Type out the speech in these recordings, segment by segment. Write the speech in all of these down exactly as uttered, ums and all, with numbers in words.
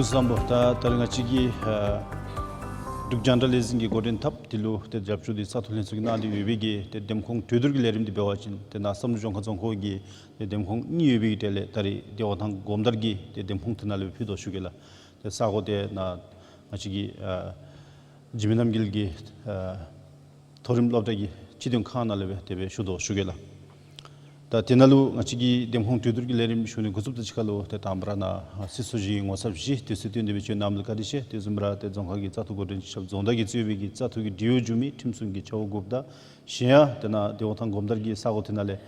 སྐུ་གཟུགས་བཟང་པོ། ད་ད་རེས་ང་བཅས་ཀྱི་ཨ་འབྲུག་རྒྱང་བསྒྲགས་ལས་འཛིན་གྱི་འགོ་འདྲེན་འཐབ་འདི་ལུ་ཏེ་རྒྱབ་སྐྱོར་འདི་ས་ཐོ་ལྷན་ཚོགས་ཀྱིས་གནང་སྟེ་ཡོད་པའི་གི་ཏེ་འདེམས་ཁོངས་གྲོས་བསྡུར་གྱི་ལས་རིམ་འདི་འབད་བ་ཅིན་ཏེ་ནཱ་བསམ་གྲུབ་ལྗོངས་མཁར་རྫོང་ཁག་གི་ཏེ་འདེམས་ཁོངས་གཉིས་ཡོད་པའི་གི་གྲས་ལས་ད་རེས་བདེ་བ་ཐང་སྒོམ་དར་གྱི་ཏེ་འདེམས་ཁོངས་དེ་ནང་ལུ་ཕུལ་དོ་ཞུ་གེ་ལགས། ཏེ་ས་གོ་དེ་ནཱ་ང་བཅས་ཀྱི་ཨ་འཇིགས་མེད་རྣམ་རྒྱལ་གྱི་ཨ་མཐོ་རིམ་སློབ་གྲྭ་གི་སྤྱི་དོན་ཁང་ནང་ལུ་སྦེ་དེ་སྦེ་ཞུ་དོ་ཞུ་གེ་ལགས། ད་དེ་ནང་ལུ་ང་བཅས་ཀྱི་འདེམས་ཁོངས་གྲོས་བསྡུར་གྱི་ལས་རིམ་ཞུ་ནི་འགོ་བཙུགས་ད་ཅི་ཁ་ལུ་ཏེ་དང་པ་ར་ནཱ་སྲིད་ཚོགས་བཞི་གི་ངོ་ཚབ་བཞི་དུས་ཚོད་བཏོན་ཏེ་སྦེ་བྱོན་གནངམ་ལུ་བཀའ་དྲིན་ཆེ། དེ་བཟུམ་ར་ཏེ་རྫོང་ཁག་གི་བཙག་འཐུ་འགོ་འདྲེན་ཆབ་རྫོང་བདག་གིས་གཙོས་པའི་གི་བཙག་འཐུ་གི་འབྲེལ་ཡོད་འབྱུང་མི་ཁྲིམས་སྲུང་གི་ཆ་བོ་དགུ་པ་དང་གཞན་ཡང་ཏེ་ནཱ་བདེ་བ་ཐང་སྒོམ་དར་གྱི་ས་གོ་དེ་ནང་ལས་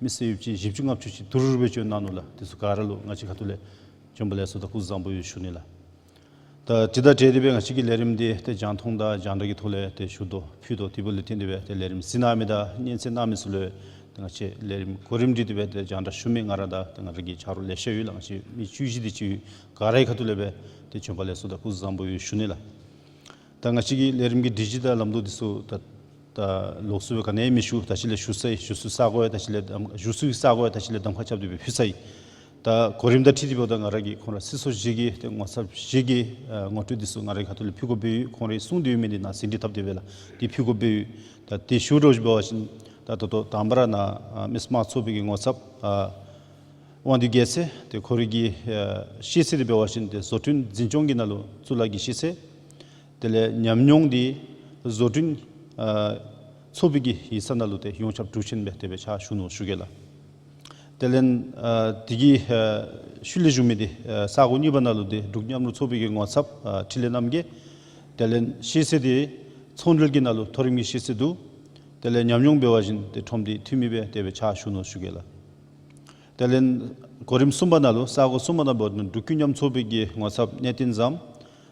མི་སེར་ཡོདཔ་ཅིག་བཞི་བཅུ་ལྔ་བཅུ་ཅིག་དུར་སྦེ་བྱོན་གནང་ནུག་ལགས། དེ་ཚུ་ག་ར་ལུ་ང་བཅས་ཁ་ཐུག་ལས་བྱོན་པ་ལེགས་སོ་དང་སྐུ་གཟུགས་བཟང་པོ་ཡོད་ཞུ་ནི་ལགས། ད་དེ་དང་འབྲེལ་ཏེ་སྦེ་ང་བཅས་ཀྱི་ལས་རིམ་འདི་ཏེ་རྒྱང་མཐོང་དང་རྒྱང་བསྒྲགས་ཀྱི་ཐོག་ལས་ཏེ་ཞུ་དོ་ཕུལ་དོ། དེ་འབདཝ་ལས་བརྟེན་ཏེ་སྦེ་ཏེ་ལས་རིམ་གཟིགས་གནང་མི་དང་སྙན་གསན་གནང་མི་ཚུ་ལུ་ཏེ་ང་བཅས་ལས་རིམ་གོ་རིམ་སྒྲིག་སྟེ་སྦེ་ཏེ་རྒྱང་བསྒྲགས་ཞུ་མི་ང་ར་དང་ཏེ་ང་ར་གི་ཆ་རོགས་ལེ་ཤ་ཡོད་ལགས། ང་བཅས་མི་བཅུ་བཞི་དེ་ཅིག་ཡོད། ག་རའི་ཁ་ཐུག་ལས་སྦེ་ཏེ་བྱོན་པ་ལེགས་སོ་དང་སྐུ་གཟུགས་བཟང་པོ་ཡོད་ཞུ་ནི་ལགས། ད་ང་བཅས་ཀྱི་ལས་རིམ་གྱི་སྒྲིག་གཞི་དང་ལམ་ལུགས་འདི་ཚུ་ད་ད་ལོགས་སུ་སྦེ་ག་ནི་ཡང་མི་ཞུ། ད་ཅི་ལས་ཞུ་སའི་ཞུ་སའི་ས་གོ་ཡང་ད་ཅི་ལས་གདམ་ཞུ་སའི་ས་གོ་ཡང་ད་ཅི་ལས་གདམ་ཁ་རྐྱབ་སྟེ་སྦེ་ཕུལ་ཚར་ཡི། ད་གོ་རིམ་དང་འཁྲིལ་ཏེ་འབདཝ་ད་ང་ར་གིས་ཁོང་ར་སྲིད་ཚོགས་བཞི་གི་ཏེ་ངོ་ཚབ་བཞི་གི་ཨ་ངོ་སྤྲོད་འདི་ཚུ་ང་རའི་ཁ་ཐུག་ལས་ཕུལ་དགོ་པའི་ཁོང་རའི་གསུང་དེ་ཡོད་མི་འདི་ནཱ་ཟིན་བྲིས་བཏབ་སྟེ་སྦེ་ལགས་འདི་ཕུལ་དགོ་པའི། ད་དེ་ཞུ་རོགས་ཞུ་འབད་བ་ཅིན་ད་ད་ལྟོ་དང་པ་ར་ནཱ་ཨ་མི་སེར་དམངས་གཙོ་པའི་གི་ངོ་ཚབ་ཨ་དབང་འདུས་རྒྱལ་མཚན་ཏེ་ཁོ་རའི་གི་ཨ་ཤེས་ཚད་འདི་འབད་བ་ཅིན་ཏེ་བཟོ་སྐྲུན་འཛིན་སྐྱོང་གི་ནང་ལུ་གཙུག་ལག་གི་ཤེས་ཚད། དེ་ལས་ཉམས་མྱོང་འདི་བཟོ་སྐྲུན་ཨ་ཚོགས་པའི་གི་ཡིག་ཚང་ནང་ལུ་ཏེ་ཡོངས་ཁྱབ་དྲུང་ཆེན་སྦེ་དེ་སྦེ་ཕྱག་ཞུ་ནུག་ཞུ་གེ་ལགས། དེ་ལས་ཨ་དེ་གི་ཨ་ཤུལ་ལས་བཞུགས་མི་འདི་ཨ་ས་གོ་གཉིས་པ་ནང་ལུ་འདི་འབྲུག་མཉམ་རུབ་ཚོགས་པའི་གི་ངོ་ཚབ་ཨ་འཕྲིན་ལས་རྣམ་རྒྱལ། དེ་ལས་ཤེས་ཚད་འདི་ཚོང་འབྲེལ་གྱི་ནང་ལུ་མཐོ་རིམ་གྱི་ཤེས་ཚད་འདུག། དེ་ལས་ཉམས་མྱོང་འབད་བ་ཅིན་ཏེ་ཁྲོམ་སྡེ་འཐུས་མི་སྦེ་དེ་སྦེ་ཕྱག་ཞུ་ནུག་ཞུ་གེ་ལགས། དེ་ལས་གོ་རིམ་གསུམ་པ་ནང་ལུ་ས་གོ་གསུམ་པ་ནང་འབདཝ་ད་འབྲུག་ཀུན་མཉམ་ཚོགས་པའི་གི་ངོ་ཚབ་གནས་བརྟན་བཟངམོ།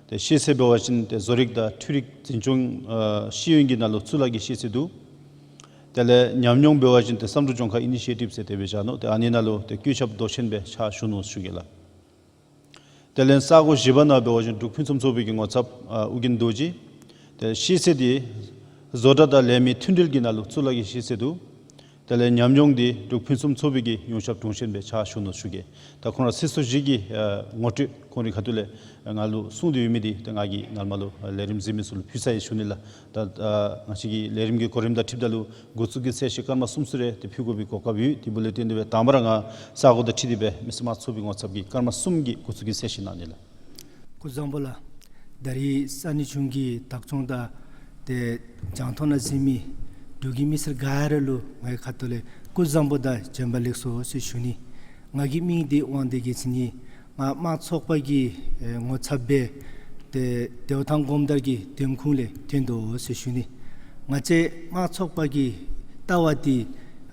ཏེ་ཤེས་ཚད་འབད་བ་ཅིན་ཏེ་བཟོ་རིག་དང་འཕྲུལ་རིག་འཛིན་སྐྱོང་ཨ་ཤེས་ཡོན་གྱི་ནང་ལུ་གཙུག་ལག་གི་ཤེས་ཚད་འདུག། དེ་ལས་ཉམས་མྱོང་འབད་བ་ཅིན་ཏེ་བསམ་གྲུབ་ལྗོངས་མཁར་ཨི་ནི་ཤི་ཨེ་ཊིབ་ཟེར་དེ་སྦེ་བཞག་ནུག། ཏེ་ཨ་ནི་ནང་ལུ་ཏེ་བཀོད་ཁྱབ་མདོ་ཆེན་སྦེ་ཕྱག་ཞུ་ནུག་ཞུ་གེ་ལགས། དེ་ལས་ས་གོ་བཞི་པ་ནང་འབད་བ་ཅིན་འབྲུག་ཕུན་སུམ་ཚོགས་པའི་གི་ངོ་ཚབ་ཨ་ཨོ་རྒྱན་རྡོ་རྗེ། ཏེ་ཤེས་ཚད་འདི་བཟོ་གྲྭ་དང་ལས་མི་མཐུན་འབྲེལ་གྱི་ནང་ལུ་གཙུག་ལག་གི་ཤེས་ཚད་འདུག། དེ་ལས་ཉམས་མྱོང་འདི་འབྲུག་ཕུན་སུམ་ཚོགས་པའི་གི་ཡོངས་ཁྱབ་དྲུང་ཆེན་སྦེ་ཕྱག་ཞུ་ནུག་ཞུ་གེ། ད་ཁོང་ར་སྲིད་ཚོགས་བཞི་གི་ཨ་ངོ་སྤྲོད་ཁོང་རའི་ཁ་ཐུག་ལས་ང་ལུ་གསུང་སྟེ་ཡོད་མི་འདི་ཏེ་ང་གིས་ནཱ་ལས་མར་ལུ་ལས་རིམ་གཟིགས་མི་ཚུ་ལུ་ཕུལ་ཚར་ཡི་ཞུ་ནི་ལགས། ད་ཨ་ང་བཅས་ཀྱི་ལས་རིམ་གྱི་གོ་རིམ་དང་འཁྲིལཝ་ད་ལུ་འགོ་བཙུགས་ཀྱི་ཚད་གཞི་སྐར་མ་གསུམ་ཚུན་རེ་ཏེ་ཕུལ་དགོ་པའི་གོ་སྐབས་ཡོད། དེ་འབདཝ་ལས་བརྟེན་ཏེ་སྦེ་དང་པ་ར་ང་ས་གོ་དང་འཁྲིལ་ཏེ་སྦེ་མི་སེར་དམངས་གཙོ་པའི་ངོ་ཚབ་ཀྱིས་སྐར་མ་གསུམ་གྱི་འགོ་བཙུགས་ཀྱི་ཚད་གཞི་གནང་ནི་ལགས། སྐུ་གཟུགས་བཟང་པོ་ལགས། ད་རེས་ས་གནས་གཞུང་གི་བདག་སྐྱོང་དང་ཏེ་རྒྱང་མཐོང་ནང་གཟིགས་མི་འབྲུག་གི་མི་སེར་ག་ར་ལུ་ངེའི་ཁ་ཐུག་ལས་སྐུ་གཟུགས་བཟང་པོ་དང་བྱོན་པ་ལེགས་སོ་ཟེར་ཞུ་ནི། ང་གི་མིང་འདི་དབང་འདུས་རྒྱལ་མཚན་ཨིན། ང་དམངས་ཚོགས་པ་གི་ཨེ་ངོ་ཚབ་སྦེ་ཏེ་བདེ་བ་ཐང་སྒོམ་དར་གྱི་འདེམས་ཁོངས་ལས་བཏོན་དོ་ཟེར་ཞུ་ནི། ང་བཅས་དམངས་ཚོགས་པ་གི་ལྟ་བ་འདི་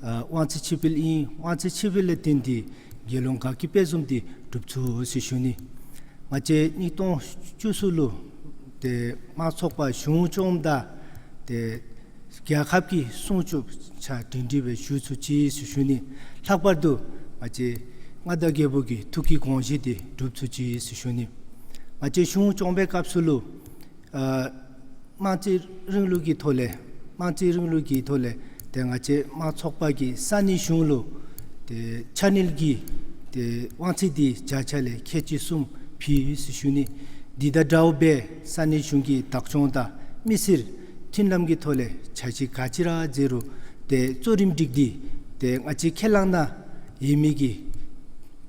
ཨ་དབང་ཚད་ཕྱེད་ཕུལ་ཨིན། དབང་ཚད་ཕྱེད་ཕུལ་ལས་བརྟེན་ཏེ་དགེ་སློང་དགའ་སྐྱིད་དཔལ་འཛོམས་འདི་གྲུབ་ཚུགས་ཟེར་ཞུ་ནི། ང་བཅས་ཉིས་སྟོང་བཅུ་གསུམ་ལུ་ཏེ་དམངས་ཚོགས་པ་གཞུང་སྐྱོངམ་ད་ཏེ་རྒྱལ་ཁབ་ཀྱི་སྲུང་སྐྱོབ་ཕྱག་སྒྲིང་སྒྲིང་སྦེ་ཞུ་ཚུགས་ཅི་ཟེར་ཞུ་ནི། ལྷག་པར་དུ་ང་བཅས་མངའ་བདག་རྒྱལ་པོ་གི་ཐུགས་ཀྱི་དགོངས་བཞེད་འདི་འགྲུབ་ཚུགས་ཅི་ཟེར་ཞུ་ནི། ང་བཅས་གཞུང་སྐྱོང་པའི་སྐབས་སུ་ལུ་ཨ་དམངས་གཙོའི་རིང་ལུགས་ཀྱི་ཐོག་ལས་དམངས་གཙོའི་རིང་ལུགས་ཀྱི་ཐོག་ལས་ཏེ་ང་བཅས་དམངས་ཚོགས་པ་གིས་ས་གནས་གཞུང་ལུ་ཏེ་འཕྱ་སྣེ་གི་ཏེ་དབང་ཚད་འདི་བརྒྱ་ཆ་ལས་ཁལ་གཅིག་གསུམ་ཕུལ་ཡི་ཟེར་ཞུ་ནི། འདི་དང་འདྲཝ་སྦེ་ས་གནས་གཞུང་གི་བདག་སྐྱོང་དང་མི་སེར་མཐུན་ལམ་གྱི་ཐོག་ལས་འཆར་གཞི་ག་ཅི་ར་མཛད་རུང་ཏེ་གཙོ་རིམ་སྒྲིག་སྟེ་ཏེ་ང་བཅས་ཁས་བླངས་གནང་ཡོད་མི་གི་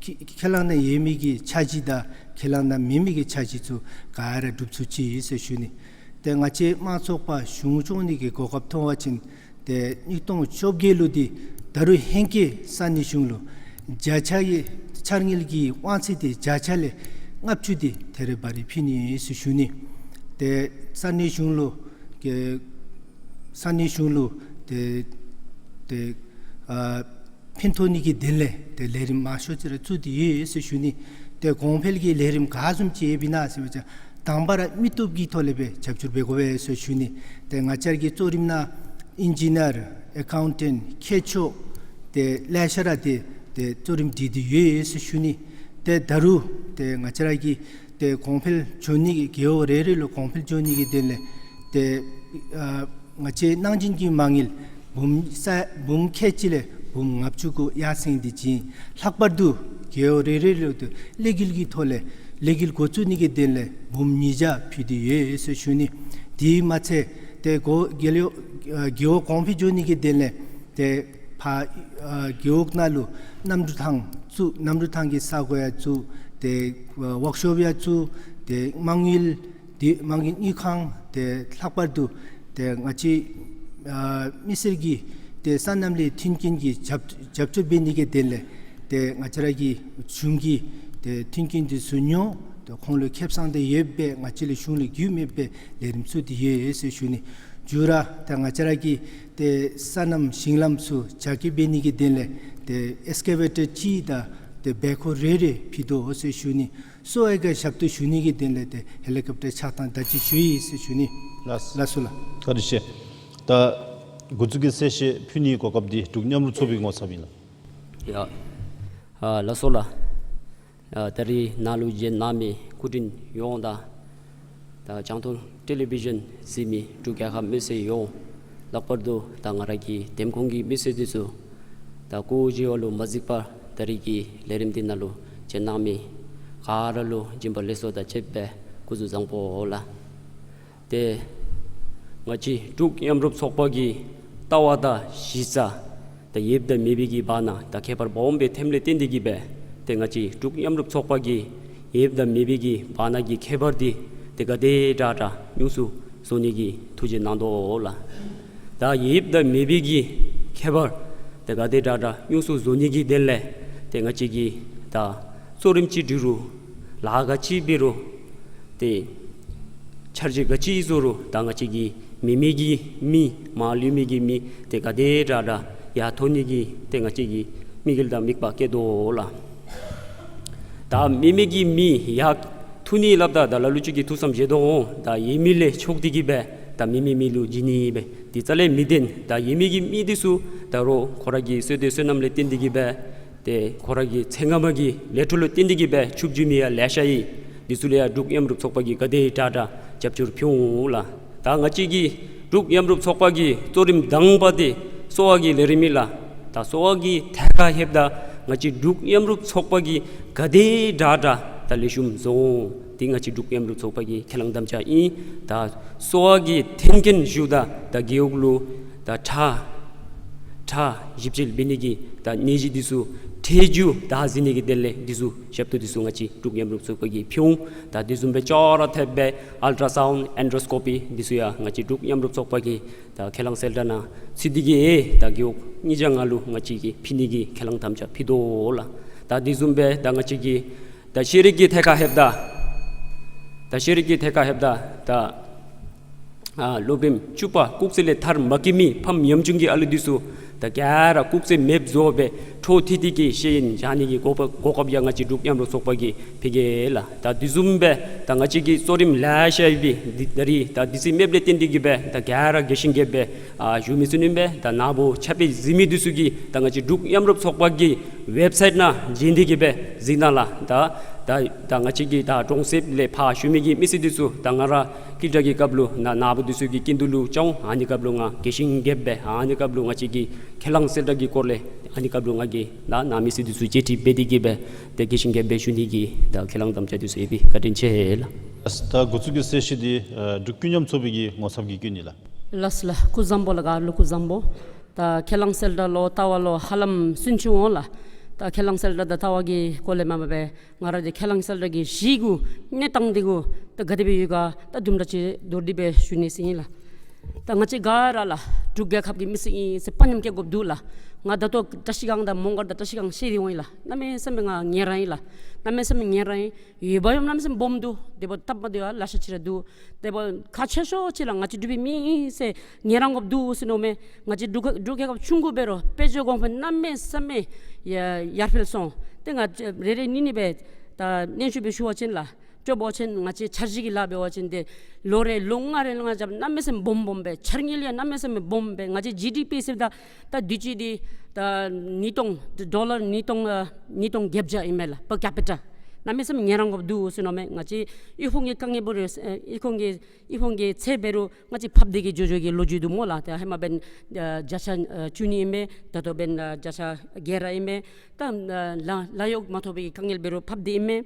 ཁས་ཁས་བླངས་གནང་ཡོད་མི་གི་འཆར་གཞི་དང་ཁས་བླངས་གནང་མེད་མི་གི་འཆར་གཞི་ཚུ་ག་ར་འགྲུབ་ཚུགས་ཅི་ཟེར་ཞུ་ནི། ཏེ་ང་བཅས་དམངས་ཚོགས་པ་གཞུང་སྐྱོང་ནི་གི་གོ་སྐབས་ཐོབ་པ་ཅིན་ཏེ་ཉིས་སྟོང་བཅོ་བརྒྱད་ལུ་འདི་ད་རུང་ཧེང་སྐལ་ས་གནས་གཞུང་ལུ་བརྒྱ་ཆ་གི་འཆར་དངུལ་གྱི་དབང་ཚད་འདི་བརྒྱ་ཆ་ལས་ལྔ་བཅུ་འདི་ཐེ་རེ་བ་རེ་ཕུལ་ནི་ཟེར་ཞུ་ནི། ཏེ་ས་གནས་གཞུང་ལུ་ཀེ་ས་གནས་གཞུང་ལུ་ཏེ་ཏེ་ཨ་ཕན་ཐོགས་ནི་གི་དོན་ལས་ཏེ་ལས་རིམ་མང་ཤོས་ཅིག་ར་བཙུགས་ཏེ་ཡོད་ཟེར་ཞུ་ནི། ཏེ་གོང་འཕེལ་གྱི་ལས་རིམ་ག་བཟུམ་ཅིག་ཡོདཔ་ཨིན་ན་ཟེར་བ་ཅིན་དང་པ་ར་མི་སྟོབས་ཀྱི་ཐོག་ལས་སྦེ་རྒྱབ་སྐྱོར་འབད་དགོ་པས་ཟེར་ཞུ་ནི། ཏེ་ང་བཅས་ཀྱི་གཙོ་རིམ་ནང་ཨིན་ཇི་ནི་ཡར་ཨེ་ཀའུན་ཊེནཊ་མཁས་མཆོག་ཏེ་ལེ་ཤ་ར་ཏེ་ཏེ་གཙོ་རིམ་སྒྲིག་སྟེ་ཡོད་ཟེར་ཞུ་ནི། ཏེ་ད་རུང་ཏེ་ང་བཅས་ར་གི་ཏེ་གོང་འཕེལ་འགྱོ་ནི་གི་རྒེད་འོག་རེ་རེ་ལུ་གོང་འཕེལ་འགྱོ་ནི་གི་དོན་ལས་ཏེ་ཨ་ང་བཅས་གནང་སྦྱིན་གྱི་མ་དངུལ་འབུམ་ས་འབུམ་ཁལ་གཅིག་ལས་འབུམ་ལྔ་བཅུ་གུ་ཡར་སེང་སྟེ་བྱིན། ལྷག་པར་དུ་རྒེད་འོག་རེ་རེ་ལུ་ཏེ་གློག་འཕྲུལ་གྱི་ཐོག་ལས་ ལས་འགུལ་འགོ་བཙུགས་ནི་གི་དོན་ལས་འབུམ་ཉིས་བརྒྱ་ཕུལ་ཏེ་ཡོད་ཟེར་ཞུ་ནི། དེ་མ་ཚད་ཏེ་གོ་རྒེད་འོག་ཨ་རྒེད་འོག་གོང་འཕེལ་འགྱོ་ནི་གི་དོན་ལས་ཏེ་ཕར་ཨ་རྒེད་འོག་ནང་ལུ་གནམ་གྲུ་ཐང་བཙུགས། གནམ་གྲུ་ཐང་གི་ས་གོ་ཡང་བཙུགས། ཏེ་ཨ་ཝརཀ་ཤོབ་ཡང་བཙུགས། ཏེ་དམངས་ཡུལ་ཏེ་དམངས་ཡུལ་དངུལ་ཁང་ཏེ་ལྷག་པར་དུ་ཏེ་ང་བཅས་ཨ་མི་སེར་གྱི་ཏེ་སོ་ནམ་ལས་མཐུན་རྐྱེན་གྱི་རྒྱབ་རྒྱབ་སྐྱོར་འབད་ནི་གི་དོན་ལས་ཏེ་ང་བཅས་ར་གི་གཞུང་གི་ཏེ་མཐུན་རྐྱེན་འདི་ཚུ་ཉོ། ཏེ་ཁོང་ལུ་ཁེབ་སང་ཏེ་ཡོདཔ་སྦེ་ང་བཅས་ལས་གཞུང་ལས་རྒུད་མེདཔ་སྦེ་ལས་རིམ་ཚུ་འདི་ཡོད་ཟེར་ཞུ་ནི། མཇུག་ར་ཏེ་ང་བཅས་ར་གི་ཏེ་སོ་ནམ་ཞིང་ལམ་ཚུ་རྒྱ་སྐྱེད་འབད་ནི་གི་དོན་ལས་ཏེ་ཨེགསི་ཀེ་ཝེ་ཊར་གཅིག་དང་ཏེ་བེག་ཧོ་རེ་རེ་ཕུལ་དོ་ཟེར་ཞུ་ནི། གསོ་བའི་གི་ཞབས་ཏོག་ཞུ་ནི་གི་དོན་ལས་ཏེ་ཧེ་ལི་ཀོབ་ཊར་ཆགས་ཐངས་བརྡ་ཅིག་ཞུ་ཡི་ཟེར་ཞུ་ནི། ལགས། ལགས་སོ་ལགས། བཀའ་དྲིན་ཆེ། ད་འགོ་བཙུགས་ཀྱི་གསལ་བཤད་ཕུལ་ནིའི་གོ་སྐབས་འདི་འབྲུག་མཉམ་རུབ་ཚོགས་པའི་ངོ་ཚབ་ཨིན་ལགས། ཡ། ཨ་ལགས་སོ་ལགས། ཨ་ད་རིས་ནཱ་ལུ་བྱོན་གནང་མི་སྐུ་མགྲོན་ཡོངས་དང་ད་རྒྱང་མཐོང་ཊེ་ལི་བི་ཞཱན་གཟིགས་མི་འབྲུག་རྒྱལ་ཁབ་མི་སེར་ཡོངས། ལྷག་པར་དུ་ད་ང་ར་གི་འདེམས་ཁོངས་ཀྱི་མི་སེར་འདི་ཚུ་ད་སྐུ་མགྲོན་ལུ་མ་གཟིགས་པར་ད་རིས་ཀྱི་ལས་རིམ་འདི་ནང་ལུ་བྱོན་གནང་མི་ག་ར་ལུ་སྦྱིན་པ་ལེགས་སོ་དང་བཅས་པའི་སྐུ་གཟུགས་བཟང་པོ་ལགས། ཏེ་ང་བཅས་འབྲུག་མཉམ་རུབ་ཚོགས་པ་གི་ལྟ་བ་དང་གཞི་རྩ་ད་ཡོདཔ་དང་མེདཔ་གི་བར་ན་ད་ཁྱད་པར་སྦོམ་སྦེ་ཐོནམ་ལས་བརྟེན་ཏེ་གིས་སྦེ་ཏེ་ང་བཅས་འབྲུག་མཉམ་རུབ་ཚོགས་པ་གི་ཡོདཔ་དང་མེདཔ་གི་བར་ན་གི་ཁྱད་པར་འདི་ཏེ་ག་དེ་དྲག་དྲག་ཉུང་སུ་བཟོ་ནི་གི་ཐུགས་བཞེད་གནང་དོ་ལགས། ད་ཡོདཔ་དང་མེདཔ་གི་ཁྱད་པར་ཏེ་ག་དེ་དྲག་དྲག་ཉུང་སུ་བཟོ་ནི་གི་དོན་ལས་ཏེ་ང་བཅས་ཀྱིས་ད་གཙོ་རིམ་ཅིག་སྒྲིག་རུང་ལཱ་ག་ཅི་འབད་རུང་ཏེ་འཆར་གཞི་ག་ཅི་བཟོ་རུང་ད་ང་བཅས་ཀྱིས་མི་མེད་ཀྱི་མི་མ་ལུས་མི་གི་མི་ཏེ་ག་དེ་དྲག་དྲག་ཡར་ཐོན་ནི་གི་ཏེ་ང་བཅས་ཀྱིས་དམིགས་ཡུལ་དང་དམིགས་པ་བསྐྱེད་དོ་ལགས། ད་མི་མེད་ཀྱི་མི་ཡར་ཐོན་ནི་སླབ་ད་ད་ལ་ལུ་ཅིག་གིས་ཐུགས་བསམ་བཞེས་དོ་འོང་། ད་ཡོད་མི་ལས་ཆོག་སྟེ་གིས་སྦེ་ད་མི་མེད་མི་ལུ་བྱིན་ནི་སྦེ་དེ་རྩ་ལས་མི་བདེན། ད་ཡོད་མི་གི་མི་འདི་ཚུ་ད་རུང་ཁོ་ར་གི་བསོད་བདེ་བསོད་ནམས་ལས་བརྟེན་ཏེ་གིས་སྦེ་ཏེ་ཁོ་ར་གི་ཚེ་སྔ་མ་གི་ལས་འཕྲོ་ལུ་བརྟེན་ཏེ་གིས་སྦེ་ཕྱུགཔོ་འགྱོ་མི་ཡང་ལེ་ཤ་ཡོད། འདི་ཚུ་ལུ་ཡང་འབྲུག་མཉམ་རུབ་ཚོགས་པ་གིས་ག་དེ་དྲག་དྲག་རྒྱབ་སྐྱོར་ཕུལ་འོང་ལགས། ད་ང་བཅས་ཀྱི་འབྲུག་མཉམ་རུབ་ཚོགས་པ་གི་གཙོ་རིམ་དང་པ་འདི་གསོ་བ་གི་ལས་རིམ་ཨིན་ལགས། ད་གསོ་བ་གི་ཐད་ཁར་ལྷོདཔ་ད་ང་བཅས་འབྲུག་མཉམ་རུབ་ཚོགས་པ་གིས་ག་དེ་དྲག་དྲག་ད་ལེགས་ཤོམ་བཟོ་འོང་། འདི་ང་བཅས་འབྲུག་མཉམ་རུབ་ཚོགས་པ་གི་ཁས་བླངས་དམ་བཅའ་ཨིན། ད་གསོ་བ་གི་མཐུན་རྐྱེན་ཞུཝ་ད་ད་རྒེད་འོག་ལུ་ད་ཁྲག་ཁྲག་ཞིབ་དཔྱད་འབད་ནི་གི་ད་ནད་གཞི་འདི་ཚུ་འཕྲལ་མགྱོགས་བདའ་ཟུན་ནི་གི་དོན་ལས་འདི་ཚུ་ཞབས་ཏོག་འདི་ཚུ་ང་བཅས་འབྲུག་མཉམ་རུབ་ཚོགས་པ་གིས་ཕུལ་འོང་། ད་དེ་བཟུམ་སྦེ་ཅོག་ར་འཐདཔ་སྦེ་ཨལ་ཊ་སའུནཌ་ཨེན་ཌོ་སི་ཀོ་པི་འདི་ཚུ་ཡང་ང་བཅས་འབྲུག་མཉམ་རུབ་ཚོགས་པ་གིས་ད་ཁས་བླངས་གསལ་བསྒྲགས་ནང་ཚུད་དེ་གིས་ད་རྒེད་འོག་ཉིས་བརྒྱ་ལྔ་ལུ་ང་བཅས་ཀྱིས་ཕུལ་ནི་གི་ཁས་བླངས་དམ་བཅའ་ཕུལ་དོ་ལགས། ད་དེ་བཟུམ་སྦེ་ད་ང་བཅས་ཀྱི་ད་ཤེས་རིག་གི་ཐད་ཁར་ལྷོདཔ་ད་ད་ཤེས་རིག་གི་ཐད་ཁར་ལྷོདཔ་ད་ད་ཨ་སློབ་རིམ་བཅུ་པ་སྐུགས་ཚད་ལས་མཐར་མ་འཁྱོལ་མི་ཕམ་ཉམ་ཆུང་གི་ཨ་ལུ་འདི་ཚུ་ད་ག་ར་སྐུགས་ཚད་མེདཔ་བཟོ་སྦེ་འཕྲོ་མཐུད་དེ་གིས་ཤེས་ཡོན་སྦྱང་ནི་གི་གོ་སྐབས་གོ་སྐབས་ཡང་ང་བཅས་འབྲུག་མཉམ་རུབ་ཚོགས་པ་གིས་ཕུལ་གེ་ལགས། ད་དེ་བཟུམ་སྦེ་ད་ང་བཅས་ཀྱི་གཙོ་རིམ་ལེ་ཤ་ཡོད་པའི་འདི་ད་རིས་ད་དུས་ཚོད་མེདཔ་ལས་བརྟེན་ཏེ་གིས་སྦེ་ད་ག་ར་རྒྱས་ཤིང་རྒྱསཔ་སྦེ་ཨ་ཞུ་མི་ཚུགས་ནི་མས། ད་ནཱ་བུ་ཕྱག་དཔེ་གཟིགས་མི་འདི་ཚུ་གིས་ད་ང་བཅས་འབྲུག་མཉམ་རུབ་ཚོགས་པ་གི་ཝེབ་སའིཊ་ནང་འཛུལ་ཏེ་གིས་སྦེ་གཟིགས་གནང་ལགས། ད་ད་ད་ང་བཅས་ཀྱི་ད་གྲོང་གསེབ་ལས་ཕར་བཞུགས་མི་གི་མི་སེར་འདི་ཚུ་ད་ང་ར་ཀི་ཊ་གི་སྐབས་ལུ་ནཱ་ནཱ་བུ་འདི་ཚུ་གི་སྐྱིན་འདུ་ལུ་ཅོག་ཨ་ནི་སྐབས་ལུ་ང་རྒྱས་ཤིང་རྒྱསཔ་སྦེ་ཨ་ནི་སྐབས་ལུ་ང་བཅས་ཀྱི་ཁས་བླངས་གསལ་བསྒྲགས་ཀྱི་སྐོར་ལས་ཨ་ནི་སྐབས་ལུ་ང་གིས་ད་ནཱ་མི་སེར་འདི་ཚུ་བཅར་འདྲི་འབད་དེ་གིས་སྦེ་ཏེ་རྒྱས་ཤིང་རྒྱསཔ་སྦེ་ཞུ་ནི་གི་ད་ཁས་བླངས་དམ་བཅའ་འདི་ཚུ་ཡོད་པས། བཀའ་དྲིན་ཆེ་ལགས། ད་འགོ་བཙུགས་ཀྱི་གསལ་བཤད་འདི་ཨ་འབྲུག་ཀུན་མཉམ་ཚོགས་པའི་གི་ངོ་ཚབ་ཀྱིས་བཀོད་ནི་ལགས། ལགས་ལགས། སྐུ་གཟུགས་བཟང་པོ་ལགས། ག་ལུ་སྐུ་གཟུགས་བཟང་པོ། ད་ཁས་བླངས་གསལ་བསྒྲགས་ལུ་ལྟ་བ་ལུ་ཧ་ལམ་སུན་ཕྱུང་འོང་ལགས། ད་ཁས་བླངས་གསལ་བསྒྲགས་དང་ལྟ་བ་གི་སྐོར་ལས་མ་པ་སྦེ་ང་ར་འདི་ཁས་བླངས་གསལ་བསྒྲགས་ཀྱི་གཞི་གུ་གནས་སྟངས་འདི་གུ་ད་ག་དེ་སྦེ་ཡོད་ག་ད་དུམ་གྲ་ཅིག་མདོར་བསྡུས་སྦེ་ཞུ་ནི་ཟེར་ཨིན་ལགས། ད་ང་བཅས་ག་ར་ལགས་འབྲུག་རྒྱལ་ཁབ་ཀྱི་མི་སེར་ཨིན་ཟེར་དཔའ་ཉམས་བསྐྱེད་དགོཔ་འདུག་ལགས། ང་ད་ལྟོ་བཀྲ་ཤིས་སྒང་དང་མོང་སྒར་དང་བཀྲ་ཤིས་སྒང་བཤལ་ཏེ་འོང་ཡི་ལགས། གནམ་མེད་ས་མེད་ང་ངལ་རངས་ཡི་ལགས། གནམ་མེད་ས་མེད་ངལ་རངས་ཡི། ཡོདཔ་ཡོདཔ་གནམ་མེད་ས་མེད་སྦོམ་འདུག། དེ་འབདཝ་སྟབས་མ་བདེཝ་ལེ་ཤ་ཅིག་ར་འདུག། དེ་འབདཝ་ཁག་ཆེ་ཤོས་ཅིག་ལགས་ང་བཅས་འབྲུག་པའི་མི་ཨིན་ཟེར་ངལ་རངས་དགོཔ་འདུག་ཟེར་མནོཝ་མས། ང་བཅས་འབྲུག་འབྲུག་རྒྱལ་ཁབ་ཆུང་ཀུ་འབད་རུང་དཔལ་འབྱོར་གོང་འཕེལ་གནམ་མེད་ས་མེད་ཡར་ཡར་འཕེལ་སོང་། ཏེ་ང་བཅས་རེ་རེ་གཉིས་གཉིས་སྦེ་ད་སྙན་ཞུ་སྦེ་ཞུ་བ་ཅིན་ལགས། ཅོག་འབད་བ་ཅིན་ང་བཅས་འཆར་གཞི་གི་ལཱ་འབད་བ་ཅིན་ཏེ་ལོ་རེ་ལོ་ལྔ་རེ་ལྔ་རྐྱབ་གནམ་མེད་ས་མེད་སྦོམ་སྦོམ་སྦེ་འཆར་དངུལ་ཡང་གནམ་མེད་ས་མེད་སྦོམ་སྦེ་ང་བཅས་ཇི་ཌི་པི་ཟེརཝ་ད་ད་དུས་ཅི་འདི་ད་ཉིས་སྟོང་ཌོ་ལར་ཉིས་སྟོང་ཨ་ཉིས་སྟོང་བརྒྱད་བརྒྱ་ཨིན་མས་ལགས། པར་ཀེ་པི་ཊ་གནམ་མེད་ས་མེད་ངལ་རངས་དགོཔ་འདུག་ཟེར་མནོཝ་མས། ང་བཅས་ཨི་ཁུང་གི་དཀའ་ངལ་འབད་རུང་ཨེ་ཨི་ཁུང་གི་ཨི་ཁུང་གི་ཚད་འབད་རུང་ང་བཅས་ཕབ་སྟེ་གིས་འགྱོ་འགྱོ་གི་ལོ་རྒྱུས་འདུག་སྨོ་ལགས། ཏེ་ཧེ་མ་འབདན་ཨ་བརྒྱ་ཆ་ཨ་བཅུ་གཉིས་ཨིན་མས། ད་ལྟོ་འབདན་ཨ་བརྒྱ་ཆ་བརྒྱད་ར་ཨིན་མས། ད་ཨ་ལཱ་ལཱ་གཡོག་མ་ཐོབ་པའི་དཀའ་ངལ་འབད་རུང་ཕབ་སྟེ་ཨིན་མས།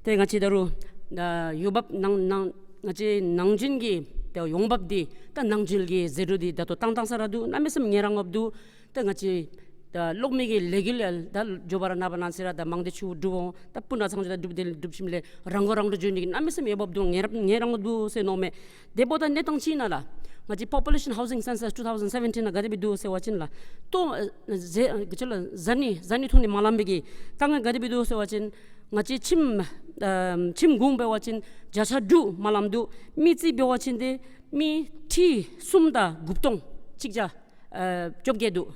ཏེ་ང་བཅས་ད་རུང་ཨ་ཡོང་འབབ་ནང་ནང་ང་བཅས་ནང་བཞིན་གྱི་ཏེ་ཡོང་འབབ་འདི་ད་ནང་འཛུལ་གྱི་ཟད་འགྲོ་འདི་ད་ལྟོ་བཏང་བཏང་ས་ར་འདུག། གནམ་མེད་ས་མེད་ངལ་རངས་འོང་འདུག། ཏེ་ང་བཅས་ད་གློག་མེ་གི་ལས་འགུལ་ཡང་ད་མགྱོགས་པ་ར་ནངས་པ་གནངས་ཚེ་ར་ད་མང་སྡེ་ཆུ་འབྲུག་འོང་། ད་སྤུ་ན་ཚང་ཆུ་ད་འབྲུག་དེ་འབྲུག་ཞིནམ་ལས་རང་མགོ་རང་འདྲོངས་འགྱོ་ནི་གི་གནམ་མེད་ས་མེད་ཡོང་འབབ་འདུག། ངལ་རངས་ངལ་རངས་འདུག་ཟེར་མནོཝ་མས། དེ་འབདཝ་ད་གནས་སྟངས་ཅིག་ནང་ལགས། ང་བཅས་Population Housing Census two thousand seventeen ནང་ག་དེ་སྦེ་འདུག་ཟེར་བ་ཅིན་ལགས། ལྟོ་ཨ་ཟས་ཨ་ག་ཅི་ལོ་བཟའ་ནི་བཟའ་ནི་འཐུང་ནི་མ་ལང་པའི་གི་དཀའ་ངལ་ག་དེ་སྦེ་འདུག་ཟེར་བ་ཅིན་ང་བཅས་ཁྱིམ་ཨ་ཁྱིམ་གུང་འབད་བ་ཅིན་བརྒྱ་ཆ་དྲུག་མ་ལངམ་འདུག། མི་རྩིས་འབད་བ་ཅིན་ཏེ་མི་ཁྲི་གསུམ་དང་དགུ་སྟོང་གཅིག་བརྒྱ་ཨ་བཅོ་བརྒྱད་འདུག།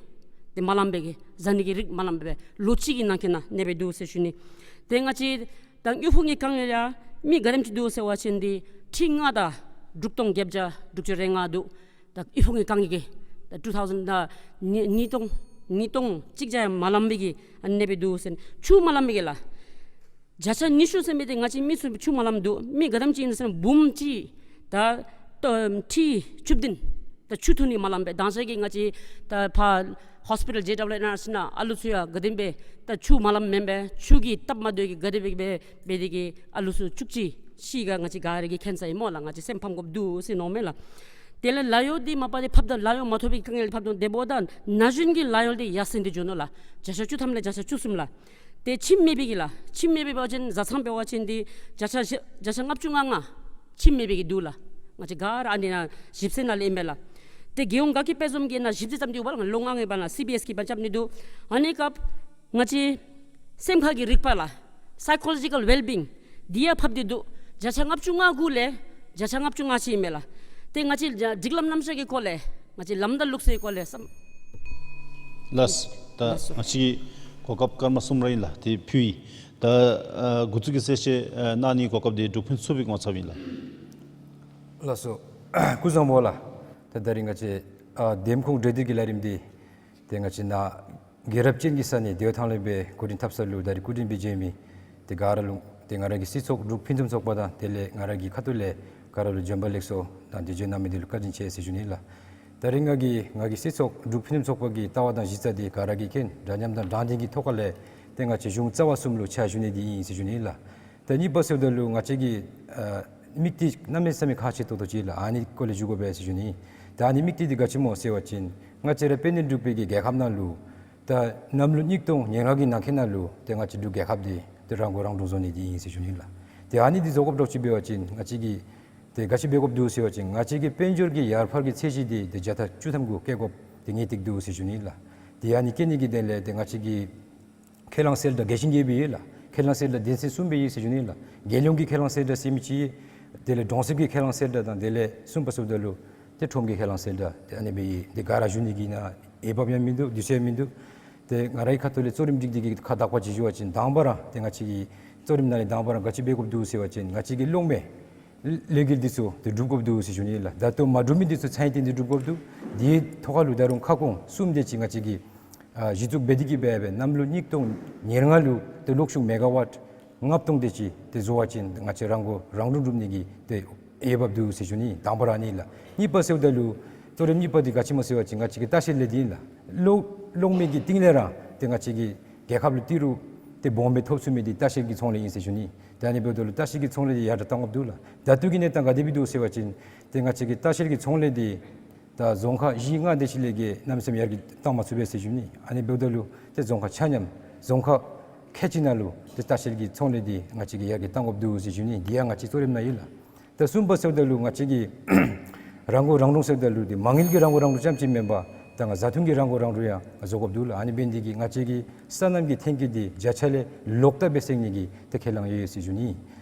ཏེ་མ་ལངམ་སྦེ་གི་བཟའ་ནི་གི་རིགས་མ་ལངམ་སྦེ་ལོ་གཅིག་གི་ནང་འཁོད་ནང་ཨ་ནེ་སྦེ་འདུག་ཟེར་ཞུ་ནི། ཏེ་ང་བཅས་ད་དངུལ་ཕོངས་ཀྱི་དཀའ་ངལ་ཡང་མི་ག་དེམ་ཅིག་འདུག་ཟེར་བ་ཅིན་ཏེ་ཁྲི་ལྔ་དང་དྲུག་སྟོང་བརྒྱད་བརྒྱ་དྲུག་ཅུ་རེ་ལྔ་འདུག། ད་དངུལ་ཕོངས་ཀྱི་དཀའ་ངལ་གྱིས་ད་two thousand ད་ཉིས་ཉིས་སྟོང་ཉིས་སྟོང་གཅིག་བརྒྱ་ཡང་མ་ལངམ་སྦེ་གི་ཨ་ནེ་སྦེ་འདུག་ཟེར། ཆུ་མ་ལངམ་སྦེ་གི་ལགས། བརྒྱ་ཆ་ཉི་ཤུ་ཟེར་མི་འདི་ང་བཅས་མི་ཚུ་ཆུ་མ་ལངམ་འདུག། མི་ག་དེམ་ཅིག་ཨིན་ཟེར་ན་འབུམ་གཅིག་དང་ཁྲི་བཅུ་བདུན་ད་ཆུ་འཐུང་ནི་མ་ལངམ་སྦེ། དང་ཤོས་ཀྱི་ང་བཅས་ད་ཕར་ཧོསི་པི་ཊལ་ཇེ་ཌབ་ལུ་ཨེན་ཨར་སི་ནང་ཨ་ལུ་ཚུ་ཡང་ག་དེམ་སྦེ་ད་ཆུ་མ་ལངམ་མེན་པས། ཆུ་གིས་སྟབས་མ་བདེཝ་གི་ག་དེ་སྦེ་སྦེ་སྦེ་དེ་གིས་ཨ་ལུ་ཚུ་བཅུ་གཅིག་ཤི་ག་ང་བཅས་ག་ར་གིས་མཁྱེན་ས་ཨིན་མས་ལགས། ང་བཅས་སེམས་ཕམ་དགོཔ་འདུག་ཟེར་མནོཝ་མས་ལགས། དེ་ལས་ལཱ་གཡོག་འདི་མ་པ་འདི་ཕབ་ད་ལཱ་གཡོག་མ་ཐོབ་པའི་དཀའ་ངལ་ཕབ་དོ། དེ་འབདཝ་ད་ན་གཞོན་གྱི་ལཱ་གཡོག་འདི་ཡར་སེང་སྟེ་འགྱོ་ནུག་ལགས། བརྒྱ་ཆ་བཅུ་ཐམ་ལས་བརྒྱ་ཆ་བཅུ་གསུམ་ལགས། ཏེ་ཁྱིམ་མེད་པའི་གི་ལགས། ཁྱིམ་མེད་པའི་འབད་བ་ཅིན་བཟའ་ཚང་འབད་བ་ཅིན་འདི་བརྒྱ་ཆ་བཞི་བརྒྱ་ཆ་ལྔ་བཅུ་ང་ལྔ་ཁྱིམ་མེད་པའི་གི་འདུག་ལགས། ང་བཅས་ག་ར་ཨ་ནི་ནང་ཞིབ་འཚོལ་ནང་ལས་ཨིན་པས་ལགས། ཏེ་རྒྱལ་ཡོངས་དགའ་སྐྱིད་དཔལ་འཛོམས་ཀྱི་ནང་ཞིབ་འཚོལ་བརྩམས་ཏེ་ཡོད་པ་ལགས། ལོ་ལྔ་ལྔའི་བར་ན་སི་བི་ཨེསི་གིས་ཕར་རྐྱབ་ནི་འདུག། ཨ་ནི་སྐབས་ང་བཅས་སེམས་ཁ་གི་རིག་པ་ལགས། Psychological well-being འདི་ཡང་ཕབ་སྟེ་འདུག། བརྒྱ་ཆ་ལྔ་བཅུ་ང་དགུ་ལས་བརྒྱ་ཆ་ལྔ་བཅུ་ང་གཅིག་ཨིན་མས་ལགས། ཏེ་ང་བཅས་སྒྲིག་ལམ་རྣམ་གཞག་གི་སྐོར་ལས་ང་བཅས་ལམ་དང་ལུགས་སྲོལ་གྱི་སྐོར་ལས་བསམ། ལགས། ད་ལགས་སོ། ང་བཅས་ཀྱི་གོ་སྐབས་སྐར་མ་གསུམ་ར་ཨིན་ལགས། དེ་ཕུལ་ཡི། ད་ཨ་འགོ་བཙུགས་ཀྱི་གསལ་བཤད་ཨ་གནང་ནིའི་གོ་སྐབས་དེ་འབྲུག་ཕུན་ཚོགས་པའི་ངོ་ཚབ་ཨིན་ལགས། ལགས་སོ། སྐུ་གཟུགས་བཟང་པོ་ལགས། ད་ད་རིས་ང་བཅས་ཨ་འདེམས་ཁོངས་གྲོས་བསྡུར་གྱི་ལས་རིམ་འདི་ཏེ་ང་བཅས་ནཱ་རྒྱལ་རབས་ཅན་གྱི་ས་གནས་བདེ་བ་ཐང་ལས་སྦེ་འགོ་འདྲེན་འཐབ་ས་ལུ་ད་རིས་སྐུ་མགྲོན་སྦེ་བྱོན་མི་ཏེ་ག་ར་ལུ་ཏེ་ང་ར་གི་སྲིད་ཚོགས་འབྲུག་ཕུན་སུམ་ཚོགས་པ་དང་དེ་ལས་ང་ར་གི་ཁ་ཐུག་ལས་ག་ར་ལུ་བྱོན་པ་ལེགས་སོ་དང་དེ་བྱོན་གནང་མི་འདི་ལུ་བཀའ་དྲིན་ཆེ་ཟེར་ཞུ་ནི་ལགས། ད་རིས་ང་གིས་ང་གི་སྲིད་ཚོགས་འབྲུག་ཕུན་སུམ་ཚོགས་པ་གི་ལྟ་བ་དང་གཞི་རྩ་འདི་ག་ར་གིས་མཁྱེན། འདྲ་མཉམ་དང་དྲང་བདེན་གྱི་ཐོག་ཁ་ལས་ཏེ་ང་བཅས་གཞུང་རྩ་བ་གསུམ་ལུ་ཕྱག་ཞུ་ནི་འདི་ཨིན་ཟེར་ཞུ་ནི་ལགས། ད་གཉིས་པ་ཟེརཝ་ད་ལུ་ང་བཅས་ཀྱི་ཨ་དམིགས་གཏད་གནམ་མེད་ས་མེད་ཁག་ཆེ་ཏོག་ཏོ་ཅིག་ལགས། ཨ་ནི་སྐོར་ལས་ཞུ་དགོ་པས་ཟེར་ཞུ་ནི། ད་ཨ་ནི་དམིགས་གཏད་འདི་ག་ཅི་སྨོ་ཟེར་བ་ཅིན་ང་བཅས་ར་དཔལ་ལྡན་འབྲུག་པའི་གི་རྒྱལ་ཁབ་ནང་ལུ་ད་གནམ་ལོ་ཉིས་སྟོང་ཉེར་ལྔ་གི་ནང་འཁོད་ནང་ལུ་ཏེ་ང་བཅས་འབྲུག་རྒྱལ་ཁབ་འདི་ཏེ་རང་མགོ་རང་འདྲོངས་བཟོ་ནི་འདི་ཨིན་ཟེར་ཞུ་ནི་ལགས། ཏེ་ཨ་ནི་འདི་བཟོ་དགོཔ་འདྲཝ་ཅིག་འབད་བ་ཅིན་ང་བཅས་ཀྱིས་ཏེ་ག་ཅི་འབད་དགོཔ་འདུག་ཟེར་བ་ཅིན་ང་བཅས་ཀྱི་དཔལ་འབྱོར་གྱི་ཡར་འཕར་གྱི་ཚད་གཞི་འདི་ཏེ་བརྒྱ་ཆ་བཅུ་ཐམ་གུ་བཀལ་དགོཔ་འདི་ངེས་ཏིག་འདུག་ཟེར་ཞུ་ནི་ལགས། ཏེ་ཨ་ནི་བཀལ་ནི་གི་དོན་ལས་ཏེ་ང་བཅས་ཀྱི་ཁས་བླངས་གསལ་བསྒྲགས་རྒྱས་ཤིང་རྒྱས་པ་ཡོད་ལགས། ཁས་བླངས་གསལ་བསྒྲགས་དོན་ཚན་གསུམ་སྦེ་ཡོད་ཟེར་ཞུ་ནི་ལགས། རྒྱལ་ཡོངས་ཀྱི་ཁས་བླངས་གསལ་བསྒྲགས་ཟེར་མི་ཅིག་ཡོད། དེ་ལས་གྲོང་གསེབ་ཀྱི་ཁས་བླངས་གསལ་བསྒྲགས་དང་དེ་ལས་གསུམ་པ་ཟེརཝ་ད་ལུ་ཏེ་ཁྲོམ་གྱི་ཁས་བླངས་གསལ་བསྒྲགས་ཏེ་ཨ་ནི་སྦེ་ཡོད། ཏེ་ག་ར་ཞུ་ནི་གི་ནང་འོས་འབབ་ཡང་མིན་འདུག། དུས་ཚོད་ཡང་མིན་འདུག། ཏེ་ང་རའི་ཁ་ཐུག་ལས་གཙོ་རིམ་སྒྲིག་སྟེ་གི་ཁ་དག་པ་ཅིག་ཞུ་བ་ཅིན་དང་པ་ར་ཏེ་ང་བཅས་ཀྱི་གཙོ་རིམ་ནང་ལས་དང་པ་ར་ག་ཅི་འབད་དགོཔ་འདུག་ཟེར་བ་ཅིན་ང་བཅས་ཀྱི་གློག་མེ་ལས་འགུལ་འདི་ཚུ་ཏེ་སྒྲུབ་དགོཔ་འདུག་ཟེར་ཞུ་ནི་ལགས། ད་ལྟོ་མ་གྲུབ་མི་འདི་ཚུ་ཚད་ལྡན་དུ་སྒྲུབ་དགོཔ་འདུག། དེའི་ཐོག་ཁ་ལུ་ད་རུང་ཁ་སྐོང་གསུམ་དེ་ཅིག་ང་བཅས་ཀྱིས་ཨ་གཞི་བཙུགས་འབད་དེ་གི་སྦེ་སྦེ་གནམ་ལོ་ཉིས་སྟོང་ཉེར་ལྔ་ལུ་ཏེ་གློག་ཤུགས་མེ་ག་ཝཊ་ལྔ་སྟོང་དེ་ཅིག་ཏེ་བཟོ་བ་ཅིན་ང་བཅས་རང་མགོ་རང་འདྲོངས་སྒྲུབ་ནི་གི་ཏེ་འོས་འབབ་འདུག་ཟེར་ཞུ་ནི་དང་པ་ར་ཨ་ནི་ལགས། གཉིས་པ་ཟེརཝ་ད་ལུ་གཙོ་རིམ་གཉིས་པ་འདི་ག་ཅི་སྨོ་ཟེར་བ་ཅིན་ང་བཅས་ཀྱི་ལྟ་བཤལ་ལས་སྡེ་ཨིན་ལགས། གློག་གློག་མེ་གི་སྟེང་ལས་ར་ཏེ་ང་བཅས་ཀྱི་རྒྱལ་ཁབ་ལུ་ཏི་རུ་ཏེ་སྦོམ་སྦེ་ཐོབ་ཚུགས་མི་འདི་ལྟ་བཤལ་གྱི་ཚོང་ལས་ཨིན་ཟེར་ཞུ་ནི། ད་ཨ་ནི་འབདཝ་ད་ལུ་ལྟ་བཤལ་གྱི་ཚོང་ལས་འདི་ཡར་དྲག་གཏང་དགོཔ་འདུག་ལགས། ད་ལྟོ་གི་གནས་སྟངས་ག་དེ་སྦེ་འདུག་ཟེར་བ་ཅིན་ཏེ་ང་བཅས་ཀྱི་ལྟ་བཤལ་གྱི་ཚོང་ལས་འདི་ད་རྫོང་ཁག་བཞི་ལྔ་དེ་ཅིག་ལས་བརྒལ་གནམ་མེད་ས་མེད་ཡར་རྒྱས་གཏང་མ་ཚུགས་པས་ཟེར་ཞུ་ནི། ཨ་ནི་འབདཝ་ད་ལུ་ཏེ་རྫོང་ཁག་ཆ་མཉམ་རྫོང་ཁག་ཁལ་གཅིག་ནང་ལུ་ཏེ་ལྟ་བཤལ་གྱི་ཚོང་ལས་འདི་ང་བཅས་ཀྱིས་ཡར་རྒྱས་གཏང་དགོཔ་འདུག་ཟེར་ཞུ་ནི། འདི་ཡང་ང་བཅས་གཙོ་རིམ་ནང་ཡོད་ལགས། ད་གསུམ་པ་ཟེརཝ་ད་ལུ་ང་བཅས་ཀྱི་རང་མགོ་རང་འདྲོངས་ཟེརཝ་ད་ལུ་འདི་མ་དངུལ་གྱི་རང་མགོ་རང་འདྲོངས་རྐྱངམ་ཅིག་མེན་པར་ད་ང་བཟའ་འཐུང་གི་རང་མགོ་རང་འདྲོངས་ཡང་བཟོ་དགོཔ་འདུག་ལགས། ཨ་ནི་འབད་ནི་འདི་གིས་ང་བཅས་ཀྱི་སོ་ནམ་གྱི་ཐོན་སྐྱེད་འདི་བརྒྱ་ཆ་ལས་ལོག་ལྟབ་སྦེ་སེང་ནི་གི་ཏེ་ཁས་བླངས་ཡོད་ཟེར་ཞུ་ནི།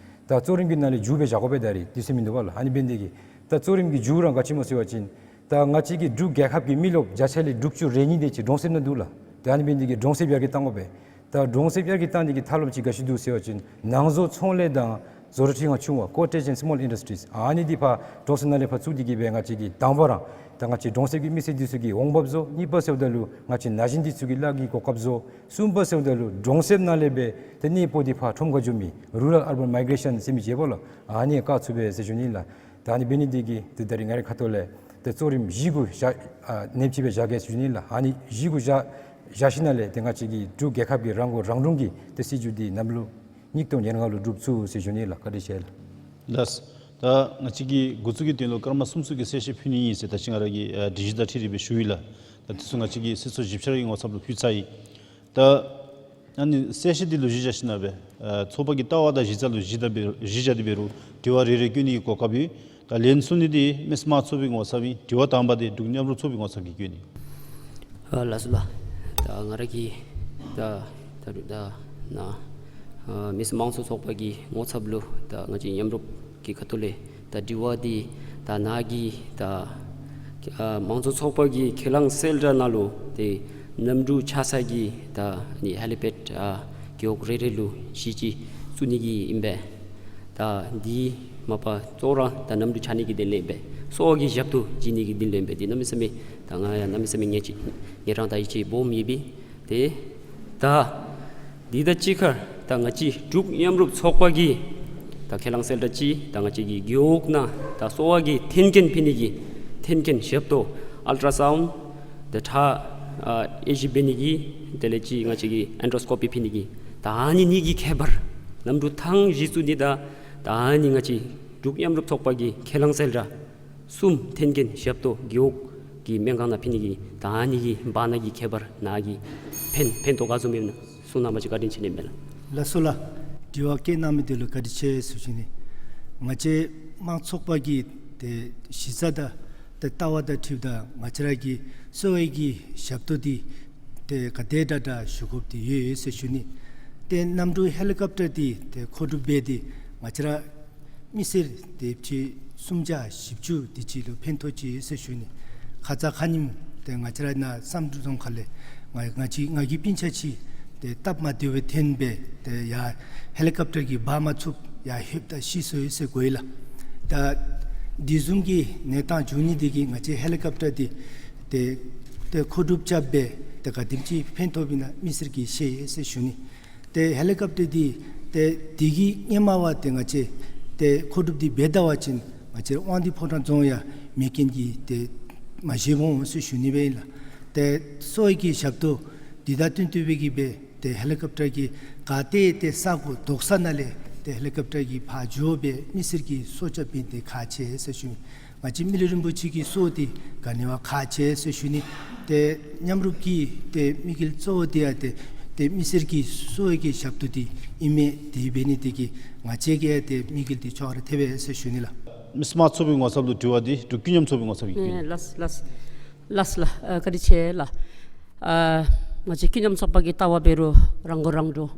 ད་གཙོ་རིམ་གྱི་ནང་ལས་མཇུག་སྦེ་བཞག་དགོ་པས། ད་རིས་དུས་ཚོད་མིན་འདུག་པ་ལགས། ཨ་ནི་འབད་ནི་འདི་གིས་ད་གཙོ་རིམ་གྱི་མཇུག་ར་ག་ཅི་སྨོ་ཟེར་བ་ཅིན་ད་ང་བཅས་ཀྱི་འབྲུག་རྒྱལ་ཁབ་ཀྱི་མི་རློབས་བརྒྱ་ཆ་ལས་དྲུག་ཅུ་རེ་གཉིས་དེ་ཅིག་གྲོང་གསེབ་ནང་འདུག་ལགས། ད་ཨ་ནི་འབད་ནི་འདི་གིས་གྲོང་གསེབ་ཡར་རྒྱས་གཏང་དགོ་པས། ད་གྲོང་གསེབ་ཡར་རྒྱས་གཏང་ནི་གི་ཐབས་ལམ་ཅིག་ག་ཅི་འདུག་ཟེར་བ་ཅིན་ནང་བཟོ་ཚོང་ལས་དང་བཟོ་གྲྭ་ཁྲི་ཁང་ཆུང་བ་Cottage and Small Industries ཨ་ནི་འདི་ཕར་གྲོང་གསེབ་ནང་ལས་ཕར་བཙུགས་ཏེ་གི་སྦེ་ང་བཅས་ཀྱིས་དང་པ་ར་ད་ང་བཅས་གྲོང་གསེབ་ཀྱི་མི་སེར་འདི་ཚུ་གི་འོང་འབབ་བཟོ། གཉིས་པ་ཟེརཝ་ད་ལུ་ང་བཅས་ན་གཞོན་འདི་ཚུ་གི་ལཱ་གི་གོ་སྐབས་བཟོ། གསུམ་པ་ཟེརཝ་ད་ལུ་གྲོང་གསེབ་ནང་ལས་སྦེ་ཏེ་གནས་སྤོ་སྟེ་ཕར་ཁྲོམ་ཁར་འགྱོ་མི་Rural Urban Migration ཟེར་མི་ཅིག་ཡོདཔ་ལགས། ཨ་ནི་བཀག་ཚུགས་པས་ཟེར་ཞུ་ནི་ལགས། ད་ཨ་ནི་འབད་ནི་འདི་གིས་ཏེ་ད་རིས་ང་རའི་ཁ་ཐུག་ལས་ཏེ་གཙོ་རིམ་བཞི་གུ་བཞག་ཨ་ནེམ་ཅིག་སྦེ་བཞག་གེ་ཟེར་ཞུ་ནི་ལགས། ཨ་ནི་བཞི་གུ་བཞག་བཞག་ཞིནམ་ལས་ཏེ་ང་བཅས་ཀྱི་འབྲུག་རྒྱལ་ཁབ་ཀྱི་རང་མགོ་རང་འདྲོངས་ཀྱི་ཏེ་སྲིད་བྱུས་འདི་གནམ་ལོ་ ཉིས་སྟོང་ཉེར་ལྔ་ལུ་འགྲུབ་ཚུགས་ཟེར་ཞུ་ནི་ལགས། བཀའ་དྲིན་ཆེ་ལགས། ལགས། ད་ང་བཅས་ཀྱིས་འགོ་བཙུགས་ཀྱི་དོན་ལུ་སྐར་མ་སུམ་ཅུ་གི་གསལ་བཤད་ཕུལ་ནི་ཨིན་ཟེར་ད་ཅི་ང་ར་གིས་ཨ་སྒྲིག་གཞི་དང་འཁྲིལ་ཏེ་སྦེ་ཞུ་ཡི་ལགས། ད་དེ་ཚུ་ང་བཅས་ཀྱིས་སྲིད་ཚོགས་ཞིབ་བཤེར་གྱི་ངོ་ཚབ་ལུ་ཕུལ་ཚར་ཡི། ད་ཨ་ནི་གསལ་བཤད་འདི་ལུ་གཞི་བཞག་ཞིནམ་ལས་སྦེ་ཨ་ཚོགས་པ་གི་ལྟ་བ་དང་གཞི་རྩ་ལུ་གཞི་བཞག་སྟེ་སྦེ་གཞི་བཞག་སྟེ་འབད་རུང་དྲི་བ་རེ་རེ་བཀོད་ནི་གི་གོ་སྐབས་ཡོད། ད་ལན་གསུང་ནི་འདི་མི་སེར་དམངས་གཙོ་ཚོགས་པའི་ངོ་ཚབ་ཨིན། དྲི་བ་དང་པ་འདི་འབྲུག་མཉམ་རུབ་ཚོགས་པའི་ངོ་ཚབ་ཀྱིས་བཀོད་ནི། ཨ་ལགས་སོ་ལགས། ད་ང་ར་གིས་ད་ད་རུང་ད་ནཱ་ཨ་མི་སེར་དམངས་གཙོ་ཚོགས་པ་གི་ངོ་ཚབ་ལུ་ད་ང་བཅས་མཉམ་རུབ་ཀྱི་ཁ་ཐུག་ལས་ད་དྲི་བ་འདི་ད་ནཱ་གི་ད་ཨ་དམངས་གཙོ་ཚོགས་པ་གི་ཁས་བླངས་གསལ་བསྒྲགས་ནང་ལུ་ཏེ་གནམ་གྲུ་ཆགས་ས་གི་ད་ནི་ཧེ་ལི་པེཌ་ཨ་རྒེད་འོག་རེ་རེ་ལུ་གཞི་ཅིག་བཙུགས་ནི་གི་ཨིན་པས། ད་འདི་མ་པ་གཙོ་བོ་ར་ད་གནམ་གྲུ་ཆགས་ནི་གི་དོན་ལས་ཨིན་པས། གསོ་བ་གི་ཞབས་ཏོག་བྱིན་ནི་གི་དོན་ལས་ཨིན་པས། འདི་གནམ་མེད་ས་མེད་ད་ང་ཡང་གནམ་མེད་ས་མེད་ངེས་ཅི་ངེས་རང་ད་ཡིད་ཆེས་སྦོམ་ཡོད་པས། ཏེ་ད་འདི་དང་གཅིག་ཁར་ད་ང་བཅས་འབྲུག་མཉམ་རུབ་ཚོགས་པ་གི་ད་ཁས་བླངས་གསལ་བསྒྲགས་ཅིག་ད་ང་བཅས་ཀྱི་རྒེད་འོག་ནང་ད་གསོ་བ་གི་མཐུན་རྐྱེན་ཕུལ་ནི་གི་མཐུན་རྐྱེན་ཞབས་ཏོག་ཨལ་ཊ་ར་སའུནཌ་ད་ཁྲག་ཨ་ཨེ་ཤི་འབད་ནི་གི་དེ་ལས་ཅིག་ང་བཅས་ཀྱི་ཨེན་ཌོ་སི་ཀོ་པི་ཕུལ་ནི་གི་ད་ཨ་ནི་གཉིས་ཀྱི་ཁྱད་པར་གནམ་གྲུ་ཐང་བཞི་བཙུགས་ནི་དང་ད་ཨ་ནི་ང་བཅས་འབྲུག་མཉམ་རུབ་ཚོགས་པ་གི་ཁས་བླངས་གསལ་བསྒྲགས་གསུམ་མཐུན་རྐྱེན་ཞབས་ཏོག་རྒེད་འོག་གི་སྨན་ཁང་ནང་ཕུལ་ནི་གི་ད་ཨ་ནི་གི་བར་ན་གི་ཁྱད་པར་ནཱ་གིས་ཕན་ཕན་ཐོགས་ག་བཟུམ་ཡོདཔ་ཨིན་ན་གསུང་གནང་བ་ཅིན་བཀའ་དྲིན་ཆེ་ནི་ཨིན་པས་ལགས། ལགས་སོ་ལགས། དྲི་བ་བཀོད་གནང་མི་འདི་ལུ་བཀའ་དྲིན་ཆེ་ཟེར་ཞུ་ནི། ང་བཅས་དམངས་གཙོ་ཚོགས་པ་གི་ཏེ་གཞི་རྩ་དང་ཏེ་ལྟ་བ་དང་འཁྲིལཝ་ད་ང་བཅས་ར་གི་གསོ་བའི་གི་ཞབས་ཏོག་འདི་ཏེ་ག་དེ་དྲག་དྲག་ཞུ་དགོཔ་འདི་ཡོད་ཡོད་ཟེར་ཞུ་ནི། ཏེ་གནམ་གྲུ་ཧེ་ལི་ཀོབ་ཊར་འདི་ཏེ་མཁོ་སྒྲུབ་འབད་དེ་ང་བཅས་ར་མི་སེར་ཏེ་ཕྱི་སུམ་བརྒྱ་བཞི་བཅུ་དེ་ཅིག་ལུ་ཕན་ཐོགས་ཅི་ཟེར་ཞུ་ནི། ཁ་ཙ་ཁ་ཉིནམ་ཏེ་ང་བཅས་ར་ནཱ་བསམ་གྲུབ་རྫོང་ཁག་ལས་ང་ང་བཅས་ང་གི་སྤུན་ཆ་ཅིག་ཏེ་སྟབས་མ་བདེཝ་ཐོན་སྦེ་ཏེ་ཡར་ཧེ་ལི་ཀོབ་ཊར་གྱིས་འབག་མ་ཚུགས་ཡར་ལྷོདཔ་ད་ཤི་སོ་ཡི་ཟེར་གོ་ཡི་ལགས། ད་འདི་བཟུམ་གྱི་གནས་སྟངས་བྱུང་ནི་འདི་གིས་ང་བཅས་ཧེ་ལི་ཀོབ་ཊར་འདི་ཏེ་ཏེ་མཁོ་སྒྲུབ་རྐྱབ་སྦེ་ཏེ་ག་དེམ་ཅིག་ཕན་ཐོགས་པས་ན་མི་སེར་གྱིས་ཤེས་ཡི་ཟེར་ཞུ་ནི། ཏེ་ཧེ་ལི་ཀོབ་ཊར་འདི་ཏེ་འདི་གི་སྔོན་མ་བ་ཏེ་ང་བཅས་ཏེ་མཁོ་སྒྲུབ་འདི་འབད་ད་པ་ཅིན་ང་བཅས་དབང་འདུས་ཕོ་བྲང་རྫོང་ཡང་མེད་རྐྱེན་གྱིས་ཏེ་མ་བཞེས་འོང་ཟེར་ཞུ་ནི་སྦེ་ཨིན་ལགས། ཏེ་གསོ་བའི་གི་ཞབས་ཏོག་འདི་དང་བསྟུན་ཏེ་སྦེ་གི་སྦེ་ཏེ་ཧེ་ལི་ཀོབ་ཊར་གྱིས་ག་ཏེ་ཏེ་ས་གོ་དོག་ས་ནང་ལས་ཏེ་ཧེ་ལི་ཀོབ་ཊར་གྱིས་ཕར་འགྱོ་སྦེ་མི་སེར་གྱི་གསོ་རྐྱབ་པའི་ཏེ་ཁག་ཆེ་ཟེར་ཞུ་ནི། ང་བཅས་མི་ལུས་རིན་པོ་ཆེ་གི་གསོ་འདི་ག་ནི་བ་ཁག་ཆེ་ཟེར་ཞུ་ནི། ཏེ་མཉམ་རུབ་ཀྱི་ཏེ་དམིགས་ཡུལ་གཙོ་བོ་འདི་ཡང་ཏེ་ཏེ་མི་སེར་གྱི་གསོ་བའི་གི་ཞབས་ཏོག་འདི་ཨིན་མས། དེ་འབད་ནི་འདི་གིས་ང་བཅས་ཀྱི་ཡང་ཏེ་དམིགས་ཡུལ་འདི་ཅོག་ར་འཐད་པས་ཟེར་ཞུ་ནི་ལགས། མི་སེར་དམངས་གཙོ་ཚོགས་པའི་ངོ་ཚབ་ལུ་དྲི་བ་འདི་འབྲུག་ཀུན་མཉམ་ཚོགས་པའི་ངོ་ཚབ་ཀྱིས་ཨེ་ལགས་ལགས་ལགས་ལགས། ཨ་བཀའ་དྲིན་ཆེ་ལགས། ཨ་ང་བཅས་ཀུན་མཉམ་ཚོགས་པ་གི་ལྟ་བ་འབད་རུང་རང་མགོ་རང་འདྲོངས།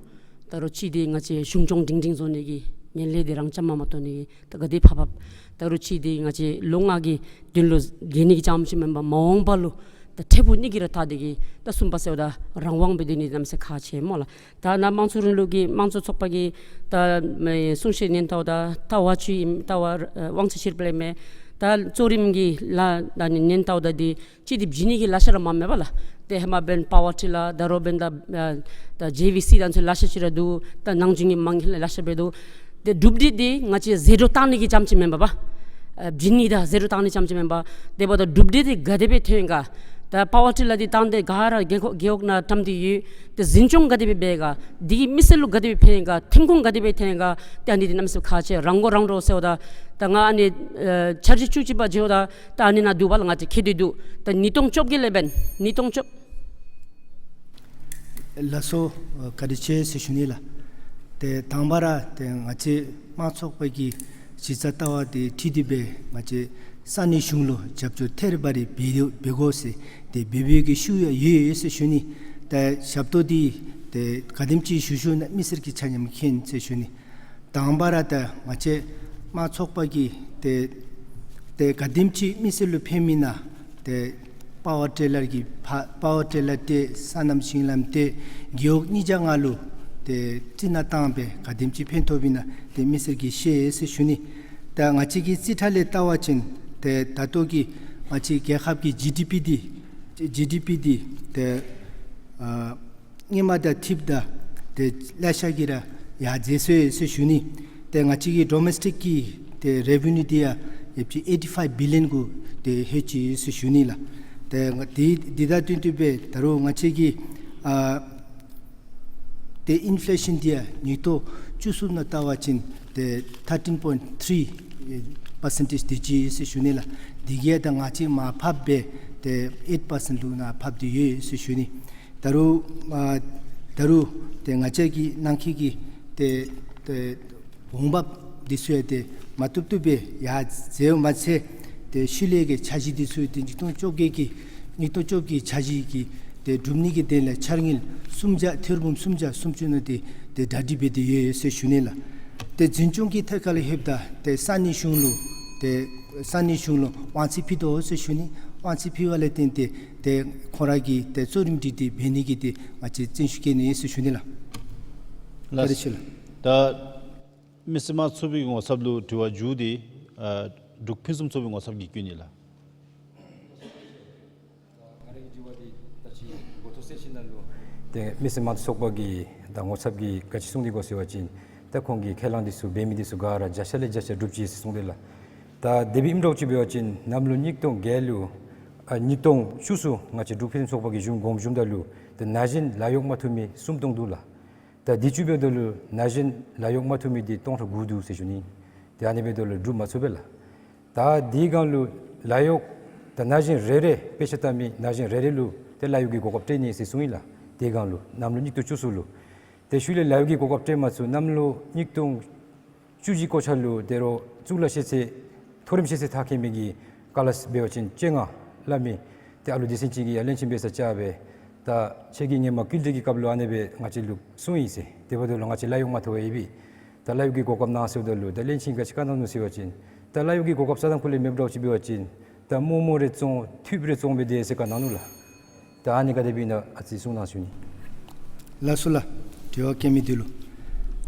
ད་རུང་གཅིག་འདི་ང་བཅས་གཞུང་སྐྱོང་སྒྲིང་སྒྲིང་བཟོ་ནི་གི་ངན་ལྷད་འདི་རང་བཅོམ་མ་མ་གཏོགས་ནི་གི་ད་ག་དེ་ཕབ་ཕབ། ད་རུང་གཅིག་འདི་ང་བཅས་ལོ་ལྔ་གི་དོན་ལུ་འགྱོ་ནི་གི་རྐྱངམ་ཅིག་མེན་པར་མ་འོངས་པ་ལུ་ད་འཕྲལ་ཕུགས་གཉིས་ཀྱི་ར་ཐག་འདི་གིས་ད་གསུམ་པ་ཟེརཝ་ད་རང་དབང་སྦེ་སྡོད་ནི་གནམ་མེད་ས་མེད་ཁག་ཆེ་སྨོ་ལགས། ད་ནཱ་དམངས་གཙོ་རིང་ལུགས་ཀྱི་དམངས་གཙོ་ཚོགས་པ་གི་ད་མ་གསུང་བཤད་ཉན་ལྟཝ་ད་ལྟ་བ་ཅིག་ཨིན། ལྟ་བ་ཨ་དབང་ཚད་ཕྱིར་སྤེལ་མས། ད་གཙོ་རིམ་གྱི་ལཱ་ད་ནི་ཉན་ལྟཝ་ད་འདི་གཅིག་འདི་བྱིན་ནི་གི་ལེ་ཤ་ར་མ་མེད་པ་ལགས། ཏེ་ཧེ་མ་འབདན་པ་ཝར་ཊི་ལར་ད་རུང་འབདན་ད་ཨ་ད་ཇེ་ཝི་སི་ད་ཚུ་ལེ་ཤ་ཅིག་ར་འདུག། ད་ནང་འཇུག་ནི་མང་ལེ་ཤ་སྦེ་འདུག། ཏེ་གྲུབ་འབྲས་འདི་ང་བཅས་ཟད་འགྲོ་བཏང་ནི་གི་རྐྱངམ་ཅིག་མེན་པ་པ། ཨ་བྱིན་ནི་དང་ཟད་འགྲོ་བཏང་ནི་རྐྱངམ་ཅིག་མེན་པ། དེ་འབདཝ་ད་གྲུབ་འབྲས་འདི་ག་དེ་སྦེ་ཐོན་ག། ད་པ་ཝར་ཊི་ལར་འདི་བཏང་སྟེ་ག་ར་རྒེད་འོག་རྒེད་འོག་ནང་བཀྲམ་སྟེ་ཡོད། ཏེ་འཛིན་སྐྱོང་ག་དེ་སྦེ་འབད་ག། འདི་གིས་མི་སེར་ལུ་ག་དེ་སྦེ་ཕན་ག། ཐོན་ཁུངས་ག་དེ་སྦེ་ཐོན་ག། ཏེ་ཨ་ནི་འདི་གནམ་མེད་ས་མེད་ཁག་ཆེ། རང་མགོ་རང་འདྲོངས་ཟེརཝ་ད་ད་ང་ཨ་ནི་ཨ་འཆར་གཞི་བཅུ་གཅིག་པ་བརྗེཝ་ད་ད་ཨ་ནི་ནང་འདུག་པ་ལགས། ང་བཅས་འཁྱིད་དེ་འདུག། ད་ཉིས་སྟོང་བཅོ་བརྒྱད་ལས་འབདན་ཉིས་སྟོང་བཅོ། ལགས་སོ། བཀའ་དྲིན་ཆེ་ཟེར་ཞུ་ནི་ལགས། ཏེ་དང་པ་ར་ཏེ་ང་བཅས་དམངས་ཚོགས་པ་གི་གཞི་རྩ་ལྟ་བ་འདི་འཁྲིལ་ཏེ་སྦེ་ང་བཅས་ས་གནས་གཞུང་ལུ་རྒྱབ་སྐྱོར་ཐད་རི་བ་རི་འབད་འབད་དགོ་ཟེར་ཏེ་འབད་འབདཝ་གི་ཤུགས་ཡང་ཡོད་ཡོད་ཟེར་ཞུ་ནི། ཏེ་ཞབས་ཏོག་འདི་ཏེ་ག་དེམ་ཅིག་ཞུ་ཞུཝ་ཨིན་ན་མི་སེར་གྱིས་ཆ་མཉམ་མཁྱེན་ཟེར་ཞུ་ནི། དང་པ་ར་ད་ང་བཅས་དམངས་ཚོགས་པ་གིས་ཏེ་ཏེ་ག་དེམ་ཅིག་མི་སེར་ལུ་ཕནམ་ཨིན་ན་ཏེ་པ་ཝར་ཊི་ལར་གྱི་ཕར་པ་ཝར་ཊི་ལར་ཏེ་སོ་ནམ་ཞིང་ལམ་ཏེ་རྒེད་འོག་ཉིས་བརྒྱ་ལྔ་ལུ་ཏེ་རྩི་ནག་བཏང་སྦེ་ག་དེམ་ཅིག་ཕན་ཐོགསཔ་ཨིན་ན་ཏེ་མི་སེར་གྱིས་ཤེས་ཟེར་ཞུ་ནི། ད་ང་བཅས་ཀྱི་རྩིས་ཁྲ་ལས་བལྟ་བ་ཅིན་ཏེ་ད་ལྟོ་གི་ང་བཅས་རྒྱལ་ཁབ་ཀྱི་ཇི་ཌི་པི་འདི་ཇི་ཌི་པི་འདི་ཏེ་ཨ་སྔོན་མ་དང་འཁྲིལཝ་ད་ཏེ་ལེ་ཤ་གིས་ར་ཡར་འཛེགས་སོ་ཡི་ཟེར་ཞུ་ནི། ཏེ་ང་བཅས་ཀྱི་ཌོ་མེས་ཊིག་གི་ཏེ་རེ་བི་ནིའུ་འདི་ཡང་ཡོདཔ་ཅིག་ཨེ་ཊི་ཕའིབ་བི་ལི་ཡོན་གུ་ཏེ་ལྷོད་ཅི་ཟེར་ཞུ་ནི་ལགས། ཏེ་ང་འདི་འདི་དང་བསྟུན་ཏེ་སྦེ་ད་རུང་ང་བཅས་ཀྱི་ཨ་ ཏེ་ཨིན་ཕི་ལེ་ཤཱན་འདི་ཡང་ཉིས་སྟོང་བཅུ་གསུམ་ནང་བལྟ་བ་ཅིན་ཏེ་ཐར་ཊིན་པོའིནཊ་ཐི་རི་པར་སེན་ཊེཇ་དེ་ཅིག་ཟེར་ཞུ་ནི་ལགས། དེ་གིས་ད་ང་བཅས་མར་ཕབ་སྦེ་ཏེ་ཨེཊ་པར་སེནཊ་ལུ་ནཱ་ཕབ་སྟེ་ཡོད་ཟེར་ཞུ་ནི། ད་རུང་ཨ་ད་རུང་ཏེ་ང་བཅས་ཀྱི་ནང་འཁོད་ཀྱི་ཏེ་ཏེ་འོང་འབབ་འདི་ཚུ་ཡང་ཏེ་མ་བཏུབ་བཏུབ་སྦེ་ཡར་འཛེགས་མ་ཚད་ཏེ་ཤུལ་ལས་ཀྱི་འཆར་གཞི་འདི་ཚུ་ཏེ་ཉིས་སྟོང་བཅོ་བརྒྱད་ཀྱི་ཉིས་སྟོང་བཅོ་བརྒྱད་འཆར་གཞི་གི་ཏེ་སྒྲུབ་ནི་གི་དོན་ལས་འཆར་དངུལ་སུམ་བརྒྱ་ཐེར་འབུམ་སུམ་བརྒྱ་སུམ་ཅུ་ནང་ཏེ་ཏེ་གྲ་སྒྲིག་འབད་དེ་ཡོད་ཟེར་ཞུ་ནི་ལགས། ཏེ་འཛིན་སྐྱོང་གི་ཐད་ཁར་ལུ་ལྷོདཔ་ད་ཏེ་ས་གནས་གཞུང་ལུ་ཏེ་ས་གནས་གཞུང་ལུ་དབང་ཚད་ཕུལ་དོ་ཟེར་ཞུ་ནི། དབང་ཚད་ཕུལ་བ་ལས་བརྟེན་ཏེ་ཏེ་ཁོང་ར་གིས་ཏེ་གཙོ་རིམ་སྒྲིག་སྟེ་འབད་ནི་གི་ཏེ་ང་བཅས་བརྩོན་ཤུགས་བསྐྱེད་ནི་ཟེར་ཞུ་ནི་ལགས། ལགས། བཀའ་དྲིན་ཆེ་ལགས། ད་མི་སེར་དམངས་གཙོའི་ངོ་ཚབ་ལུ་དྲི་བ་མཇུག་འདི་ཨ་འབྲུག་ཕུན་སུམ་ཚོགས་པའི་ངོ་ཚབ་ཀྱིས་བསྐྱོན་ནི་ལགས། ཏེ་མི་སེར་དམངས་གཙོ་ཚོགས་པ་གི་ད་ངོ་ཚབ་ཀྱིས་ག་ཅི་གསུངས་ཏེ་གོ་ཟེར་བ་ཅིན་ད་ཁོང་གིས་ཁས་བླངས་འདི་ཚུ་འབད་མི་འདི་ཚུ་ག་ར་བརྒྱ་ཆ་ལས་བརྒྱ་ཆ་འགྲུབ་ཅི་ཟེར་གསུངས་ཏེ་ལགས། ད་དེ་སྦེ་ཨིནམ་འདྲཝ་ཅིག་འབད་བ་ཅིན་གནམ་ལོ་ཉིས་སྟོང་བརྒྱད་ལུ་ཨ་ཉིས་སྟོང་བཅུ་གསུམ་ང་བཅས་འབྲུག་ཕུན་སུམ་ཚོགས་པ་གིས་གཞུང་དགོངས་ཞུཝ་ད་ལུ་ད་ན་གཞོན་ལཱ་གཡོག་མ་ཐོབ་མི་སུམ་སྟོང་འདུག་ལགས། ད་དུས་ཅི་འབདཝ་ད་ལུ་ན་གཞོན་ལཱ་གཡོག་མ་ཐོབ་མི་འདི་སྟོང་ཕྲག་དགུ་འདུག་ཟེར་ཞུ་ནི། ཏེ་ཨ་ནི་འབདཝ་ད་ལུ་འགྲུབ་མ་ཚུགས་པས་ལགས། ད་དེའི་སྒང་ལུ་ལཱ་གཡོག་ད་ན་གཞོན་རེ་རེ་དཔེ་ཆ་ལྟ་མི་ན་གཞོན་རེ་རེ་ལུ་ཏེ་ལཱ་གཡོག་གི་གོ་སྐབས་སྤྲོད་ནི་ཟེར་གསུངས་ཡི་ལགས། དེའི་སྒང་ལུ་གནམ་ལོ་ཉིས་སྟོང་བཅུ་གསུམ་ལུ། ཏེ་ཤུལ་ལས་ལཱ་གཡོག་གི་གོ་སྐབས་སྤྲོད་མ་ཚུགས། གནམ་ལོ་ཉིས་སྟོང་བཅུ་བཞི་གོ་ཆ་ལུ་ད་རུང་གཙུག་ལག་ཤེས་ཚད་མཐོ་རིམ་ཤེས་ཚད་མཐར་འཁྱོལ་མི་གི་སྐོར་ལཱ་འབད་བ་ཅིན་བཅོ་ལྔ་སླབ་མི་ཏེ་ཨ་ལུ་སྡེ་ཚན་ཅིག་གིས་ཡར་བློན་ཆེན་འབད་སར་བཅར་སྦེ་ད་ཁྱེད་ཀྱིས་ཧེ་མ་བཀུར་འདི་གི་སྐབས་ལུ་ཨ་ནི་སྦེ་ང་བཅས་ལུ་གསུངས་ཡི་ཟེར། དེ་འབདཝ་ད་ལུ་ང་བཅས་ལཱ་གཡོག་མ་ཐོབ་པར་ཡོད་པས། ད་ལཱ་གཡོག་གི་གོ་སྐབས་གནང་ཟེརཝ་ད་ལུ་ད་བློན་ཆེན་ག་ཅི་བཀའ་གནང་ནུག་ཟེར་བ་ཅིན་ད་ལཱ་གཡོག་གི་གོ་སྐབས་ས་དང་ཕུ་ལས་མེདཔ་འདྲཝ་ཅིག་འབད་བ་ཅིན་ད་རྨོ་མོ་རེ་བཙོང་ཐུད་རེ་བཙོང་སྦེ་སྡོད་ཟེར་བཀའ་གནང་ནུག་ལགས། ད་ཨ་ནི་ག་དེ་སྦེ་ཨིན་ན་ཨ་ཙི་གསུང་གནང་ཞུ་ནི། ལགས་སོ་ལགས། དྲི་བ་བཀོད་མི་འདི་ལུ་ང་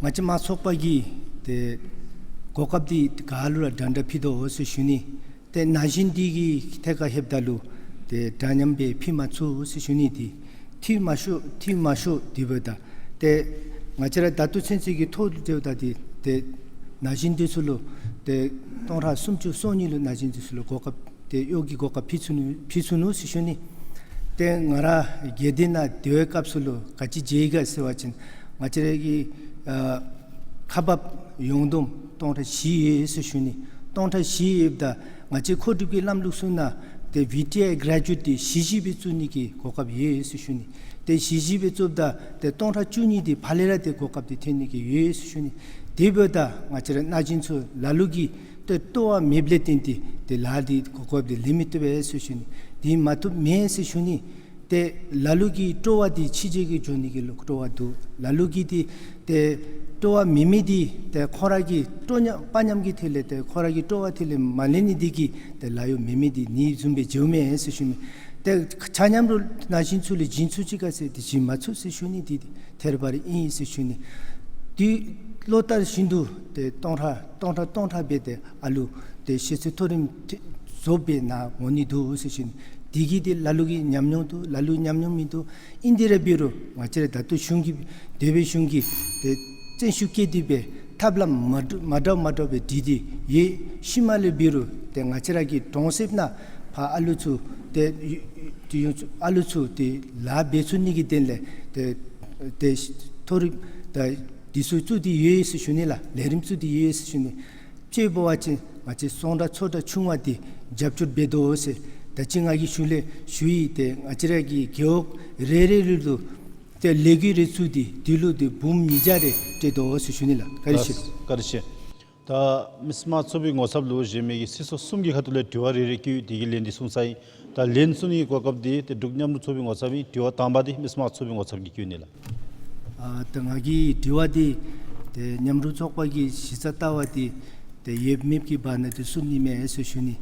བཅས་དམངས་གཙོ་ཚོགས་པ་གིས་ཏེ་གོ་སྐབས་འདི་ག་ལུ་ར་འདྲན་འདྲ་ཕུལ་དོ་ཟེར་ཞུ་ནི། ཏེ་ན་གཞོན་འདི་གི་ཐད་ཁར་ལྷོདཔ་ད་ལུ་ཏེ་འདྲ་མཉམ་སྦེ་ཕུལ་མ་ཚུགས་ཟེར་ཞུ་ནི། འདི་འཐུས་མ་ཤོར་འཐུས་མ་ཤོར་དེ་འབདཝ་ད་ཏེ་ང་བཅས་ར་ད་ལྟོ་ཚུན་ཚོད་ཀྱི་ཐོག་ལུ་དེ་འབདཝ་ད་ཏེ་ཏེ་ན་གཞོན་འདི་ཚུ་ལུ་ཏེ་སྟོང་ཕྲག་སུམ་ཅུ་སོ་གཉིས་ལུ་ན་གཞོན་འདི་ཚུ་ལུ་གོ་སྐབས་ཏེ་གཡོག་གི་གོ་སྐབས་ཕུལ་ཚུགས་ནུག་ཕུལ་ཚུགས་ནུག་ཟེར་ཞུ་ནི། ཏེ་ང་ར་སྒེར་སྡེ་ནང་སྡོད་པའི་སྐབས་སུ་ལུ་ག་ཅི་མཇལ་ཡི་ག་ཟེར་བ་ཅིན་ང་བཅས་ར་གི་ཨ་ཁག་འབགཔ་ཡོངས་བསྡོམས་སྟོང་ཕྲག་བཞི་ཡོད་ཟེར་ཞུ་ནི། སྟོང་ཕྲག་བཞི་ཡོདཔ་ད་ང་བཅས་མཁོ་སྒྲུབ་ཀྱི་ལམ་ལུགས་ཚུ་ནང་ཏེ་བི་ཊི་ཨའི་གྷ་རེ་ཇུ་ཨེཊ་འདི་གཞི་གཞི་སྦེ་བཙུགས་ནི་གི་གོ་སྐབས་ཡོད་ཟེར་ཞུ་ནི། ཏེ་གཞི་གཞི་སྦེ་བཙུགསཔ་ད་ཏེ་སྟོང་ཕྲག་བཅུ་གཉིས་འདི་ཕར་ལས་ར་ཏེ་གོ་སྐབས་འདི་ཐོན་ནི་གི་ཡོད་ཟེར་ཞུ་ནི། དེ་འབདཝ་ད་ང་བཅས་ར་ན་གཞོན་ཚུ་ལ་ལུ་གིས་ཏེ་སྤྲོ་བ་མེདཔ་ལས་བརྟེན་ཏེ་ཏེ་ལཱ་འདི་གོ་སྐབས་འདི་ལེན་མི་བཏུབ་པས་ཟེར་ཞུ་ནི། འདི་མ་བཏུབ་མེན་ཟེར་ཞུ་ནི། ཏེ་ལ་ལུ་གིས་སྤྲོ་བ་འདི་ཕྱི་རྒྱལ་གྱི་འགྱོ་ནི་གི་ལུ་སྤྲོ་བ་འདུག། ལ་ལུ་གིས་འདི་ཏེ་སྤྲོ་བ་མེད་མི་འདི་ཏེ་ཁོང་ར་གི་སྤྲོ་ཉམས་དཔའ་ཉམས་ཀྱི་ཐད་ལས་ཏེ་ཁོང་ར་གི་སྤྲོ་བ་ཐད་ལས་མ་ལེན་ནི་འདི་གིས་ཏེ་ལཱ་གཡོག་མེད་མི་འདི་ནི་བཟུམ་སྦེ་འགྱོཝ་མས་ཟེར་ཞུ་ནི། ཏེ་ཆ་མཉམ་ར་ན་གཞོན་ཚུ་ལུ་བྱིན་ཚུགས་ཅི་ག་ཟེར་ཏེ་བྱིན་མ་ཚུགས་ཟེར་ཞུ་ནི། འདི་ཏེ་ཐད་རི་བ་རི་ཨིན་ཟེར་ཞུ་ནི། དུས་ལོ་ལྟར་བཞིན་དུ་ཏེ་སྟོང་ཕྲག་སྟོང་ཕྲག་སྟོང་ཕྲག་སྦེ་ཏེ་ཨ་ལུ་ཏེ་ཤེས་ཚད་མཐོ་རིམ་ཏེ་རྫོགསཔ་སྦེ་ནཱ་འོང་ནི་འདུག་ཟེར་ཞུ་ནི། འདི་གིས་ཏེ་ལ་ལུ་གིས་ཉམས་མྱོང་འདུག། ལ་ལུ་ཉམས་མྱོང་མིན་འདུག། ཨིན་དེ་ར་འབད་རུང་ང་བཅས་ར་ད་ལྟོ་གཞུང་གི་འདོད་པའི་གཞུང་གིས་ཏེ་བརྩོན་ཤུགས་བསྐྱེད་དེ་སྦེ་ཐབས་ལམ་མ་འདྲ་མ་འདྲཝ་མ་འདྲཝ་སྦེ་བྲིས་ཏེ་ཡོད། ཤུལ་མ་ལས་འབད་རུང་ཏེ་ང་བཅས་ར་གི་གྲོང་གསེབ་ནང་ཕར་ཨ་ལུ་ཚུ་ཏེ་ཏེ་ཨ་ལུ་ཚུ་ཏེ་ལཱ་འབད་ཚུགས་ནི་གི་དོན་ལས་ཏེ་ཏེ་མཐོ་རིམ་ད་འདི་ཚུ་བཙུགས་ཏེ་ཡོད་ཟེར་ཞུ་ནི་ལགས། ལས་རིམ་བཙུགས་ཏེ་ཡོད་ཟེར་ཞུ་ནི། དཔྱེ་འབད་བ་ཅིན་ང་བཅས་ཚོང་འདྲ་ཚོགས་འདྲ་ཆུང་བ་འདི་རྒྱབ་སྐྱོར་འབད་དོ་ཟེར། ད་ཅི་ང་གིས་ཞུ་ལས་ཞུ་ཡི། ཏེ་ང་བཅས་ར་གི་རྒེད་འོག་རེ་རེ་ལུ་ལུ་ཏེ་ལས་འགུལ་རེ་བཙུགས་ཏེ་དུས་ལུ་ཏེ་འབུམ་ཉིས་བརྒྱ་རེ་སྤྲོད་དོ་ཟེར་ཞུ་ནི་ལགས། བཀའ་དྲིན་ཆེ། བཀའ་དྲིན་ཆེ། ད་མི་སེར་དམངས་གཙོའི་ངོ་ཚབ་ལུ་བཞེས་མི་གི་སྲིད་ཚོགས་གསུམ་གྱི་ཁ་ཐུག་ལས་དྲི་བ་རེ་རེ་བཀོད་དེ་གི་ལན་འདི་གསུངས་ཚར་ཡི། ད་ལན་གསུང་ནི་གི་གོ་སྐབས་འདི་ཏེ་འབྲུག་མཉམ་རུབ་ཚོགས་པའི་ངོ་ཚབ་ཨིན། དྲི་བ་དང་པ་འདི་མི་སེར་དམངས་གཙོའི་ངོ་ཚབ་ཀྱིས་བཀོད་ནི་ལགས། ཨ་ད་ང་གི་དྲི་བ་འདི་ཏེ་མཉམ་རུབ་ཚོགས་པ་གི་གཞི་རྩ་ལྟ་བ་འདི་ཏེ་ཡོདཔ་མེདཔ་གི་བར་ན་ཏེ་གསུང་ནི་མས་ཟེར་ཞུ་ནི།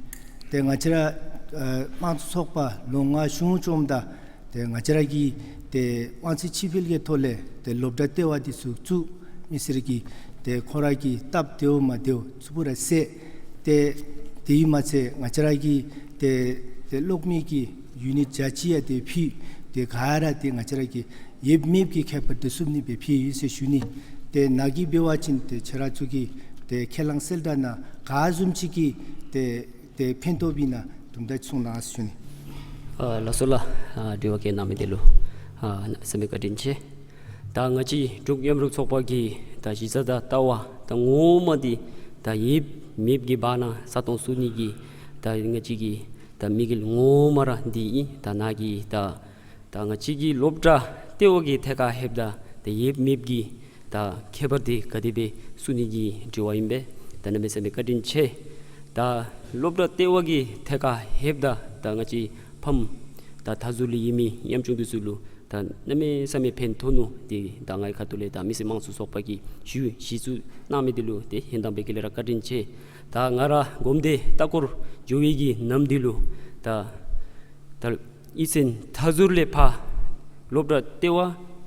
ཏེ་ང་བཅས་ར་ཨ་དམངས་གཙོ་ཚོགས་པ་ལོ་ལྔ་གཞུང་བཅོམ་ད་ཏེ་ང་བཅས་ར་གི་ཏེ་དབང་ཚད་ཕྱིར་སྤེལ་གྱི་ཐོག་ལས་ཏེ་སློབ་གྲྭ་ལྟེ་བ་འདི་ཚུ་བཙུགས། མི་སེར་གྱི་ཏེ་ཁོང་ར་གི་སྟབས་བདེཝ་མ་བདེཝ་ཚུ་པུ་ར་སེལ། ཏེ་དེ་ཡི་མ་ཚད་ང་བཅས་ར་གི་ཏེ་ཏེ་གློག་མེ་གི་ཡུ་ནིཊ་བརྒྱ་ཅིག་ཡང་ཏེ་ཕུལ། ཏེ་ག་ར་ཏེ་ང་བཅས་ར་གི་ཡོདཔ་མེདཔ་གི་ཁྱད་པར་ཏེ་བསུབ་ནི་སྦེ་ཕུལ་ཡི་ཟེར་ཞུ་ནི། ཏེ་ནཱ་གིས་འབད་བ་ཅིན་ཏེ་ཁྱེད་ར་ཚུ་གི་ཏེ་ཁས་བླངས་གསལ་བསྒྲགས་ནང་ག་བཟུམ་ཅིག་གི་ཏེ་ཏེ་ཕན་ཐོགས་པའི་ནང་དུམ་གྲ་གསུང་གནང་ཟེར་ཞུ་ནི། ཨ་ལགས་སོ་ལགས། ཨ་དྲི་བ་བཀོད་གནང་མི་འདི་ལུ་ཨ་གནམ་མེད་ས་མེད་བཀའ་དྲིན་ཆེ། ད་ང་བཅས་འབྲུག་མཉམ་རུབ་ཚོགས་པ་གི་ད་གཞི་རྩ་དང་ལྟ་བ་ད་ངོ་མ་འདི་ད་ཡོད་མེདཔ་གི་བར་ན་ས་སྟོང་བཙུགས་ནི་གི་ད་ང་བཅས་ཀྱི་ད་དམིགས་ཡུལ་ངོ་མ་ར་འདི་ཨིན། ད་ནཱ་གི་ད་ད་ང་བཅས་ཀྱི་སློབ་གྲྭ་ལྟེ་བ་གི་ཐད་ཁར་ལྷོདཔ་ད་ད་ཡོད་མེདཔ་གི་ད་ཁྱད་པར་འདི་ག་དེ་སྦེ་བསུབ་ནི་གི་དྲི་བ་ཨིན་པས། ད་གནམ་མེད་ས་མེད་བཀའ་དྲིན་ཆེ། ད་སློབ་གྲྭ་ལྟེ་བ་གི་ཐད་ཁར་ལྷོདཔ་ད་ད་ང་བཅས་ཕམ་ད་མཐའ་ཟུར་ལུ་ཡོད་མི་ཉམ་ཆུང་འདི་ཚུ་ལུ་ད་གནམ་མེད་ས་མེད་ཕན་ཐོགས་ནུག། འདི་ད་ངེའི་ཁ་ཐུག་ལས་ད་མི་སེར་དམངས་གཙོའི་ཚོགས་པ་གིས་ཞུ་གཞི་བཙུགས་གནང་མི་འདི་ལུ་ཏེ་ཧིང་དྭངས་པའི་དཀྱིལ་ལས་ར་བཀའ་དྲིན་ཆེ། ད་ང་ར་གོམས་ཏེ་ལྟ་སྐོར་འགྱོ་བའི་གི་ནམ་འདི་ལུ་ད་ད་གཡུས་ཚན་མཐའ་ཟུར་ལས་ཕར་སློབ་གྲྭ་ལྟེ་བ་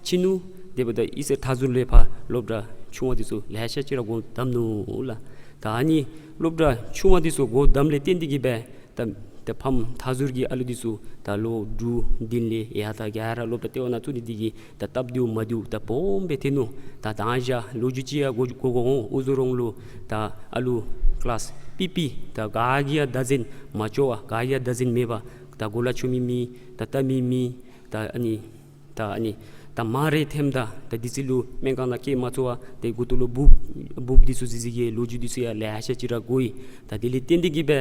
ཆེ་ནུག། དེ་འབདཝ་ད་གཡུས་ཚན་མཐའ་ཟུར་ལས་ཕར་སློབ་གྲྭ་ཆུང་བ་འདི་ཚུ་ལེ་ཤ་ཅིག་ར་སྒོ་བསྡམས་ནུག་ལགས། ད་ཨ་ནི་སློབ་གྲྭ་ཆུང་བ་འདི་ཚུ་སྒོ་བསྡམས་ལས་བརྟེན་ཏེ་གིས་སྦེ་ད་ད་ཕམ་མཐའ་ཟུར་གྱི་ཨ་ལུ་འདི་ཚུ་ད་ལོ་དྲུག་བདུན་ལས་ཡར་ད་ག་ར་སློབ་གྲྭ་ལྟེ་བ་ནང་བཙུགས་ནི་འདི་གིས་ད་སྟབས་བདེཝ་མ་བདེཝ་ད་སྦོམ་སྦེ་ཐོན་ནུག། ད་ད་ང་བཅས་ལོ་རྒྱུས་ཅིག་ཡང་གོ་གོ་གོ་འོང་། འུ་ཚོ་རོང་ལུ་ད་ཨ་ལུ་ཀི་ལཱསི་པི་པི་ད་ག་གིས་ཡང་བདག་འཛིན་མ་ཆོག་པར་ག་གིས་ཡང་བདག་འཛིན་མེད་པར་ད་གོ་ལ་ཆོད་མི་མེད། ད་ལྟ་མི་མེད། ད་ཨ་ནི་ད་ཨ་ནི་ད་མ་རེ་ཐོནམ་ད་ད་དུས་ཅི་ལུ་སྨན་ཁང་ནང་སྐྱེལ་མ་ཚུགས་པར་ཏེ་མགུ་ཏོ་ལུ་འབུཔ་འབུཔ་འདི་ཚུ་བཟི་བཟི་གི་ལོ་རྒྱུས་འདི་ཚུ་ཡང་ལེ་ཤ་ཅིག་ར་གོ་ཡི། ད་དེ་ལས་བརྟེན་ཏེ་གིས་སྦེ་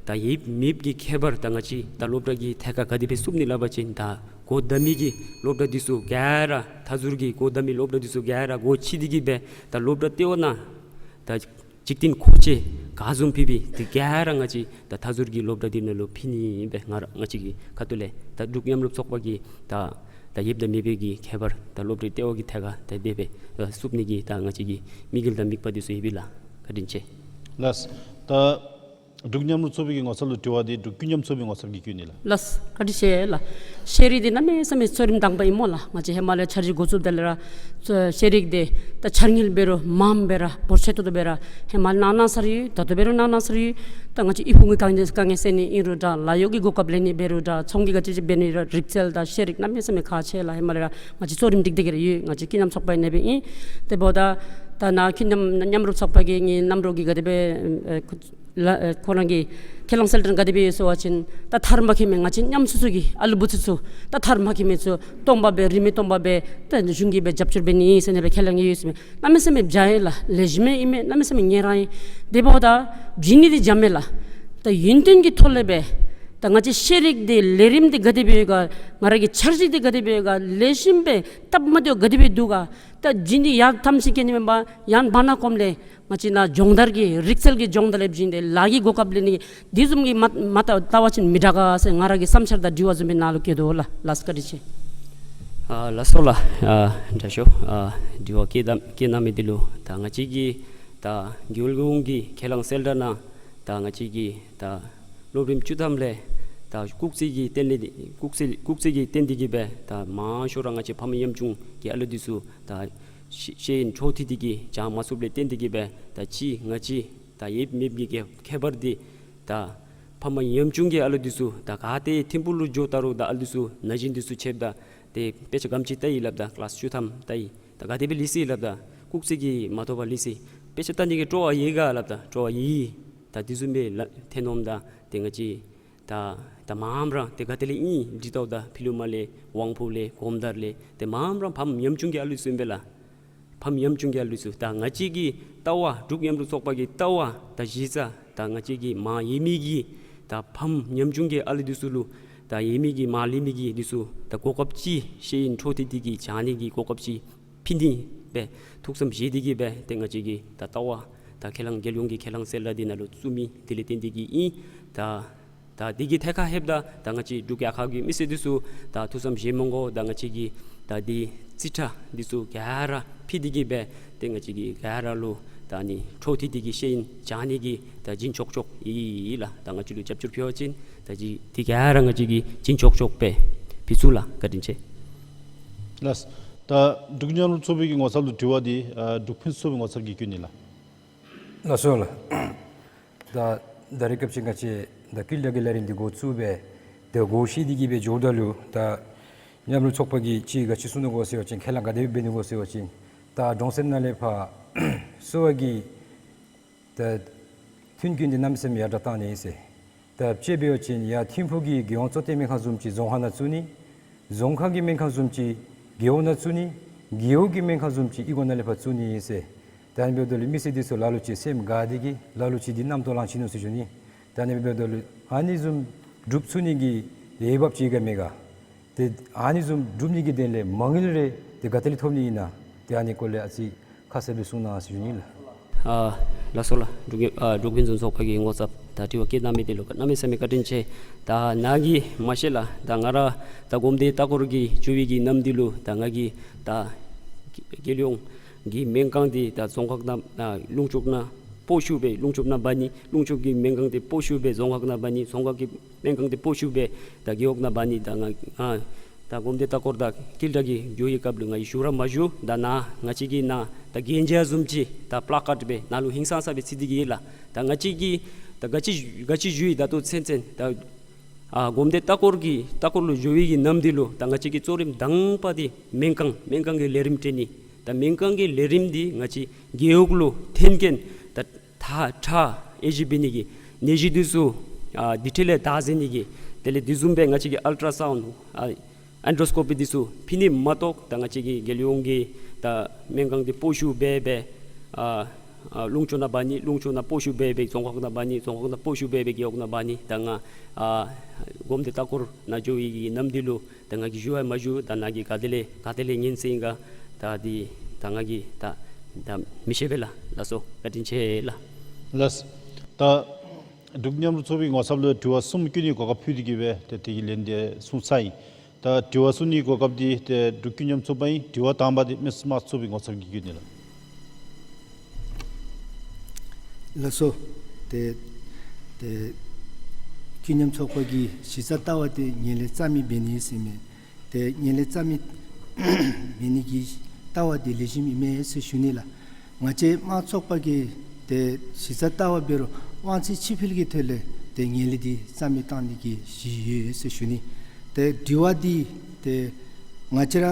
ད་ཡོད་མེདཔ་གི་ཁྱད་པར་ད་ང་བཅས་ད་སློབ་གྲྭ་གི་ཐད་ཁར་ག་དེ་སྦེ་བསུབ་ནི་སླབ་པ་ཅིན་ད་སྒོ་བསྡམས་མི་གི་སློབ་གྲྭ་འདི་ཚུ་ག་ར་མཐའ་ཟུར་གྱི་སྒོ་བསྡམས་མི་སློབ་གྲྭ་འདི་ཚུ་ག་ར་སྒོ་ཕྱེ་སྟེ་གིས་སྦེ་ད་སློབ་གྲྭ་ལྟེ་བ་ནང་ད་འཇིག་རྟེན་མཁོ་ཆས་ག་བཟུམ་ཕུལ་ཕུལ་འདི་ག་ར་ང་བཅས་ད་མཐའ་ཟུར་གྱི་སློབ་གྲྭ་འདི་ནང་ལུ་ཕུལ་ནི་ཨིན་པས། ང་ར་ང་བཅས་ཀྱི་ཁ་ཐུག་ལས་ད་འབྲུག་མཉམ་རུབ་ཚོགས་པ་གིས་ད་ད་ཡོདཔ་དང་མེདཔ་གི་ཁྱད་པར་ད་སློབ་གྲྭའི་ལྟེ་བ་གི་ཐད་ཁར་ད་དེ་སྦེ་ད་བསུབ་ནི་གི་ད་ང་བཅས་ཀྱི་དམིགས་ཡུལ་དང་དམིགས་པ་འདི་ཚུ་ཡོད་པས་ལགས། བཀའ་དྲིན་ཆེ། ལགས། ད་འབྲུག་མཉམ་རུབ་ཚོགས་པའི་གི་ངོ་ཚབ་ལུ་དྲི་བ་འདི་འབྲུག་ཀུན་མཉམ་ཚོགས་པའི་ངོ་ཚབ་ཀྱིས་བཀོད་ནི་ལགས། ལགས། བཀའ་དྲིན་ཆེ་ལགས། ཤེས་རིག་འདི་གནམ་མེད་ས་མེད་གཙོ་རིམ་དང་པ་ཨིན་སྨོ་ལགས། ང་བཅས་ཧེ་མ་ལས་འཆར་གཞི་འགོ་བཙུགསཔ་ད་ལས་ར་ཤེས་རིག་འདི་ད་འཆར་དངུལ་འབད་རུང་མངམ་སྦེ་ར་འབོར་ཆེ་ཏོག་ཏོ་སྦེ་ར་ཧེ་མ་གནང་གནང་ས་ར་ཡོད། ད་ལྟོ་འབད་རུང་གནང་གནང་ས་ར་ཡོད། ད་ང་བཅས་ཡུལ་ཕུང་གི་དཀའ་ངལ་དཀའ་ངལ་སེལ་ནི་ཨིན་རུང་འདྲ། ལཱ་གཡོག་གི་གོ་སྐབས་ལེན་ནི་འབད་རུང་འདྲ། ཚོང་གི་ག་ཅི་ཅིག་འབད་ནི་ར་རིག་རྩལ་དང་ཤེས་རིག་གནམ་མེད་ས་མེད་ཁག་ཆེ་ལགས། ཧེ་མ་ལས་ར་ང་བཅས་གཙོ་རིམ་སྒྲིག་སྟེ་གི་ར་ཡོད། ང་བཅས་ཀུན་མཉམ་ཚོགས་པ་ཨིན་ནི་སྦེ་ཨིན། དེ་འབདཝ་ད་ད་ནཱ་ཀུན་མཉམ་མཉམ་རུབ་ཚོགས་པ་གི་ངེའི་རྣམ་རོགས་ཀྱིས་ག་དེ་སྦེ་ཨེ་ཁོ་ལ་ཨེ་ཁོ་ར་གི་ཁས་བླངས་གསལ་བསྒྲགས་ག་དེ་སྦེ་ཡོད་ཟེར་བ་ཅིན་ད་མཐར་མ་འཁྱོལ་མི་ང་བཅས་ཉམས་སུ་ཚུད་ཀྱི་ཨ་ལུ་བུ་ཚུ་ཚུ་ད་མཐར་མ་འཁྱོལ་མི་ཚུ་སྟོང་པ་སྦེ་རིན་མེད་སྟོང་པ་སྦེ་ད་གཞུང་གིས་སྦེ་རྒྱབ་སྐྱོར་འབད་ནི་ཨིན་ཟེར་ནི་སྦེ་ཁས་བླངས་ཡོད་ཟེར་མས། གནམ་མེད་ས་མེད་བྱ་ཡི་ལགས། ལེགས་ཤོམ་ཨིན་མས། གནམ་མེད་ས་མེད་ངལ་རངས་ཨིན། དེ་འབདཝ་ད་བྱིན་ནི་འདི་འཇམ་མས་ལགས། ད་ཡུན་བརྟན་གྱི་ཐོག་ལས་སྦེ་ད་ང་བཅས་ཤེས་རིག་འདི་ལས་རིམ་འདི་ག་དེ་སྦེ་ཡོད་ག། ང་ར་གི་འཆར་གཞི་འདི་ག་དེ་སྦེ་ཡོད་ག། ལེགས་ཤོམ་སྦེ་སྟབས་མ་བདེཝ་ག་དེ་སྦེ་འདུག་ག། ད་བྱིན་ནི་ཡར་འཐམ་ཞིནམ་ལས་མེན་པར་ཡར་བར་ན་གོངམ་ལས་ང་བཅས་ནཱ་སྦྱོང་བརྡར་གྱི་རིག་རྩལ་གྱི་སྦྱོང་བརྡར་ལས་བྱིན་ཏེ་ལཱ་གི་གོ་སྐབས་ལེན་ནི་འདི་བཟུམ་གྱི་མ་མ་ལྟ་བ་ཅིན་མི་དྲག་ག་ཟེར་ང་ར་གི་བསམ་འཆར་དང་དྲི་བ་བཟུམ་སྦེ་ནཱ་ལུ་བཀོད་དོ་ལགས། ལགས་བཀའ་དྲིན་ཆེ། ཨ་ལགས་སོ་ལགས། ཨ་དྲག་ཤོས། ཨ་དྲི་བ་བཀོད་དམ་བཀོད་གནང་མི་འདི་ལུ་ད་ང་བཅས་ཀྱི་ད་རྒྱལ་ཡོངས་ཀྱི་ཁས་བླངས་གསལ་བསྒྲགས་ནང་ད་ང་བཅས་ཀྱི་ད་སློབ་རིམ་བཅུ་ཐམ་ལས་ད་སྐུགས་རྩི་གི་རྟེན་ལས་སྐུགས་རྩི་སྐུགས་རྩི་གི་རྟེན་འདི་གིས་སྦེ་ད་མང་ཤོས་ར་ང་བཅས་ཕམ་ཉམ་ཆུང་གི་ཨ་ལུ་འདི་ཚུ་ད་ཤེས་ཤེས་ཡོན་འཕྲོ་མཐུད་དེ་གིས་སྦྱང་མ་ཚུགསཔ་ལས་བརྟེན་ཏེ་གིས་སྦེ་ད་ཅི་ང་བཅས་ད་ཡོད་མེད་ཀྱི་ཁྱད་པར་འདི་ད་ཕམ་ཉམ་ཆུང་གི་ཨ་ལུ་འདི་ཚུ་ད་ག་ཏེ་ཐིམ་ཕུག་ལུ་འགྱོ་ད་རུང་ད་ཨ་ལུ་འདི་ཚུ་ན་གཞོན་འདི་ཚུ་ཆེཝ་ད་ཏེ་དཔེ་ཆ་ག་དེམ་ཅིག་ལྟ་ཡི་སླབ་ད་ཀི་ལཱསི་བཅུ་ཐམ་ལྟ་ཡི། ད་ག་དེ་སྦེ་ལུས་སོ་སླབ་ད་སྐུགས་རྩི་གིས་མ་ཐོབ་པར་ལུས་སོ། དཔེ་ཆ་ལྟ་ནི་གི་སྤྲོ་བ་ཡོད་ག་སླབ་ད་སྤྲོ་བ་ཡོད། ད་དེ་བཟུམ་སྦེ་ལ་ཐོན་འོངམ་ད་ཏེ་ང་བཅས་ད་ད་མངམ་ར་ཏེ་ག་ཏེ་ལས་ཨིན་འདི་ལྟཝ་ད་ཕྱི་ལུ་མར་ལས་དབང་འཕང་ལས་གོམ་དར་ལས་ཏེ་མངམ་ར་ཕམ་ཉམ་ཆུང་གི་ཨ་ལུ་ཚུ་ཨིན་པས་ལགས། ཕམ་ཉམ་ཆུང་གི་ཨ་ལུ་ཚུ་ད་ང་བཅས་ཀྱི་ལྟ་བ་འབྲུག་མཉམ་རུབ་ཚོགས་པ་གི་ལྟ་བ་ད་གཞི་རྩ་ད་ང་བཅས་ཀྱི་མར་ཡོད་མི་གི་ད་ཕམ་ཉམ་ཆུང་གི་ཨ་ལུ་འདི་ཚུ་ལུ་ད་ཡོད་མི་གི་མར་ལུས་མི་གི་འདི་ཚུ་ད་གོ་སྐབས་ཅིག་ཤེས་ཡོན་འཕྲོ་མཐུད་དེ་གིས་སྦྱང་ནི་གི་གོ་སྐབས་ཅིག་ཕུལ་ནི་སྦེ་ཐུགས་བསམ་བཞེས་ཏེ་གིས་སྦེ་ཏེ་ང་བཅས་ཀྱི་ད་ལྟ་བ་ད་ཁས་བླངས་རྒྱལ་ཡོངས་ཀྱི་ཁས་བླངས་གསལ་བསྒྲགས་འདི་ནང་ལུ་བཙུགས་མི་དེ་ལས་བརྟེན་ཏེ་གིས་ཨིན། ད་ད་འདི་གི་ཐད་ཁར་ལྷོདཔ་ད་ད་ང་བཅས་འབྲུག་རྒྱལ་ཁབ་ཀྱི་མི་སེར་འདི་ཚུ་ད་ཐུགས་བསམ་བཞེས་མི་དགོ། ད་ང་བཅས་ཀྱི་ད་འདི་རྩིས་ཁྲ་འདི་ཚུ་ག་ར་ཕུལ་ཏེ་གིས་སྦེ་ཏེ་ང་བཅས་ཀྱི་ག་ར་ལུ་ད་ནི་འཕྲོ་མཐུད་དེ་གིས་ཤེས་ཡོན་སྦྱང་ནི་གི་ད་བྱིན་ཆོག་ཆོག་ཨིན་ལགས། ད་ང་བཅས་ལུ་རྒྱབ་སྐྱོར་ཕུལ་བ་ཅིན་ད་འདི་འདི་ག་ར་ང་བཅས་ཀྱིས་བྱིན་ཆོག་ཆོག་སྦེ་ཕུལ་ཚུགས་ལགས། བཀའ་དྲིན་ཆེ། ལགས། ད་འབྲུག་མཉམ་རུབ་ཚོགས་པའི་གི་ངོ་ཚབ་ལུ་དྲི་བ་འདི་ཨ་འབྲུག་ཕུན་སུམ་ཚོགས་པའི་ངོ་ཚབ་ཀྱིས་བཀོད་ནི་ལགས། ལགས་སོ་ལགས། ད་ད་རེས་སྐབས་ཅིག་ང་བཅས་ད་ཀུན་ལེགས་ཀྱི་ལས་རིམ་འདི་འགོ་བཙུགས་སྦེ་ད་སྒོ་ཕྱེ་སྟེ་གིས་སྦེ་འགྱོཝ་ད་ལུ་ད་མཉམ་རུབ་ཚོགས་པ་གིས་ཅིག་ག་ཅི་གསུང་ནུག་གོ་ཟེར་བ་ཅིན་ཁས་བླངས་ག་དེ་སྦེ་འབད་ནུག་གོ་ཟེར་བ་ཅིན་ད་གྲོང་གསེབ་ནང་ལས་ཕར་གསོ་བ་གི་ད་མཐུན་རྐྱེན་འདི་གནམ་མེད་ས་མེད་ཡར་དྲག་བཏང་ནི་ཨིན་ཟེར། ད་དཔྱེ་འབད་བ་ཅིན་ཡར་ཐིམ་ཕུག་གི་རྒྱལ་ཡོངས་གཙོ་བསྟེན་སྨན་ཁང་བཟུམ་ཅིག་རྫོང་ཁག་ནང་བཙུགས་ནི། རྫོང་ཁག་གི་སྨན་ཁང་བཟུམ་ཅིག་རྒྱལ་ཡོངས་ནང་བཙུགས་ནི། རྒེད་འོག་གི་སྨན་ཁང་བཟུམ་ཅིག་ཨི་ཁོ་ནང་ལས་ཕར་བཙུགས་ནི་ཨིན་ཟེར། ད་ཨ་ནི་འབདཝ་ད་ལུ་མི་སེར་འདི་ཚུ་ལ་ལུ་ཅིག་སེམས་དགའ་སྟེ་གིས་ལ་ལུ་ཅིག་འདི་རྣམ་རྟོག་ལང་ཅི་ནུག་ཟེར་ཞུ་ནི། ད་ཨ་ནི་འབདཝ་ད་ལུ་ཨ་ནི་བཟུམ་སྒྲུབ་ཚུགས་ནི་གི་འོས་འབབ་ཅིག་ག་མེད་ག། ཏེ་ཨ་ནི་བཟུམ་སྒྲུབ་ནི་གི་དོན་ལས་མ་དངུལ་རེ་ཏེ་ག་ཏེ་ལས་ཐོབ་ནི་ཨིན་ན། ཏེ་ཨ་ནི་སྐོར་ལས་ཨ་ཙི་ཁ་གསལ་སྦེ་གསུང་གནང་ཟེར་ཞུ་ནི་ལགས། ཨ་ལགས་སོ་ལགས། འབྲུག་ཨ་འབྲུག་ཕུན་སུམ་ཚོགས་པ་གི་ངོ་ཚབ་ད་དྲི་བ་བཀོད་གནང་མི་འདི་ལུ་གནམ་མེད་ས་མེད་བཀའ་དྲིན་ཆེ། ད་ནཱ་གིས་མ་ཤེས་ལགས། ད་ང་ར་ད་སྒོམ་སྡེ་ལྟ་སྐོར་གྱི་འགྱོ་བའི་གི་ནམ་འདི་ལུ་ད་ང་གིས་ད་རྒྱལ་ཡོངས་ཀྱི་སྨན་ཁང་འདི་ད་རྫོང་ཁག་ནང་ཨ་ལུང་ཕྱོགས་ནང་སྤོ་བཤུད་འབད་ལུང་ཕྱོགས་ནང་འབག་ནི། ལུང་ཕྱོགས་ཀྱི་སྨན་ཁང་འདི་སྤོ་བཤུད་འབད་རྫོང་ཁག་ནང་འབག་ནི། རྫོང་ཁག་གི་སྨན་ཁང་འདི་སྤོ་བཤུད་འབད་ད་རྒེད་འོག་ནང་འབག་ནི། ད་ང་ཨ་ད་སྒོམ་སྡེ་ལྟ་སྐོར་དང་ཀིལ་ཊ་གི་འགྱོ་བའི་སྐབས་ལུ་ང་གིས་ཞུ་ར་མ་ཞུ། ད་ནཱ་ང་བཅས་ཀྱི་ནཱ་ད་གན་རྒྱ་བཟུམ་ཅིག་ད་པླ་ཀཱཌ་སྦེ་ནཱ་ལུ་ཧིང་སངས་ས་སྦེ་ཚིག་སྟེ་གིས་ཡོད་ལགས། ད་ང་བཅས་ཀྱིས་ད་ག་ཅི་ག་ཅི་ཞུ་ཡི་ད་ལྟོ་ཚུན་ཚོད་ད་ཨ་སྒོམ་སྡེ་ལྟ་སྐོར་གྱི་ལྟ་སྐོར་ལུ་འགྱོ་བའི་གི་ནམ་འདི་ལུ་ད་ང་བཅས་ཀྱི་གཙོ་རིམ་དང་པ་འདི་སྨན་ཁང་སྨན་ཁང་གི་ལས་རིམ་སྤྲོད་ནི། ད་སྨན་ཁང་གི་ལས་རིམ་འདི་ང་བཅས་རྒེད་འོག་ལུ་འཐོན་མཁན་ད་ད་ད་ཨེ་ཇི་འབད་ནི་གི་ནད་གཞི་འདི་ཚུ་ཨ་འདི་འཕྲལ་ལས་བདའ་ཟུན་ནི་གི་དེ་ལས་དེ་བཟུམ་སྦེ་ང་བཅས་ཀྱི་ཨལ་ཊ་ར་སའུནཌ་ཨ་ཨེན་ཌོ་སི་ཀོ་པི་འདི་ཚུ་ཕུལ་ནི་མ་གཏོགས་ད་ང་བཅས་ཀྱི་རྒྱལ་ཡོངས་ཀྱི་ད་སྨན་ཁང་འདི་སྤོ་བཤུད་འབད་འབད་ཨ་ཨ་ལུང་ཕྱོགས་ནང་འབག་ནི། ལུང་ཕྱོགས་ནང་སྤོ་བཤུད་འབད་འབད་རྫོང་ཁག་ནང་འབག་ནི། རྫོང་ཁག་ནང་སྤོ་བཤུད་འབད་འབད་རྒེད་འོག་ནང་འབག་ནི། ད་ང་ཨ་སྒོམ་སྡེ་ལྟ་སྐོར་ནང་འགྱོ་བའི་གི་ནམ་འདི་ལུ་ད་ང་གིས་ཞུ་ཡང་མ་ཞུ། ད་ནཱ་གིས་ག་ཏེ་ལས་ག་ཏེ་ལས་ཉན་ཟེར་ཨིན་ག་ད་འདི་ད་ང་གིས་ད་ད་མི་ཤེས་པས་ལགས། ལགས་སོ། བཀའ་དྲིན་ཆེ་ལགས། ལགས། ད་འབྲུག་མཉམ་རུབ་ཚོགས་པའི་ངོ་ཚབ་ལུ་དྲི་བ་གསུམ་བཀོད་ནིའི་གོ་སྐབས་ཕུལ་ཏེ་གིས་སྦེ་ཏེ་དེ་གི་ལན་འདི་གསུངས་ཚར་ཡི། ད་དྲི་བ་གསུང་ནིའི་གོ་སྐབས་འདི་ཏེ་འབྲུག་ཀུན་མཉམ་ཚོགས་པ་ཨིན། དྲི་བ་དང་པ་འདི་སྨན་རྩིས་དམངས་གཙོ་ཚོགས་པའི་ངོ་ཚབ་ཀྱིས་བཀོད་ནི་ལགས། ལགས་སོ། ཏེ་ཏེ་ཀུན་མཉམ་ཚོགས་པ་གི་གཞི་རྩ་ལྟ་བ་འདི་ངན་ལྷད་རྩ་མེད་འབད་ནི་ཟེར་མི། ཏེ་ངན་ལྷད་རྩ་མེད་འབད་ནི་གི་ལྟ་བ་འདི་ལེགས་ཤོམ་ཨིན་མས་ཟེར་ཞུ་ནི་ལགས། ང་བཅས་དམངས་ཚོགས་པ་གི་ཏེ་གཞི་རྩ་ལྟ་བ་འབད་རུང་དབང་ཚད་ཕྱིར་སྤེལ་གྱི་ཐོག་ལས་ཏེ་ངན་ལྷད་འདི་རྩ་མེད་བཏང་ནི་གི་གཞི་ཡོད་ཟེར་ཞུ་ནི། ཏེ་དྲི་བ་འདི་ཏེ་ང་བཅས་ར་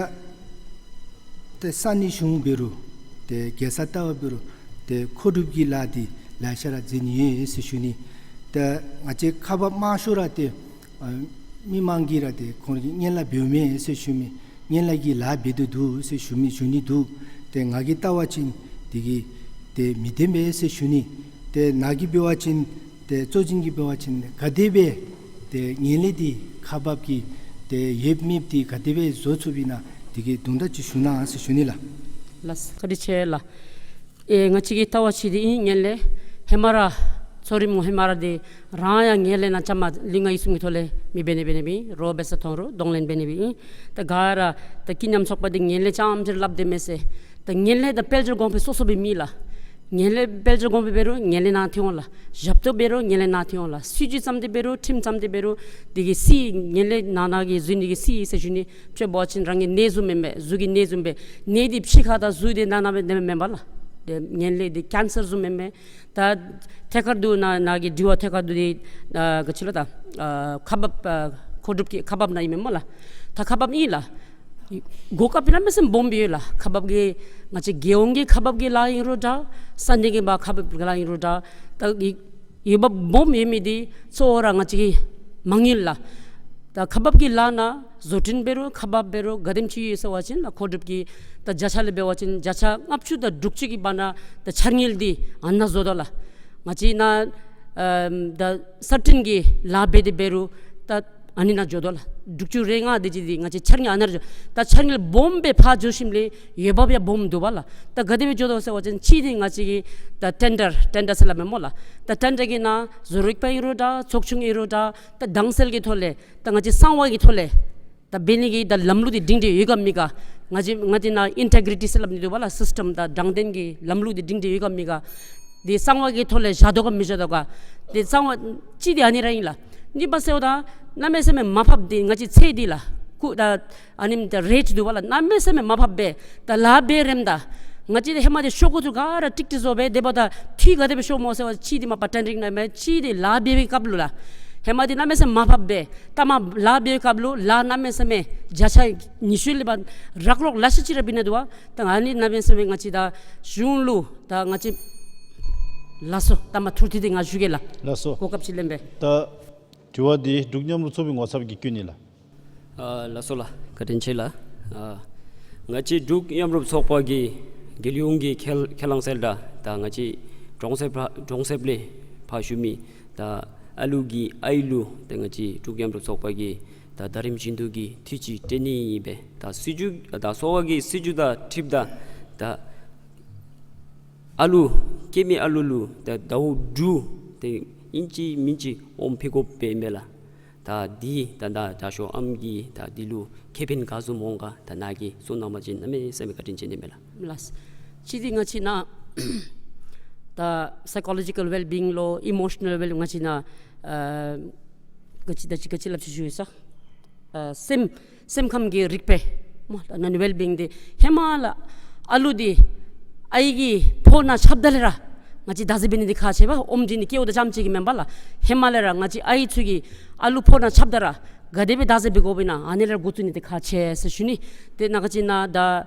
ཏེ་ས་གནས་གཞུང་འབད་རུང་ཏེ་རྒྱལ་ས་ལྟ་བ་འབད་རུང་ཏེ་མཁོ་སྒྲུབ་ཀྱི་ལཱ་འདི་ལེ་ཤ་ར་མཛད་ནི་ཡོད་ཟེར་ཞུ་ནི། ཏེ་ང་བཅས་ཁག་འབག་མང་ཤོས་ར་ཏེ་ཨ་མི་མང་གིས་ར་ཏེ་ཁོང་གིས་སྔོན་ལ་འབདཝ་མས་ཟེར་ཞུ་མི། སྔོན་ལ་གི་ལཱ་འབད་དོ་འདུག་ཟེར་ཞུ་མི་ཞུ་ནི་འདུག། ཏེ་ང་གིས་བལྟ་བ་ཅིན་འདི་གིས་ཏེ་མི་བདེན་པས་ཟེར་ཞུ་ནི། ཏེ་ནཱ་གིས་འབད་བ་ཅིན་ཏེ་གཙོ་འཛིན་གྱིས་འབད་བ་ཅིན་ག་དེ་སྦེ་ཏེ་ངན་ལྷད་འདི་ཁག་འབག་གི་ཏེ་ཡོདཔ་མེདཔ་འདི་ག་དེ་སྦེ་བཟོ་ཚུགསཔ་ཨིན་ན་འདི་གི་དོན་དག་ཅིག་ཞུ་གནང་ཟེར་ཞུ་ནི་ལགས། ལགས་བཀའ་དྲིན་ཆེ་ལགས། ཨེ་ང་བཅས་ཀྱི་ལྟ་བ་ཅིག་འདི་ཨིན། ངན་ལྷད་ཧེ་མ་ར་གཙོ་རིམ་ཧེ་མ་ར་འདི་རང་ཡང་ངན་ལྷད་ནང་བཅའ་མར་ལུས་ངག་ཡིད་གསུམ་གྱི་ཐོག་ལས་མི་འབད་ནི་འབད་ནི་སྦེ་ཨིན། རོགས་འབད་ས་མཐོང་རུང་གདོང་ལེན་འབད་ནི་སྦེ་ཨིན། ད་ག་ར་ད་ཀུན་མཉམ་ཚོགས་པ་འདི་ངན་ལྷད་རྐྱངམ་ཅིག་སླབ་སྟེ་མེད་ཟེར། ད་ངན་ལྷད་དང་དཔལ་འབྱོར་གོང་འཕེལ་སོ་སོ་སྦེ་མེད་ལགས། ངན་ལྷད་དཔལ་འབྱོར་གོང་འཕེལ་འབད་རུང་ངན་ལྷད་ནང་ཐོན་འོང་ལགས། ཞབས་ཏོག་འབད་རུང་ངན་ལྷད་ནང་ཐོན་འོང་ལགས། སྲིད་བྱུས་བརྩམས་ཏེ་འབད་རུང་ཁྲིམས་བརྩམས་ཏེ་འབད་རུང་འདི་གི་སྲིད་ངན་ལྷད་ནང་ན་གི་བཟོ་ནི་གི་སྲིད་ཟེར་ཞུ་ནི། ཁྱོད་འབད་བ་ཅིན་རང་གི་ནད་བཟུམ་མེན་པས། གཟུགས་ཀྱི་ནད་བཟུམ་སྦེ་ནད་འདི་ཕྱི་ཁ་དང་གཟུགས་འདི་ནང་ན་སྦེ་ནད་མེན་པས་ལགས། ཏེ་ངན་ལྷད་འདི་ཀེན་སར་བཟུམ་མེན་པས། ད་ཐད་ཀར་དུ་ནཱ་ནཱ་གི་དྲི་བ་ཐད་ཀར་དུ་འདི་ཨ་ག་ཅི་ལོ་ད་ཨ་ཁག་འབག་ཨ་མཁོ་སྒྲུབ་ཀྱི་ཁག་འབག་ནང་ཨིན་མས་སྨོ་ལགས། ད་ཁག་འབག་ཨིན་ལགས། གོ་སྐབས་གནམ་མེད་ས་མེད་སྦོམ་སྦེ་ཡོད་ལགས། ཁག་འབག་གི་ང་བཅས་རྒྱལ་ཡོངས་ཀྱི་ཁག་འབག་གི་ལཱ་ཨིན་རུང་འདྲ། ས་གནས་ཀྱི་མ་ཁག་འབག་གི་ལཱ་ཨིན་རུང་འདྲ། ད་འོས་འབབ་སྦོམ་ཡོད་མི་འདི་གཙོ་བོ་ར་ང་བཅས་ཀྱི་མ་དངུལ་ལགས། ད་ཁག་འབག་གི་ལཱ་ནང་བཟོ་སྐྲུན་འབད་རུང་ཁག་འབག་འབད་རུང་ག་དེམ་ཅིག་ཡོད་ཟེར་བ་ཅིན་ལགས་མཁོ་སྒྲུབ་ཀྱི་ད་བརྒྱ་ཆ་ལས་འབད་བ་ཅིན་བརྒྱ་ཆ་ལྔ་བཅུ་དང་དྲུག་ཅུ་གི་བར་ན་ད་འཆར་དངུལ་འདི་ཨ་ནཱ་བཟོ་དོ་ལགས། ང་བཅས་ནཱ་ཨམ་ད་གསར་སྐྲུན་གྱི་ལཱ་འབད་དེ་འབད་རུང་ད་ཨ་ནི་ནང་འགྱོ་དོ་ལགས། དྲུག་ཅུ་རེ་ལྔ་དེ་ཅིག་འདི་ང་བཅས་འཆར་དངུལ་ཨ་ནཱ་ར་འགྱོ། ད་འཆར་དངུལ་སྦོམ་སྦེ་ཕར་འགྱོ་ཞིནམ་ལས་འོས་འབབ་ཡང་སྦོམ་འདུག་པ་ལགས། ད་ག་དེ་སྦེ་འགྱོ་དོ་ཟེར་བ་ཅིན་གཅིག་འདི་ང་བཅས་ཀྱི་ད་ཊེན་ཌར་ཊེན་ཌར་ཟེར་སླབ་མས་སྨོ་ལགས། ད་ཊེན་ཌར་གྱི་ནང་བཟོ་རིག་པ་ཨིན་རུང་འདྲ་ཚོགས་ཆུང་ཨིན་རུང་འདྲ་ད་དྭངས་གསལ་གྱི་ཐོག་ལས་ད་ང་བཅས་གསང་བ་གི་ཐོག་ལས་ད་འབད་ནི་གི་ད་ལམ་ལུགས་འདི་སྒྲིང་སྒྲི་ཡོད་ག་མེད་ག། ང་བཅས་ང་བཅས་ནཱ་ཨིན་ཊེག་རི་ཊི་ཟེར་སླབ་ནི་འདུག་པ་ལགས། སིསི་ཊེམ་དང་དྲང་བདེན་གྱི་ལམ་ལུགས་འདི་སྒྲིང་སྒྲི་ཡོད་ག་མེད་ག། འདི་གསང་བ་གི་ཐོག་ལས་བཞག་དོ་ག་མི་བཞག་དོ་ག། འདི་གསང་བ་གཅིག་འདི་ཨ་ནི་ར་ཨིན་ལགས། གཉིས་པ་ཟེརཝ་ད་གནམ་མེད་ས་མེད་མར་ཕབ་སྟེ་ང་བཅས་ཚད་འདི་ལགས་ཀུ་ད་ཨ་ནི་ད་རེཊ་འདུག་པ་ལགས། གནམ་མེད་ས་མེད་མར་ཕབ་སྦེ་ད་ལཱ་འབད་རནམ་ད་ང་བཅས་ཧེ་མ་འདི་ཤོག་གུ་ཚུ་ག་ར་ཀྲིག་ཀྲི་བཟོ་སྦེ་དེ་འབདཝ་ད་འཐུས་ག་དེ་སྦེ་ཤོརཝ་སྨོ་ཟེར་བ་ཅིན་འདི་མ་པ་ཊེན་ཌར་གྱི་ནང་མས། གཅིག་འདི་ལཱ་འབད་བའི་སྐབས་ལུ་ལགས་ཧེ་མ་འདི་གནམ་མེད་ས་མེད་མར་ཕབ་སྦེ་ད་མར་ལཱ་འབད་བའི་སྐབས་ལུ་ལཱ་གནམ་མེད་ས་མེད་བརྒྱ་ཆ་ཉི་ཤུ་ལས་ཕར་རག་ལོག་ལེ་ཤ་ཅིག་ར་འབད་ནི་འདུག་པ། ད་ཨ་ནི་གནམ་མེད་ས་མེད་ང་བཅས་ད་གཞུང་ལུ་ད་ང་བཅས་ལགས་སོ། ད་མ་ཐུར་ཐིག་འདི་ང་ཞུ་གེ་ལགས། ལགས་སོ། གོ་སྐབས་ཅིག་ལེན་པས། ད་དྲི་བ་འདི་འབྲུག་མཉམ་རུབ་ཚོགས་པའི་ངོ་ཚབ་ཀྱིས་བཀོད་ནི་ལགས། ཨ་ལགས་སོ་ལགས། བཀའ་དྲིན་ཆེ་ལགས། ཨ་ ང་བཅས་འབྲུག་མཉམ་རུབ་ཚོགས་པ་གི་རྒྱལ་ཡོངས་ཀྱི་ཁས་ཁས་བླངས་གསལ་བསྒྲགས་དང་ང་བཅས་གྲོང་གསེབ་ལྷ་གྲོང་གསེབ་ལས་ཕར་ཞུ་མི་ད་ཨ་ལུ་གི་ཨའི་ལུ་ཏེ་ང་བཅས་འབྲུག་མཉམ་རུབ་ཚོགས་པ་གིས་ད་ཟླ་རིམ་བཞིན་དུ་གི་འཐུས་ཅིག་སྤྲོད་ནི་ཨིན་པས། ད་སྲིད་བྱུས་ད་གསོ་བ་གི་སྲིད་བྱུས་དང་འཁྲིལཝ་ད་ད་ཨ་ལུ་སྐྱེས་མའི་ཨ་ལུ་ལུ་ད་ཟླཝ་དྲུག་ཏེ་ཨིན་ཅི་མིན་ཅི་ཨོམ་ཕུལ་དགོཔ་ཨིན་པས་ལགས། ད་འདི་ད་ད་ད་ཞོ་ཨམ་གྱི་ད་འདི་ལུ་ཁེ་ཕན་ག་བཟུམ་འོང་ག་ད་ནཱ་གིས་གསུང་གནང་པ་ཅིན་གནམ་མེད་ས་མེད་བཀའ་དྲིན་ཆེ་ནི་མས་ལགས། ལགས། གཅིག་འདི་ང་བཅས་ནཱ་ད་psychological well-being ལུ་emotional well་ང་བཅས་ནཱ་ཨ་ག་ཅི་ད་ཅི་ག་ཅི་སླབ་ཅི་ཞུ་ཡི་ས། ཨ་སེམས་སེམས་ཁམས་ཀྱི་རིག་པ་སྨོ་ད་ནཱ་ནི་well-being འདི་ཧེ་མ་ལས་ཨ་ལུ་འདི་ཨའི་གི་ཕོཝ་ནང་རྐྱབ་ད་ལས་ར་ང་བཅས་བདག་འཛིན་འབད་ནི་འདི་ཁག་ཆེ་བས། ཨོམ་སྦྱིན་ནི་སྐྱེཝ་ད་རྐྱངམ་ཅིག་གིས་མེན་པ་ལགས། ཧེ་མ་ལས་ར་ང་བཅས་ཨའི་ཚུ་གིས་ཨ་ལུ་ཕོཝ་ནང་རྐྱབ་ད་ར་ག་དེ་སྦེ་བདག་འཛིན་འབད་དགོཔ་ཨིན་ན་ཨ་ནི་ལས་འགོ་བཙུགས་ནི་འདི་ཁག་ཆེ་ཟེར་ཞུ་ནི། ཏེ་ནཱ་ང་བཅས་ནཱ་ད་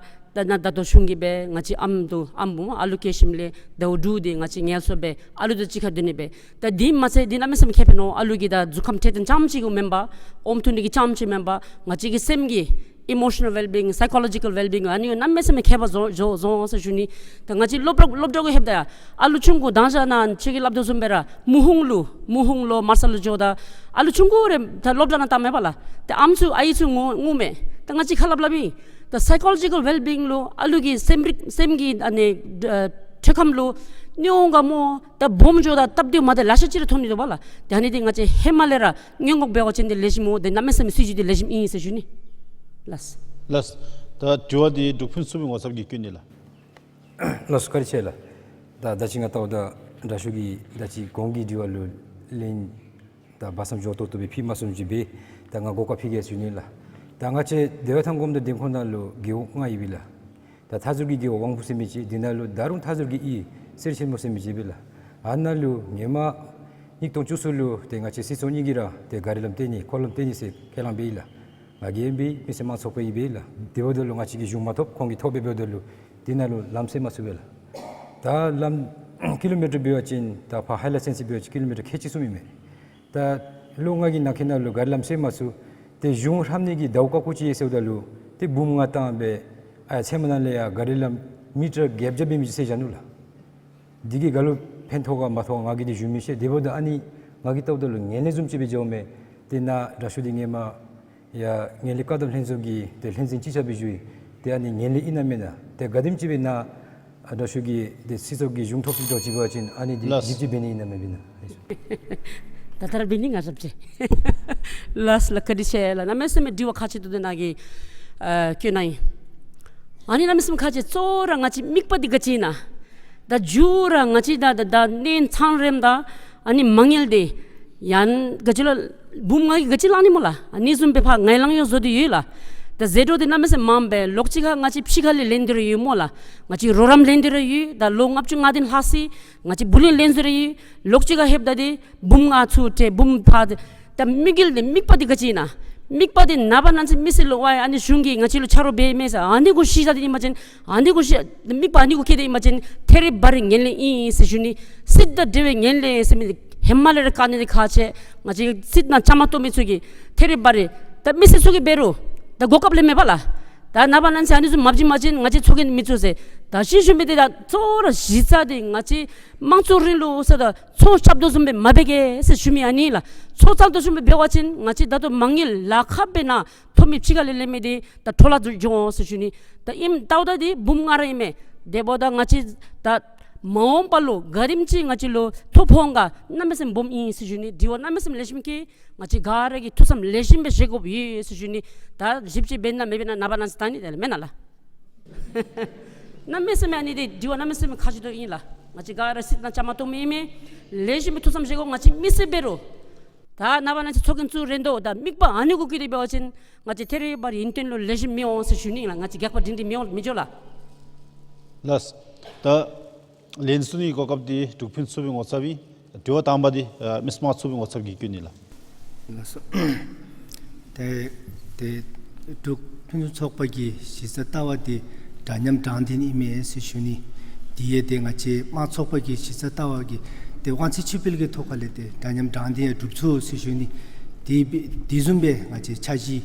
ད་ནཱ་ད་ལྟོ་གཞུང་གིས་སྦེ་ང་བཅས་ཨམ་འདི་ཨམ་བུ་ཨ་ལུ་སྐྱེས་ཞིནམ་ལས་ཟླཝ་དྲུག་འདི་ང་བཅས་ངལ་གསོ་སྦེ་ཨ་ལུ་དང་གཅིག་ཁར་སྡོད་ནི་སྦེ། ད་འདི་མ་ཚད་འདི་གནམ་མེད་ས་མེད་ཁེ་ཕན་འོང་། ཨ་ལུ་གིས་ད་གཟུགས་ཁམས་འཕྲོད་བསྟེན་རྐྱངམ་ཅིག་གུ་མེན་པར་ཨོམ་འཐུང་ནི་གི་རྐྱངམ་ཅིག་མེན་པར་ང་བཅས་ཀྱི་སེམས་ཀྱི་emotional well-being, psychological well-being ཨ་ནི་གནམ་མེད་ས་མེད་ཁེ་ཕན་བཟོ་བཟོ་བཟོ་འོང་ཟེར་ཞུ་ནི། ད་ང་བཅས་སློབ་གྲོགས་སློབ་གྲོགས་ཀྱིས་ལྷོདཔ་ད་ཡང་ཨ་ལུ་ཆུང་ཀུ་དང་ཞག་ནང་ཁྱོད་ཀྱིས་སླབ་དོ་བཟུམ་སྦེ་ར་མུ་ཧུང་ལུ་མུ་ཧུང་ལུ་མར་ས་ལུ་འགྱོཝ་ད་ཨ་ལུ་ཆུང་ཀུ་རེ་ད་སློབ་གྲྭ་ནང་བཏང་མེན་པ་ལགས། ཏེ་ཨམ་ཚུ་ཨའི་ཚུ་ངུ་ངུཝ་མས། ད་ང་བཅས་ཁ་སླབ་སླབ་ཨིན། ད་psychological well-being ལུ་ཨ་ལུ་གི་སེམས་རིག་སེམས་ཀྱི་ཨ་ནི་ཨ་ཐོག་ཁམས་ལུ་གནོད་འོང་ག་སྨོ། ད་སྦོམ་འགྱོཝ་ད་སྟབས་བདེཝ་མ་བདེཝ་ལེ་ཤ་ཅིག་ར་ཐོན་ནི་འདུག་པ་ལགས། ཏེ་ཨ་ནི་འདི་ང་བཅས་ཧེ་མ་ལས་ར་སྔོན་འགོག་འབད་བ་ཅིན་འདི་ལེགས་ཤོམ་འོང་། ཏེ་གནམ་མེད་ས་མེད་སྲིད་བྱུས་འདི་ལེགས་ཤོམ་ཨིན་ཟེར་ཞུ་ནི་ལགས། ལགས། ད་དྲི་བ་འདི་འབྲུག་ཕུན་ཚོགས་པའི་ངོ་ཚབ་ཀྱིས་བཀོད་ནི་ལགས། ལགས་སོ་བཀའ་དྲིན་ཆེ་ལགས། ད་ད་ཅི་ང་བལྟཝ་ད་དྲག་ཤོས་ཀྱིས་ད་ཅི་གོང་གི་དྲི་བ་ལུ་ལན་ད་སྦ་གསང་འཇོག་ཏོག་ཏོ་སྦེ་ཕུལ་མ་ཚུགསཔ་ཅིག་འབད། ད་ང་གོ་སྐབས་ཕུལ་གེ་ཟེར་ཞུ་ནི་ལགས། ད་ང་བཅས་བདེ་བ་ཐང་སྒོམ་སྡེ་སྡིངས་ཁོག་ནང་ལུ་རྒེད་འོག་ལྔ་ཡོད་པས་ལགས། ད་མཐའ་ཟུར་གྱི་རྒེད་འོག་དབང་ཕུག་ཟེར་མི་ཅིག། དེ་ནང་ལུ་ད་རུང་མཐའ་ཟུར་གྱི་ཨི་གསེར་ཆེན་མོ་ཟེར་མི་ཅིག་ཡོད་པས་ལགས། ཨ་ནཱ་ལུ་ཧེ་མ་ཉིས་སྟོང་བཅུ་གསུམ་ལུ་ཏེ་ང་བཅས་སྲིད་ཚོགས་གཉིས་ཀྱིས་ར་ཏེ་ག་རི་ལམ་བཏོན་ནི་འཁོར་ལམ་བཏོན་ནི་ཟེར་ཁས་བླངས་འབད་ཡི་ལགས། ང་གིས་ཨིན་པས། མི་སེར་དམངས་ཚོགས་པ་གིས་ཨིན་པས་ལགས། དེ་འབདཝ་ད་ལུ་ང་བཅས་ཀྱིས་གཞུང་མ་ཐོབ། ཁོང་གིས་ཐོབ་སྦེ་འབདཝ་ད་ལུ་དེ་ནང་ལུ་ལམ་སེལ་མ་ཚུགས་པས་ལགས། ད་ལམ་ཀི་ལོ་མི་ཊར་འབད་བ་ཅིན་ད་ཕར་ཧའི་ལ་སེན་སི་འབད་བ་ཅིན་ཀི་ལོ་མི་ཊར་ཁལ་གཅིག་གསུམ་ཨིན་མས། ད་ལོ་ལྔ་གི་ནང་འཁོད་ནང་ལུ་ག་རི་ལམ་སེལ་མ་ཚུགས། ཏེ་གཞུང་ཧྲམ་ནི་གི་ཟླཝ་ཀ་ཁོ་ཅིག་ཡོད་ཟེརཝ་ད་ལུ་ཏེ་འབུམ་ལྔ་བཏང་སྦེ་ཨ་ཚལ་མ་ནང་ལས་ཡར་ག་རི་ལམ་མི་ཊར་བརྒྱད་བརྒྱ་འབད་མི་ཅིག་སེལ་བཞག་ནུག་ལགས། འདི་གིས་ག་ལུ་ཕན་ཐོགས་ག་མ་ཐོགས་ག་ང་གིས་འདི་ཞུ་མི་ཤེས། དེ་འབདཝ་ད་ཨ་ནི་ང་གིས་བལྟཝ་ད་ལུ་ངན་ལྷད་བཟུམ་ཅིག་སྦེ་འགྱོཝ་མས། ཏེ་ནཱ་དྲག་ཤོས་འདི་ཧེ་མ་ཡར་ངན་ལྷད་བཀག་སྡོམ་ལྷན་ཚོགས་ཀྱི་ཏེ་ལྷན་འཛིན་ཅིག་ཡང་སྦེ་བཞུགས་ཡི། ཏེ་ཨ་ནི་ངན་ལྷད་ཨིན་ན་མེན་ན། ཏེ་ག་དེམ་ཅིག་སྦེ་ནཱ་ཨ་དྲག་ཤོས་ཀྱིས་ཏེ་སྲིད་ཚོགས་ཀྱི་གཞུང་ཐོབ་ཅིག་འགྱོ་ཅི་འབད་བ་ཅིན་ཨ་ནི་འདི་ལགས། ཞིབ་དཔྱད་འབད་ནི་ཨིན་ན་མེན་ན། ད་ལྟོ་ར་འབད་ནི་ང་ཞབས་ཕྱི། ལགས་ལགས་བཀའ་དྲིན་ཆེ་ལགས། གནམ་མེད་ས་མེད་དྲི་བ་ཁག་ཆེ་ཏོག་ཏོ་ནཱ་གིས་ཨ་བཀོད་གནང་ཡི། ཨ་ནི་གནམ་མེད་ས་མེད་ཁག་ཆེ། གཙོ་བོ་ར་ང་བཅས་དམིགས་པ་འདི་ག་ཅི་ཨིན་ན། ད་མཇུག་ར་ང་བཅས་ད་ད་ད་གནས་ཚང་རནམ་ད་ཨ་ནི་མ་དངུལ་འདི་ཡང་ག་ཅི་ལོ་འབུམ་ལྔ་གིས་ག་ཅི་ལང་ནི་སྨོ་ལགས། ཨ་ནི་བཟུམ་སྦེ་ཕར་ངན་ལྷད་ཡང་བཟོ་སྟེ་ཡོད་ལགས། ད་ཟད་འགྲོ་འདི་གནམ་མེད་ས་མེད་མངམ་སྦེ་ལོགས་ཅིག་ཁར་ང་བཅས་ཕྱི་ཁ་ལས་ལེན་ཏེ་ར་ཡོད་སྨོ་ལགས། ང་བཅས་རོགས་རམ་ལེན་ཏེ་ར་ཡོད། ད་ལོ་ལྔ་བཅུ་ང་བདུན་ལྷག་སི་ང་བཅས་བུ་ལོན་ལེན་ཏེ་ར་ཡོད། ལོགས་ཅིག་ཁར་ལྷོདཔ་ད་འདི་འབུམ་ལྔ་ཚུ་ཏེ་འབུམ་ཕར་ཏེ་ད་དམིགས་ཡུལ་འདི་དམིགས་པ་འདི་ག་ཅི་ཨིན་ན། དམིགས་པ་འདི་ནངས་པ་གནངས་ཚེ་མི་སེར་ལུ་ཝའི་ཨ་ནི་གཞུང་གིས་ང་བཅས་ལུ་ཆ་རོགས་འབད་མས་ཟེར་ཨ་ནི་གུ་ཤེས་བཞག་སྟེ་ཨིན་པ་ཅིན་ཨ་ནི་གུ་ཤེས་དམིགས་པ་ཨ་ནི་གུ་བསྐྱེད་དེ་ཨིན་པ་ཅིན་ཐད་རི་བ་རི་ངན་ལྷད་ཨིན་ཟེར་ཞུ་ནི། སྲིད་དང་འབྲེལ་བའི་ངན་ལྷད་ཟེར་མི་འདི་ཧེ་མ་ལས་ར་བཀག་ནི་འདི་ཁག་ཆེ། ང་བཅས་སྲིད་ནང་བཅའ་མར་གཏོགས་མི་ཚུ་གིས་ཐད་རི་བ་རི་ད་མི་སེར་ཚུ་གིས་འབད་རུང་ད་གོ་སྐབས་ལེན་མེད་པ་ལགས། ད་ནངས་པ་གནངས་ཚེ་ཨ་ནི་ཚུ་མ་བྱིན་པ་ཅིན་ང་བཅས་ཚོགས་རྒྱན་མི་བཙུགས་ཟེར། ད་ཅི་ཞུ་མི་འདི་ད་གཙོ་བོ་ར་གཞི་རྩ་འདི་ང་བཅས་དམངས་གཙོ་རིང་ལུགས་ཟེརཝ་ད་ཚོགས་རྐྱབ་དོ་བཟུམ་སྦེ་མ་འབད་གེ་ཟེར་ཞུ་མི་ཨ་ནི་ལགས། ཚོགས་རྐྱབ་དོ་བཟུམ་སྦེ་འབད་བ་ཅིན་ང་བཅས་ད་ལྟོ་མ་དངུལ་ལཱ་ཁག་འབད་ནི་ཐོབ་མི་ཕྱི་ཁ་ལས་ལེན་མི་འདི་ད་འཕྲོ་བརླག་ཏུ་འགྱོ་འོང་ཟེར་ཞུ་ནི། ད་ཨིནམ་ད་ལྟོ་ད་འདི་འབུམ་ལྔ་ར་ཨིན་མས། དེ་འབདཝ་ད་ང་བཅས་ད་མ་འོངས་པ་ལུ་ག་དེམ་ཅིག་ང་བཅས་ལུ་ཐོ་ཕོག་འོང་ག་གནམ་མེད་ས་མེད་སྦོམ་ཨིན་ཟེར་ཞུ་ནི། དྲི་བ་གནམ་མེད་ས་མེད་ལེགས་ཤོམ་བཀོད། ང་བཅས་ག་ར་གིས་ཐུགས་བསམ་ལེགས་ཤོམ་སྦེ་བཞེས་དགོཔ་ཡོད་ཟེར་ཞུ་ནི། ད་ཞིབ་དཔྱད་འབད་ན་མི་འབད་ན་ནངས་པ་གནངས་ཚེ་བལྟ་ནི་དེ་ལས་མེན་ན་ལགས། གནམ་མེད་ས་མེད་ཨ་ནི་འདི་དྲི་བ་གནམ་མེད་ས་མེད་ཁག་ཆེ་ཏོག་ཨིན་ལགས། ང་བཅས་ག་ར་སྲིད་ནང་བཅའ་མར་གཏོགས་མི་ཨིན་མས། ལེགས་ཤོམ་སྦེ་ཐུགས་བསམ་བཞེས་དགོ། ང་བཅས་མི་སེར་འབད་རུང་ད་ནངས་པ་གནངས་ཚེ་ཚོགས་རྒྱན་བཙུགས་རན་དོ། ད་དམིགས་པ་ཨ་ནི་གུ་བསྐྱེད་དེ་འབད་བ་ཅིན་ང་བཅས་ཐད་རི་བ་རི་ཡུན་བརྟན་ལུ་ལེགས་ཤོམ་མི་འོང་ཟེར་ཞུ་ནི་ལགས། ང་བཅས་རྒྱགས་པ་སྒྲིང་སྒྲི་མི་འོང་མི་འགྱོ་ལགས། ལགས། ད་ལན་གསུང་ནི་གོ་སྐབས་འདི་འབྲུག་ཕུན་ཚོགས་པའི་ངོ་ཚབ་ཨིན། དྲི་བ་དང་པ་འདི་ཨ་མི་སེར་དམངས་གཙོའི་ངོ་ཚབ་ཀྱིས་བཀོད་ནི་ལགས། ལགས་སོ། ཏེ་ཏེ་འབྲུག་ཕུན་སུམ་ཚོགས་པ་གི་གཞི་རྩའི་ལྟ་བ་འདི་འདྲ་མཉམ་དྲང་བདེན་ཨིན་མས་ཟེར་ཞུ་ནི། དེ་ཡང་ཏེ་ང་བཅས་དམངས་ཚོགས་པ་གི་གཞི་རྩའི་ལྟ་བ་གི་ཏེ་དབང་ཚད་ཕྱིར་སྤེལ་གྱི་ཐོག་ཁ་ལས་ཏེ་འདྲ་མཉམ་དྲང་བདེན་ཡང་སྒྲུབ་ཚུགས་ཟེར་ཞུ་ནི། དེ་དེ་བཟུམ་སྦེ་ང་བཅས་འཆར་གཞི་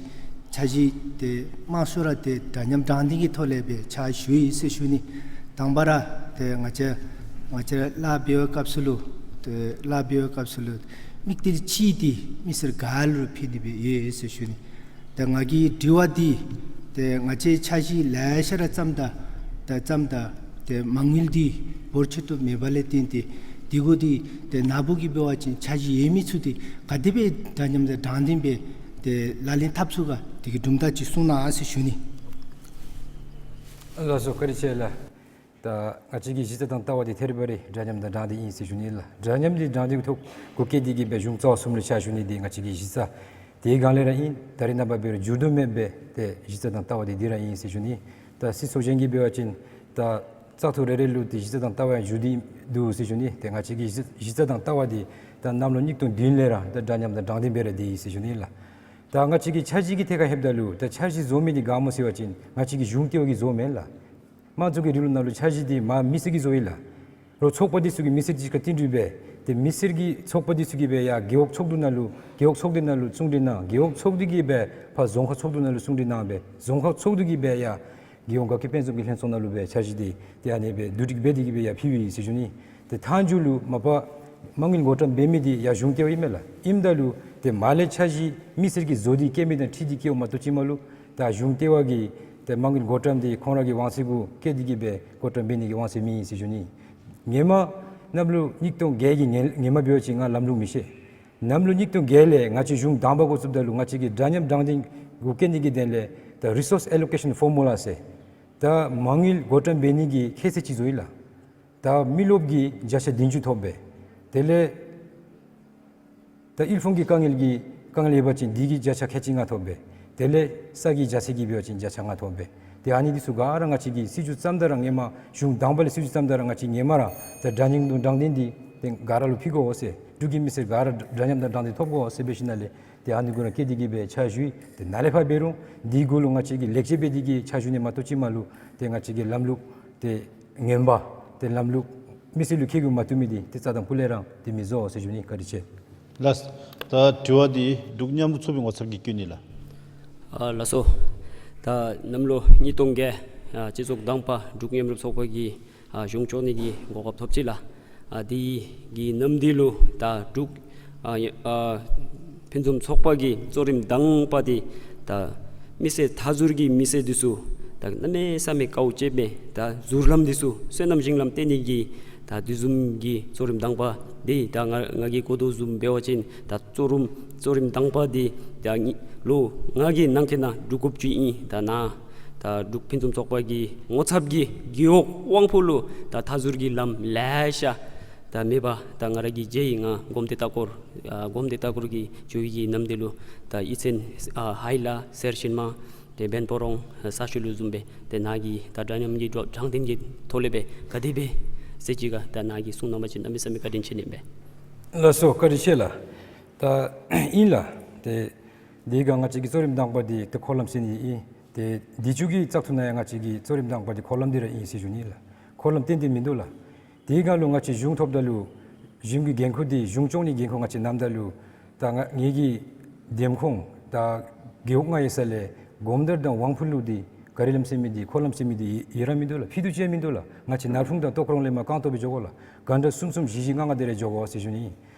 འཆར་གཞི་དེ་དམངས་གཙོ་ར་དེ་འདྲ་མཉམ་དྲང་བདེན་གྱི་ཐོག་ལས་སྦེ་ཕྱག་ཞུ་ཡི་ཟེར་ཞུ་ནི། དང་པ་ར་དེ་ང་བཅས་ང་བཅས་ལཱ་འབད་བའི་སྐབས་སུ་ལུ་དེ་ལཱ་འབད་བའི་སྐབས་སུ་ལུ་དམིགས་གཏད་ཅིག་དེ་མི་སེར་ག་ལུ་ཕུལ་ཏེ་སྦེ་ཡོད་ཟེར་ཞུ་ནི། ད་ང་གི་དྲི་བ་འདི་ཏེ་ང་བཅས་འཆར་གཞི་ལེ་ཤ་ར་བརྩམས་ད་ད་བརྩམས་ད་ཏེ་མ་དངུལ་འདི་འབོར་ཆེ་ཏོག་མེད་པ་ལས་བརྟེན་ཏེ་འདི་གུ་འདི་ཏེ་ནཱ་བུ་གིས་འབད་བ་ཅིན་འཆར་གཞི་ཡོད་མི་ཚུ་འདི་ག་དེ་སྦེ་འདྲ་མཉམ་དང་དྲང་བདེན་སྦེ་ཏེ་ལག་ལེན་འཐབ་ཚུགས་ག་དེ་གི་གྲུབ་མཐའ་ཅིག་གསུང་གནང་ཟེར་ཞུ་ནི། ལགས་སོ། བཀའ་དྲིན་ཆེ་ལགས། ད་ང་བཅས་ཀྱི་གཞི་རྩ་དང་ལྟ་བ་འདི་ཐད་རི་བ་རི་འདྲ་མཉམ་དང་དྲང་བདེན་ཨིན་ཟེར་ཞུ་ནི་ལགས། འདྲ་མཉམ་འདི་དྲང་བདེན་ཐོག་གུ་བཀལ་ཏེ་གིས་སྦེ་གཞུང་རྩ་བ་གསུམ་ལུ་ཕྱག་ཞུ་ནི་འདི་ང་བཅས་ཀྱི་གཞི་རྩ་དེའི་སྒང་ལས་ར་ཨིན། ད་རེས་ནངས་པ་འབད་རུང་འགྱུར་ལྡོག་མེད་པའི་ཏེ་གཞི་རྩ་དང་ལྟ་བ་འདི་འདི་ར་ཨིན་ཟེར་ཞུ་ནི། ད་སྲིད་ཚོགས་གཞན་གྱིས་འབད་བ་ཅིན་ད་བཙག་འཐུ་རེ་རེ་ལུ་ཏེ་གཞི་རྩ་དང་ལྟ་བ་ཡང་འགྱུར་ཏེ་འདུག་ཟེར་ཞུ་ནི། ཏེ་ང་བཅས་ཀྱི་གཞི་གཞི་རྩ་དང་ལྟ་བ་འདི་ད་གནམ་ལོ་ཉིས་སྟོང་བདུན་ལས་ར་ད་འདྲ་མཉམ་དང་དྲང་བདེན་སྦེ་ར་སྡོད་ཡི་ཟེར་ཞུ་ནི་ལགས། ད་ང་བཅས་ཀྱི་འཆར་གཞི་གི་ཐད་ཁར་ལྷོདཔ་ད་ལུ་ད་འཆར་གཞི་བཟོ་མི་འདི་ག་སྨོ་ཟེར་བ་ཅིན་ང་བཅས་ཀྱི་གཞུང་ལྟེ་བ་གིས་བཟོཝ་མེན་ལགས། དམངས་གཙོ་གི་རིང་ལུགས་ནང་ལུ་འཆར་གཞི་འདི་མ་མི་སེར་གྱིས་བཟོ་ཡི་ལགས། རོགས་ཚོགས་པ་འདི་ཚུ་གིས་མི་སེར་གྱི་ཁར་བསྟུན་ཏེ་སྦེ་ཏེ་མི་སེར་གྱི་ཚོགས་པ་འདི་ཚུ་གིས་སྦེ་ཡར་རྒེད་འོག་ཚོགས་འདུ་ནང་ལུ་རྒེད་འོག་ཚོགས་སྡེ་ནང་ལུ་གསུང་གྲོས་གནང་། རྒེད་འོག་ཚོགས་སྡེ་གིས་སྦེ་ཕར་རྫོང་ཁག་ཚོགས་འདུ་ནང་ལུ་གསུང་གྲོས་གནང་སྦེ་རྫོང་ཁག་ཚོགས་འདུ་གིས་སྦེ་ཡར་རྒྱལ་ཡོངས་དགའ་སྐྱིད་དཔལ་འཛོམས་ཀྱི་ལྷན་ཚོགས་ནང་ལུ་སྦེ་འཆར་གཞི་འདི་ཏེ་ཨ་ནི་སྦེ་བསྡུ་སྒྲིག་འབད་དེ་གིས་སྦེ་ཡར་ཕུལ་ཡི་ཟེར་ཞུ་ནི། ཏེ་མཐའ་མཇུག་ལུ་མ་པ་མ་དངུལ་བགོ་བཀྲམ་འབད་མི་འདི་ཡར་གཞུང་ལྟེ་བ་ཨིན་མས་ལགས། ཨིནམ་ད་ལུ་ཏེ་མར་ལས་འཆར་གཞི་མི་སེར་གྱིས་བཟོ་སྟེ་བཀལ་མི་དང་འཁྲིལ་ཏེ་བཀལཝ་མ་གཏོགས་ཅིག་མ་ལུ་ད་གཞུང་ལྟེ་བ་གིས་ཏེ་མ་དངུལ་བགོ་བཀྲམ་འདི་ཁོང་ར་གི་དབང་ཚད་གུ་བཀལ་ཏེ་གིས་སྦེ་བགོ་བཀྲམ་འབད་ནི་གི་དབང་ཚད་མེད་ཟེར་ཞུ་ནི། ཧེ་མ་གནམ་ལོ་ཉིས་སྟོང་བརྒྱད་ཀྱི་ཧེ་མ་འབད་བ་ཅིན་ང་ལམ་ལུགས་མི་ཤེས། གནམ་ལོ་ཉིས་སྟོང་བརྒྱད་ལས་ང་བཅས་གཞུང་དང་པ་འགོ་བཙུགསཔ་ད་ལུ་ང་བཅས་ཀྱིས་འདྲ་མཉམ་དྲང་བདེན་གུ་བཀལ་ནི་གི་དོན་ལས་ད་Resource Allocation Formula ཟེར་ད་མ་དངུལ་བགོ་བཀྲམ་འབད་ནི་གི་ཁྱད་ཚད་ཅིག་བཟོ་ཡི་ལགས། ད་མི་རློབས་ཀྱིས་བརྒྱ་ཆ་བདུན་ཅུ་ཐོབ་སྦེ། དེ་ལས་ད་དབུལ་ཕོངས་ཀྱི་དཀའ་ངལ་གྱི་དཀའ་ངལ་ཡོད་པ་ཅིན་དེ་གིས་བརྒྱ་ཆ་ཁལ་གཅིག་ལྔ་ཐོབ་སྦེ། དེ་ལས་ས་གི་རྒྱ་ཚད་ཀྱིས་འབད་བ་ཅིན་བརྒྱ་ཆ་ལྔ་ཐོབ་སྦེ། ཏེ་ཨ་ནི་འདི་ཚུ་ག་ར་ང་བཅས་ཀྱིས་སྲིད་བྱུས་བརྩམ་ད་ར་ཧེ་མ་གཞུང་དང་པ་ལས་སྲིད་བྱུས་བརྩམ་ད་ར་ང་བཅས་ཧེ་མ་ར་ད་འདྲ་མཉམ་དང་དྲང་བདེན་འདི་ཏེ་ག་ར་ལུ་ཕུལ་དགོ་ཟེར། འབྲུག་གི་མི་སེར་ག་ར་འདྲ་མཉམ་དང་དྲང་བདེན་ཐོབ་དགོ་ཟེར་འབད་ཞིནམ་ལས་ཏེ་ཨ་ནི་གུ་ར་བཀལ་ཏེ་གིས་སྦེ་ཕྱག་ཞུ་ཡི། ཏེ་ནཱ་ལས་ཕར་འབད་རུང་འདི་གུ་ལུ་ང་བཅས་ཀྱིས་ལེགས་བཅོས་འབད་དེ་གིས་ཕྱག་ཞུ་ནི་མ་གཏོགས་ཅིག་མ་ལུ་ཏེ་ང་བཅས་ཀྱི་ལམ་ལུགས་ཏེ་ངན་པ་ཏེ་ལམ་ལུགས་མི་སེར་ལུ་ཁེ་གུ་མ་བཏུབ་མི་འདི་ཏེ་རྩ་དང་སྤུ་ལས་ར་ཏེ་མི་བཟོ་ཟེར་ཞུ་ནི། བཀའ་དྲིན་ཆེ། ལགས། ད་དྲི་བ་འདི་འབྲུག་མཉམ་རུབ་ཚོགས་པའི་ངོ་ཚབ་ཀྱིས་བཀོད་ནི་ལགས། ཨ་ལགས་སོ། ད་གནམ་ལོ་ཉིས་སྟོང་བརྒྱད་ཨ་སྤྱི་ཚོགས་དང་པ་འབྲུག་མཉམ་རུབ་ཚོགས་པ་གིས་ཨ་གཞུང་སྐྱོང་ནི་གི་གོ་སྐབས་ཐོབ་ཅི་ལགས། ཨ་དེ་གི་ནམ་དུས་ལུ་ད་འབྲུག་ཨ་ཨ་ཕུན་སུམ་ཚོགས་པ་གི་གཙོ་རིམ་དང་པ་འདི་ད་མི་སེར་མཐའ་ཟུར་གྱི་མི་སེར་འདི་ཚུ་ད་གནམ་མེད་ས་མེད་དཀའཝ་སྤྱད་མི་ད་ཟུར་ལམ་འདི་ཚུ་སོ་ནམ་ཞིང་ལམ་བཏོན་ནི་གི་ད་དེ་བཟུམ་གྱི་གཙོ་རིམ་དང་པ་འདི་ད་ང་ང་གིས་གོ་དོ་བཟུམ་འབད་བ་ཅིན་ད་གཙོ་རིམ་གཙོ་རིམ་དང་པ་འདི་ད་ལོ་ལྔ་གི་ནང་འཁོད་ནང་འགྲུབ་དགོཔ་ཅིག་ཨིན། ད་ནཱ་ད་འབྲུག་ཕུན་སུམ་ཚོགས་པ་གི་ངོ་ཚབ་ཀྱིས་རྒེད་འོག་དབང་ཕུག་ལུ་ད་མཐའ་ཟུར་གྱི་ལམ་ལེ་ཤ་ད་མེད་པ་ད་ང་ར་གིས་མཇལ་ཡི། ང་གོམ་བདེ་ལྟ་སྐོར་ཨ་གོམ་བདེ་ལྟ་སྐོར་གྱི་འགྱོ་བའི་གི་ནམ་དུས་ལུ་ད་ཨི་ཚན་ཨ་ཧའི་ལ་སེར་ཤུལ་མ་ཏེ་བན་སྤོ་རོང་ས་ཤུལ་ལུ་བཟུམ་སྦེ་ཏེ་ནཱ་གིས་ད་འདྲ་མཉམ་གྱི་དྲང་བདེན་གྱི་ཐོག་ལས་སྦེ་ག་དེ་སྦེ་ཟེར་ཅིག་ག་ད་ནཱ་གིས་གསུང་གནང་བ་ཅིན་གནམ་མེད་ས་མེད་བཀའ་དྲིན་ཆེ་ནི་ཨིན་པས། ལགས་སོ། བཀའ་དྲིན་ཆེ་ལགས། ད་ཨིན་ལགས། ཏེ་དེ་སྒང་ང་བཅས་ཀྱི་གཙོ་རིམ་དང་པ་འདི་ཏེ་འཁོར་ལམ་སེལ་ནི་ཨིན། ཏེ་དུས་ཅི་གི་བཙག་འཐུ་ནང་ཡང་ང་བཅས་ཀྱི་གཙོ་རིམ་དང་པ་འདི་འཁོར་ལམ་འདི་ར་ཨིན་ཟེར་ཞུ་ནི་ལགས། འཁོར་ལམ་ཏན་ཏན་མིན་འདུག་ལགས། དེ་སྒང་ལུ་ང་བཅས་གཞུང་ཐོབ་ད་ལུ་གཞུང་གི་འགན་ཁུར་འདི་གཞུང་སྐྱོང་ནི་འགན་ཁུར་ང་བཅས་བསྣམ་ད་ལུ་ད་ང་ངེ་གི་འདེམས་ཁོངས་ད་རྒེད་འོག་ལྔ་ཡོད་ས་ལས་གོམ་དར་དང་དབང་ཕུག་ལུ་འདི་ག་རི་ལམ་སེལ་མི་འདི་འཁོར་ལམ་སེལ་མི་འདི་ཡོད་ར་མིན་འདུག་ལགས། ཕུལ་དུ་ཅིག་ཡང་མིན་འདུག་ལགས། ང་བཅས་ནགས་ཕུང་དང་ལྟོ་ཁོ་རོང་ལས་མར་རྐང་སྟོང་སྦེ་འགྱོ་དགོ་ལགས། ག་འདྲ་གསུམ་གསུམ་བཞི་བཞི་ལྔ་ལྔ་དེ་རེ་འགྱོ་དགོ་ཟེར་ཞུ་ནི།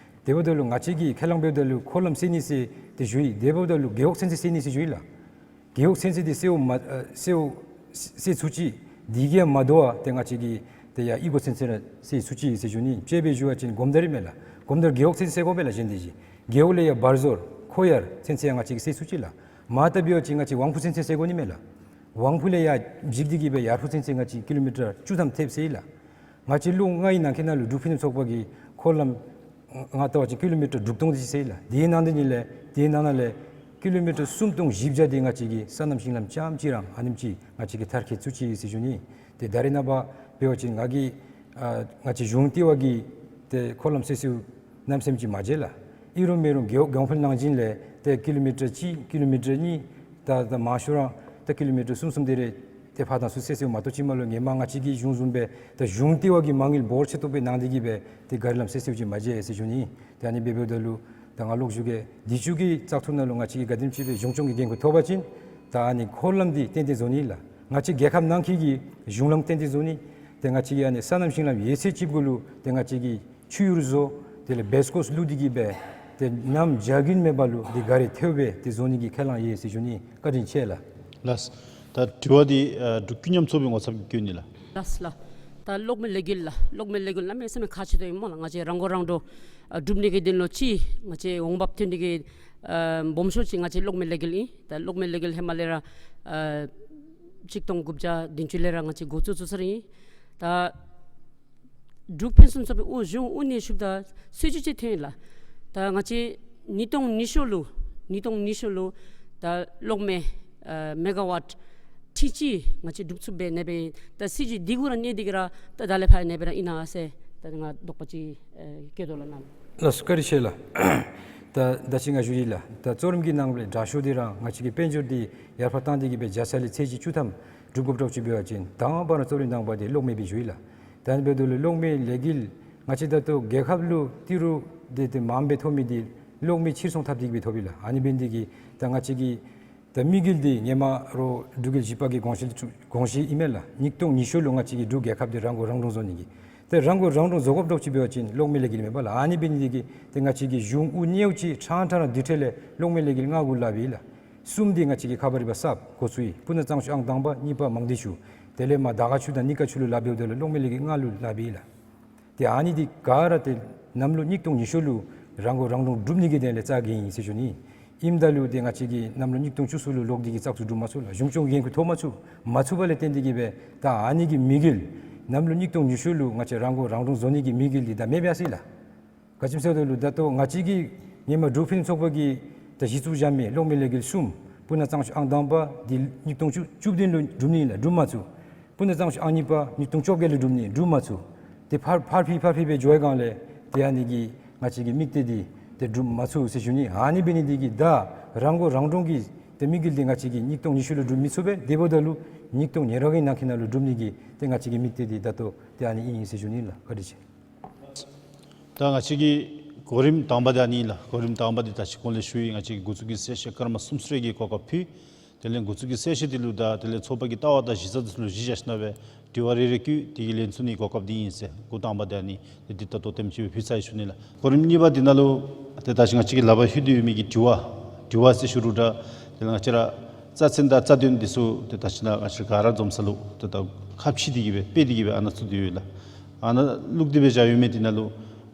དེ་འབདཝ་ད་ལུ་ང་བཅས་ཀྱིས་ཁས་བླངས་འབདཝ་ད་ལུ་འཁོར་ལམ་སེལ་ནི་ཟེར་ཏེ་ཞུ་ཡི། དེ་འབདཝ་ད་ལུ་རྒེད་འོག་ཚུན་ཚོད་སེལ་ནི་ཟེར་ཞུ་ཡི་ལགས། རྒེད་འོག་ཚུན་ཚོད་འདི་སེལཝ་མ་ཨ་སེལཝ་སེལ་ཚུགས་ཅི། དེ་གིས་མ་དོ་བར་ཏེ་ང་བཅས་ཀྱིས་ཏེ་ཡར་གཡུས་སྒོ་ཚུན་ཚོད་ར་སེལ་ཚུགས་ཅི་ཟེར་ཞུ་ནི། དཔྱེ་སྦེ་ཞུ་བ་ཅིན་གོམ་དར་ཨིན་མས་ལགས། གོམ་དར་རྒེད་འོག་ཚུན་ཚོད་སེལ་དགོ་པས་ལགས། གཞན་དེ་ཅིག་རྒེད་འོག་ལས་ཡར་བར་ཟོར་ཁོ་ཡར་ཚུན་ཚོད་ཡང་ང་བཅས་ཀྱིས་སེལ་ཚུགས་ཅི་ལགས། མར་ལྟ་འབད་བ་ཅིན་ང་བཅས་དབང་ཕུག་ཚུན་ཚོད་སེལ་དགོ་ནི་མས་ལགས། དབང་ཕུག་ལས་ཡར་འཇིག་སྟེ་གིས་སྦེ་ཡར་ཕུག་ཚུན་ཚོད་ང་བཅས་ཀི་ལོ་མི་ཊར་བཅུ་ཐམ་ཐེབས་སེལ་ཡི་ལགས། ང་བཅས་ལོ་ལྔའི་ནང་འཁོད་ནང་ལུ་འབྲུག་ཕུན་སུམ་ཚོགས་པ་གིས་འཁོར་ལམ་ང་ལྟ་བ་ཅིན་ཀི་ལོ་མི་ཊར་དྲུག་སྟོང་དེ་ཅིག་སེལ་ཡི་ལགས། དེའི་ནང་དེ་ཉིད་ལས་དེའི་ནང་ན་ལས་ཀི་ལོ་མི་ཊར་སུམ་སྟོང་བཞི་བརྒྱ་དེ་ང་བཅས་ཀྱིས་སོ་ནམ་ཞིང་ལམ་རྐྱངམ་གཅིག་ར་ཨ་ནེམ་ཅིག་ང་བཅས་ཀྱིས་མཐར་འཁྱོལ་ཚུགས་ཅི་ཟེར་ཞུ་ནི། ཏེ་ད་རེས་ནངས་པ་འབད་བ་ཅིན་ང་གིས་ཨ་ང་བཅས་གཞུང་ལྟེ་བ་གིས་ཏེ་འཁོར་ལམ་སེལ་སེལཝ་གནམ་མེད་ས་མེད་ཅིག་མ་མཇལ་ལགས། ཨིན་རུང་མེན་རུང་རྒེད་འོག་གོང་འཕེལ་ནང་བཞིན་ལས་ཏེ་ཀི་ལོ་མི་ཊར་གཅིག་ཀི་ལོ་མི་ཊར་གཉིས་ད་ད་མང་ཤོས་ར་ད་ཀི་ལོ་མི་ཊར་གསུམ་གསུམ་དེ་རེ་ཏེ་ཕར་དང་ཚུར་སེལ་སེལཝ་མ་གཏོགས་ཅིག་མ་ལུ་ཧེ་མ་ང་བཅས་ཀྱི་གཞུང་བཟུམ་སྦེ་ད་གཞུང་ལྟེ་བ་གིས་མ་དངུལ་འབོར་ཆེ་ཏོག་སྦེ་གནང་སྟེ་གིས་སྦེ་ཏེ་ག་རི་ལམ་སེལ་སེལཝ་ཅིག་མ་མཇལ་ཟེར་ཞུ་ནི། ཏེ་ཨ་ནི་འབདཝ་ད་ལུ་ད་ང་ལོག་ཞུ་གེ། དུས་ཅི་གི་བཙག་འཐུ་ནང་ལུ་ང་བཅས་ཀྱིས་ག་དེམ་ཅིག་སྦེ་གཞུང་སྐྱོང་གི་འགན་ཁུར་ཐོབ་པ་ཅིན་ ད་ཨ་ནི་འཁོར་ལམ་འདི་ཏན་ཏན་བཟོ་ནི་ལགས། ང་བཅས་རྒྱལ་ཁབ་ནང་འཁོད་ཀྱི་གཞུང་ལམ་ཏན་ཏན་བཟོ་ནི། ཏེ་ང་བཅས་ཀྱི་ཨ་ནི་སོ་ནམ་ཞིང་ལམ་ཡོད་ཚད་ཅིག་གུ་ལུ་ཏེ་ང་བཅས་ཀྱིས་ཆུ་གཡུར་བཟོ། དེ་ལས་སྦེ་སི་ཀོས་བླུགས་ཏེ་གིས་སྦེ་ཏེ་ནམ་བྱཱར་རྒྱུན་མེད་པ་ལུ་འདི་ག་ར་ཐོབ་སྦེ་ཏེ་བཟོ་ནི་གི་ཁས་བླངས་ཡོད་ཟེར་ཞུ་ནི། བཀའ་དྲིན་ཆེ་ལགས། ལགས། ད་དྲི་བ་འདི་ཨ་འབྲུག་ཀུན་མཉམ་ཚོགས་པའི་ངོ་ཚབ་ཀྱིས་བཀོད་ནི་ལགས། ལགས་ལགས། ད་གློག་མེ་ལས་འགུལ་ལགས། གློག་མེ་ལས་འགུལ་གནམ་མེད་ས་མེད་ཁག་ཆེ་དོ་ཨིན་སྨོ་ལགས། ང་བཅས་རང་མགོ་རང་འདྲོངས་ཨ་སྒྲུབ་ནི་གི་དོན་ལུ་ཅིག་ང་བཅས་འོང་འབབ་ཐོན་ནི་གི་ཨ་སྦོམ་ཤོས་ཅིག་ང་བཅས་གློག་མེ་ལས་འགུལ་ཨིན། ད་གློག་མེ་ལས་འགུལ་ཧེ་མ་ལས་ར་ཨ་གཅིག་སྟོང་དགུ་བརྒྱ་བདུན་ཅུ་ལས་ར་ང་བཅས་འགོ་བཙུགས་བཙུགས་ས་ར་ཨིན། ད་འབྲུག་ཕུན་སུམ་ཚོགས་པའི་དབུ་གཞུང་དབུ་བརྙེས་ཞུཝ་ད་སྲིད་བྱུས་ཅིག་ཐོན་ཡི་ལགས། ད་ང་བཅས་ཉིས་སྟོང་ཉི་ཤུ་ལུ་ཉིས་སྟོང་ཉི་ཤུ་ལུ་ད་གློག་མེ་ཨ་མེ་ག་ཝཊ་ཁྲི་གཅིག་ང་བཅས་སྒྲུབ་ཚུགསཔ་སྦེ་ནེ་སྦེ་ད་སྲིད་བྱུས་འདི་གུ་ར་གནས་ཏེ་གིས་ར་ད་ད་ལས་ཕར་ནེ་སྦེ་ར་ཨིན་ན་ཟེར་ད་ང་དོགས་པ་ཅིག་ཨ་བསྐྱེད་དོ་ལགས་ནཱ། ལགས་སོ། བཀའ་དྲིན་ཆེ་ལགས། ད་ད་ཅི་ང་ཞུ་ཡི་ལགས། ད་གཙོ་རིམ་གྱི་ནང་ལས་དྲག་ཤོས་འདི་ར་ང་བཅས་ཀྱི་དཔལ་འབྱོར་འདི་ཡར་འཕར་བཏང་སྟེ་གིས་སྦེ་བརྒྱ་ཆ་ལས་ཚད་གཞི་བཅུ་ཐམ་སྒྲུབ་དགོཔ་འདྲཝ་ཅིག་འབད་བ་ཅིན་དང་པ་ར་གཙོ་རིམ་དང་པ་འདི་གློག་མེ་སྦེ་ཞུ་ཡི་ལགས། ད་ཨ་ནི་འབདཝ་ད་ལུ་གློག་མེ་ལས་འགུལ་ང་བཅས་ད་ལྟོ་རྒྱལ་ཁབ་ལུ་ཏི་རུ་འདི་ཏེ་མངམ་སྦེ་ཐོབ་མི་འདི་གློག་མེ་ཕྱིར་ཚོང་འཐབ་སྟེ་གིས་སྦེ་ཐོབ་ཡི་ལགས། ཨ་ནི་འབད་ནི་འདི་གིས་ད་ང་བཅས་ཀྱི་ད་དམིགས་ཡུལ་འདི་ཧེ་མ་རོགས་འབྲུག་རྒྱལ་བཞི་པ་གི་དགོངས་གཞི་དགོངས་གཞི་ཨིན་མས་ལགས། ཉིས་སྟོང་ཉི་ཤུ་ལུ་ང་བཅས་ཀྱི་འབྲུག་རྒྱལ་ཁབ་འདི་རང་མགོ་རང་འདྲོངས་བཟོ་ནི་གི། ཏེ་རང་མགོ་རང་འདྲོངས་བཟོ་དགོཔ་འདྲཝ་ཅིག་འབད་བ་ཅིན་གློག་མེ་ལས་འགུལ་མེན་པ་ལགས། ཨ་ནི་འབད་ནི་འདི་གིས་ཏེ་ང་བཅས་ཀྱི་གཞུང་དབུ་བརྙེསཔ་ཅིག་ཕྲང་ཕྲང་ར་དུས་ཐོག་ལས་གློག་མེ་ལས་འགུལ་ལྔ་གུ་ལཱ་འབད་ཡི་ལགས། གསུམ་འདི་ང་བཅས་ཀྱི་ཁ་བ་རི་པ་གསརཔ་འགོ་བཙུགས་ཡི། སྤུ་ན་གཙང་ཆུ་ཨང་དང་པ། གཉིས་པ་མང་སྡེ་ཆུ། དེ་ལས་མར་དར་དཀར་ཆུ་དང་སྙིང་ཁ་ཆུ་ལུ་ལཱ་འབདཝ་ད་ལུ་གློག་མེ་ལས་འགུལ་ལྔ་ལུ་ལཱ་འབད་ཡི་ལགས། ཏེ་ཨ་ནི་འདི་ག་ར་ཏེ་གནམ་ལོ་ཉིས་སྟོང་ཉི་ཤུ་ལུ་རང་མགོ་རང་འདྲོངས་སྒྲུབ་ནི་གི་དོན་ལས་རྩ་འགེངས་ཡི་ཟེར་ཞུ་ནི། ཨིནམ་ད་ལུ་ཏེ་ང་བཅས་ཀྱིས་གནམ་ལོ་ཉིས་སྟོང་བཅུ་གསུམ་ལུ་ལོག་སྟེ་གིས་བཙག་འཐུ་གྲུབ་མ་ཚུགས་ལགས། གཞུང་སྐྱོང་འགན་ཁུར་ཐོབ་མ་ཚུགས། མ་ཚུགས་པ་ལས་བརྟེན་ཏེ་གིས་སྦེ་ད་ཨ་ནི་གི་དམིགས་ཡུལ་གནམ་ལོ་ཉིས་སྟོང་ཉི་ཤུ་ལུ་ང་བཅས་རང་མགོ་རང་འདྲོངས་བཟོ་ནི་གི་དམིགས་ཡུལ་འདི་ད་མེདཔ་ཡར་སོ་ཡི་ལགས། ག་ཅི་སྨོ་ཟེརཝ་ད་ལུ་ད་ལྟོ་ང་བཅས་ཀྱིས་ཧེ་མ་འབྲུག་ཕུན་སུམ་ཚོགས་པ་གིས་ད་གཞི་བཙུགས་བཞག་མི་གློག་མེ་ལས་འགུལ་གསུམ། སྤུ་ན་གཙང་ཆུ་ཨང་དང་པ་འདི་ཉིས་སྟོང་བཅུ་བཅུ་བདུན་ལུ་སྒྲུབ་ནི་ལགས། སྒྲུབ་མ་ཚུགས། སྤུ་ན་གཙང་ཆུ་ཨང་གཉིས་པ་ཉིས་སྟོང་བཅོ་བརྒྱད་ལུ་སྒྲུབ་ནི། སྒྲུབ་མ་ཚུགས། ཏེ་ཕར་ཕར་འཕུལ་ཕར་འཕུལ་སྦེ་འགྱོ་བའི་སྒང་ལས་ཏེ་ཨ་ནི་གིས་ང་བཅས་ཀྱི་དམིགས་གཏད་འདི་ཏེ་སྒྲུབ་མ་ཚུགས་ཟེར་ཞུ་ནི། ཨ་ནི་འབད་ནི་འདི་གིས་ད་རང་མགོ་རང་འདྲོངས་ཀྱི་ཏེ་དམིགས་ཡུལ་འདི་ང་བཅས་ཀྱིས་ཉིས་སྟོང་ཉི་ཤུ་ལུ་སྒྲུབ་མི་ཚུགས་པས། དེ་འབདཝ་ད་ལུ་ཉིས་སྟོང་ཉེར་ལྔ་གི་ནང་འཁོད་ནང་ལུ་སྒྲུབ་ནི་གི་ཏེ་ང་བཅས་ཀྱི་དམིགས་གཏད་འདི་ད་ལྟོ་ཏེ་ཨ་ནི་ཨིན་ཟེར་ཞུ་ནི་ལགས། བཀའ་དྲིན་ཆེ། ད་ང་བཅས་ཀྱི་གོ་རིམ་དང་པ་འདི་ཨ་ནི་ལགས། གོ་རིམ་དང་པ་འདི་ད་ཅི་གོང་ལས་ཞུ་ཡི། ང་བཅས་ཀྱི་འགོ་བཙུགས་ཀྱི་གསལ་བཤད་སྐར་མ་གསུམ་ཚུ་རེ་གི་གོ་སྐབས་ཕུལ། དེ་ལས་འགོ་བཙུགས་ཀྱི་གསལ་བཤད་འདི་ལུ་ད་དེ་ལས་ཚོགས་པ་གི་ལྟ་བ་དང་གཞི་རྩ་འདི་ཚུ་ལུ་གཞི་བཞག་ཞིནམ་ལས་དྲི་བ་རེ་རེ་བཀོད་དེ་གི་ལན་ཚུ་ནི་གོ་སྐབས་འདི་ཨིན་ཟེར། འགོ་དང་པ་འདི་ཨ་ནི་འདི་ད་ལྟོ་དེམ་ཅིག་སྦེ་ཕུལ་ཚར་ཡི་ཞུ་ནི་ལགས། གོ་རིམ་གཉིས་པ་འདི་ནང་ལུ་ཏེ་ད་ཅི་ང་བཅས་ཀྱི་ལག་པར་ལྷོད་དེ་ཡོད་མི་གི་དྲི་བ་དྲི་བ་ཟེར་ཞུ་རུང་འདྲ། དེ་ལས་ང་བཅས་ར་རྩ་ཚན་དང་རྩ་དོན་འདི་ཚུ་ཏེ་ད་ཅི་ནཱ་ང་བཅས་ག་ར་འཛོམས་ས་ལུ་ཏེ་ད་ཁ་ཕྱེ་སྟེ་གི་སྦེ་སྤེལ་ཏེ་གི་སྦེ་ཨ་ནཱ་བཙུགས་ཏེ་ཡོད་ལགས། ཨ་ནཱ་བླུགས་ཏེ་སྦེ་བཞག་ཡོད་མི་འདི་ནང་ལུ་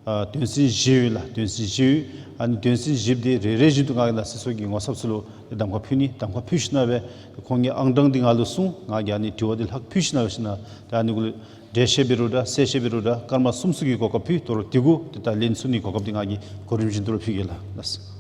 ཨ་དོན་ཚན་བཞི་ཡོད་ལགས། དོན་ཚན་བཞི་ཡོད། ཨ་ནི་དོན་ཚན་བཞི་འདི་རེ་རེ་བཞིན་དུ་ང་གིས་ནཱ་སོ་སོ་གི་ངོ་ཚབ་ཚུ་ལུ་ཏེ་གདམ་ཁ་ཕུལ་ནི། གདམ་ཁ་ཕུལ་ཞིནམ་ལས་ཁོང་གི་ཨང་གྲངས་འདི་ང་ལུ་གསུངས། ང་གིས་ཨ་ནི་དྲི་བ་འདི་ལྷག་ཕུལ་ཞིནམ་ལས་ཞིནམ་ལས་ཏེ་ཨ་ནི་གུ་ལུ་འགྲེལ་བཤད་འབད་རུང་འདྲ་གསལ་བཤད་འབད་རུང་འདྲ་སྐར་མ་གསུམ་ཚུ་གི་གོ་སྐབས་ཕུལ། དོ་རུང་དེ་གུ་ཏེ་ད་ལན་ཚུ་ནི་གོ་སྐབས་འདི་ང་གིས་གོ་རིམ་བཞིན་དུ་ར་ཕུལ་གེ་ལགས། ལགས་སོ།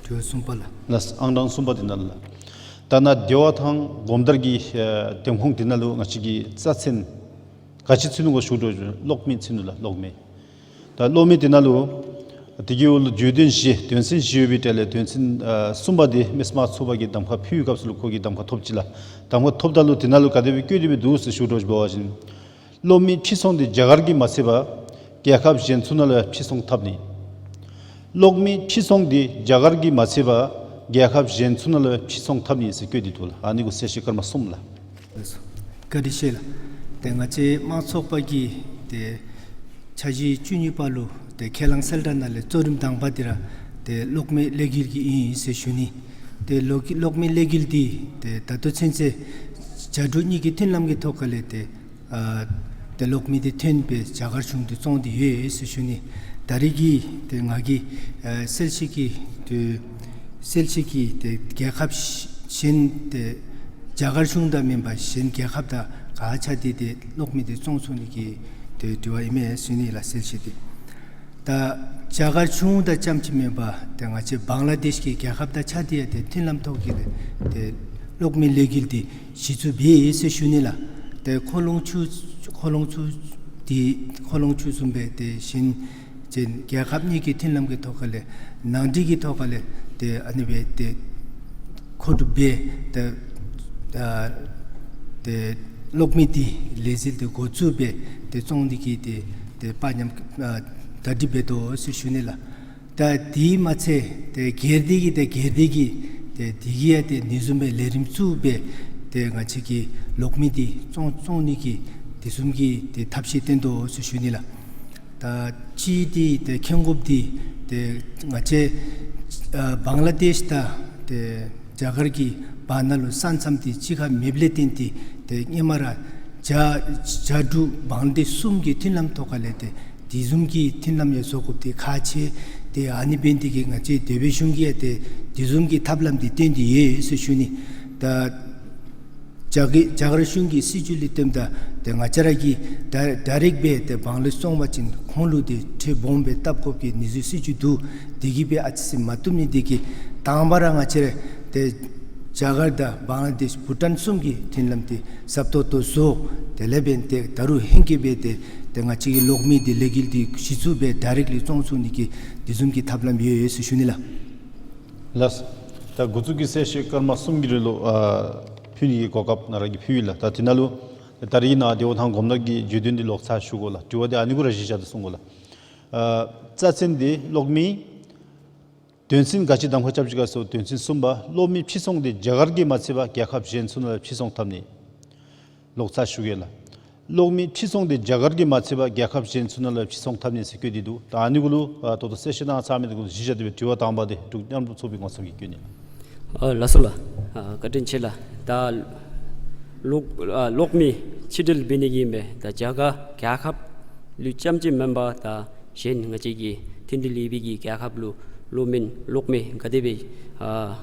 དྲི་བ་གསུམ་པ་ལགས། ལགས་སོ། ཨང་གྲངས་གསུམ་པ་འདི་ནང་ལུ་ལགས། ད་ནཱ་སྡེ་བ་དང་སྒོམ་དར་གྱི་ཨེ་འདེམས་ཁོངས་འདི་ནང་ལུ་ང་བཅས་ཀྱི་རྩ་ཚན་ག་ཅི་ཚུད་ནུག་གོ་ཞུ་དོ། གློག་མེ་ཚུད་ནུག་ལགས། གློག་མེ། ད་གློག་མེ་འདི་ནང་ལུ་དེ་གི་འོག་ལུ་བརྗོད་དོན་བཞི་དོན་ཚན་བཞི་ཡོད་པའི་གྲས་ལས་དོན་ཚན་ཨ་གསུམ་པ་འདི་མི་སེར་དམངས་གཙོའི་ཚོགས་པ་གིས་གདམ་ཁ་ཕུལ་བའི་སྐབས་སུ་ལུ་ཁོ་གིས་གདམ་ཁ་ཐོབ་ཅི་ལགས། གདམ་ཁ་ཐོབ་ད་ལུ་དེ་ནང་ལུ་ག་དེ་སྦེ་བཀོད་དེ་སྦེ་འདུག་ཟེར་ཞུ་དོ་ཅིག་འབད་བ་ཅིན། གློག་མེ་ཕྱིར་ཚོང་འདི་རྒྱ་གར་གྱིས་མ་ཚད་པར་རྒྱལ་ཁབ་གཞན་ཚུ་ནང་ལུ་ཕྱིར་ཚོང་འཐབ་ནི། གློག་མེ་ཕྱིར་ཚོང་འདི་རྒྱ་གར་གྱིས་མ་ཚད་པར་རྒྱལ་ཁབ་གཞན་ཚུ་ནང་ལུ་ཕྱིར་ཚོང་འཐབ་ནི་ཟེར་བཀོད་དེ་འདུག་ལགས། ཨ་ནི་གུ་གསལ་བཤད་སྐར་མ་གསུམ་ལགས། བཀའ་དྲིན་ཆེ་ལགས། ཏེ་ང་བཅས་དམངས་གཙོའི་ཚོགས་པ་གིས་ཏེ་འཆར་གཞི་བཅུ་གཉིས་པ་ལུ་ཏེ་ཁས་བླངས་གསལ་བསྒྲགས་ནང་ལས་གཙོ་རིམ་དང་པ་འདི་ར་ཏེ་གློག་མེ་ལས་འགུལ་གྱི་ཨིན་ཟེར་ཞུ་ནི། ཏེ་གློག་གློག་མེ་ལས་འགུལ་འདི་ཏེ་ད་ལྟོ་ཚུན་ཚོད་རྒྱ་འབྲུག་གཉིས་ཀྱི་མཐུན་ལམ་གྱི་ཐོག་ཁ་ལས་ཏེ་ཨ་ཏེ་གློག་མེ་འདི་ཐོན་སྦེ་རྒྱ་གར་གཞུང་འདི་བཙོང་སྟེ་ཡོད་ཟེར་ཞུ་ནི། ད་རེས་ཀྱི་ཏེ་ང་གིས་ཨ་གསལ་བཤད་ཀྱི་ཏེ་གསལ་བཤད་ཀྱི་ཏེ་རྒྱལ་ཁབ་གཞན་ཏེ་རྒྱ་གར་གཞུང་དང་མེན་པར་གཞན་རྒྱལ་ཁབ་དང་ག་ཆ་སྟེ་ཏེ་གློག་མེ་འདི་བཙོང་ཚུགས་ནི་གི་ཏེ་དྲི་བ་ཨིན་མས་ཟེར་ཞུ་ནི་ལགས། གསལ་བཤད་འདི། ད་རྒྱ་གར་གཞུང་དང་རྐྱངམ་ཅིག་མེན་པར་ཏེ་ང་བཅས་བང་ལ་དེཤ་གི་རྒྱལ་ཁབ་དང་ཆ་སྟེ་ཡང་ཏེ་མཐུན་ལམ་ཐོག་གི་ཏེ་གློག་མེ་ལས་འགུལ་འདི་གཞི་བཙུགས་འབད་ཡི་ཟེར་ཞུ་ནི་ལགས། ཏེ་ཁོ་ལོང་ཆུ་ཁོ་ལོང་ཆུ་འདི་ཁོ་ལོང་ཆུ་བཟུམ་སྦེ་ཏེ་གཞན་གཞན་རྒྱལ་ཁབ་གཉིས་ཀྱི་མཐུན་ལམ་གྱི་ཐོག་ཁ་ལས་ནང་འགྲིག་གི་ཐོག་ཁ་ལས་ཏེ་ཨ་ནི་སྦེ་ཏེ་མཁོ་སྒྲུབ་འབད་ཏེ་ཨ་ཏེ་ གློག་མེ་འདི་ལས་འཛིན་འདི་འགོ་བཙུགས་སྦེ་ཏེ་བཙོང་ནི་གི་ཏེ་ཏེ་དཔའ་ཉམས་ཨ་གྲ་སྒྲིག་འབད་དོ་ཟེར་ཞུ་ནི་ལགས། ད་དེ་མ་ཚད་ཏེ་སྒེར་སྡེ་གི་ཏེ་སྒེར་སྡེ་གི་ཏེ་དེ་གི་ཡང་ཏེ་ཨ་ནི་བཟུམ་སྦེ་ལས་རིམ་བཙུགས་སྦེ་ཏེ་ང་བཅས་ཀྱིས་གློག་མེ་འདི་བཙོང་བཙོང་ནི་གི་དེ་བཟུམ་གྱི་ཏེ་ཐབས་ཤེས་བཏོན་དོ་ཟེར་ཞུ་ནི་ལགས། ད་ཅི་འདི་ཏེ་མཁྱེན་དགོཔ་འདི་ཏེ་ང་བཅས་ཨ་བང་ལ་དེཤ་དང་ཏེ་རྒྱ་གར་གྱི་བར་ན་ལུ་ས་མཚམས་འདི་གཅིག་ཁར་མེདཔ་ལས་བརྟེན་ཏེ་ཏེ་སྔོན་མ་ར་རྒྱ་རྒྱ་འབྲུག་བང་ལ་དེཤ་གསུམ་གྱི་མཐུན་ལམ་ཐོག་ཁ་ལས་ཏེ་དེ་བཟུམ་གྱི་མཐུན་ལམ་ཡང་བཟོ་དགོཔ་འདི་ཁག་ཆེ། ཏེ་ཨ་ནི་འབད་ནི་འདི་གིས་ང་བཅས་དེ་བའི་གཞུང་གིས་ཡང་ཏེ་དེ་བཟུམ་གྱི་ཐབས་ལམ་འདི་བཏོན་ཏེ་ཡོད་ཟེར་ཞུ་ནི། ད་རྒྱ་གི་རྒྱ་གར་གཞུང་གི་སྲིད་བྱུས་ལས་བརྟེནམ་ད་ཏེ་ང་བཅས་ར་གིས་ཌའི་ཌའི་རེཀཊ་སྦེ་ཏེ་བང་ལ་བཙོང་པ་ཅིན་ཁོང་ལུ་ཏེ་ཁྲལ་སྦོམ་སྦེ་བཏབ་དགོཔ་གི་ཨ་ནི་བཟུམ་སྲིད་བྱུས་འདུག། དེ་གིས་སྦེ་ཨ་ཙི་ཙི་མ་བཏུབ་ནི་འདི་གིས་དང་པ་ར་ང་བཅས་ར་ཏེ་རྒྱ་གར་དང་བང་ལ་དེཤ་བྷུ་ཊཱན་གསུམ་གྱི་མཐུན་ལམ་འདི་ཟབ་ཏོག་ཏོ་བཟོ། དེ་ལས་འབདན་ཏེ་ད་རུང་ཧེང་སྐལ་སྦེ་ཏེ་ཏེ་ང་བཅས་ཀྱི་གློག་མེ་འདི་ལས་འགུལ་འདི་གཞི་བཙུགས་སྦེ་ཌའི་རེཀཊ་ལི་བཙོང་ཚུགས་ནི་གི་དེ་བཟུམ་གྱི་ཐབས་ལམ་ཡོད་ཡོད་ཟེར་ཞུ་ནི་ལགས། ལགས། ད་འགོ་བཙུགས་ཀྱི་གསལ་བཤད་སྐར་མ་གསུམ་གྱི་རིང་ལུ་ཨ་ཕུལ་ནི་གི་གོ་སྐབས་ང་ར་གིས་ཕུལཝ་ཨིན་ལགས། ད་དེ་ནང་ལུ་ད་རིས་ནཱ་དེ་བ་དང་གོམ་ནག་གི་བརྗོད་དོན་འདི་ལོག་ཚར་ཞུ་དགོ་ལགས། དྲི་བ་འདི་ཨ་ནི་གུ་ར་གཞི་བཞག་སྟེ་གསུང་དགོ་ལགས། ཨ་རྩ་ཚན་འདི་གློག་མེ་དོན་ཚན་ག་ཅི་གདམ་ཁ་རྐྱབ་ཅི་ག་ཟེར་དོན་ཚན་གསུམ་པ། གློག་མེ་ཕྱིར་ཚོང་འདི་རྒྱ་གར་གྱིས་མ་ཚད་པར་རྒྱལ་ཁབ་གཞན་ཚུ་ནང་ལུ་ཕྱིར་ཚོང་འཐབ་ནི། ལོག་ཚར་ཞུ་གེ་ལགས། གློག་མེ་ཕྱིར་ཚོང་འདི་རྒྱ་གར་གྱིས་མ་ཚད་པར་རྒྱལ་ཁབ་གཞན་ཚུ་ནང་ལུ་ཕྱིར་ཚོང་འཐབ་ནི་ཟེར་བཀོད་དེ་འདུག། ད་ཨ་ནི་གུ་ལུ་ཨ་ད་ལྟོ་གསལ་བཤད་གནང་ཚར་མི་འདི་གུ་ལུ་གཞི་བཞག་སྟེ་སྦེ་དྲི་བ་དང་པ་འདི་འབྲུག་མཉམ་རུབ་ཚོགས་པའི་ངོ་ཚབ་ཀྱིས་བསྐྱོན་ནི། ཨ་ལགས་སོ་ལགས། ཨ་བཀའ་དྲིན་ཆེ་ལགས། ད་གློག་ཨ་གློག་མེ་ཕྱིར་སྦྲེལ་འབད་ནི་གི་ཨིན་པས། ད་རྒྱ་གར་རྒྱལ་ཁབ་ལུ་རྐྱངམ་ཅིག་མེན་པར་ད་གཞན་ང་བཅས་ཀྱི་མཐུན་འབྲེལ་ཡོད་པའི་གི་རྒྱལ་ཁབ་ལུ་གློག་མེ་གློག་མེ་ག་དེ་སྦེ་ཨ་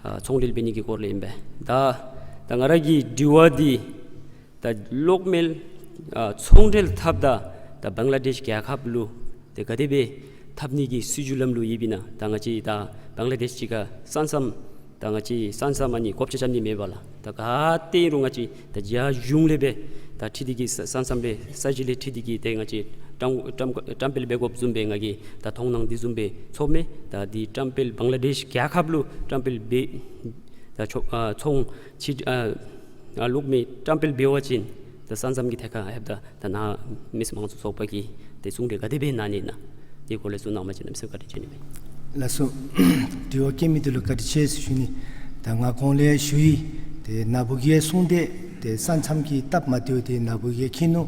ཨ་ཚོང་འབྲེལ་འབད་ནི་གི་སྐོར་ལས་ཨིན་པས། ད་ད་ང་ར་གི་དྲི་བ་འདི་ད་གློག་མེ་ཨ་ཚོང་འབྲེལ་འཐབ་ད་ད་བང་ལ་དེཤ་རྒྱལ་ཁབ་ལུ་ཏེ་ག་དེ་སྦེ་འཐབ་ནི་གི་སྲིད་བྱུས་ལམ་ལུགས་ཡོདཔ་ཨིན་ན། ད་ང་བཅས་ད་བང་ལ་དེཤ་གཅིག་ཁར་ས་མཚམས་ད་ང་བཅས་ས་མཚམས་ཨ་ནི་གོབ་ཆ་རྐྱབ་ནི་མེད་པས་ལགས། ད་ག་ཏེ་རུང་ང་བཅས་ད་རྒྱ་གཞུང་ལས་སྦེ་ད་འཁྲིལ་ཏེ་གིས་ས་ས་མཚམས་སྦེ་ས་གཞི་ལས་འཁྲིལ་ཏེ་གིས་ཏེ་ང་བཅས་བཀྲམ་བཀྲམ་བཀྲམ་སྤེལ་འབད་དགོཔ་བཟུམ་སྦེ་ང་གིས་ད་མཐོང་སྣང་འདི་བཟུམ་སྦེ་ཚོརཝ་མས། ད་འདི་བཀྲམ་སྤེལ་བང་ལ་དེཤ་རྒྱལ་ཁབ་ལུ་བཀྲམ་སྤེལ་འབད་ད་ཚོང་ཨ་ཚོང་ཕྱིར་ཨ་ཨ་གློག་མེ་བཀྲམ་སྤེལ་འབད་བ་ཅིན་ད་ས་མཚམས་ཀྱི་ཐད་ཁར་ལྷོདཔ་ད་ད་ནཱ་མི་སེར་དམངས་གཙོ་ཚོགས་པ་གིས་ཏེ་གསུང་གྲོས་ག་དེ་སྦེ་གནང་ནི་ཨིན་ན། དེ་སྐོར་ལས་གསུང་གནང་པ་ཅིན་གནམ་མེད་ས་མེད་བཀའ་དྲིན་ཆེ་ནི་མས། ལགས་སོ། དྲི་བ་བཀོད་མི་འདི་ལུ་བཀའ་དྲིན་ཆེ་ཟེར་ཞུ་ནི། ད་ང་གོང་ལས་ཞུ་ཡི། ཏེ་ནཱ་བུ་གིས་གསུངས་ཏེ་ཏེ་ས་མཚམས་ཀྱི་སྟབས་མ་བདེཝ་འདི་ནཱ་བུ་གིས་མཁྱེན་ནུག།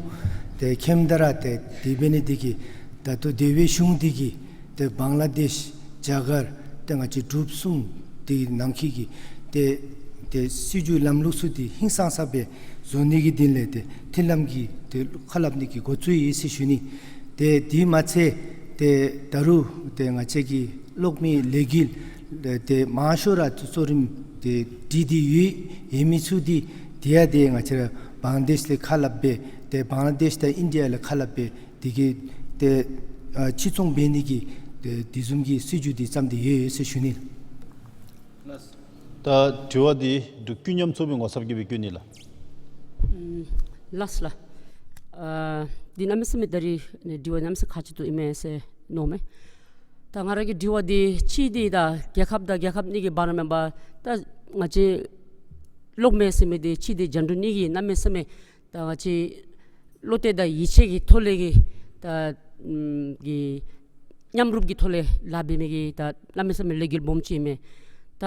ཏེ་མཁྱེནམ་ད་ར་ཏེ་དེ་འབད་ནི་འདི་གིས་ད་ལྟོ་དེ་བའི་གཞུང་འདི་གིས་ཏེ་བང་ལ་དེཤ་རྒྱ་གར་ཏེ་ང་བཅས་འབྲུག་གསུམ་འདི་ནང་འཁོད་ཀྱི་ཏེ་ཏེ་སྲིད་བྱུས་ལམ་ལུགས་ཚུ་འདི་ཧིང་སངས་ས་སྦེ་བཟོ་ནི་གི་དོན་ལས་ཏེ་མཐུན་ལམ་གྱི་ཏེ་ཁ་སླབ་ནི་གི་འགོ་བཙུགས་ཡི་ཟེར་ཞུ་ནི། ཏེ་དེ་མ་ཚད་ཏེ་ད་རུང་ཏེ་ང་བཅས་ཀྱི་གློག་མེ་ལས་འགུལ་ཏེ་མང་ཤོས་ར་གཙོ་རིམ་ཏེ་སྒྲིག་སྟེ་ཡོད་ཡོད་མི་ཚུ་འདི་དེ་ཡང་ཏེ་ང་བཅས་ར་བང་ལ་དེཤ་ལས་ཁ་སླབ་སྦེ་ཏེ་བང་ལ་དེཤ་དང་ཨིན་ཌི་ཡ་ལས་ཁ་སླབ་སྦེ་དེ་གིས་ཏེ་ཨ་ཕྱིར་ཚོང་འབད་ནི་གི་ཏེ་དེ་བཟུམ་གྱི་སྲིད་བྱུས་འདི་བརྩམས་ཏེ་ཡོད་ཡོད་ཟེར་ཞུ་ནི། ད་དྲི་བ་འདི་འབྲུག་ཀུན་མཉམ་ཚོགས་པའི་ངོ་ཚབ་ཀྱིས་སྦེ་བསྐྱོན་ནི་ལགས། ཨམ་ལགས་ལགས། ཨ་འདི་གནམ་མེད་ས་མེད་ད་རིས་དྲི་བ་གནམ་མེད་ས་མེད་ཁག་ཆེ་ཏོག་ཏོ་ཨིན་མས་ཟེར་མནོཝ་མས། ད་ང་ར་གི་དྲི་བ་འདི་གཅིག་འདི་ད་རྒྱལ་ཁབ་དང་རྒྱལ་ཁབ་གཉིས་ཀྱི་བར་ན་མེན་པར་ད་ང་བཅས་གློག་མེ་ཟེར་མི་འདི་གཅིག་འདི་རྒྱ་འབྲུག་གཉིས་ཀྱིས་གནམ་མེད་ས་མེད་ད་ང་བཅས་བློ་གཏད་དང་ཡིད་ཆེས་ཀྱི་ཐོག་ལས་ཀྱི་ད་ཨམ་གི་མཉམ་རུབ་ཀྱི་ཐོག་ལས་ལཱ་འབད་མི་གི་ད་གནམ་མེད་ས་མེད་ལས་འགུལ་སྦོམ་ཅིག་ཨིན་མས། ད་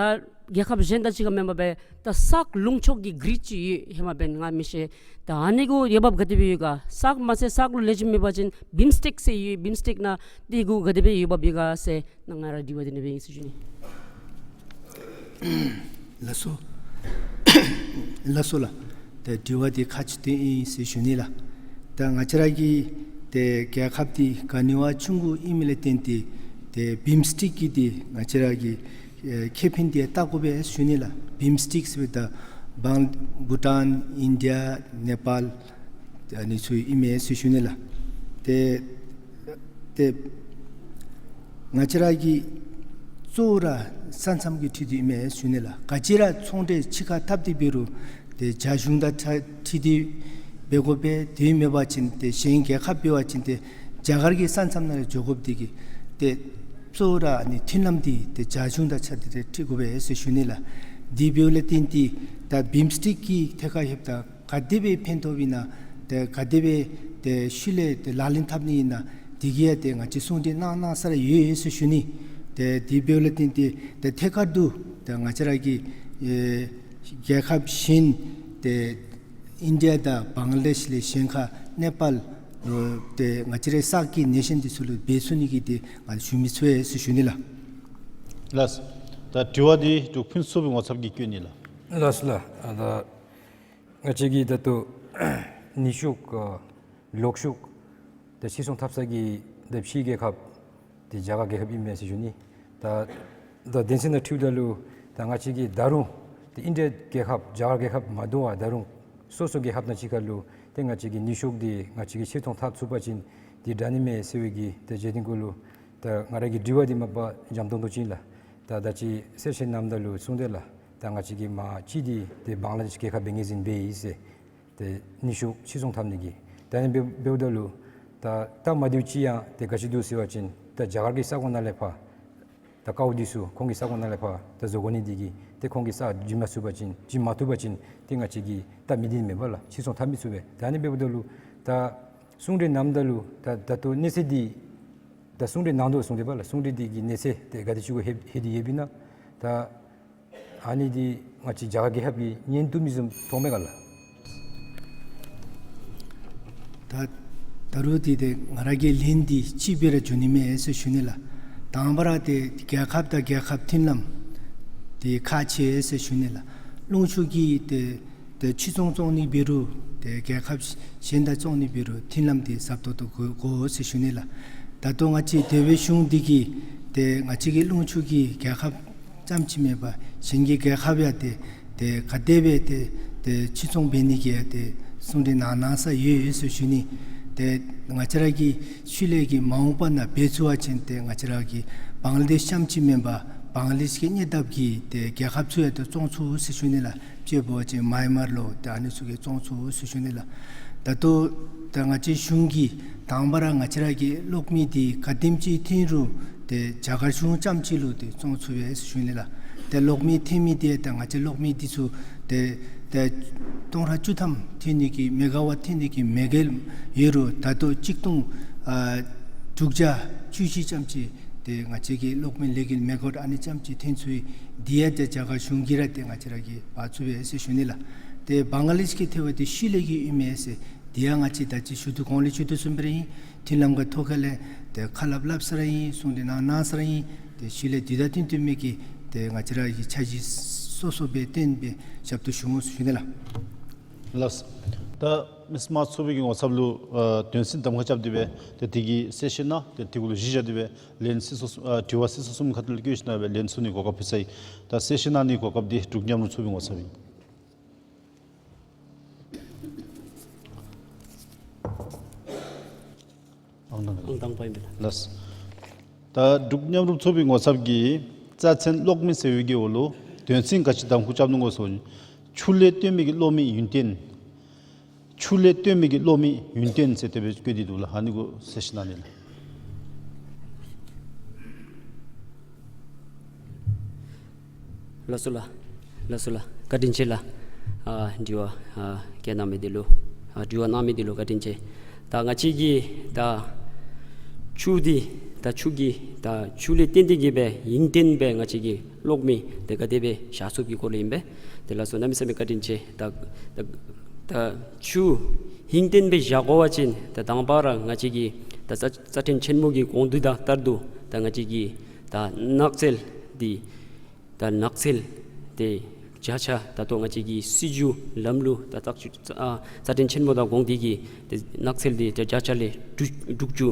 རྒྱལ་ཁབ་གཞན་དང་གཅིག་ཁར་མེན་པར་སྦེ་ད་སག་ལུང་ཕྱོགས་ཀྱི་གྷིརིཌ་ཅིག་ཡོད་ཧེ་མ་འབདན་ང་མི་ཤེས། ད་ཨ་ནི་གུ་འོས་འབབ་ག་དེ་སྦེ་ཡོད་ག། སག་མ་ཚད་སག་ལུ་ལེགས་ཤོམ་མེད་པ་ཅིན་བིམ་སི་ཊེཀ་ཟེར་ཡོད། བིམ་སི་ཊེཀ་ནང་དེ་གུ་ག་དེ་སྦེ་འོས་འབབ་ཡོད་ག་ཟེར་ནཱ་ང་ར་དྲི་བ་འདི་ཨ་ནི་སྦེ་ཨིན་ཟེར་ཞུ་ནི། ལགས་སོ། ལགས་སོ་ལགས། ཏེ་དྲི་བ་འདི་ཁག་ཆེ་ཏོག་ཏོ་ཨིན་ཟེར་ཞུ་ནི་ལགས། ད་ང་བཅས་ར་གི་ཏེ་རྒྱལ་ཁབ་འདི་ག་ནི་བ་ཆུང་ཀུ་ཨིནམ་ལས་བརྟེན་ཏེ་ཏེ་བིམ་སི་ཊེཀ་གི་འདི་ང་བཅས་ར་གི་ཨེ་ཁེ་ཕན་འདི་བལྟ་དགོ་པས་ཟེར་ཞུ་ནི་ལགས། བིམ་སི་ཊེཀ་ཟེར་བའི་ད་བང་བྷུ་ཊཱན་ཨིན་ཌི་ཡ་ནེ་པཱལ་ཨ་ནི་ཚུ་ཨིན་མས་ཟེར་ཞུ་ནི་ལགས། ཏེ་ཏེ་ང་བཅས་ར་གི་གཙོ་བོ་ར་ས་མཚམས་ཀྱི་འཁྲིལ་ཏེ་ཨིན་མས་ཟེར་ཞུ་ནི་ལགས། ག་ཅི་ར་ཚོང་འབྲེལ་གཅིག་ཁར་འཐབ་སྟེ་འབད་རུང་ཏེ་རྒྱ་གཞུང་དང་འཁྲིལ་ཏེ་འབད་དགོ་པས། དེ་མེན་པ་ཅིན་ཏེ་གཞན་རྒྱལ་ཁབ་འབད་བ་ཅིན་ཏེ་རྒྱ་གར་གྱི་ས་མཚམས་ནང་ལས་འགྱོ་དགོཔ་འདི་གིས་ཏེ་གཙོ་བོ་ར་ཨ་ནི་མཐུན་ལམ་འདི་ཏེ་རྒྱ་གཞུང་དང་འཁྲིལ་ཏེ་འཁྲིལ་དགོ་པས་ཟེར་ཞུ་ནི་ལགས། དེ་འབདཝ་ལས་བརྟེན་ཏེ་ད་བིམ་སི་ཊེཀ་གི་ཐད་ཁར་ལྷོདཔ་ད་ ག་དེ་སྦེ་ཕན་ཐོགསཔ་ཨིན་ན། ཏེ་ག་དེ་སྦེ་ཏེ་ཤུལ་ལས་ཏེ་ལག་ལེན་འཐབ་ནི་ཨིན་ན། དེ་གི་ཡང་ཏེ་ང་བཅས་གསུང་གྲོས་གནང་གནང་ས་ར་ཡོད་ཡོད་ཟེར་ཞུ་ནི། ཏེ་དེ་འབདཝ་ལས་བརྟེན་ཏེ་ཏེ་ཐད་ཀར་དུ་ཏེ་ང་བཅས་ར་གི་ཨེ་རྒྱལ་ཁབ་གཞན་ཏེ་ཨིན་ཌི་ཡ་དང་བང་ལ་དེཤ་ལས་གཞན་ཁར་ནེ་པཱལ་ལུ་ཏེ་ང་བཅས་རའི་ས་དཀྱིལ་ནེ་ཤན་འདི་ཚུ་ལུ་འབད་ཚུགས་ནི་གི་ཏེ་ང་ཞུ་མི་ཚུགས་ཡོད་ཟེར་ཞུ་ནི་ལགས། ལགས། ད་དྲི་བ་འདི་འབྲུག་ཕུན་ཚོགས་པའི་ངོ་ཚབ་ཀྱིས་བཀོད་ནི་ལགས། ལགས་ལགས། ཨ་ད་ང་བཅས་ཀྱི་ད་ལྟོ་ནུས་ཤུགས་ཨ་གློག་ཤུགས་ད་ཕྱིར་ཚོང་འཐབ་ས་གི་ད་ཕྱི་རྒྱལ་ཁབ་ཏེ་རྒྱ་གར་རྒྱལ་ཁབ་ཨིན་མས་ཟེར་ཞུ་ནི། ད་ད་དོན་ཚན་ནང་འཁྲིལཝ་ད་ལུ་ད་ང་བཅས་ཀྱིས་ད་རུང་ཏེ་ཨིན་ཌི་ཡ་རྒྱལ་ཁབ་རྒྱ་གར་རྒྱལ་ཁབ་མ་དོ་བར་ད་རུང་སོ་སོ་རྒྱལ་ཁབ་ནང་ཅིག་ཁར་ལུ་ཏེ་ང་བཅས་ཀྱི་ནུས་ཤུགས་འདི་ང་བཅས་ཀྱིས་ཕྱིར་ཚོང་འཐབ་ཚུགས་པ་ཅིན་འདི་དྲག་ནི་མས་ཟེར་བའི་གི་ཏེ་རྒྱུ་མཚན་གུ་ལུ་ད་ང་ར་གི་དྲི་བ་འདི་མ་པ་འཇམ་ཏོང་ཏོ་ཅིག་ཨིན་ལགས། ད་ད་ཅི་གསལ་བཤད་གནངམ་ད་ལུ་གསུངས་ཏེ་ལགས། ད་ང་བཅས་ཀྱིས་མ་གཅིག་འདི་ཏེ་བང་ལ་དེཤ་རྒྱལ་ཁབ་འབད་ངེས་ཟེར་འབད་ཡི་ཟེར། ཏེ་ནུས་ཤུགས་ཕྱིར་ཚོང་འཐབ་ནི་གི། ད་ཨ་ནི་འབདཝ་འབདཝ་ད་ལུ་ད་སྟབས་མ་བདེཝ་ཅིག་ཡང་ཏེ་ག་ཅི་འདུག་ཟེར་བ་ཅིན་ད་རྒྱ་གར་གྱི་ས་གོ་ནང་ལས་ཕར་ད་ཀའུ་འདི་ཚུ་ཁོང་གི་ས་གོ་ནང་ལས་ཕར་ད་བཟོ་དགོ་ནི་འདི་གིས་ཏེ་ཁོང་གི་ས་བྱིན་མ་ཚུགས་པ་ཅིན་བྱིན་མ་བཏུབ་པ་ཅིན་ཏེ་ང་བཅས་ཀྱིས་སྟབས་མི་བདེ་མེད་པ་ལགས། ཕྱིར་ཚོང་འཐབ་མི་ཚུགས་པས། ད་ཨ་ནི་འབདཝ་ད་ལུ་ད་གསུང་གྲོས་གནངམ་ད་ལུ་ད་ད་ལྟོ་གནས་ཚུལ་འདི་ད་གསུང་གྲོས་གནང་དོ་གསུངས་ཏེ་འབད་ལགས། གསུང་གྲོས་འདི་གི་གནས་ཚུལ་འདི་ག་དེ་ཅིག་གུ་ལྷོད་ལྷོད་དེ་ཡོདཔ་ཨིན་ན། ད་ཨ་ནི་འདི་ང་བཅས་རྒྱ་གར་རྒྱལ་ཁབ་ཀྱིས་ཉན་བཏུབ་མི་བཟུམ་མཐོངམ་མས་ག་ལགས། ད་ད་རུང་འདི་ཏེ་ང་ར་གི་ལན་འདི་གཅིག་སྦེ་ར་འབྱུང་ནི་མས་ཟེར་ཞུ་ནི་ལགས། དང་པ་ར་ཏེ་རྒྱལ་ཁབ་དང་རྒྱལ་ཁབ་མཐུན་ལམ་འདི་ཁག་ཆེ་ཟེར་ཞུ་ནི་ལགས། རླུང་ཤུགས་ཀྱི་ཏེ་ཏེ་ཕྱིར་ཚོང་བཙོང་ནི་འབད་རུང་ཏེ་རྒྱལ་ཁབ་གཞན་དང་བཙོང་ནི་འབད་རུང་མཐུན་ལམ་འདི་ཟབ་ཏོག་ཏོ་དགོ་དགོ་ཟེར་ཞུ་ནི་ལགས། ད་ལྟོ་ང་བཅས་འདོད་པའི་གཞུང་འདི་གིས་ཏེ་ང་བཅས་ཀྱི་རླུང་ཤུགས་ཀྱི་རྒྱལ་ཁབ་ཙམ་ཅིག་མེན་པར་གཞན་གྱི་རྒྱལ་ཁབ་ཡང་ཏེ་ཏེ་ག་དེ་སྦེ་ཏེ་ཏེ་ཕྱིར་ཚོང་འབད་ནི་གི་ཡང་ཏེ་གསུང་གྲོས་གནང་གནང་ས་ཡོད་ཡོད་ཟེར་ཞུ་ནི། ཏེ་ང་བཅས་ར་གི་ཤུལ་ལས་ཀྱི་མ་འོངས་པ་ནང་འབད་ཚུགས་པ་ཅིན་ཏེ་ང་བཅས་ར་གི་བང་ལ་དེཤ་ཙམ་ཅིག་མེན་པར་བང་ལ་དེཤ་གི་ཉེ་འདབས་ཀྱི་ཏེ་རྒྱལ་ཁབ་ཚུ་ཡང་ཏེ་བཙོང་ཚུགས་ཟེར་ཞུ་ནི་ལགས། དཔྱེ་འབད་བ་ཅིན་མཱ་ཡན་མར་ལུ་ཏེ་ཨ་ནི་ཚུ་གིས་བཙོང་ཚུགས་ཟེར་ཞུ་ནི་ལགས། ད་ལྟོ་ད་ང་བཅས་གཞུང་གིས་དང་པ་ར་ང་བཅས་ར་གི་གློག་མེ་འདི་ག་དེམ་ཅིག་ཐོན་རུང་ཏེ་རྒྱ་གར་གཞུང་ཙམ་ཅིག་ལུ་ཏེ་བཙོང་ཚུགས་པས་ཟེར་ཞུ་ནི་ལགས། ཏེ་གློག་མེ་ཐོན་མི་འདི་ད་ང་བཅས་གློག་མེ་འདི་ཚུ་ཏེ་ཏེ་སྟོང་ཕྲག་བཅུ་ཐམ་ཐོན་ནི་གི་མེ་ག་ཝཊ་ཐོན་ནི་གི་མེ་རྐྱེན་ཡོད་རུང་ད་ལྟོ་གཅིག་སྟོང་ཨ་དྲུག་བརྒྱ་བཅུ་བཞི་ཙམ་ཅིག་ཏེ་ང་བཅས་ཀྱི་གློག་མེ་ལས་འགུལ་མེ་ག་ཝཊ་ཨ་ནི་ཙམ་ཅིག་ཐོན་ཚུགས་ཡི། འདི་ཡང་ཏེ་རྒྱ་གར་གཞུང་གིས་ར་ཏེ་ང་བཅས་ར་གིས་འབག་ཚུགས་པས་ཟེར་ཞུ་ནི་ལགས། ཏེ་བང་ལ་དེཤ་གི་ཐད་ཁར་ཏེ་ཤུལ་ལས་ཀྱི་ཨིན་མས་ཟེར་འདི་ཡང་ང་བཅས་ད་ཅི་ཞུ་དོ་གོང་ལས་ཞུ་དོ་བཟུམ་སྦེ་ར་ཨིན། མཐུན་ལམ་གི་ཐོག་ཁ་ལས་ཏེ་ཁ་སླབ་སླབ་ས་ར་ཨིན། གསུང་གྲོས་གནང་གནང་ས་ར་ཨིན། ཏེ་ཤུལ་ལས་འདི་དང་བསྟུན་བསྟུན་མི་གི་ཏེ་ང་བཅས་ར་གི་འཆར་གཞི་སོ་སོ་སྦེ་བཏོན་སྦེ་ཞབས་ཏོག་ཞུ་འོང་ཟེར་ཞུ་ནི་ལགས། ལགས། ད་མི་སེར་དམངས་གཙོའི་ཚོགས་པའི་གི་ངོ་ཚབ་ལུ་ཨ་དོན་ཚན་གདམ་ཁ་རྐྱབ་སྟེ་སྦེ་ཏེ་དེ་གི་གསལ་བཤད་གནང་། ཏེ་དེ་གུ་ལུ་གཞི་བཞག་སྟེ་སྦེ་ལན་སྲིད་ཚོགས་ཨ་དྲི་བ་སྲིད་ཚོགས་གསུམ་ཁ་ཐུག་ལུ་བཀོད་ཞིནམ་ལས་ལན་གསུང་ནི་གོ་སྐབས་ཕུལ་ཚར་ཡི། ད་གསལ་བཤད་གནང་ནི་གོ་སྐབས་འདི་འབྲུག་མཉམ་རུབ་ཚོགས་པའི་ངོ་ཚབ་ཨིན། ཨང་དང་པ་ཨིན་པས་ལགས། ལགས། ད་འབྲུག་མཉམ་རུབ་ཚོགས་པའི་ངོ་ཚབ་ཀྱིས་རྩ་ཚན་གློག་མེ་ཟེར་བའི་གི་འོག་ལུ་དོན་ཚན་ག་ཅི་གདམ་ཁ་རྐྱབ་ནུག་གོ་ཟེར་བ་ཅིན་ཆུ་ལས་བཏོན་མི་གི་གློག་མེ་ཡུན་བརྟན། ཆུ་ལས་བཏོན་མི་གི་གློག་མེ་ཡུན་བརྟན་ཟེར་དེ་སྦེ་བཀོད་དེ་འདུག་ལགས། ཨ་ནི་གུ་གསལ་བཤད་གནང་ནི་ལགས། ལགས་སོ་ལགས། ལགས་སོ་ལགས། བཀའ་དྲིན་ཆེ་ལགས། ཨ་དྲི་བ་ཨ་བཀོད་གནང་མི་འདི་ལུ་ཨ་དྲི་བ་གནང་མི་འདི་ལུ་བཀའ་དྲིན་ཆེ། ད་ང་བཅས་ཀྱིས་ད་ཆུ་འདི་ད་ཆུ་གི་ད་ཆུ་ལས་བརྟེན་ཏེ་གིས་སྦེ་ཡུན་བརྟན་སྦེ་ང་བཅས་ཀྱིས་གློག་མེ་དེ་ག་དེ་སྦེ་བཞག་ཚུགསཔ་གི་སྐོར་ལས་ཨིན་པས། དེ་ལགས་སོ་གནམ་མེད་ས་མེད་བཀའ་དྲིན་ཆེ། ད་ད་ད་ཆུ་ཡུན་བརྟན་སྦེ་བཞག་དགོ་པ་ཅིན་ད་དང་པ་ར་ང་བཅས་ཀྱིས་ད་རྩ་རྩ་ཁྲིམས་ཆེན་མོ་གི་དགོངས་དོན་དང་ལྟར་དུ་ད་ང་བཅས་ཀྱིས་ད་ནགས་ཚལ་འདི་ད་ནགས་ཚལ་དེ་བརྒྱ་ཆ་ད་ལྟོ་ང་བཅས་ཀྱི་སྲིད་བྱུས་ལམ་ལུགས་ད་རྩ་ཆུ་ཨ་རྩ་ཁྲིམས་ཆེན་མོ་དང་དགོངས་ཏེ་གིས་ཏེ་ནགས་ཚལ་འདི་ཏེ་བརྒྱ་ཆ་ལས་དྲུག་དྲུག་ཅུ་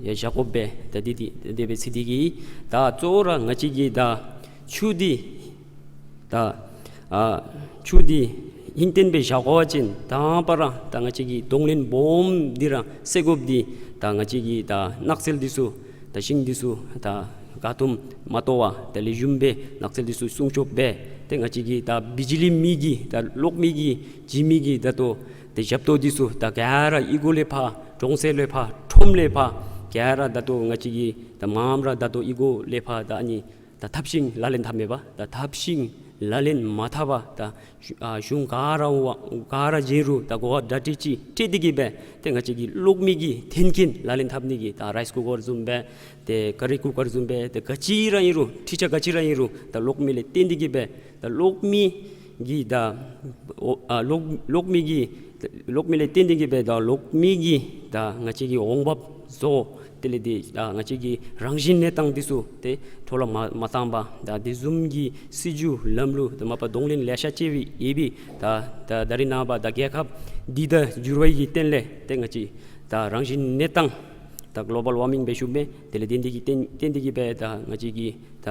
ཡང་བཞག་དགོ་པས། ད་འདི་འདི་དེ་སྦེ་ཟེར་ཏེ་གིས་ད་གཙོ་བོ་ར་ང་བཅས་ཀྱིས་ད་ཆུ་འདི་ད་ཨ་ཆུ་འདི་ཡུན་བརྟན་སྦེ་བཞག་དགོ་པ་ཅིན་དང་པ་ར་ད་ང་བཅས་ཀྱི་གདོང་ལེན་སྦོམ་འདི་ར་སེལ་དགོཔ་འདི་ད་ང་བཅས་ཀྱི་ད་ནགས་ཚལ་འདི་ཚུ་ད་ཤིང་འདི་ཚུ་ད་ག་ཏེ་མ་གཏོགས་པར་ད་ལེགས་ཤོམ་སྦེ་ནགས་ཚལ་འདི་ཚུ་སྲུང་སྐྱོབ་འབད་དེ་ང་བཅས་ཀྱི་ད་བི་ཇི་ལི་མེ་གི་ད་གློག་མེ་གི་བྱིན་མི་གི་ད་ལྟོ་ཏེ་ཞབས་ཏོག་འདི་ཚུ་ད་ག་ར་གཡུས་སྒོ་ལས་ཕར་གྲོང་གསེབ་ལས་ཕར་ཁྲོམ་ལས་ཕར་ག་ར་ད་ལྟོ་ང་བཅས་ཀྱི་ད་མངམ་ར་ད་ལྟོ་གཡུས་སྒོ་ལས་ཕར་ད་ཨ་ནི་ད་ཐབ་ཤིང་ལག་ལེན་འཐབ་མེད་པ། ད་ཐབ་ཤིང་ ལག་ལེན་མ་འཐབ་པར་ད་གཞུང་ག་ར་ག་ར་བྱིན་རུང་ད་གོ་བ་གྲ་སྒྲིག་ཅིག་སྤྲོད་དེ་གི་སྦེ་ཏེ་ང་བཅས་ཀྱི་གློག་མེ་གི་མཐུན་རྐྱེན་ལག་ལེན་འཐབ་ནི་གི་ད་རའིསི་ཀུ་ཀར་བཟུམ་སྦེ་ཏེ་ཀ་རི་ཀུ་ཀར་བཟུམ་སྦེ་ཏེ་ག་ཅི་ར་ཨིན་རུང་འཕྲུལ་ཆས་ག་ཅི་ར་ཨིན་རུང་ད་གློག་མེ་ལས་བརྟེན་ཏེ་གི་སྦེ་ད་གློག་མེ་གི་ད་ཨོ་ཨ་གློག་གློག་མེ་གི་གློག་མེ་ལས་བརྟེན་ཏེ་གི་སྦེ་ད་གློག་མེ་གི་ད་ང་བཅས་ཀྱི་འོང་འབབ་བཟོ། དེ་ལས་ཏེ་ད་ང་བཅས་ཀྱི་རང་བཞིན་གནས་སྟངས་འདི་ཚུ་ཏེ་འཕྲོ་བརླག་མ་མ་བཏང་པར་ད་དེ་བཟུམ་གྱི་སྲིད་བྱུས་ལམ་ལུགས་ད་མ་པ་གདོང་ལེན་ལེ་ཤ་ཅིག་ཡོད་པའི་ད་ད་ད་རིས་ནངས་པ་ད་རྒྱལ་ཁབ་འདི་ད་འགྱུར་བའི་གི་སྟེང་ལས་ཏེ་ང་བཅས་ད་རང་བཞིན་གནས་སྟངས་ད་གོ་ལོ་བཱལ་ཝར་མིང་འབད་ཞུཝ་མས། དེ་ལས་བརྟེན་ཏེ་གི་བརྟེན་བརྟེན་ཏེ་གི་སྦེ་ད་ང་བཅས་ཀྱི་ད་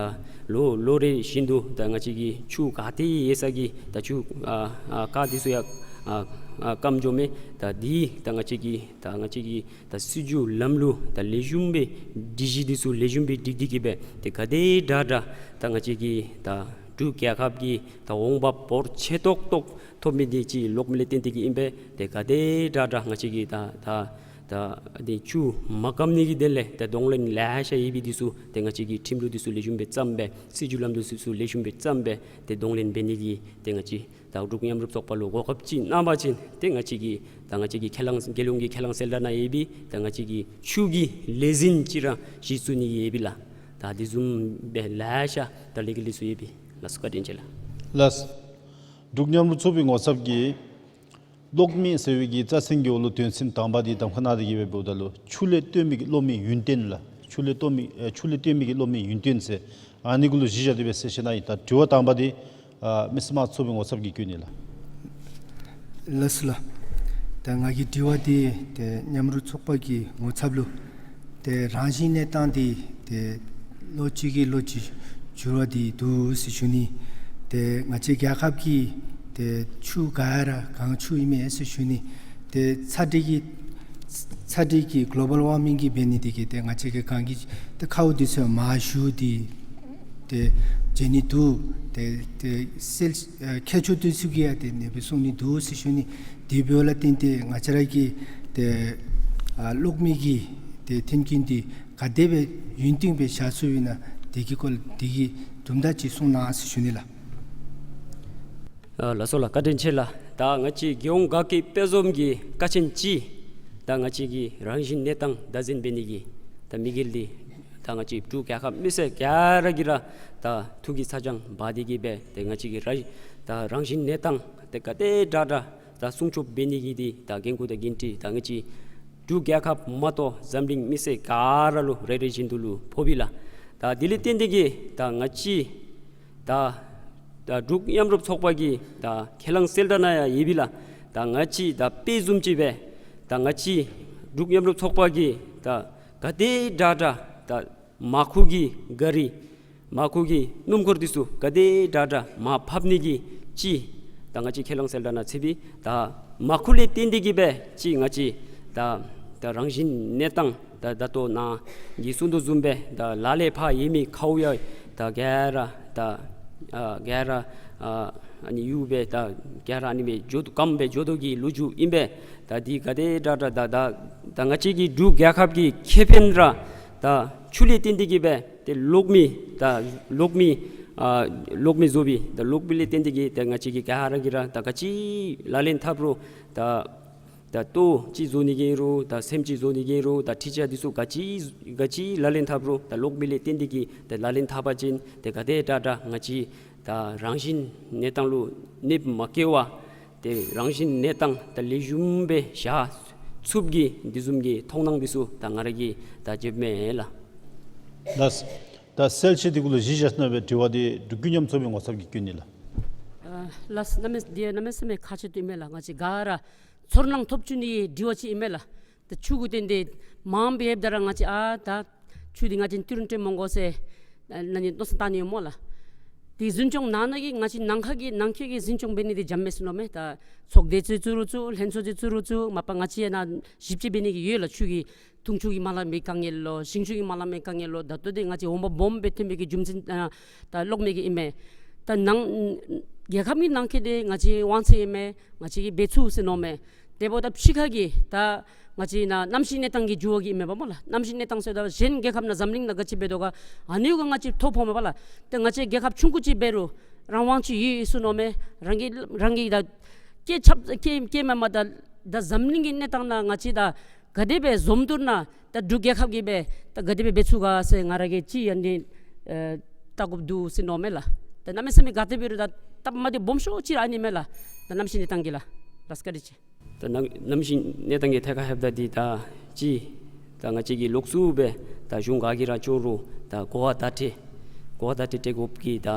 ལོ་ལོ་རེ་བཞིན་དུ་ད་ང་བཅས་ཀྱི་ཆུ་ག་ཏེ་ཡོད་ས་གི་ད་ཆུ་ཨ་ཨ་ཁ་འདི་ཚུ་ཡང་ཨ་ཨ་སྐམ་འགྱོཝ་མས། ད་འདི་ད་ང་བཅས་ཀྱི་ད་ང་བཅས་ཀྱི་ད་སྲིད་བྱུས་ལམ་ལུགས་ད་ལེགས་ཤོམ་སྦེ་སྒྲིག་གཞི་འདི་ཚུ་ལེགས་ཤོམ་སྦེ་སྒྲིག་སྟེ་གི་སྦེ་ཏེ་ག་དེ་དྲག་དྲག་ད་ང་བཅས་ཀྱི་ད་འབྲུག་རྒྱལ་ཁབ་ཀྱི་ད་འོང་འབབ་འབོར་ཆེ་ཏོག་ཏོ་ཐོབ་མི་འདི་ཅིག་གློག་མེ་ལས་བརྟེན་ཏེ་གི་ཨིན་པས། ཏེ་ག་དེ་དྲག་དྲག་ང་བཅས་ཀྱི་ད་ད་ད་འདི་ཆུ་མ་སྐམ་ནི་གི་དོན་ལས་ད་གདོང་ལེན་ལེ་ཤ་ཡོད་པའི་འདི་ཚུ་ཏེ་ང་བཅས་ཀྱིས་ཁྲིམས་ལུགས་འདི་ཚུ་ལེགས་ཤོམ་སྦེ་བརྩམས་སྦེ་སྲིད་བྱུས་ལམ་ལུགས་འདི་ཚུ་ལེགས་ཤོམ་སྦེ་བརྩམས་སྦེ་ཏེ་གདོང་ལེན་འབད་ནི་གི་ཏེ་ང་བཅས་ད་འབྲུག་མཉམ་རུབ་ཚོགས་པ་ལུ་གོ་སྐབས་ཅིག་གནང་བ་ཅིན་ཏེ་ང་བཅས་ཀྱིས་ད་ང་བཅས་ཀྱི་ཁས་བླངས་རྒྱལ་ཡོངས་ཀྱི་ཁས་བླངས་གསལ་བསྒྲགས་ནང་ཡོད་པའི་ད་ང་བཅས་ཀྱི་ཆུ་གི་ལས་འཛིན་ཅིག་ར་གཞི་བཙུགས་ནི་ཡོད་པས་ལགས། ད་དེ་བཟུམ་སྦེ་ལེ་ཤ་ད་ལས་ཀྱི་ལས་སུ་ཡོད་པས་ལགས་སོ། བཀའ་དྲིན་ཆེ་ལགས། ལགས། འབྲུག་མཉམ་རུབ་ཚོགས་པའི་ངོ་ཚབ་ཀྱིས་གློག་མེ་ཟེར་བའི་གི་རྩ་ཚན་གྱི་འོག་ལུ་དོན་ཚན་དང་པ་འདི་གདམ་ཁ་གནང་སྟེ་གི་སྦེ་འབདཝ་ད་ལུ་ཆུ་ལས་བཏོན་མི་གི་གློག་མེ་ཡུན་བརྟན་ལགས། ཆུ་ལས་བཏོན་མི་ཨེ་ཆུ་ལས་བཏོན་མི་གི་གློག་མེ་ཡུན་བརྟན་ཟེར་ཨ་ནི་གུ་ལུ་གཞི་བཞག་སྟེ་སྦེ་གསལ་བཤད་གནང་ཡི། ད་དྲི་བ་དང་པ་འདི་ཨ་མི་སེར་དམངས་ཚོགས་པའི་ངོ་ཚབ་ཀྱིས་བཀོད་ནི་ལགས། ལགས་སོ་ལགས། ད་ང་གི་དྲི་བ་འདི་ཏེ་མཉམ་རུབ་ཚོགས་པ་གི་ངོ་ཚབ་ལུ་ཏེ་རང་བཞིན་གནས་སྟངས་འདི་ཏེ་ལོ་གཅིག་གིས་ལོ་གཅིག་འགྱུར་བ་འདི་འདུག་ཟེར་ཞུ་ནི། ཏེ་ང་བཅས་རྒྱལ་ཁབ་ཀྱི་ཏེ་ཆུ་ག་ར་གངས་ཆུ་ཨིན་མས་ཟེར་ཞུ་ནི། ཏེ་ཚ་དྲོད་ཀྱི་ཚ་དྲོད་ཀྱི་གོ་ལོ་བཱལ་ཝར་མིང་གིས་འབད་ནི་འདི་གིས་ཏེ་ང་བཅས་ཀྱི་གངས་ཀྱི་ཏེ་ཁཝ་འདི་ཚུ་མར་ཞུ་སྟེ་ཏེ་བྱིན་ནི་འདུག། ཏེ་ཏེ་སེལ་ཨ་མཁས་མཆོག་འདི་ཚུ་གིས་ཡང་ཏེ་ཨ་ནི་སྦེ་གསུང་ནི་འདུག་ཟེར་ཞུ་ནི། དེ་འབདཝ་ལས་བརྟེན་ཏེ་ང་བཅས་ར་གི་ཏེ་ཨ་གློག་མེ་གི་ཏེ་མཐུན་རྐྱེན་འདི་ག་དེ་སྦེ་ཡུན་བརྟན་སྦེ་བཞག་ཚུགས་པས་ན་དེ་གི་སྐོར་དེ་གི་དུམ་གྲ་ཅིག་གསུང་གནང་ཟེར་ཞུ་ནི་ལགས། ཨ་ལགས་སོ་ལགས། བཀའ་དྲིན་ཆེ་ལགས། ད་ང་བཅས་རྒྱལ་ཡོངས་དགའ་སྐྱིད་དཔལ་འཛོམས་ཀྱི་ཀ་ཆེན་ཅིག་ད་ང་བཅས་ཀྱི་རང་བཞིན་གནས་སྟངས་བདག་འཛིན་འབད་ནི་གི་ད་དམིགས་ཡུལ་འདི་ད་ང་བཅས་འབྲུག་རྒྱལ་ཁབ་མི་སེར་ག་ར་གིས་ར་ད་ཐུགས་ཀྱི་ཚ་གྱང་འབག་སྟེ་གི་སྦེ་ཏེ་ང་བཅས་ཀྱི་ར་ད་རང་བཞིན་གནས་སྟངས་ཏེ་ག་དེ་དྲག་དྲག་ད་སྲུང་སྐྱོབ་འབད་ནི་གི་འདི་ད་འགན་ཁུར་དང་འགན་འཁྲི་ད་ང་བཅས་འབྲུག་རྒྱལ་ཁབ་མ་གཏོགས་འཛམ་གླིང་མི་སེར་ག་ར་ལུ་རེ་རེ་བཞིན་དུ་ལུ་ཕོག་པས་ལགས། ད་དེ་ལས་བརྟེན་ཏེ་གི་ད་ང་བཅས་ད་ད་འབྲུག་མཉམ་རུབ་ཚོགས་པ་གི་ད་ཁས་བླངས་གསལ་བསྒྲགས་ནང་ཡང་ཡོད་པས་ལགས། ད་ང་བཅས་ད་དཔེ་བཟུམ་ཅིག་སྦེ་ད་ང་བཅས་འབྲུག་མཉམ་རུབ་ཚོགས་པ་གིས་ད་ག་དེ་དྲག་དྲག་ད་མར་ཁུ་གི་ག་རི་མར་ཁུ་གི་སྣུམ་འཁོར་འདི་ཚུ་ག་དེ་དྲག་དྲག་མར་ཕབ་ནི་གི་ཅིག་ད་ང་བཅས་ཁས་བླངས་གསལ་བསྒྲགས་ནང་ཚུད་པས། ད་མར་ཁུ་ལས་བརྟེན་ཏེ་གི་སྦེ་ཅིག་ང་བཅས་ད་ད་རང་བཞིན་གནས་སྟངས་ད་ད་ལྟོ་ནཱ་གིས་གསུང་དོ་བཟུམ་སྦེ་ད་ལག་ལེན་ཕར་ཡོད་མི་ཁཝ་ཡང་ད་ག་ར་ད་ཨ་ག་ར་ཨ་ཨ་ནི་གཡུག་སྦེ་ད་ག་ར་ཨ་ནི་སྦེ་འགྱོ་དོ་སྐམ་སྦེ་འགྱོ་དོ་གི་ལོ་རྒྱུས་ཨིན་པས། ད་འདི་ག་དེ་དྲག་དྲག་ད་ད་ད་ང་བཅས་ཀྱི་འབྲུག་རྒྱལ་ཁབ་ཀྱི་ཁེ་ཕན་ར་ད་ཆུ་ལས་བརྟེན་ཏེ་གི་སྦེ་ཏེ་གློག་མེ་ད་གློག་མེ་ཨ་གློག་མེ་བཟོ་བའི་ད་གློག་མེ་ལས་བརྟེན་ཏེ་གི་ད་ང་བཅས་ཀྱིས་ག་ར་གིས་ར་ད་ག་ཅི་ལག་ལེན་འཐབ་རུང་ད་ད་ལྟོ་ཅིག་བཟོ་ནི་གི་རུང་ད་སེམས་ཅིག་བཟོ་ནི་གི་རུང་ད་འཕྲུལ་ཆས་འདི་ཚུ་ག་ཅི་ག་ཅི་ལག་ལེན་འཐབ་རུང་ད་གློག་མེ་ལས་བརྟེན་ཏེ་གི་ད་ལག་ལེན་འཐབ་པ་ཅིན་ཏེ་ག་དེ་དྲག་དྲག་ང་བཅས་ད་རང་བཞིན་གནས་སྟངས་ལུ་གནོདཔ་མ་བཀལ་བར་ཏེ་རང་བཞིན་གནས་སྟངས་ད་ལེགས་ཤོམ་སྦེ་བཞག་ཚུགསཔ་གི་འདི་བཟུམ་གྱི་མཐོང་སྣང་འདི་ཚུ་ད་ང་ར་གིས་ད་བརྗོདཔ་མས་ལགས། ལགས། ད་གསལ་བཤད་འདི་གུ་ལུ་གཞི་བཞག་ཞིནམ་སྦེ་དྲི་བ་འདི་འབྲུག་རྒྱལ་ཡོངས་མཉམ་རུབ་ཚོགས་པའི་ངོ་ཚབ་ཀྱིས་བཀོད་ནི་ལགས། ཨ་ལགས། གནམ་མེད་འདི་གནམ་མེད་ས་མེད་ཁག་ཆེ་ཏོག་ཨིན་མས་ལགས། ང་བཅས་ག་ར་ཚོར་སྣང་ཐོབ་བཅུག་ནི་དྲི་བ་ཅིག་ཨིན་མས་ལགས། ད་ཆུ་གུ་བརྟེན་ཏེ་མངམ་སྦེ་ཡོདཔ་ད་ར་ང་བཅས་ཨ་ད་ཆུ་འདི་ང་བཅས་ཏི་རུ་སྤྲོད་མི་དགོ་ཟེར་ཨ་ནི་མནོ་བསམ་བཏང་ནི་ཡོད་སྨོ་ལགས། དེ་འཛིན་སྐྱོང་ནང་ན་གི་ང་བཅས་ནང་ཁ་གི་ནང་འཁོད་ཀྱི་འཛིན་སྐྱོང་འབད་ནི་འདི་འཇམ་མས་ཟེར་མནོཝ་མས། ད་ཚོགས་སྡེ་ཚུ་བཙུགས་རུང་བཙུགས་ལྷན་ཚོགས་ཚུ་བཙུགས་རུང་བཙུགས་མ་པ་ང་བཅས་ནཱ་ཞིབ་དཔྱད་འབད་ནི་གི་ཡོད་ལགས། ཆུ་གི་འཐུང་ཆུ་གི་མ་ལག་མའི་དཀའ་ངལ་ལོ་ཞིང་ཆུ་གི་མ་ལག་མའི་དཀའ་ངལ་ལོ། ད་ལྟོ་འདི་ང་བཅས་འོང་འབབ་སྦོམ་སྦེ་ཐོན་པའི་གི་རྒྱུ་མཚན་ཨ་ད་གློག་མེ་གིས་ཨིན་མས། ད་ནང་རྒྱལ་ཁབ་ཀྱི་ནང་འཁོད་འདི་ང་བཅས་དབང་ཚད་ཨིན་མས། ང་བཅས་ཀྱིས་འབད་ཚུགས་ཟེར་མནོཝ་མས། དེ་འབདཝ་ད་ཕྱི་ཁ་གི་ད་ ང་བཅས་ནཱ་གནམ་གཤིས་གནས་སྟངས་ཀྱི་འགྱུར་བ་གིས་ཨིན་མས་པ་སྨོ་ལགས། གནམ་གཤིས་གནས་སྟངས་ཟེརཝ་ད་གཞན་རྒྱལ་ཁབ་ནང་འཛམ་གླིང་ནང་ག་ཅི་འབད་དོ་ག་ཨ་ནི་གུ་ང་བཅས་ཐོ་ཕོག་མས་པ་ལགས། ཏེ་ང་བཅས་རྒྱལ་ཁབ་ཆུང་ཀུ་ཅིག་འབད་རུང་རང་དབང་ཅིག་ཡོད་ཡོད་ཟེར་མནོཝ་མས། རང་གི་རང་གི་ད་སྐད་ཆ་སྐད་སྐད་མ་མ་ད་ད་འཛམ་གླིང་གི་གནས་སྟངས་ནང་ང་བཅས་ད་ག་དེ་སྦེ་འཛོམས་ཏེ་ནཱ་ད་འབྲུག་རྒྱལ་ཁབ་ཀྱིས་སྦེ་ད་ག་དེ་སྦེ་འབད་ཚུགས་ག་ཟེར་ང་ར་གིས་ཅིག་ཨ་ནི་ཨེ་བལྟ་དགོཔ་འདུག་ཟེར་མནོཝ་མས་ལགས། ད་གནམ་མེད་ས་མེད་ག་དེ་འབད་རུང་ད་སྟབས་མ་བདེཝ་སྦོམ་ཤོས་ཅིག་ར་ཨ་ནི་མས་ལགས། ད་གནམ་གཤིས་གནས་སྟངས་ཀྱི་ལགས། ལགས་སོ་བཀའ་དྲིན་ཆེ། ད་གནམ་གནམ་གཤིས་གནས་སྟངས་ཀྱི་ཐད་ཁར་ལྷོདཔ་ད་འདི་ད་ཅི་ད་ང་བཅས་ཀྱིས་ལོགས་སུ་སྦེ་ད་གཞུང་ག་གིས་ར་བྱུང་རུང་ད་གོ་བ་བརྡ་སྤྲོད་གོ་བ་བརྡ་སྤྲོད་སྤྲོད་དགོཔ་གི་ད་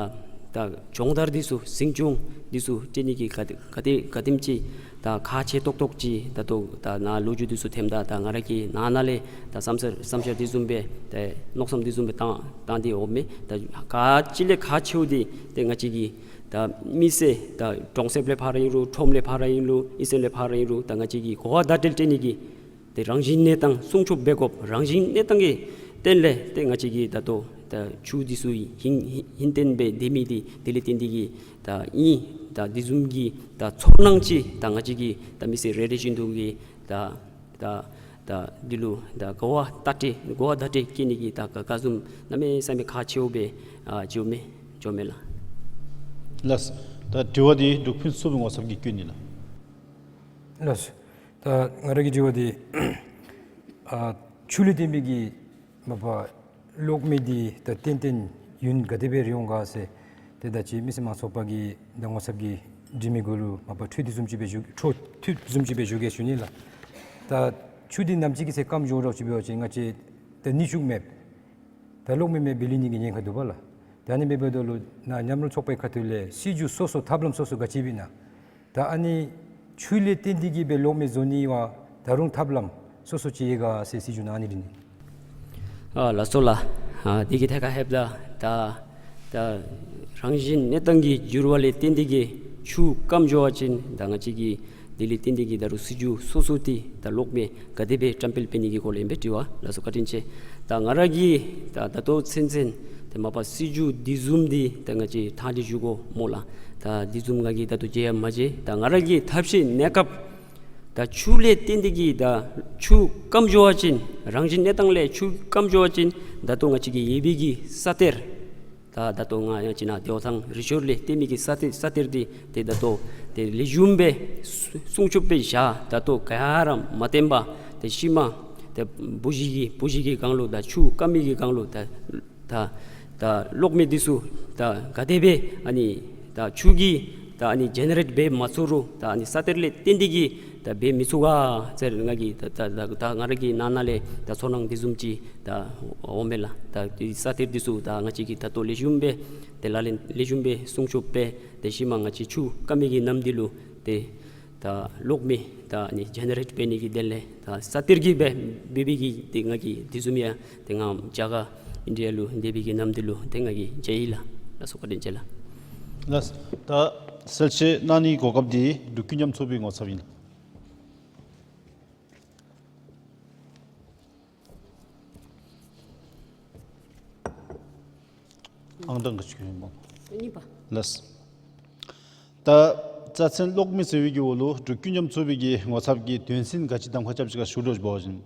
ད་སྦྱོང་བརྡར་འདི་ཚུ་འཛིན་སྐྱོང་འདི་ཚུ་སྤྲོད་ནི་གི་ག་དེ་ག་དེ་ག་དེམ་ཅིག་ད་ཁག་ཆེ་ཏོག་ཏོ་ཅིག་ད་ལྟོ་ད་ནཱ་ལོ་རྒྱུས་འདི་ཚུ་ཐོནམ་ད་ད་ང་ར་གི་ནང་ན་ལས་ད་བསམ་ས་བསམ་འཆར་འདི་བཟུམ་སྦེ་ད་མནོ་བསམ་འདི་བཟུམ་སྦེ་བཏང་བཏང་སྟེ་འོངམ་མས། ད་ག་ཅི་ལས་ཁག་ཆེཝ་འདི་ཏེ་ང་བཅས་ཀྱི་ད་མི་སེར་ད་གྲོང་གསེབ་ལས་ཕར་ཨིན་རུང་ཁྲོམ་ལས་ཕར་ཨིན་རུང་ཨི་སེམས་ལས་ཕར་ཨིན་རུང་ད་ང་བཅས་ཀྱིས་གོ་བ་བརྡ་སྤྲོད་སྤྲོད་ནི་གི་ཏེ་རང་བཞིན་གནས་སྟངས་སྲུང་སྐྱོབ་འབད་དགོཔ། རང་བཞིན་གནས་སྟངས་ཀྱི་སྟེང་ལས་ཏེ་ང་བཅས་ཀྱི་ད་ལྟོ་ད་ཆུ་འདི་ཚུ་ཧིང་ཧིང་ཧིང་བརྟན་སྦེ་སྡོད་མི་འདི་དེ་ལས་བརྟེན་ཏེ་གིས་ད་ཨིན། ད་འདི་བཟུམ་གྱི་ད་ཚོར་སྣང་ཅིག་ད་ང་བཅས་ཀྱི་ད་མི་སེར་རེ་རེ་བཞིན་དུ་གིས་ད་ད་ད་འདི་ལུ་ད་གོ་བ་བརྡ་སྤྲོད་གོ་བ་བརྡ་སྤྲོད་བསྐྱལ་ནི་གི་ད་ག་ག་བཟུམ་གནམ་མེད་ས་མེད་ཁག་ཆེཝ་སྦེ་ཨ་བརྗོད་མི་བརྗོད་མས་ལགས། ལགས། ད་དྲི་བ་འདི་འབྲུག་ཕུན་ཚོགས་པའི་ངོ་ཚབ་ཀྱིས་བཀོད་ནི་ལགས། ལགས། ད་ང་ར་གི་དྲི་བ་འདི་ཨ་ཆུ་ལས་བརྟེན་པའི་གི་མ་པ་གློག་མེ་འདི་ད་ཏན་ཏན་ཡུན་ག་དེ་སྦེ་རིང་འོང་ག་ཟེར། ཏེ་ད་ཅི་མི་སེར་མང་ཚོགས་པ་གི་ད་ངོ་ཚབ་ཀྱི་འདྲི་མི་གུ་ལུ་མ་པ་འཕྲོ་འདི་བཟུམ་ཅིག་སྦེ་ཞུ་འཕྲོ་འདི་བཟུམ་ཅིག་སྦེ་ཞུ་གེ་ཞུ་ནི་ལགས། ད་ཆུ་འདི་ནམ་ཅིག་གི་ཚེ་སྐམ་འགྱོ་འགྱོཝ་ཅིག་འབད་བ་ཅིན་ང་བཅས་ད་ནུས་ཤུགས་མེད། ད་གློག་མེ་མེ་འབད་ལེན་ནི་གི་ཉེན་ཁ་འདུག་པ་ལགས། ད་ཨ་ནི་འབདཝ་ད་ལུ་ནཱ་མཉམ་རུབ་ཚོགས་པའི་ཁ་ཐུག་ལས་སྲིད་བྱུས་སོ་སོ་ཐབས་ལམ་སོ་སོ་ག་ཅི་ཨིན་ན། ད་ཨ་ནི་ཆུ་ལས་བརྟེན་ཏེ་གིས་སྦེ་གློག་མེ་བཟོ་ནི་བ་ད་རུང་ཐབས་ལམ་སོ་སོ་ཅིག་ཡོད་ག་ཟེར་སྲིད་བྱུས་ནང་ཨ་ནི་རེ་ནི། ཨ་ལགས་སོ་ལགས། ཨ་འདི་གི་ཐད་ཁར་ལྷོདཔ་ད་ད་ད་རང་བཞིན་གནས་སྟངས་ཀྱི་འགྱུར་བ་ལས་བརྟེན་ཏེ་གིས་ཆུ་སྐམ་འགྱོ་བ་ཅིན་ད་ང་བཅས་ཀྱིས་དེ་ལས་བརྟེན་ཏེ་གིས་ད་རུང་སྲིད་བྱུས་སོ་སོ་འདི་ད་གློག་མེ་ག་དེ་སྦེ་བཀྲམ་སྤེལ་འབད་ནི་གི་སྐོར་ལས་ཨིན་པས་དྲི་བ། ལགས་སོ་བཀའ་དྲིན་ཆེ། ད་ང་ར་གིས་ད་ད་ལྟོ་ཚུན་ཚོད་ཏེ་མ་པ་སྲིད་བྱུས་འདི་བཟུམ་འདི་ད་ང་བཅས་ཐང་འདི་བཞུགས་དགོ་སྨོ་ལགས། ད་འདི་བཟུམ་ང་གིས་ད་ལྟོ་མཇལ་ཡང་མ་མཇལ། ད་ང་ར་གི་ཐབས་ཤེས་གནས་སྐབས་ད་ཆུ་ལས་བརྟེན་ཏེ་གིས་ད་ཆུ་སྐམ་འགྱོ་བ་ཅིན་རང་བཞིན་གནས་སྟངས་ལས་ཆུ་སྐམ་འགྱོ་བ་ཅིན་ད་ལྟོ་ང་བཅས་ཀྱི་ཡོད་པའི་གི་ས་གཏེར་ད་ད་ལྟོ་ང་ཡང་ཅིན་ནཱ་ཏེ་འོ་ཐང་རི་ཞོར་ལས་བཏོན་མི་གི་ས་གཏེར་ས་གཏེར་འདི་ཏེ་ད་ལྟོ་ཏེ་ལེགས་ཤོམ་སྦེ་སྲུང་སྲུང་སྐྱོབ་སྦེ་བཞག། ད་ལྟོ་ག་ར་མ་བཏོན་པར་ཏེ་ཤུལ་མ་ཏེ་བུ་གཞི་གི་བུ་གཞི་གི་སྒང་ལུ་ད་ཆུ་སྐམ་མི་གི་སྒང་ལུ་ད་ད་ད་གློག་མེ་འདི་ཚུ་ད་ག་དེ་སྦེ་ཨ་ནི་ད་ཆུ་གིས་ད་ཨ་ནི་ཇེ་ནེ་རེཊ་འབད་མ་ཚུགས་རུང་ད་ཨ་ནི་ས་གཏེར་ལས་བཏོན་ཏེ་གིས་ད་འབད་མི་ཚུགས་ག་ཟེར་ང་གིས་ད་ད་ད་ད་ང་ར་གི་ནང་ན་ལས་ད་ཚོར་སྣང་འདི་བཟུམ་ཅིག་ད་འོང་མས་ལགས། ད་འདི་ས་གཏེར་འདི་ཚུ་ད་ང་བཅས་ཀྱིས་ད་ལྟོ་ལེགས་ཤོམ་སྦེ་ཏེ་ལག་ལེན་ལེགས་ཤོམ་སྦེ་སྲུང་སྐྱོབ་འབད། ཏེ་ཤུལ་མ་ང་བཅས་ཆུ་སྐམ་མི་གི་ནམ་འདི་ལུ་ཏེ་ད་གློག་མེ་ད་ཨ་ནི་ཇེ་ནེ་རེཊ་འབད་ནི་གི་དོན་ལས་ད་ས་གཏེར་གྱིས་སྦེ་འབད་བའི་གི་ཏེ་ང་གིས་འདི་བཟུམ་ཡང་ཏེ་ང་རྒྱ་གར་ཨིན་ཌི་ཡ་ལུ་སྡོད་པའི་གི་ནམ་འདི་ལུ་ཏེ་ང་གིས་མཇལ་ཡི་ལགས། ལགས་སོ་བཀའ་དྲིན་ཆེ་ལགས། ལགས། ད་གསལ་བཤད་གནང་ནིའི་གོ་སྐབས་འདི་འབྲུག་ཀུན་མཉམ་ཚོགས་པའི་ངོ་ཚབ་ཨིན་ལགས། ཨང་གྲངས་ག་ཅི་ཡོདཔ་སྨོ། གཉིས་པ། ལགས། ད་རྩ་ཚན་གློག་མེ་ཟེར་བའི་གི་འོག་ལུ་འབྲུག་ཀུན་མཉམ་ཚོགས་པའི་གི་ངོ་ཚབ་ཀྱིས་དོན་ཚན་ག་ཅི་གདམ་ཁ་རྐྱབ་ཅི་ག་ཞུ་དགོཔ་འབད་བ་ཅིན།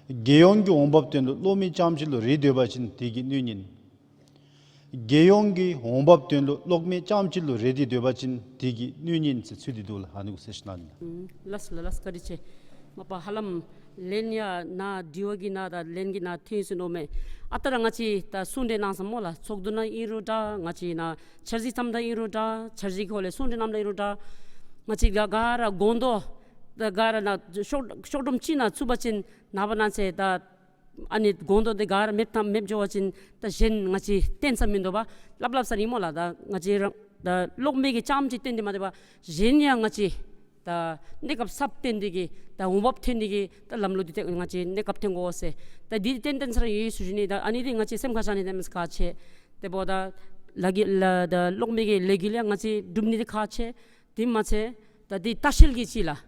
རྒྱལ་ཡོངས་ཀྱི་འོང་འབབ་དོན་ལུ་གློག་མེ་རྐྱངམ་ཅིག་ལུ་རེ་སྡོད་པ་ཅིན་དེ་གིས་གནོད་ཉེན། རྒྱལ་ཡོངས་ཀྱི་འོང་འབབ་དོན་ལུ་གློག་མེ་རྐྱངམ་ཅིག་ལུ་རེ་སྡོད་པ་ཅིན་དེ་གིས་གནོད་ཉེན་ཟེར་ཚུད་དེ་འདུག་ལགས། ཨ་ནི་གུ་གསལ་བཤད་གནང་ནི། ལགས་ལགས་ལགས་བཀའ་དྲིན་ཆེ། མ་པ་ཧ་ལམ་ལན་ཡང་ནཱ་དྲི་བ་གི་ནང་ད་ལན་གྱི་ནང་ཐོན་སོ་ནུག་མས། ཨ་རྟག་ར་ང་བཅས་ད་གསུང་གྲོས་གནང་ས་སྨོ་ལགས། ཚོགས་འདུ་ནང་ཨིན་རུང་འདྲ་ང་བཅས་ནཱ་འཆར་གཞི་བརྩམ་ད་ཨིན་རུང་འདྲ་འཆར་གཞི་གི་ཧོང་ལས་གསུང་གྲོས་གནངམ་ད་ཨིན་རུང་འདྲ་ང་བཅས་ག་ག་ར་སྒོང་རྡོག་ད་ག་ར་ནཱ་ཤོག་ཤོག་སྒྲོམ་གཅིག་ནང་ཚུད་པ་ཅིན་ནངས་པ་གནངས་ཚེ་ད་ཨ་ནི་སྒོང་རྡོག་འདི་ག་ར་མེདཔ་ཐམ་མེདཔ་འགྱོ་བ་ཅིན་ད་གཞན་ང་བཅས་བརྟེན་ས་མིན་འདུག་པ། སླབ་སླབ་ས་ཨིན་སྨོ་ལགས། ད་ང་བཅས་ར་ད་གློག་མེ་གི་རྐྱངམ་ཅིག་བརྟེན་ཏེ་མ་སྡོད་པར་གཞན་ཡང་ང་བཅས་ད་གནས་སྐབས་གསརཔ་བརྟེན་ཏེ་གིས་ད་འོང་འབབ་ཐོན་ཏེ་གིས་ད་ལམ་ལུགས་འདི་ཏེ་ང་བཅས་གནས་སྐབས་ཐོན་དགོ་ཟེར་ད་འདི་ཏན་ཏན་ས་ར་ཡོད་ཟེར་ཞུ་ནི། ད་ཨ་ནི་འདི་ང་བཅས་སེམས་ཁར་བཞག་ནི་ད་མེད་ཁག་ཆེ། དེ་འབདཝ་ད་ལ་གི་ལ་ད་གློག་མེ་གི་ལས་འགུལ་ཡང་ང་བཅས་སྒྲུབ་ནི་འདི་ཁག་ཆེ། དེ་མ་ཚད་ད་འདི་ལྟ་བཤལ་གྱི་ཅིག་ལགས།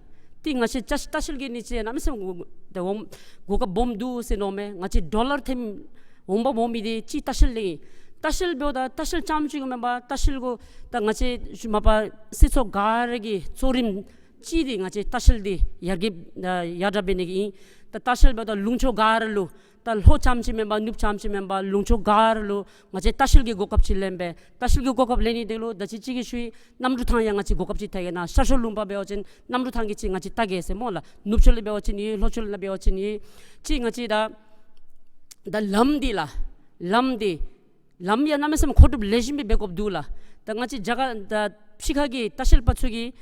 འདི་ང་བཅས་ལྟ་ལྟ་བཤལ་གྱི་ནི་ཅིག་གནམ་མེད་ས་མེད་གོ་ད་འོང་གོ་སྐབས་སྦོམ་འདུག་ཟེར་མནོཝ་མས། ང་བཅས་ཌོ་ལར་ཐོན་འོང་འབབ་འོང་མི་འདི་ཅིག་ལྟ་བཤལ་ལས་ཨིན། ལྟ་བཤལ་འབདཝ་ད་ལྟ་བཤལ་རྐྱངམ་ཅིག་གུ་མེན་པར་ལྟ་བཤལ་གུ་ད་ང་བཅས་མ་པ་སྲིད་ཚོགས་ག་ར་གིས་གཙོ་རིམ་ གཅིག་འདི་ང་བཅས་ལྟ་བཤལ་འདི་ཡར་རྒྱས་ཡར་དྲག་འབད་ནི་གི་ཨིན། ད་ལྟ་བཤལ་འབདཝ་ད་ལུང་ཕྱོགས་ག་ར་ལུ་ད་ལྷོ་རྐྱངམ་ཅིག་མེན་པར་ནུབ་རྐྱངམ་ཅིག་མེན་པར་ལུང་ཕྱོགས་ག་ར་ལུ་ང་བཅས་ལྟ་བཤལ་གྱི་གོ་སྐབས་ཅིག་ལེན་པས། ལྟ་བཤལ་གྱི་གོ་སྐབས་ལེན་ནི་དེ་ལུ་ད་ཅི་གཅིག་གི་ཤུལ་གནམ་གྲུ་ཐང་ཡང་ང་བཅས་གོ་སྐབས་ཅིག་ཐད་ཀྱི་ན་ཤར་ཕྱོགས་ལུང་པ་འབད་བ་ཅིན་གནམ་གྲུ་ཐང་གི་ཅིག་ང་བཅས་ལྟ་གེ་ཟེར་སྨོ་ལགས། ནུབ་ཕྱོགས་ལུ་འབད་བ་ཅིན་ཨིན་ལྷོ་ཕྱོགས་ལུ་འབད་བ་ཅིན་ཨིན། ཅིག་ང་བཅས་ད་ད་ལམ་འདི་ལགས་ལམ་འདི་ལམ་ཡང་གནམ་མེད་ས་མེད་མཁོ་སྒྲུབ་ལེགས་ཤོམ་སྦེ་འབད་དགོཔ་འདུག་ལགས། ད་ང་བཅས་རྒྱ་གར་ད་ཕྱི་ཁ་གི་ལྟ་བཤལ་པ་ཚུ་གིས་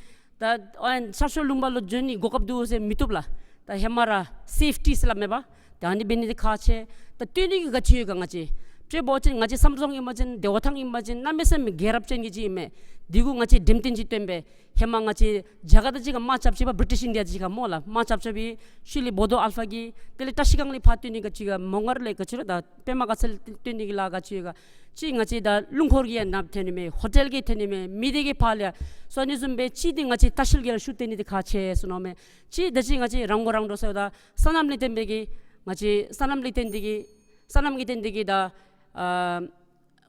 ད་ཨ་ཤར་ཕྱོགས་ལུང་པ་ལུ་འགྱོ་ནི་གོ་སྐབས་འདུག་ཟེར་མི་བཏུབ་ལགས། ད་ཧེ་མ་ར་སེཕ་ཊི་ཟེར་སླབ་མས་པ། ད་ཨ་ནི་འབད་ནི་འདི་ཁག་ཆེ། ད་སྟོན་ནི་གི་ག་ཅི་ཡོད་ག། ང་བཅས་དཔེ་འབད་བ་ཅིན་ང་བཅས་སམ་བཟང་ཨིན་པ་ཅིན་བདེ་བ་ཐང་ཨིན་པ་ཅིན་གནམ་མེད་ས་མེད་རྒྱལ་རབས་ཅན་གྱི་ཅིག་ཨིན་མས། འདི་གུ་ང་བཅས་འགྲེམས་སྟོན་ཅིག་སྟོན་པས། ཧེ་མ་ང་བཅས་རྒྱ་གར་དང་གཅིག་ཁར་དམག་རྐྱབ་ཅི་པ། བི་རི་ཊིཤ་ཨིན་ཌི་ཡ་གཅིག་ཁར་སྨོ་ལགས། དམག་རྐྱབ་ཅི་པའི་ཤུལ་ལས་བོ་དོ་ཨལ་ཕ་གིས་དེ་ལས་བཀྲ་ཤིས་སྒང་ལས་ཕར་སྟོན་ནི་ག་ཅི་ག་མོང་སྒར་ལས་ག་ཅི་ར་ད་པདྨ་དགའ་ཚལ་སྟོན་ནི་གི་ལཱ་ག་ཅི་ག། ཅིག་ང་བཅས་ད་རླུང་འཁོར་གྱིས་ཡང་ནཱ་ཐོན་ནི་མས། ཧོ་ཊེལ་གྱིས་ཐོན་ནི་མས། མི་སྡེ་གིས་ཕར་ལས་སོ་ནི་བཟུམ་སྦེ་ཅིག་འདི་ང་བཅས་ལྟ་བཤལ་གྱི་ར་ཤུགས་བཏོན་ནི་འདི་ཁག་ཆེ་ཟེར་མནོཝ་མས། ཅིག་ད་ཅིག་ང་བཅས་རང་མགོ་རང་འདྲོངས་ཟེརཝ་ད་སོ་ནམ་ལས་བརྟེན་པའི་གི་ང་བཅས་སོ་ནམ་ལས་བརྟེན་ཏེ་གི་སོ་ནམ་གྱིས་བརྟེན་ཏེ་གི་ད་ཨ་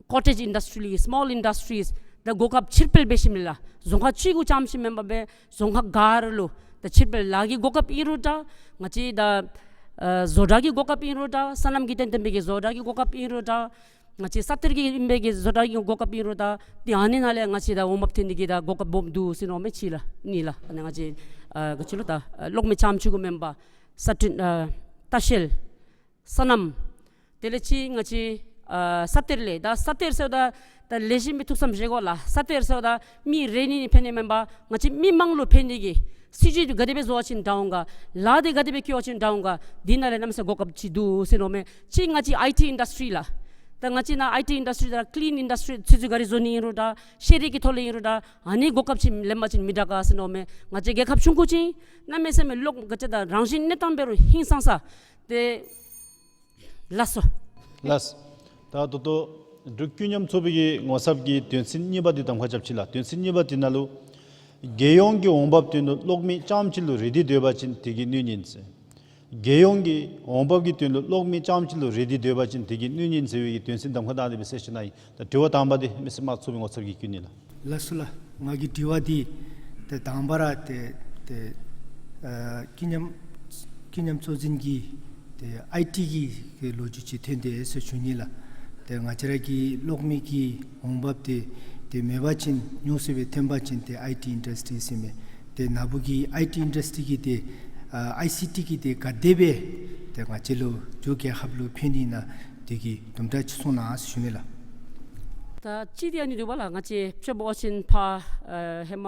ཀོ་ཊེཇ་ཨིན་ཌསི་ཊི་རི་ལས་སི་མོལ་ཨིན་ཌསི་ཊི་རིས་ད་གོ་སྐབས་ཕྱིར་སྤེལ་འབད་ཞིནམ་ལས་ལགས། རྫོང་ཁག་གཅིག་གུ་རྐྱངམ་ཅིག་མེན་པར་སྦེ་རྫོང་ཁག་ག་ར་ལུ་ད་ཕྱིར་སྤེལ་ལཱ་གི་གོ་སྐབས་ཨིན་རུང་འདྲ། ང་བཅས་ད་ཨ་བཟོ་གྲྭ་གི་གོ་སྐབས་ཨིན་རུང་འདྲ། སོ་ནམ་གྱིས་བརྟེན་བརྟེན་པའི་གི་བཟོ་གྲྭ་གི་གོ་སྐབས་ཨིན་རུང་འདྲ། ང་བཅས་ས་གཏེར་གྱི་ཨིན་པའི་གི་བཟོ་གྲྭ་གི་གོ་སྐབས་ཨིན་རུང་འདྲ། ཏེ་ཨ་ནི་ནང་ལས་ང་བཅས་ད་འོང་འབབ་ཐོན་ནི་གི་ད་གོ་སྐབས་སྦོམ་འདུག་ཟེར་མནོཝ་མས། གཅིག་ལགས། གཉིས་ལགས། ཨ་ནི་ང་བཅས་ཨ་ག་ཅི་ལོ་ད་ཨ་གློག་མེ་རྐྱངམ་ཅིག་གུ་མེན་པར་ས་ཁྲོན་ཨ་ལྟ་བཤལ་སོ་ནམ། དེ་ལས་ཅིག་ང་བཅས་ཨ་ས་གཏེར་ལས་ད་ས་གཏེར་ཟེརཝ་ད་ད་ལེགས་ཤོམ་སྦེ་ཐུགས་བསམ་བཞེས་དགོ་ལགས། ས་གཏེར་ཟེརཝ་ད་མི་རེ་གཉིས་ཕན་ནི་མེན་པར་ང་བཅས་མི་མང་ལུ་ཕན་ནི་གི་སྲིད་བྱུས་འདི་ག་དེ་སྦེ་བཟོ་བ་ཅིན་འདྲ་འོང་ག། ལཱ་འདི་ག་དེ་སྦེ་བཀོལ་བ་ཅིན་འདྲ་འོང་ག། འདི་ནང་ལས་གནམ་མེད་ས་མེད་གོ་སྐབས་ཅིག་འདུག་ཟེར་མནོཝ་མས། ཅིག་ང་བཅས་ཨའི་ཊི་ཨིན་ཌསི་ཊི་རི་ལགས། ད་ང་བཅས་ནཱ་ཨའི་ཊི་ཨིན་ཌསི་ཊི་རི་དང་ཀི་ལིན་ཨིན་ཌསི་ཊི་རི་ཚུ་ཚུ་ག་ར་བཟོ་ནི་ཨིན་རུང་འདྲ། ཤེས་རིག་གི་ཐོག་ལས་ཨིན་རུང་འདྲ། ཨ་ནི་གོ་སྐབས་ཅིག་ལེན་པ་ཅིན་མི་དྲག་ག་ཟེར་མནོཝ་མས། ང་བཅས་རྒྱལ་ཁབ་ཆུང་ཀུ་ཅིག་གནམ་མེད་ས་མེད་གློག་ག་ཅི་ད་རང་བཞིན་གནས་སྟངས་འབད་རུང་ཧིང་སངས་ས། ཏེ་ལགས་སོ། ལགས། ད་ད་ལྟོ་འབྲུག་ཀུན་མཉམ་ཚོགས་པའི་གི་ངོ་ཚབ་ཀྱི་དོན་ཚན་གཉིས་པ་འདི་གདམ་ཁ་རྐྱབ་ཅི་ལགས། དོན་ཚན་གཉིས་པ་འདི་ནང་ལུ་རྒྱལ་ཡོངས་ཀྱི་འོང་འབབ་དོན་ལུ་གློག་མེ་རྐྱངམ་ཅིག་ལུ་རེ་འདུན་སྡོད་པ་ཅིན་དེ་གིས་གནོད་ཉེན་ཟེར། རྒྱལ་ཡོངས་ཀྱི་འོང་འབབ་ཀྱི་དོན་ལུ་གློག་མེ་རྐྱངམ་ཅིག་ལུ་རེ་འདུན་སྡོད་པ་ཅིན་དེ་གིས་གནོད་ཉེན་ཟེར་བའི་གི་དོན་ཚན་གདམ་ཁ་བཏང་སྟེ་སྦེ་གསལ་ཞུ་གནང་ཡི། ད་དྲི་བ་དང་པ་འདི་མི་སེར་དམངས་གཙོའི་ཚོགས་པའི་ངོ་ཚབ་ཀྱིས་བཀོད་ནི་ལགས། ལགས་སོ་ལགས། ང་གི་དྲི་བ་འདི་ད་དང་པ་ར་ཏེ་ཏེ་ཨ་ཀུན་མཉམ་ཀུན་མཉམ་གཙོ་འཛིན་གྱིས་ཏེ་ཨའི་ཊི་གི་གི་ལོ་རྒྱུས་ཅིག་ཐོན་ཏེ་ཟེར་ཞུ་ནི་ལགས། ཏེ་ང་བཅས་ར་གི་གློག་མེ་གི་འོང་འབབ་འདི་ཏེ་མེད་པ་ཅིན་ཉུང་སུ་སྦེ་ཐོན་པ་ཅིན་ཏེ་ཨའི་ཊི་ཨིན་ཌསི་ཊི་རི་ཟེར་མི་ཏེ་ནཱ་བུ་གི་ཨའི་ཊི་ཨིན་ཌསི་ཊི་རི་གི་ཏེ་ཨ་ཨའི་སི་ཊི་གི་ཏེ་ག་དེ་སྦེ་ཏེ་ང་བཅས་ལུ་འབྲུག་རྒྱལ་ཁབ་ལུ་ཕན་ནི་ཨིན་ན་དེ་གི་དུམ་གྲ་ཅིག་གསུང་གནང་ཟེར་ཞུ་ནི་ལགས། ད་ཅིག་འདི་ཨ་ནི་འདུག་པ་ལགས། ང་བཅས་ཕྱོགས་འབད་བ་ཅིན་ཕར་ཨ་ཧེ་མ་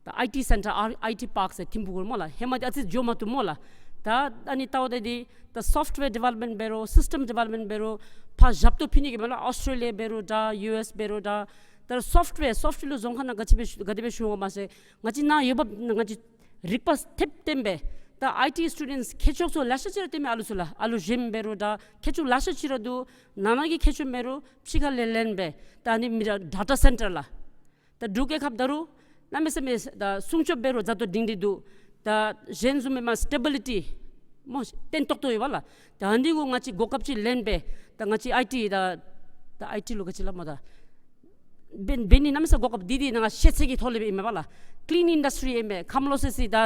ད་ཨའི་ཊི་སེན་ཊར་ཨ་ཨའི་ཊི་པཱརཀ་ཟེར་ཐིམ་ཕུག་གུ་སྨོ་ལགས། ཧེ་མ་འདི་ཨ་ཙི་འགྱོ་མ་བཏུབ་སྨོ་ལགས། ད་ཨ་ནི་ལྟཝ་ད་འདི་ད་སོཕཊ་ཝེར་ཌི་ཝེ་ལོབ་མེནཊ་འབད་རུང་སིསི་ཊེམ་ཌི་ཝེ་ལོབ་མེནཊ་འབད་རུང་ཕར་ཞབས་ཏོག་ཕུལ་ནི་གི་མས་ལགས། ཨོསི་ཊྲེ་ལི་ཡ་འབད་རུང་འདྲ་ཡུ་ཨེསི་འབད་རུང་འདྲ། ད་སོཕཊ་ཝེར་སོཕཊ་ཝེར་ལུ་རྫོང་ཁ་ནང་ག་ཅི་སྦེ་ཞུ་ག་དེ་སྦེ་ཞུ་འོང་མ་ཚད་ང་བཅས་ནཱ་ཡོདཔ་ང་བཅས་རིག་པ་ཐེབས་བཏོན་སྦེ་ད་ཨའི་ཊི་སི་ཊུ་ཌེནཊསི་མཁས་མཆོག་ཚུ་ལེ་ཤ་ཅིག་ར་བཏོན་མས། ཨ་ལུ་ཚུ་ལགས། ཨ་ལུ་གཞོནམ་འབད་རུང་འདྲ་མཁས་མཆོག་ལེ་ཤ་ཅིག་ར་འདུག། ནང་ན་གི་མཁས་མཆོག་མེད་རུང་ཕྱི་ཁ་ལས་ལེན་སྦེ་ད་ཨ་ནི་མི་ར་ཌེ་ཊ་སེན་ཊར་ལགས། ད་འབྲུག་རྒྱལ་ཁབ་ད་རུང་གནམ་མེད་ས་མེད་ད་སྲུང་སྐྱོབ་འབད་རུང་རྩ་དོ་སྒྲིང་སྒྲི་འདུག། ད་གཞན་བཟུམ་མེན་པར་སི་ཊེ་བི་ལི་ཊི་སྨོ་བརྟན་ཏོག་ཏོ་ཡོད་པ་ལགས། ད་ཨ་ནི་གུ་ང་བཅས་གོ་སྐབས་ཅིག་ལེན་སྦེ་ད་ང་བཅས་ཨའི་ཊི་ད་ད་ཨའི་ཊི་ལུ་ག་ཅི་སླབ་སྨོ་ད་འབད་འབད་ནི་གནམ་མེད་ས་མེད་གོ་སྐབས་འདི་འདི་ནང་ཤེས་ཚད་ཀྱི་ཐོག་ལས་སྦེ་ཨིན་མས་པ་ལགས། ཀི་ལིན་ཨིན་ཌསི་ཊི་རི་ཨིན་པས། ཁམས་ལོག་སི་སི་ད་ཨ་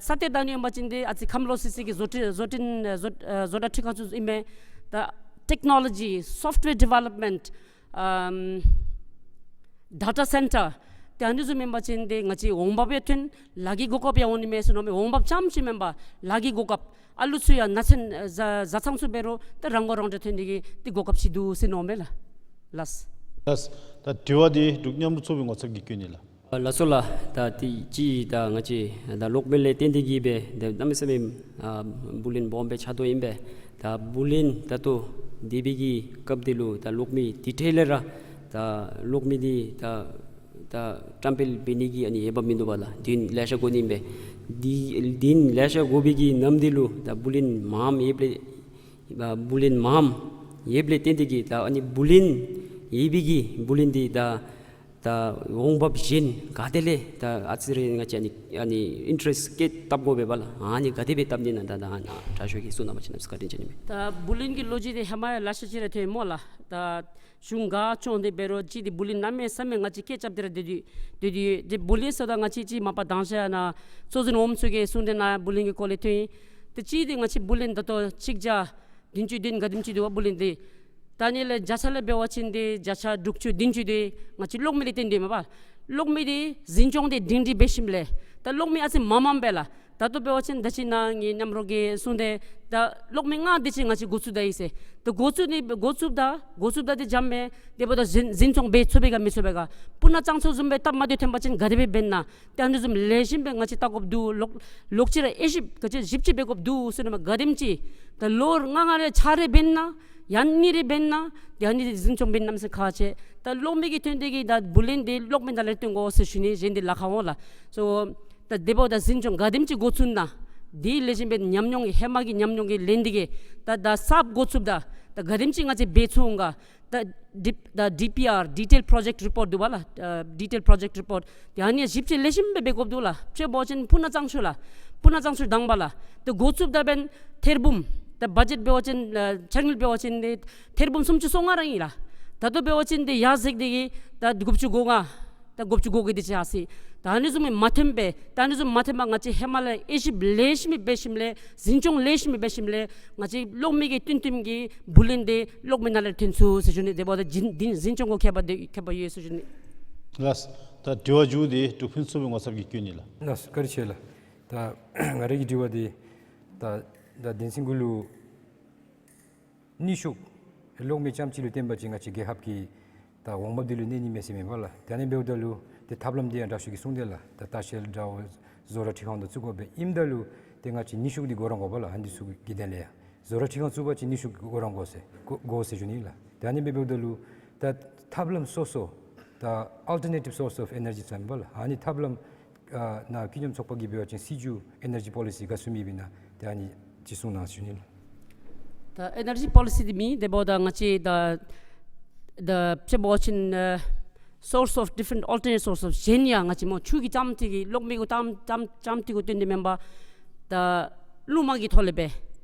ས་གཏེར་བདའ་ནི་ཨིན་པ་ཅིན་འདི་ཨ་ཙི་ཁམས་ལོག་སི་སི་གི་བཟོ་སྐྲུན་བཟོ་སྐྲུན་བཟོ་ཨ་བཟོ་གྲྭ་འཕྲུལ་ཁང་ཚུ་ཨིན་པས། ད་ཊེཀ་ནོ་ལོ་ཇི་སོཕཊ་ཝེར་ཌི་ཝེ་ལོབ་མེནཊ་ཨམ་ཌེ་ཊ་སེན་ཊར་ཏེ་ཨ་ནི་ཚུ་མེན་པ་ཅིན་ཏེ་ང་བཅས་འོང་འབབ་ཡང་ཐོན་ལཱ་གི་གོ་སྐབས་ཡང་འོང་ནི་མས་ཟེར་མནོཝ་མས། འོང་འབབ་རྐྱངམ་ཅིག་མེན་པར་ལཱ་གི་གོ་སྐབས་ཨ་ལུ་ཚུ་ཡང་ན་ཚོད་ཨ་བཟའ་བཟའ་ཚང་ཚུ་འབད་རུང་ཏེ་རང་མགོ་རང་འདྲོངས་ཐོན་ནི་གི་ཏེ་གོ་སྐབས་ཅིག་འདུག་ཟེར་མནོཝ་མས་ལགས། ལགས། ལགས། ད་དྲི་བ་འདི་འབྲུག་མཉམ་རུབ་ཚོགས་པའི་ངོ་ཚབ་ཀྱིས་བཀོད་ནི་ལགས། ལགས་སོ་ལགས། ད་ཏེ་ཅིག་ད་ང་བཅས་ད་གློག་མེ་ལས་བརྟེན་ཏེ་གིས་སྦེ་ད་གནམ་མེད་ས་མེད་ཨ་བུ་ལོན་སྦོམ་སྦེ་ཆགས་དོ་ཨིན་པས། ད་བུ་ལོན་ད་ལྟོ་འདི་འབད་གི་སྐབས་འདི་ལུ་ད་གློག་མེ་འདི་འཕྲལ་ལས་ར་ད་གློག་མེ་འདི་ད་ད་བཀྲམ་སྤེལ་འབད་ནི་གི་ཨ་ནི་འོས་འབབ་མིན་འདུག་པ་ལགས། དུས་ཡུན་ལེ་ཤ་འགོར་ནི་ཨིན་པས། འདི་དུས་ཡུན་ལེ་ཤ་འགོར་བའི་གི་ནམ་འདི་ལུ་ད་བུ་ལོན་མངམ་ཡོདཔ་ལས་བུ་ལོན་མངམ་ཡོདཔ་ལས་བརྟེན་ཏེ་གིས་ད་ཨ་ནི་བུ་ལོན་ཡོད་པའི་གི་བུ་ལོན་འདི་ད་ ད་འོང་འབབ་གཞན་ག་ཏེ་ལས་ད་ཨ་ཙི་རེ་ང་བཅས་ཨ་ནི་ཨ་ནི་ཨིན་ཊ་རེསཊ་བསྐྱེད་བཏབ་དགོ་པས་པ་ལགས། ཨ་ནི་ག་དེ་སྦེ་བཏབ་ནི་ཨིན་ན་ད་ད་ཨ་ནཱ་དྲག་ཤོས་ཀྱིས་གསུང་གནང་བ་ཅིན་ཨ་ཙི་བཀའ་དྲིན་ཆེ་ནི་མས། ད་བུ་ལོན་གྱི་ལོ་རྒྱུས་འདི་ཧེ་མ་ཡང་ལེ་ཤ་ཅིག་ར་ཐོན་སྨོ་ལགས། ད་གཞུང་ག་བྱོན་ཏེ་འབད་རུང་ཅིག་འདི་བུ་ལོན་གནམ་མེད་ས་མེད་ང་བཅས་སྐད་རྐྱབ་སྟེ་ར་སྡོད་སྡོད་སྡོད་སྡོད་ཡོད། ཏེ་བུ་ལོན་ཟེརཝ་ད་ང་བཅས་ཅིག་མ་པ་དང་ཞག་ནཱ་གཙོ་འཛིན་འོགམ་ཚུ་གིས་གསུངས་ཏེ་ནཱ་བུ་ལོན་གྱི་སྐོར་ལས་ཐོན་ཡི། ཏེ་ཅིག་འདི་ང་བཅས་བུ་ལོན་ད་ལྟོ་གཅིག་བརྒྱ་བདུན་ཅུ་དོན་ག་དེམ་ཅིག་འདུག་པ་བུ་ལོན་འདི། ད་ཨ་ནི་ལས་བརྒྱ་ཆ་ལས་འབད་བ་ཅིན་ཏེ་བརྒྱ་ཆ་དྲུག་ཅུ་བདུན་ཅུ་འདི་ང་བཅས་གློག་མེ་ལས་བཏོན་དོ་མས་པ། གློག་མེ་འདི་འཛིན་སྐྱོང་འདི་སྒྲིང་སྒྲི་འབད་ཞིནམ་ལས་ད་གློག་མེ་ཨ་ཙི་མངམ་མངམ་སྦེ་ལགས། ད་ལྟོ་འབད་བ་ཅིན་ད་ཅི་ནཱ་ངེའི་མཉམ་རོགས་ཀྱིས་གསུངས་ཏེ་ད་གློག་མེ་ལྔ་དེ་ཅིག་ང་བཅས་འགོ་བཙུགས་ད་ཡི་ཟེར། ད་འགོ་བཙུགས་ནི་འགོ་བཙུགསཔ་ད་འགོ་བཙུགསཔ་ད་འདི་འཇམ་མས། དེ་འབདཝ་ད་འཛིན་འཛིན་སྐྱོང་འབད་ཚུགས་པས་ག་མི་ཚུགས་པས་ག། སྤུ་ན་གཙང་ཚོ་བཟུམ་སྦེ་སྟབས་མ་བདེཝ་ཐོན་པ་ཅིན་ག་དེ་སྦེ་འབད་ན། ཏེ་ཨ་ནི་བཟུམ་ལེགས་ཤོམ་སྦེ་ང་བཅས་བལྟ་དགོཔ་འདུག། ལོག་ལོག་ཅི་ར་དབྱེ་ཞིབ་ག་ཅི་ཞིབ་དཔྱད་འབད་དགོཔ་འདུག་ཟེར་ནི་མས། ག་དེམ་ཅིག་ད་ལོ་ལྔ་ལྔ་རེ་ཆ་རེ་འབད་ན་ཡང་ན་གཉིས་རེ་འབད་ན་ཏེ་ཨ་ནི་འཛིན་སྐྱོང་འབད་ནི་གནམ་མེད་ས་མེད་ཁག་ཆེ། ད་གློག་མེ་གི་ཐོན་ཏེ་གི་ད་བུ་ལོན་འདི་གློག་མེ་ནང་ལས་བཏོན་དགོ་ཟེར་ཞུ་ནི། གཞན་འདི་ལཱ་ཁག་འོང་ལགས། སོ་ད་དེ་འབདཝ་ད་འཛིན་སྐྱོང་ག་དེམ་ཅིག་འགོ་བཙུགས་ན་དེ་ལས་གཞན་པའི་ཉམས་མྱོང་གི་ཧེ་མ་གི་ཉམས་མྱོང་གི་ལེན་ཏེ་གི་ད་ད་གསརཔ་འགོ་བཙུགསཔ་ད་ད་ག་དེམ་ཅིག་ང་བཅས་འབད་ཚུགས་འོང་ག། ད་ཌི་ད་ཌི་པི་ཨར་ཌི་ཊེལ་པོ་རོ་ཇེཀཊ་རི་པོརཊ་འདུག་པ་ལགས། ཨ་ཌི་ཊེལ་པོ་རོ་ཇེཀཊ་རི་པོརཊ་ཏེ་ཨ་ནི་ཞིབ་དཔྱད་ལེགས་ཤོམ་སྦེ་འབད་དགོཔ་འདུག་ལགས། དཔྱེ་འབད་བ་ཅིན་སྤུ་ན་གཙང་ཆུ་ལགས། སྤུ་ན་གཙང་ཆུ་དང་པ་ལགས། ཏེ་འགོ་བཙུགསཔ་ད་འབདན་ཐེར་འབུམ་ད་བ་ཇེཊ་འབད་བ་ཅིན་ཨ་ཆ་རྐྱེན་འབད་བ་ཅིན་ཏེ་ཐེར་འབུམ་སུམ་ཅུ་སོ་ལྔ་ར་ཨིན་ལགས། ད་ལྟོ་འབད་བ་ཅིན་ཏེ་ཡར་འཛེགས་ཏེ་གི་ད་དགུ་བཅུ་གོ་ལྔ། ད་དགུ་བཅུ་གོ་གི་དེ་ཅིག་ཨ་ཙི། ད་ཨ་ནི་བཟུམ་མི་མ་ཐོན་པས། ད་ཨ་ནི་བཟུམ་མ་ཐོན་པར་ང་བཅས་ཧེ་མ་ལས་དབྱེ་ཞིབ་ལེགས་ཤོམ་སྦེ་འབད་ཞིནམ་ལས་འཛིན་སྐྱོང་ལེགས་ཤོམ་སྦེ་འབད་ཞིནམ་ལས་ང་བཅས་གློག་མེ་གི་བཏོན་བཏོནམ་གི་བུ་ལོན་འདི་གློག་མེ་ནང་ལས་ཐོན་ཚུགས་ཟེར་ཞུ་ནི། དེ་འབདཝ་ད་འཛིན་འཛིན་འཛིན་སྐྱོང་གུ་ཁྱད་པར་འདི་ཁྱད་པར་ཡོད་ཟེར་ཞུ་ནི། ལགས། ད་དྲི་བ་མཇུག་འདི་འབྲུག་ཕུན་ཚོགས་པའི་ངོ་ཚབ་ཀྱིས་བཀོད་ནི་ལགས། ལགས་སོ། བཀའ་དྲིན་ཆེ་ལགས། ད་ང་རའི་གི་དྲི་བ་འདི་ད་ད་དོན་ཚན་གུ་ལུ་ནུས་ཤུགས་གློག་མེ་རྐྱངམ་ཅིག་ལུ་བརྟེན་པ་ཅིན་ང་བཅས་རྒྱལ་ཁབ་ཀྱི་ད་འོང་འབབ་འདི་ལུ་གནོད་ནི་མས་ཟེར་མེན་པ་ལགས། ད་ཨ་ནི་འབདཝ་ད་ལུ་ཏེ་ཐབས་ལམ་འདི་ཡང་དྲག་ཤོས་ཀྱིས་གསུངས་ཏེ་ལགས། ད་ལྟ་བཤལ་འདྲཝ་བཟོ་གྲྭ་འཕྲུལ་ཁང་དང་བཙུགས་དགོ་པས། ཨིནམ་ད་ལུ་ཏེ་ང་བཅས་ནུས་ཤུགས་འདི་དགོ་ར་དགོ་པ་ལགས། ཨ་ནི་ཚུ་གི་དོན་ལས་ཡང་བཟོ་གྲྭ་འཕྲུལ་ཁང་བཙུགས་པ་ཅིན་ནུས་ཤུགས་དགོ་ར་དགོ་ཟེར་དགོ་དགོ་ཟེར་ཞུ་ནི་ལགས། ད་ཨ་ནི་འབདཝ་ད་ལུ་ད་ཐབས་ལམ་སོ་སོ་ད་ཨལ་ཊར་ནེ་ཊིབ་སོརསི་ཨོཕ་ཨེ་ནར་ཇི་ཟེར་མེན་པ་ལགས། ཨ་ནི་ཐབས་ལམ་ཨ་ནཱ་ཀུན་མཉམ་ཚོགས་པ་གིས་འབད་བ་ཅིན་སྲིད་བྱུས་ཨེ་ནར་ཇི་པོ་ལི་སི་ག་བཟུམ་ཨིན་པས་ན་ཏེ་ཨ་ནི་ཅིག་གསུང་གནང་ཟེར་ཞུ་ནི་ལགས། ད་ཨེ་ནར་ཇི་པོ་ལི་སི་འདི་མེན། དེ་འབདཝ་ད་ང་བཅས་ད་ད་དཔྱེ་འབད་བ་ཅིན་ཨ་སོརསི་ཨོཕ་ཌི་ཕེརེནཊ་ཨལ་ཊར་ནེཊ་སོརསི་ཨོཕ་གཞན་ཡང་ང་བཅས་སྨོ་ཆུ་གི་རྐྱངམ་ཅིག་གི་གློག་མེ་གུ་རྐྱངམ་རྐྱངམ་རྐྱངམ་ཅིག་གུ་བརྟེན་ཏེ་མེན་པར་ད་རླུང་མ་གི་ཐོག་ལས་སྦེ་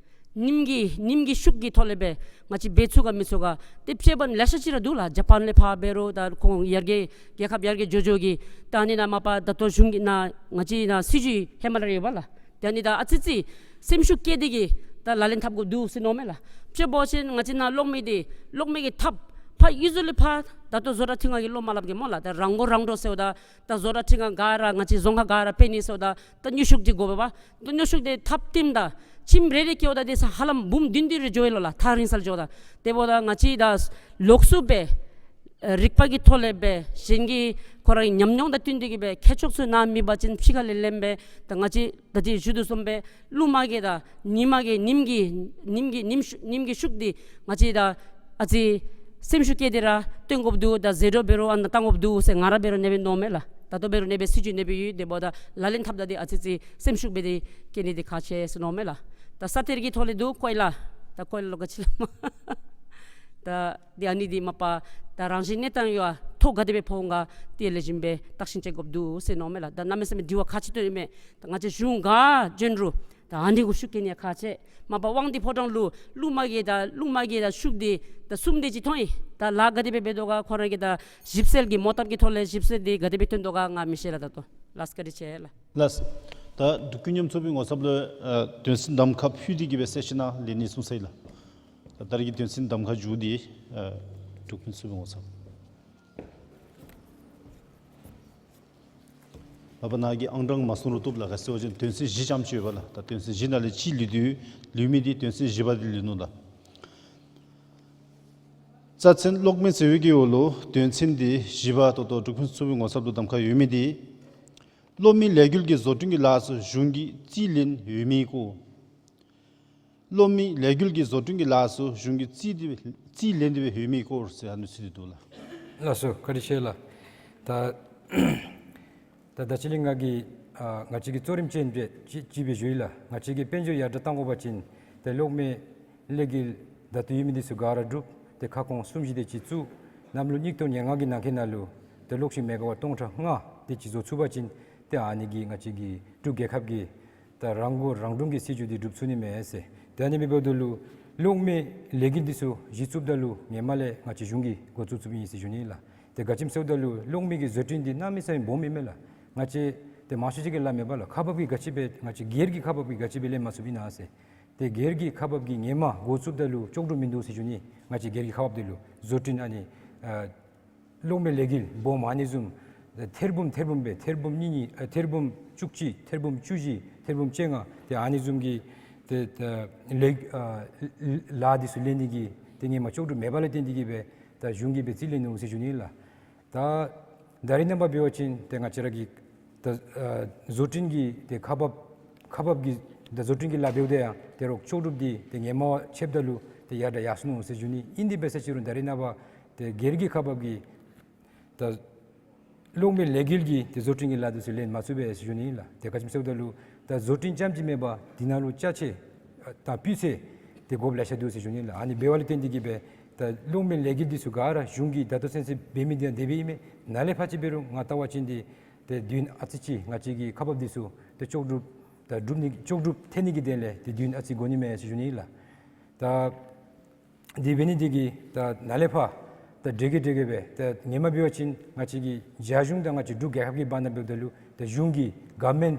ཉིམ་གི་ཉིམ་གི་ཤུགས་ཀྱི་ཐོག་ལས་སྦེ་ང་བཅས་འབད་ཚུགས་ག་མི་ཚུགས་ག། ཏེ་དཔྱེ་འབདན་ལེ་ཤ་ཅིག་ར་འདུག་ལགས། ཇ་པཱན་ལས་ཕར་འབད་རུང་ད་ཁོང་ཡར་རྒྱས་རྒྱལ་ཁབ་ཡར་རྒྱས་འགྱོ་འགྱོ་གི་ད་ཨ་ནི་ནང་མ་པ་ད་ལྟོ་གཞུང་གི་ནང་ང་བཅས་ནང་སྲིད་བྱུས་ཧེ་མ་ར་ཡོད་པ་ལགས། ད་ཨ་ནི་ད་ཨ་ཙི་ཙི་སེམས་ཤུགས་བསྐྱེད་དེ་གི་ད་ལག་ལེན་འཐབ་དགོཔ་འདུག་ཟེར་མནོཝ་མས་ལགས། དཔྱེ་འབད་བ་ཅིན་ང་བཅས་ནཱ་གློག་མེ་འདི་གློག་མེ་གི་ཐགཔ་ཕར་གཡུས་ཚུ་ལས་ཕར་ད་ལྟོ་བཟོ་གྲྭ་འཕྲུལ་ཁང་གི་གློག་མ་སླབ་གེ་སྨོ་ལགས། ད་རང་མགོ་རང་འདྲོངས་ཟེརཝ་ད་ད་བཟོ་གྲྭ་འཕྲུལ་ཁང་ག་ར་ང་བཅས་རྫོང་ཁག་ག་ར་འབད་ནི་ཟེརཝ་ད་ད་ནུས་ཤུགས་འདི་དགོ་པས་པ། ད་ནུས་ཤུགས་འདི་ཐགཔ་བཏིངམ་ད་ཁྱིམ་རེ་རེ་བཀལཝ་ད་འདི་ས་ཧ་ལམ་འབུམ་བདུན་བདུན་རེ་འགྱོ་ཡི་ལོ་ལགས། ཐག་རིང་སར་འགྱོཝ་ད། དེ་འབདཝ་ད་ང་བཅས་ད་ལོགས་སུ་སྦེ་ཨེ་རིག་པ་གི་ཐོག་ལས་སྦེ་གཞན་གྱིས་ཁོ་རའི་ཉམས་མྱོང་དང་བསྟུན་ཏེ་གི་སྦེ་མཁས་མཆོག་ཚུ་ནཱ་མེད་པ་ཅིན་ཕྱི་ཁ་ལས་ལེནམ་སྦེ་ད་ང་བཅས་ད་ཅི་ཞུ་དོ་བཟུམ་སྦེ་རླུང་མ་གི་དང་ཉིམ་མ་གི་ཉིམ་གྱི་ཉིམ་གྱི་ཉིམ་ཤུགས་ཉིམ་གྱི་ཤུགས་འདི་ང་བཅས་ད་ཨ་ཙི་སེམས་ཤུགས་བསྐྱེད་དེ་ར་བཏོན་དགོཔ་འདུག། ད་ཟད་འགྲོ་འབད་རུང་ཨ་ནཱ་བཏང་དགོཔ་འདུག་ཟེར་ང་ར་འབད་རུང་ཨ་ནེ་སྦེ་མནོཝ་མས་ལགས། ད་ལྟོ་འབད་རུང་ཨ་ནེ་སྦེ་སྲིད་བྱུས་ཨ་ནེ་སྦེ་ཡོད། དེ་འབདཝ་ད་ལག་ལེན་འཐབ་ད་འདི་ཨ་ཙི་ཙི་སེམས་ཤུགས་འབད་དེ་བསྐྱེད་ནི་འདི་ཁག་ཆེ་ཟེར་མནོཝ་མས་ལགས། ད་ས་གཏེར་གྱི་ཐོག་ལས་འདུག་ཀོ་ལ། ད་ཀོ་ལ་ལོ་ག་ཅི་སླབ་སྨོ། ད་འདི་ཨ་ནི་འདི་མ་པ་ད་རང་བཞིན་གནས་སྟངས་ཡོད་ཐོག་ག་དེ་སྦེ་ཕོག་འོང་ག་དེ་ལེགས་ཤོམ་སྦེ་བརྟག་ཞིབ་དཔྱད་དགོཔ་འདུག་ཟེར་མནོཝ་མས་ལགས། ད་གནམ་མེད་ས་མེད་དྲི་བ་ཁག་ཆེ་ཏོག་ཏོ་ཨིན་མས། ད་ང་བཅས་གཞུང་ག་བྱོན་རུང་ད་ཨ་ནི་གུ་ཤུགས་བསྐྱེད་ནི་ཡང་ཁག་ཆེ། མ་པ་དབང་འདུས་ཕོ་བྲང་ལུ་རླུང་མ་གི་དང་རླུང་མ་གི་དང་ཤུགས་འདི་ད་གསུམ་དེ་ཅིག་ཐོན་ཡི། ད་ལཱ་ག་དེ་སྦེ་འབད་དོ་ག་ཁོ་ར་གི་ད་ཞིབ་འཚོལ་གྱི་མོ་བཏབ་ཀྱི་ཐོག་ལས་ཞིབ་འཚོལ་འདི་ག་དེ་སྦེ་ཐོན་དོ་ག་ང་མི་ཤེས་ལགས། ད་ལྟོ་ལགས་བཀའ་དྲིན་ཆེ་ལགས། ལགས། ད་འབྲུག་ཀུན་མཉམ་ཚོགས་པའི་ངོ་ཚབ་ལུ་ཨ་དོན་ཚན་གདམ་ཁ་ཕུལ་ཏེ་གི་སྦེ་གསལ་བཤད་ནང་ལེན་ནི་གསུངས་ས་ཨིན་ལགས། ད་ད་རིས་ཀྱི་དོན་ཚན་གདམ་ཁ་མཇུག་འདི་ཨ་འབྲུག་ཀུན་མཉམ་ཚོགས་པའི་ངོ་ཚབ་མ་པ་ནཱ་གི་ཨང་གྲངས་མ་གསུང་རུང་བཏུབ་ལགས། ག་ཅི་ཟེར་བ་ཅིན་དོན་ཚན་བཞི་ཙམ་ཅིག་ཡོད་པ་ལགས། ད་དོན་ཚན་བཞི་ནང་ལས་གཅིག་ལུས་ཏེ་ལུས་མི་འདི་དོན་ཚན་བཞི་པ་འདི་ལུས་ནུག་ལགས། རྩ་ཚན་གློག་མེ་ཟེར་བའི་གི་འོག་ལུ་དོན་ཚན་འདི་བཞི་པ་ད་ལྟོ་འབྲུག་ཕུན་ཚོགས་པའི་ངོ་ཚབ་ལུ་གདམ་ཁ་ཡོད་མི་འདི་གློག་མེ་ལས་འགུལ་གྱི་བཟོ་སྐྲུན་གྱི་ལཱ་ཚུ་གཞུང་གིས་རྩིས་ལེན་འོས་མི་སྐོར། གློག་མེ་ལས་འགུལ་གྱི་བཟོ་སྐྲུན་གྱི་ལཱ་ཚུ་གཞུང་གིས་རྩིས་ཏེ་རྩིས་ལེན་ཏེ་འབད་འོས་མི་སྐོར་ཟེར་ཨ་ནི་ཚུ་འདི་འདུག་ལགས། ལགས་སོ། བཀའ་དྲིན་ཆེ་ལགས། ད་ད་ད་ཅི་ལས་ང་གིས་ཨ་ང་བཅས་ཀྱི་གཙོ་རིམ་ཅན་འདི་ཅིག་ཅིག་སྦེ་ཞུ་ཡི་ལགས། ང་བཅས་ཀྱིས་དཔལ་འབྱོར་ཡར་དྲག་གཏང་དགོ་པ་ཅིན་ཏེ་གློག་མེ་ལས་འགུལ་ད་ལྟོ་ཡོད་མི་འདི་ཚུ་ག་ར་གྲུབ་སྟེ་ཁ་སྐོང་གསུམ་བཞི་དེ་ཅིག་བཙུགས། གནམ་ལོ་ཉིས་སྟོང་ཉེར་ལྔ་གི་ནང་འཁོད་ནང་ལུ་ ཏེ་གློག་ཤིང་མེ་ག་ཝཊ་སྟོང་ཕྲག་ལྔ་དེ་ཅིག་བཟོ་ཚུགས་པ་ཅིན་ཏེ་ཨ་ནི་གིས་ང་བཅས་ཀྱི་འབྲུག་རྒྱལ་ཁབ་ཀྱི་ད་རང་མགོ་རང་འདྲོངས་ཀྱི་སྲིད་བྱུས་འདི་འགྲུབ་ཚུགས་ནི་མས་ཟེར། ཏེ་ཨ་ནི་འབདཝ་ད་ལུ་གློག་མེ་ལས་འགུལ་འདི་ཚུ་གཞི་བཙུགསཔ་ད་ལུ་ཧེ་མ་ལས་ང་བཅས་གཞུང་གིས་འགོ་བཙུགས་བཙུགསཔ་ཨིན་ཟེར་ཞུ་ནི་ལགས། ཏེ་ག་ཅི་སྨོ་ཟེརཝ་ད་ལུ་གློག་མེ་གི་བཟོ་སྐྲུན་འདི་གནམ་མེད་ས་མེད་སྦོམ་ཨིན་མས་ལགས། ང་བཅས་ཏེ་མང་ཤོས་ཅིག་གིས་སླབ་མས་པ་ལགས། ཁག་འབག་གིས་ག་ཅི་སྦེ་ང་བཅས་སྒེར་གྱི་ཁག་འབག་གིས་ག་ཅི་སྦེ་ལེན་མ་ཚུགསཔ་ཨིན་ན་ཟེར། ཏེ་སྒེར་གྱི་ཁག་འབག་གིས་ཧེ་མ་འགོ་བཙུགསཔ་ད་ལུ་ལྕོགས་གྲུབ་མིན་འདུག་ཟེར་ཞུ་ནི། ང་བཅས་སྒེར་གྱི་ཁག་འབག་འདི་ལུ་བཟོ་སྐྲུན་ཨ་ནི་ཨ་གློག་མེ་ལས་འགུལ་སྦོམ་ཨ་ནི་བཟུམ་ཐེར་འབུམ་ཐེར་འབུམ་སྦེ་ཐེར་འབུམ་གཉིས་གཉིས་ཨ་ཐེར་འབུམ་བཅུ་གཅིག་ཐེར་འབུམ་བཅུ་བཞི་ཐེར་འབུམ་བཅོ་ལྔ་ཏེ་ཨ་ནི་བཟུམ་གྱི་ཏེ་ཏེ་ལས་ཨ་ལཱ་འདི་ཚུ་ལེན་ནི་གི་ཏེ་ཧེ་མ་ལྕོགས་གྲུབ་མེད་པ་ལས་བརྟེན་ཏེ་གིས་སྦེ་ད་གཞུང་གིས་སྦེ་རྩིས་ལེན་ནུག་ཟེར་ཞུ་ནི་ལགས། ད་ད་རེས་ནངས་པ་འབད་བ་ཅིན་ཏེ་ང་བཅས་ར་གི་ད་ཨ་བཟོ་སྐྲུན་གྱི་ཏེ་ཁག་འབག་ཁག་འབག་གི་ད་བཟོ་སྐྲུན་གྱི་ལཱ་འབདཝ་ད་ཡང་ཏེ་རོགས་ལྕོགས་གྲུབ་འདི་ཏེ་ཧེ་མ་ཕྱདཔ་ད་ལུ་ཏེ་ཡར་དྲག་ཡར་སོང་ནུག་ཟེར་ཞུ་ནི། ཨིན་དེ་འབད་ས་ཅིག་རུང་ད་རེས་ནངས་པ་ཏེ་སྒེར་གྱི་ཁག་འབག་གིས་ད་གློག་མེ་ལས་འགུལ་གྱི་ཏེ་བཟོ་སྐྲུན་གྱི་ལཱ་འདི་ཚུ་ལེན་མ་ཚུགས་པས་ཟེར་ཞུ་ནི་ལགས། ཏེ་ག་ཅི་སྨོ་ཟེརཝ་ད་ལུ་ད་བཟོ་སྐྲུན་རྐྱངམ་ཅིག་མེན་པར་འདི་ནང་ལུ་ཅ་ཆས་ཨ་དང་སྤུས་ཚད་ཏེ་དགོཔ་ལེ་ཤ་འདུག་ཟེར་ཞུ་ནི་ལགས། ཨ་ནི་འབདཝ་ལས་བརྟེན་ཏེ་གིས་སྦེ་ད་གློག་མེ་ལས་འགུལ་འདི་ཚུ་ག་ར་གཞུང་གིས་ད་ལྟོ་ཚུན་ཚོད་འབད་མི་འདི་ཡང་དེ་སྦེ་ཨིན་མས། ནཱ་ལས་ཕར་ཅིག་འབད་རུང་ང་བལྟ་བ་ཅིན་འདི་ཏེ་དུས་ཡུན་ཨ་ཙི་ཅིག་ང་བཅས་ཀྱི་ཁག་འབག་འདི་ཚུ་ཏེ་ལྕོགས་གྲུབ་ད་གྲུབ་ནི་ལྕོགས་གྲུབ་ཐོན་ནི་གི་དོན་ལས་ཏེ་དུས་ཡུན་ཨ་ཙི་འགོར་ནི་མས་ཟེར་ཞུ་ནི་ལགས། ད་དེ་འབད་ནི་འདི་གིས་ད་ནཱ་ལས་ཕར་ད་འདྲེ་གི་འདྲེ་གི་སྦེ་ད་ཧེ་མ་འབད་བ་ཅིན་ང་བཅས་ཀྱི་རྒྱ་གཞུང་དང་ང་བཅས་འབྲུག་རྒྱལ་ཁབ་ཀྱི་བར་ན་འབདཝ་ད་ལུ་ད་གཞུང་གི་གོ་ཝར་མེནཊ་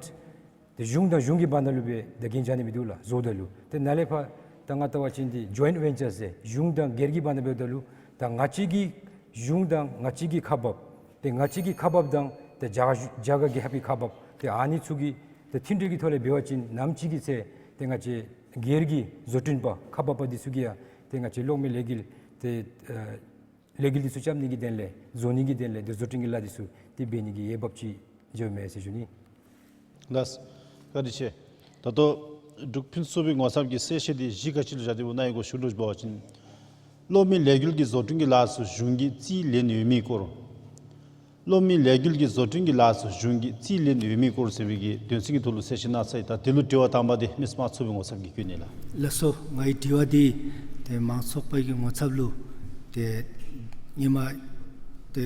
ཏེ་གཞུང་དང་གཞུང་གི་བར་ན་ལུ་སྦེ་ད་གན་རྒྱ་ནི་སྦེ་འདུག་ལགས། བཟོཝ་ད་ལུ་ཏེ་ནཱ་ལས་ཕར་ད་ང་བལྟ་བ་ཅིན་འདི་ཇོ་ཨིནཊ་ཝེན་ཅར་ཟེར་གཞུང་དང་སྒེར་གྱི་བར་ན་འབདཝ་ད་ལུ་ད་ང་བཅས་ཀྱི་གཞུང་དང་ང་བཅས་ཀྱི་ཁག་འབག་ཏེ་ང་བཅས་ཀྱི་ཁག་འབག་དང་ཏེ་རྒྱ་གར་རྒྱ་གར་རྒྱལ་ཁབ་ཀྱི་ཁག་འབག་ཏེ་ཨ་ནི་ཚུ་གི་ཏེ་མཐུན་སྒྲིག་གི་ཐོག་ལས་འབད་བ་ཅིན་ནམ་ཅིག་གི་ཚེ་ཏེ་ང་བཅས་སྒེར་གྱི་བཟོ་སྐྲུན་པ་ཁག་འབག་པ་འདི་ཚུ་གིས་ཡང་ཏེ་ང་བཅས་གློག་མེ་ལས་འགུལ་ཏེ་ཨ་ལས་འགུལ་འདི་ཚུ་རྐྱབ་ནི་གི་དོན་ལས་བཟོ་ནི་གི་དོན་ལས་ཏེ་བཟོ་སྐྲུན་གྱི་ལཱ་འདི་ཚུ་ཏེ་འབད་ནི་གི་འོས་འབབ་ཅིག་འབྱུངམ་མས་ཟེར་ཞུ་ནི། ལགས། བཀའ་དྲིན་ཆེ། ད་ལྟོ་འབྲུག་ཕུན་ཚོགས་པའི་ངོ་ཚབ་ཀྱིས་གསལ་བཤད་འདི་གཞི་ག་ཅི་ལུ་བཞག་སྟེ་འབདཝ་ཨིན་ན་ཡང་གོ་ཞུ་ལུ་འབད་བ་ཅིན་གློག་མེ་ལས་འགུལ་གྱི་བཟོ་སྐྲུན་གྱི་ལཱ་ཚུ་གཞུང་གིས་རྩིས་ལེན་ཡོད་མེད་སྐོར། གློག་མེ་ལས་འགུལ་གྱི་བཟོ་སྐྲུན་གྱི་ལཱ་ཚུ་གཞུང་གིས་རྩིས་ལེན་ཡོད་མེད་སྐོར་ཟེར་བའི་གི་དོན་ཚན་གྱི་ཐོག་ལུ་གསལ་བཤད་གནང་ཚར་ཡི། ད་དེ་ལུ་དྲི་བ་དང་པ་འདི་མི་དམངས་ཚོགས་པའི་ངོ་ཚབ་ཀྱིས་བཀོད་ནི་ལགས། ལགས་སོ། ངེའི་དྲི་བ་འདི་ཏེ་མང་ཚོགས་པའི་གི་ངོ་ཚབ་ལུ་ཏེ་ཧེ་མ་ཏེ་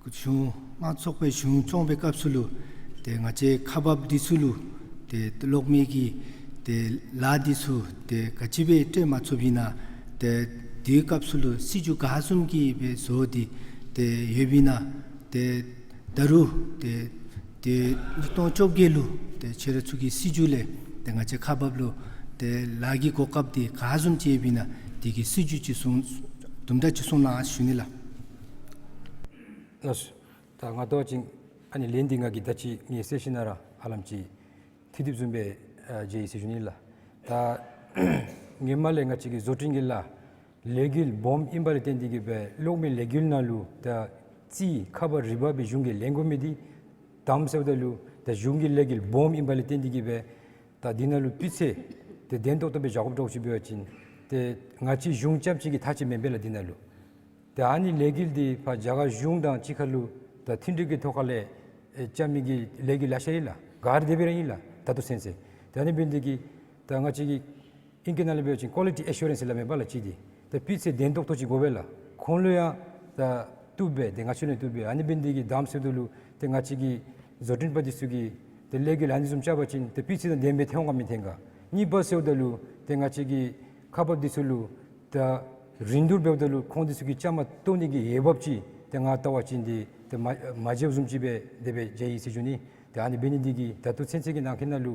གཞུང་དམངས་ཚོགས་པའི་གཞུང་སྐྱོང་བའི་སྐབས་སུ་ལུ་ཏེ་ང་བཅས་ཁག་འབག་འདི་ཚུ་ལུ་ཏེ་གློག་མེ་གི་ཏེ་ལཱ་འདི་ཚུ་ཏེ་ག་ཅི་སྦེ་སྤྲོད་མ་ཚུགསཔ་ཨིན་ན་ཏེ་དེའི་སྐབས་སུ་ལུ་སྲིད་བྱུས་ག་བཟུམ་གྱི་སྦེ་བཟོ་སྟེ་ཏེ་ཡོདཔ་ཨིན་ན་ཏེ་ད་རུང་ཏེ་ཏེ་ཉིས་སྟོང་བཅོ་བརྒྱད་ལུ་ཏེ་ཁྱོད་ར་ཚུ་གི་སྲིད་བྱུས་ལས་ཏེ་ང་བཅས་ཁག་འབག་ལུ་ཏེ་ལཱ་གི་གོ་སྐབས་འདི་ག་བཟུམ་ཅིག་ཡོདཔ་ཨིན་ན་དེ་གི་སྲིད་བྱུས་ཅིག་གསུང་དུམ་གྲ་ཅིག་གསུང་གནང་ཞུ་ནི་ལགས། ལགས་སོ། ད་ང་བལྟ་བ་ཅིན་ཨ་ནི་ལན་འདི་ང་གིས་ད་ཅི་ངེའི་གསལ་བཤད་ནང་ར་ཧ་ལམ་ཅིག་ཐིག་ཐིགཔ་བཟུམ་སྦེ་ཨ་མཇལ་ཡི་ཟེར་ཞུ་ནི་ལགས། ད་ཧེ་མ་ལས་ང་བཅས་ཀྱི་བཟོ་སྐྲུན་གྱི་ལཱ་ལས་འགུལ་སྦོམ་ཨིན་པ་ལས་བརྟེན་ཏེ་གིས་སྦེ་གློག་མེ་ལས་འགུལ་ནང་ལུ་ད་རྩིས་ཁག་འབག་རིམ་པ་སྦེ་གཞུང་གིས་ལེན་དགོ་མི་འདི་དམ་ཟེརཝ་ད་ལུ་ད་གཞུང་གི་ལས་འགུལ་སྦོམ་ཨིན་པ་ལས་བརྟེན་ཏེ་གིས་སྦེ་ད་འདི་ནང་ལུ་སྤུས་ཚད་ཏེ་ལྡན་ཏོག་ཏོ་སྦེ་བཞག་དགོཔ་འདྲཝ་ཅིག་འབད་བ་ཅིན་ཏེ་ང་བཅས་གཞུང་རྐྱངམ་ཅིག་གིས་ཐག་བཅད་མེན་པས་ལགས། འདི་ནང་ལུ་ཏེ་ཨ་ནི་ལས་འགུལ་འདི་ཕར་རྒྱ་གར་གཞུང་དང་གཅིག་ཁར་ལུ་ད་མཐུན་སྒྲིག་གི་ཐོག་ཁ་ལས་ཨེ་རྐྱབ་མི་གི་ལས་འགུལ་ལེ་ཤ་ཡོད་ལགས། ག་ར་དེ་སྦེ་ར་ཨིན་ལགས། ད་ལྟོ་ཚུན་ཚོད་ཏེ་ཨ་ནི་འབད་ནི་འདི་གིས་ད་ང་བཅས་ཀྱི་ཨིང་སྐད་ནང་ལས་འབད་བ་ཅིན་ཀོ་ལི་ཊི་ཨེ་ཤུ་རེནསི་སླབ་མས་པ་ལགས་གཅིག་འདི། ད་སྤུས་ཚད་ལྡན་ཏོག་ཏོ་ཅིག་དགོ་པས་ལགས། ཁོང་ལུ་ཡང་ད་བཏུབ་པས། ཏེ་ང་བཅས་ལུ་ཡང་བཏུབ་པས། ཨ་ནི་འབད་ནི་འདི་གིས་དམ་ཟེརཝ་ད་ལུ་ཏེ་ང་བཅས་ཀྱི་བཟོ་སྐྲུན་པ་འདི་ཚུ་གིས་ཏེ་ལས་འགུལ་ཨ་ནི་བཟུམ་རྐྱབ་པ་ཅིན་ཏེ་སྤུས་ཚད་དང་ལྡནམ་སྦེ་ཐོན་ག་མི་ཐོན་ག། གཉིས་པ་ཟེརཝ་ད་ལུ་ཏེ་ང་བཅས་ཀྱི་ཁག་འབག་འདི་ཚུ་ལུ་ད་རིན་བསྡུར་འབདཝ་ད་ལུ་ཁོང་འདི་ཚུ་གིས་བཅའ་མར་གཏོགས་ནི་གི་འོས་འབབ་ཅིག་ཏེ་ང་བལྟ་བ་ཅིན་འདི་ཏེ་མ་མ་མཇལཝ་བཟུམ་ཅིག་སྦེ་དེ་སྦེ་མཇལ་ཡི་ཟེར་ཞུ་ནི། ཏེ་ཨ་ནི་འབད་ནི་འདི་གིས་ད་ལྟོ་ཚུན་ཚོད་ཀྱི་ནང་འཁོད་ནང་ལུ་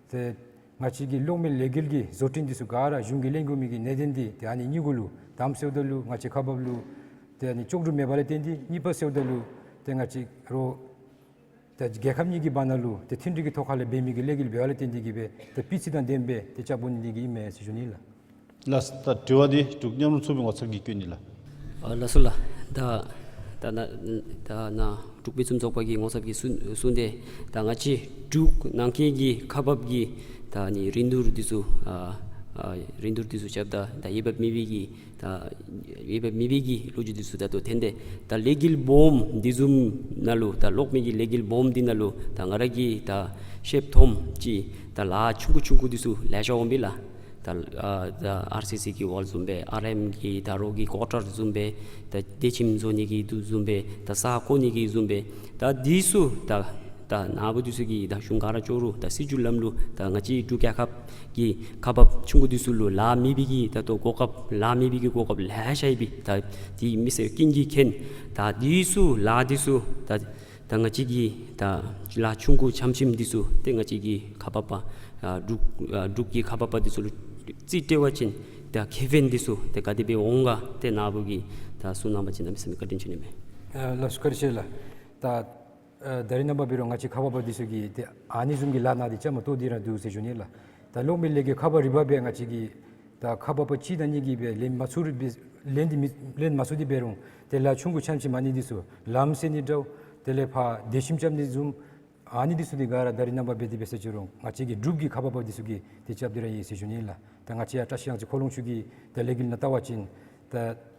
ཏེ་ང་བཅས་ཀྱི་གློག་མེ་ལས་འགུལ་གྱི་བཟོ་སྐྲུན་འདི་ཚུ་ག་ར་གཞུང་གིས་ལེན་དགོ་མི་གི་གནད་དོན་འདི་ཏེ་ཨ་ནི་གཉིས་གུ་ལུ་དམ་ཟེརཝ་ད་ལུ་ང་བཅས་ཁག་འབག་ལུ་ཏེ་ཨ་ནི་ལྕོགས་གྲུབ་མེད་པ་ལས་བརྟེན་ཏེ། གཉིས་པ་ཟེརཝ་ད་ལུ་ཏེ་ང་བཅས་རོགས་ད་རྒྱལ་ཁབ་གཉིས་ཀྱི་བར་ན་ལུ་ཏེ་མཐུན་སྒྲིག་གི་ཐོག་ཁ་ལས་འབད་མི་གི་ལས་འགུལ་འབདཝ་ལས་བརྟེན་ཏེ་གིས་སྦེ་ཏེ་སྤུས་ཚད་དང་ལྡནམ་སྦེ་ཏེ་རྐྱབ་དགོ་ནི་འདི་གིས་ཨིན་མས་ཟེར་ཞུ་ནི་ལགས། ལགས། ད་དྲི་བ་འདི་འབྲུག་མཉམ་རུབ་ཚོགས་པའི་ངོ་ཚབ་ཀྱིས་བཀོད་ནི་ལགས། ཨ་ལགས་སོ་ལགས། ད་ད་ནཱ་ད་ནཱ་འབྲུག་ཕུན་སུམ་ཚོགས་པ་གི་ངོ་ཚབ་ཀྱིས་གསུང་གསུངས་ཏེ་ད་ང་བཅས་འབྲུག་ནང་འཁོད་ཀྱི་ཁག་འབག་གི་ད་ཨ་ནི་རིན་བསྡུར་འདི་ཚུ་ཨ་ཨ་རིན་བསྡུར་འདི་ཚུ་རྐྱབ་ད་ད་འོས་འབབ་མེད་པའི་གི་ད་འོས་འབབ་མེད་པའི་གི་ལོ་རྒྱུས་འདི་ཚུ་ད་ལྟོ་ཐོན་ཏེ། ད་ལས་འགུལ་སྦོམ་འདི་བཟུམ་ནང་ལུ་ད་གློག་མེ་གི་ལས་འགུལ་སྦོམ་འདི་ནང་ལུ་ད་ང་ར་གིས་ད་ཤེསཔ་མཐོངམ་ཅིག་ད་ལཱ་ཆུང་ཀུ་ཆུང་ཀུ་འདི་ཚུ་ལེ་ཤ་འོང་པས་ལགས། ད་ཨ་ད་ཨར་སི་སི་གི་ཝཱལ་བཟུམ་སྦེ་ཨར་ཨེམ་གི་ད་རོགས་ཀྱི་ཀོ་ཊར་བཟུམ་སྦེ་ད་སྡོད་ཁྱིམ་བཟོ་ནི་གི་དུ་བཟུམ་སྦེ་ད་ས་བརྐོ་ནི་གི་བཟུམ་སྦེ་ད་འདི་ཚུ་ད་ད་ནཱ་བུ་འདི་ཚུ་གིས་ད་གཞུང་ག་ར་ཅོག་རུ་ད་སྲིད་བྱུས་ལམ་ལུགས་ད་ང་བཅས་འབྲུག་རྒྱལ་ཁབ་ཀྱི་ཁག་འབགཔ་ཆུང་ཀུ་འདི་ཚུ་ལུ་ལཱ་མེད་པའི་གི་ད་ལྟོ་གོ་སྐབས་ལཱ་མེད་པའི་གི་གོ་སྐབས་ལེ་ཤ་ཡོད་པས། ད་འདི་མི་སེར་ཀུན་གྱིས་མཁྱེན། ད་འདི་ཚུ་ལཱ་འདི་ཚུ་ད་ད་ང་བཅས་ཀྱི་ད་ལཱ་ཆུང་ཀུ་ཆམ་ཆིམ་འདི་ཚུ་ཏེ་ང་བཅས་ཀྱི་ཁག་འབག་པ་ཨ་འབྲུག་ཨ་འབྲུག་གི་ཁག་འབག་པ་འདི་ཚུ་ལུ་རྩིས་སྤྲོད་པ་ཅིན་ད་ཁེ་ཕན་འདི་ཚུ་ཏེ་ག་དེ་སྦེ་འོང་ག་ཏེ་ནཱ་བུ་གིས་ད་གསུང་གནང་པ་ཅིན་གནམ་མེད་ས་མེད་བཀའ་དྲིན་ཆེ་ནི་མས། ཨ་ལགས་སོ་བཀའ་དྲིན་ཆེ་ལགས། ད་ཨ་ད་རིས་ནངས་པ་འབད་རུང་ང་བཅས་ཁག་འབག་པ་འདི་ཚུ་གིས་ཏེ་ཨ་ནི་བཟུམ་གྱི་ལཱ་ནང་འདི་བཅའ་མར་གཏོགས་ཏེ་ར་འདུག་ཟེར་ཞུ་ནི་ལགས། ད་གློག་མེ་ལས་འགུལ་ཁག་འབག་རིམ་པ་སྦེ་ང་བཅས་ཀྱིས་ད་ཁག་འབག་པ་གཅིག་དང་གཉིས་ཀྱིས་སྦེ་ལེན་མ་ཚུགས་རུང་སྦེ་ལེན་འདི་མི་ལེན་མ་ཚུགས་ཏེ་འབད་རུང་ཏེ་ལཱ་ཆུང་ཀུ་ཆམ་ཆིམ་ཨ་ནི་འདི་ཚུ་ལམ་སེལ་ནི་འདྲཝ་དེ་ལས་ཕར་སྡོད་ཁྱིམ་རྐྱབ་ནི་བཟུམ་ཨ་ནི་འདི་ཚུ་འདི་ག་ར་ད་རིས་ནངས་པ་འབད་དེ་འབད་ཟེར་ཅི་རུང་ང་བཅས་ཀྱི་འབྲུག་གི་ཁག་འབག་པ་འདི་ཚུ་གིས་ཏེ་རྐྱབ་སྟེ་ར་ཡོད་ཟེར་ཞུ་ནི་ལགས། ད་ང་བཅས་ཡར་བཀྲིས་སྒང་ཚུ་ཁོ་ལོང་ཆུ་གི་ད་ལས་འགུལ་ནང་བལྟ་བ་ཅིན་ད་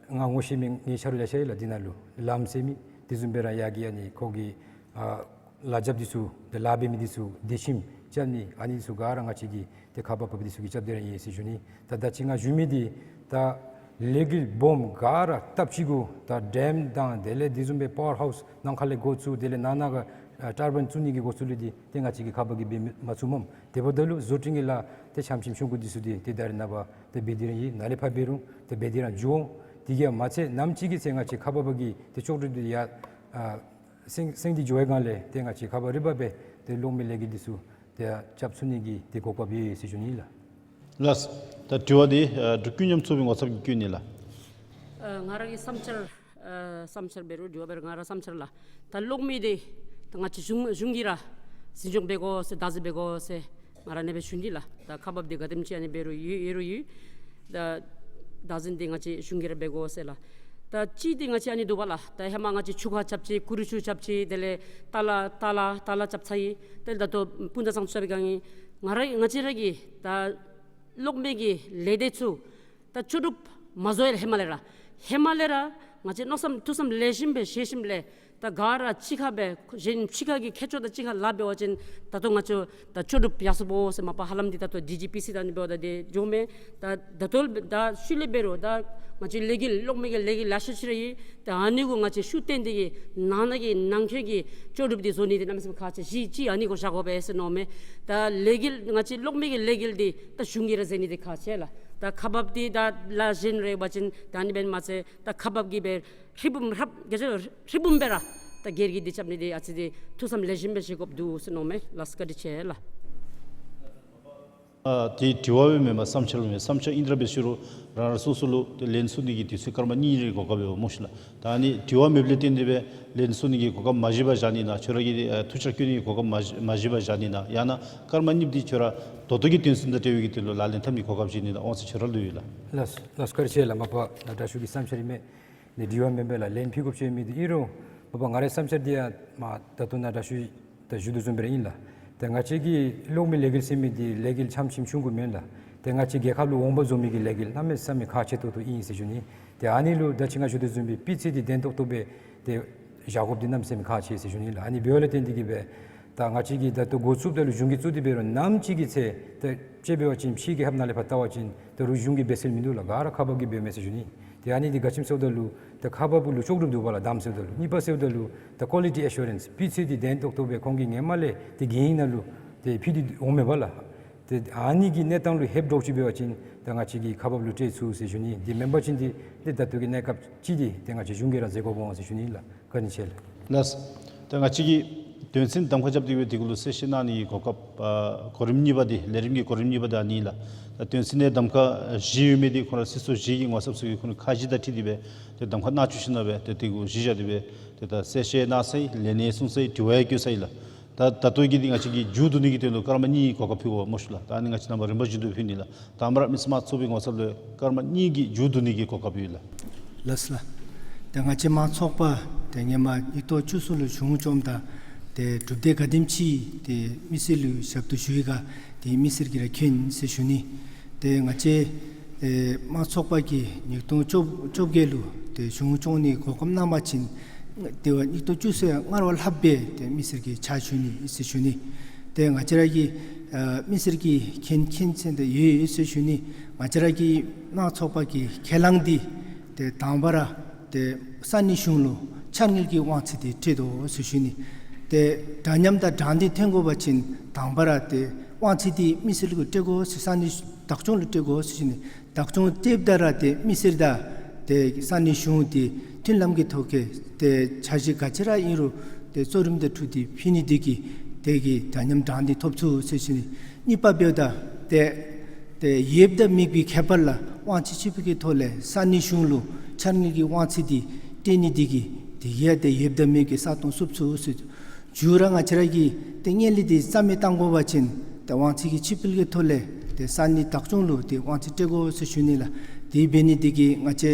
ང་ངོ་ཤེས་མི་ངེའི་ཆ་རོགས་ལེ་ཤ་ཡོད་ལགས། འདི་ནང་ལུ་ལམ་སེལ་མི་དེ་བཟུམ་སྦེ་ར་ཡར་གྱི་ཨ་ནི་ཁོ་གི་ཨ་ལཱ་རྐྱབ་འདི་ཚུ་ད་ལཱ་འབད་མི་འདི་ཚུ་སྡོད་ཁྱིམ་རྐྱབ་ནི་ཨ་ནི་འདི་ཚུ་ག་ར་ང་བཅས་ཀྱི་ཏེ་ཁག་འབག་པ་འདི་ཚུ་གིས་རྐྱབ་སྟེ་ར་ཡོད་ཟེར་ཞུ་ནི། ད་ད་ཅི་ང་ཞུ་མི་འདི་ད་ལས་འགུལ་སྦོམ་ག་ར་སྟབས་གཅིག་གུ་ད་ཌེམ་དང་དེ་ལས་དེ་བཟུམ་སྦེ་པ་ཝར་ཧའུསི་ནང་ཁ་ལས་འགོ་བཙུགས་དེ་ལས་ནང་ན་ག་ཨ་ཊར་བཱན་བཙུགས་ནི་གི་འགོ་བཙུགས་ལས་འདི་ཏེ་ང་བཅས་ཀྱི་ཁག་འབག་གིས་འབད་མ་ཚུགས་མས། དེ་འབདཝ་ད་ལུ་བཟོ་སྐྲུན་གྱི་ལཱ་ཏེ་ཆམ་ཆིམ་ཆུང་ཀུ་འདི་ཚུ་འདི་ཏེ་ད་རིས་ནངས་པ་ཏེ་འབད་དེ་ར་ཡོད། ནཱ་ལས་ཕར་འབད་རུང་ཏེ་འབད་དེ་ར་འགྱོ་འོང་། དེ་གིས་མ་ཚད་ནམ་ཅིག་གི་ཚེ་ང་བཅས་ཁག་འབག་པ་གི་ཏེ་ལྕོགས་གྲུབ་འདི་ཡར་ཨ་སེང་སེང་འདི་འགྱོ་བའི་སྒང་ལས་ཏེ་ང་བཅས་ཁག་འབག་རིམ་པ་སྦེ་ཏེ་གློག་མེ་ལས་འགུལ་འདི་ཚུ་ཏེ་རྐྱབ་ཚུགས་ནི་གི་ཏེ་གོ་སྐབས་ཡོད་ཟེར་ཞུ་ནི་ལགས། ལགས། ད་དྲི་བ་འདི་ཨ་འབྲུག་ཀུན་མཉམ་ཚོགས་པའི་ངོ་ཚབ་ཀྱིས་བཀོད་ནི་ལགས། ཨ་ང་ར་གི་བསམ་འཆར་ཨ་བསམ་འཆར་འབད་རུང་དྲི་བ་འབད་རུང་ང་ར་བསམ་འཆར་ལགས། ད་གློག་མེ་འདི་ད་ང་བཅས་གཞུང་གཞུང་གིས་ར་འཛིན་སྐྱོང་འབད་དགོ་ཟེར་བདག་འཛིན་འབད་དགོ་ཟེར་ང་ར་ཨ་ནེ་སྦེ་ཞུ་ནི་ལགས། ད་ཁག་འབགཔ་འདི་ག་དེམ་ཅིག་ཨ་ནི་འབད་རུང་ཡོད་ཡོད་རུང་ཡོད། ད་བདག་འཛིན་འདི་ང་བཅས་གཞུང་གིས་ར་འབད་དགོ་ཟེར་ལགས། ད་གཅིག་འདི་ང་བཅས་ཨ་ནི་འདུག་པ་ལགས། ད་ཧེ་མ་ང་བཅས་ཆུ་ཁ་རྐྱབ་ཅི་ཀུ་རུ་ཆུ་རྐྱབ་ཅི་དེ་ལས་ཏ་ལ་ཏ་ལ་ཏ་ལ་རྐྱབ་ཚར་ཡི། དེ་ལས་ད་ལྟོ་སྤུངས་ཐང་ཚང་ཚུ་རྐྱབ་པའི་སྒང་ཨིན། ང་ར་ང་བཅས་ར་གི་ད་གློག་མེ་གི་ལས་སྡེ་ཚུ་ད་ལྕོགས་གྲུབ་མ་བཟོ་ཡི་ལགས། ཧེ་མ་ལས་ར་ཧེ་མ་ལས་ར་ང་བཅས་མནོ་བསམ་ཐུགས་བསམ་ལེགས་ཤོམ་སྦེ་བཞེས་ཞིནམ་ལས་ད་ག་ར་གཅིག་ཁར་སྦེ་གཞན་གཅིག་ཁར་གྱི་ཁྱད་ཆོས་དང་གཅིག་ཁར་ལཱ་འབད་བ་ཅིན་ད་ལྟོ་ང་བཅས་ད་ལྕོགས་གྲུབ་ཡར་སོང་སྨོ་ཟེར་མ་པ་ཧ་ལམ་འདི་ད་ལྟོ་ཌི་ཇི་པི་སི་ད་ཨ་ནི་འབདཝ་ད་འདི་འགྱོཝ་མས། ད་ད་ལྟོ་ད་ཤུལ་ལས་འབད་རུང་ད་ང་བཅས་ལས་འགུལ་གློག་མེ་གི་ལས་འགུལ་ལེ་ཤ་ཅིག་ར་ཡོད། ད་ཨ་ནི་གུ་ང་བཅས་ཤུགས་བཏོན་ཏེ་གིས་ནང་ན་གི་ནང་འཁོད་ཀྱི་ལྕོགས་གྲུབ་འདི་བཟོ་ནི་འདི་གནམ་མེད་ས་མེད་ཁག་ཆེ། གཅིག་གཅིག་ཨ་ནི་གུ་བཞག་དགོ་པས་ཟེར་མནོཝ་མས། ད་ལས་འགུལ་ང་བཅས་གློག་མེ་གི་ལས་འགུལ་འདི་ད་གཞུང་གིས་ར་མཛད་ནི་འདི་ཁག་ཆེ་ལགས། ད་ཁག་འབགཔ་འདི་ད་ལཱ་གཞན་རེ་འབད་བ་ཅིན་ད་ཨ་ནི་འབད་ནི་མ་ཚད་ད་ཁག་འབགཔ་གིས་འབད་ཧྲིལ་བུམ་ཧྲིལ་བུམ་སྦེ་ར་ད་སྒེར་གྱི་འདི་རྐྱབ་ནི་འདི་ཨ་ཙི་འདི་ཐུགས་བསམ་ལེགས་ཤོམ་སྦེ་བཞེས་དགོཔ་འདུག་ཟེར་མནོཝ་མས་ལགས། བཀའ་དྲིན་ཆེ་ལགས། ཨ་དེ་དྲི་བ་སྦེ་མེན་པར་བསམ་འཆར་སྦེ་མས། བསམ་འཆར་ཨིན་དེ་ར་འབད་ཞུ་རུང་རང་རང་སོ་སོ་ལུ་ཏེ་ལན་གསུང་ནི་གི་དུས་ཚོད་སྐར་མ་གཉིས་རེ་གོ་སྐབས་ཡོདཔ་སྨོ་ཤིག་ལགས། ད་ཨ་ནི་དྲི་བ་མེདཔ་ལས་བརྟེན་ཏེ་སྦེ་ལན་གསུང་ནི་གི་གོ་སྐབས་མ་བཞེས་པར་བཞག་ནི་ན་ཁྱོད་ར་གིས་ཨ་ཐུགས་འཆར་བཀོད་ནི་གི་གོ་སྐབས་མ་བཞེས་མ་བཞེས་པར་བཞག་ནི་ན་ཡང་ན་སྐར་མ་གཉིས་འདི་ཁྱོད་ར་ད་ལྟོ་གི་དོན་ཚན་དང་འབྲེལ་བའི་གི་དོན་ལུ་ལག་ལེན་འཐབ་ནི་གོ་སྐབས་བཞེས་ནི་ན་དབང་ཚད་ཁྱོད་ར་ལུ་ཡོད་ལགས། ལགས་ལགས་སོ་བཀའ་དྲིན་ཆེ་ལགས། མ་པ་ནཱ་དྲག་ཤོས་ཀྱི་བསམ་འཆར་ཨིན་མས། ནི་དྲི་བ་མེན་པས་ལགས། ལན་ཕུལ་དགོཔ་ཅིག་མེད་དེ་ཨིན་རུང་མ་པ་ང་རའི་བསམ་འཆར་འདི་ཡང་མ་ད་ལྟོ་ནཱ་དྲག་ཤོས་ད་ཞུ་དོ་བཟུམ་སྦེ་ར་ཨིན་ལགས། ཏེ་ང་བཅས་ཀྱི་གློག་མེ་ལས་འགུལ་ཟེར་མི་འདི་ལས་འགུལ་ཆམ་ཆིམ་ཆུང་ཀུ་མེན་ལགས། ཏེ་ང་བཅས་རྒྱལ་ཁབ་ལུ་འོང་འབབ་བཟོ་མི་གི་ལས་འགུལ་གནམ་མེད་ས་མེད་ཁག་ཆེ་ཏོག་ཏོ་ཨིན་ཟེར་ཞུ་ནི། ཏེ་ཨ་ནི་ལུ་ད་ཅི་ང་ཞུ་དོ་བཟུམ་སྦེ་སྤུས་ཚད་འདི་ལྡན་ཏོག་ཏོ་སྦེ་ཏེ་བཞག་དགོཔ་འདི་གནམ་མེད་ས་མེད་ཁག་ཆེ་ཟེར་ཞུ་ནི་ལགས། ཨ་ནི་འབདཝ་ལས་བརྟེན་ཏེ་གིས་སྦེ་ད་ང་བཅས་ཀྱིས་ད་ལྟོ་འགོ་བཙུགསཔ་ད་ལུ་གཞུང་གིས་བཙུགས་ཏེ་འབད་རུང་ནམ་ཅིག་གི་ཚེ་ད་དཔྱེ་འབད་བ་ཅིན་ཕྱིའི་རྒྱལ་ཁབ་ནང་ལས་ཕར་བལྟ་བ་ཅིན་ད་རུང་གཞུང་གིས་འབད་སྲོལ་མིན་འདུག་ལགས། ག་ར་ཁག་འབག་གིས་འབདཝ་མས་ཟེར་ཞུ་ནི། ཏེ་ཨ་ནི་འདི་ག་ཅི་སྨོ་ཟེརཝ་ད་ལུ་ད་ཁག་འབགཔ་ལུ་ལྕོགས་གྲུབ་འདུག་པ་ལགས། དང་པ་ཟེརཝ་ད་ལུ། གཉིས་པ་ཟེརཝ་ད་ལུ་ད་ཀོ་ལི་ཊི་ཨེ་ཤུ་རེནསི་སྤུས་ཚད་འདི་ལྡན་ཏོག་ཏོ་སྦེ་ཁོང་གིས་ཧེ་མ་ལས་ཏེ་རྒྱལ་ཡོངས་ནང་ལུ་ཏེ་ཕུལ་ཏེ་འོང་མས་པ་ལགས། ཏེ་ཨ་ནི་གི་གནས་སྟངས་ལུ་ལྷོདཔ་འདྲཝ་ཅིག་འབད་བ་ཅིན་ད་ང་བཅས་ཀྱིས་ཁག་འབགཔ་ལུ་སྤྲོད་ཚུགས་ཟེར་ཞུ་ནི། འདི་མེན་པ་ཅིན་འདི་ཏེ་ད་ལྟོ་གི་གནས་སྐབས་ཅིག་འདི་ཏེ་ང་བཅས་གཞུང་གིས་ར་མཛད་དགོཔ་འོང་ཟེར་ཞུ་ནི་ལགས། བཀའ་དྲིན་ཆེ་ལགས། ལགས། ད་ང་བཅས་ཀྱིས་དོན་ཚན་གདམ་ཁ་རྐྱབ་སྟེ་གིས་སྦེ་དེ་གུ་ལུ་གསལ་བཤད་གནང་ནི་གི་གོ་སྐབས་ཨ་གོ་རིམ་གཉིས་པ་འདི་ལས་རིམ་གྱི་གོ་རིམ་གཉིས་པ་འདི་ཨ་ནི་ལགས། ད་དོན་ཚན་ནང་གདམ་ཁ་བཞེས་ཡོད་མི་འདི་ཁོང་ར་སྲིད་ཚོགས་བཞི་གི་ངོ་ཚབ་ཚུ་གིས་ཁོང་ར་ཁ་བཞི་དང་འཁྲིལ་ཏེ་སྦེ་ཏེ་གདམ་ཁ་གནང་བཅུག་ཞིནམ་ལས་སྦེ་ཏེ་དེ་གུ་གཞི་བཞག་སྟེ་སྦེ་ཏེ་ད་གསལ་བཤད་གནང་ཚར་ཡི། ལན་ཡང་གསུངས་ཚར་ཡི། དྲི་བ་ཡང་བཀོད་ཚར་ཡི་ལགས། ད་ད་ལྟོ་གི་འདི་ང་བཅས་ཀྱིས་མཇུག་བསྡུ་ནི་གི་དོན་ལུ་སྐར་མ་གཉིས་གོ་སྐབས་ཕུལ་དགོཔ་སྨོ་ཤིག་ལགས། ད་ཨ་ནི་ང་བཅས་རྣམ་པ་རིམ་པ་བཞིན་དུ་ཕུལ་ནི་ལགས། དང་པ་ར་མི་སེར་དམངས་གཙོའི་ངོ་ཚབ་ལུ་སྐར་མ་གཉིས་ཀྱི་མཇུག་བསྡུ་ནི་གི་གོ་སྐབས་ཡོད་ལགས། ལགས་སོ་ལགས། ད་ང་བཅས་དམངས་ཚོགས་པ་ཏེ་ཧེ་མ་ཉིས་སྟོང་བཅུ་གསུམ་ལུ་གཞུང་བཅོམ་ད་ཏེ་གྲུབ་འབྲས་ག་དེམ་ཅིག་ཏེ་མི་སེར་ལུ་ཞབས་ཏོག་ཞུ་ཡི་ག་ཏེ་མི་སེར་གྱིས་ར་མཁྱེན་ཟེར་ཞུ་ནི། ཏེ་ང་བཅས་ཨེ་དམངས་ཚོགས་པ་གིས་ཉིས་སྟོང་བཅོ་བརྒྱད་ལུ་ཏེ་གཞུང་བཅོམ་ནི་གོ་སྐབས་གནང་བ་ཅིན་ཏེ་ཉིས་སྟོང་བཅུ་གསུམ་སྔར་བ་ལྷགཔ་སྦེ་ཏེ་མི་སེར་གྱིས་ཕྱག་ཞུ་ནི་ཟེར་ཞུ་ནི། ཏེ་ང་བཅས་ར་གི་ ཨ་མི་སེར་གྱིས་མཁྱེན་མཁྱེན་ཚད་དེ་ཡོད་ཡོད་ཟེར་ཞུ་ནི། ང་བཅས་ར་གི་དམངས་ཚོགས་པ་གི་ཁས་བླངས་འདི་ཏེ་དང་པ་ར་ཏེ་ས་གནས་གཞུང་ལུ་འཆར་དངུལ་གྱི་དབང་ཚད་འདི་སྤྲོད་དོ་ཟེར་ཞུ་ནི། ཏེ་འདྲ་མཉམ་དང་དྲང་བདེན་ཐོན་དགོ་པ་ཅིན་དང་པ་ར་ཏེ་དབང་ཚད་འདི་མི་སེར་ལུ་སྤྲོད་དགོ་ཟེར། ས་གནས་བདག་སྐྱོང་ལུ་སྤྲོད་དགོ་ཟེར་ཞུ་ནི། བདག་སྐྱོང་སྤྲོདཔ་ད་ར་ཏེ་མི་སེར་དང་ཏེ་ས་གནས་གཞུང་འདི་མཐུན་ལམ་གྱི་ཐོག་གི་ཏེ་འཆར་གཞི་ག་ཅི་ར་ཨིན་རུང་ཏེ་གཙོ་རིམ་དང་འཁྲིལ་ཏེ་ཕུལ་ནི་འདི་གིས་དེ་གིས་འདྲ་མཉམ་དྲང་བདེན་ཐོབ་ཚུགས་ཟེར་ཞུ་ནི། གཉིས་པ་འབདཝ་ད་ཏེ་ཏེ་ཡོདཔ་དང་མེདཔ་གི་ཁྱད་པར་ལ་དབང་ཚད་ཕྱེ་བའི་གི་ཐོག་ལས་ས་གནས་གཞུང་ལུ་འཆར་དངུལ་གྱི་དབང་ཚད་འདི་སྤྲོད་ནི་འདི་གིས་དེ་གིས་ཡང་ཏེ་ཡོདཔ་དང་མེདཔ་གི་ས་སྟོང་བསུབ་ཚུགས་ཟེར། མཇུག་ར་ང་བཅས་ར་གིས་ཏེ་དངུལ་འདི་རྩ་མེད་བཏང་དགོ་པ་ཅིན་ཏེ་དབང་ཚད་ཀྱི་ཕྱེ་བའི་གི་ཐོག་ལས་ཏེ་ས་གནས་བདག་སྐྱོང་ལུ་ཏེ་དབང་ཚད་སྤྲོད་དགོ་ཟེར་ཞུ་ནི་ལགས། དེ་འབད་ནི་འདི་གིས་ང་བཅས་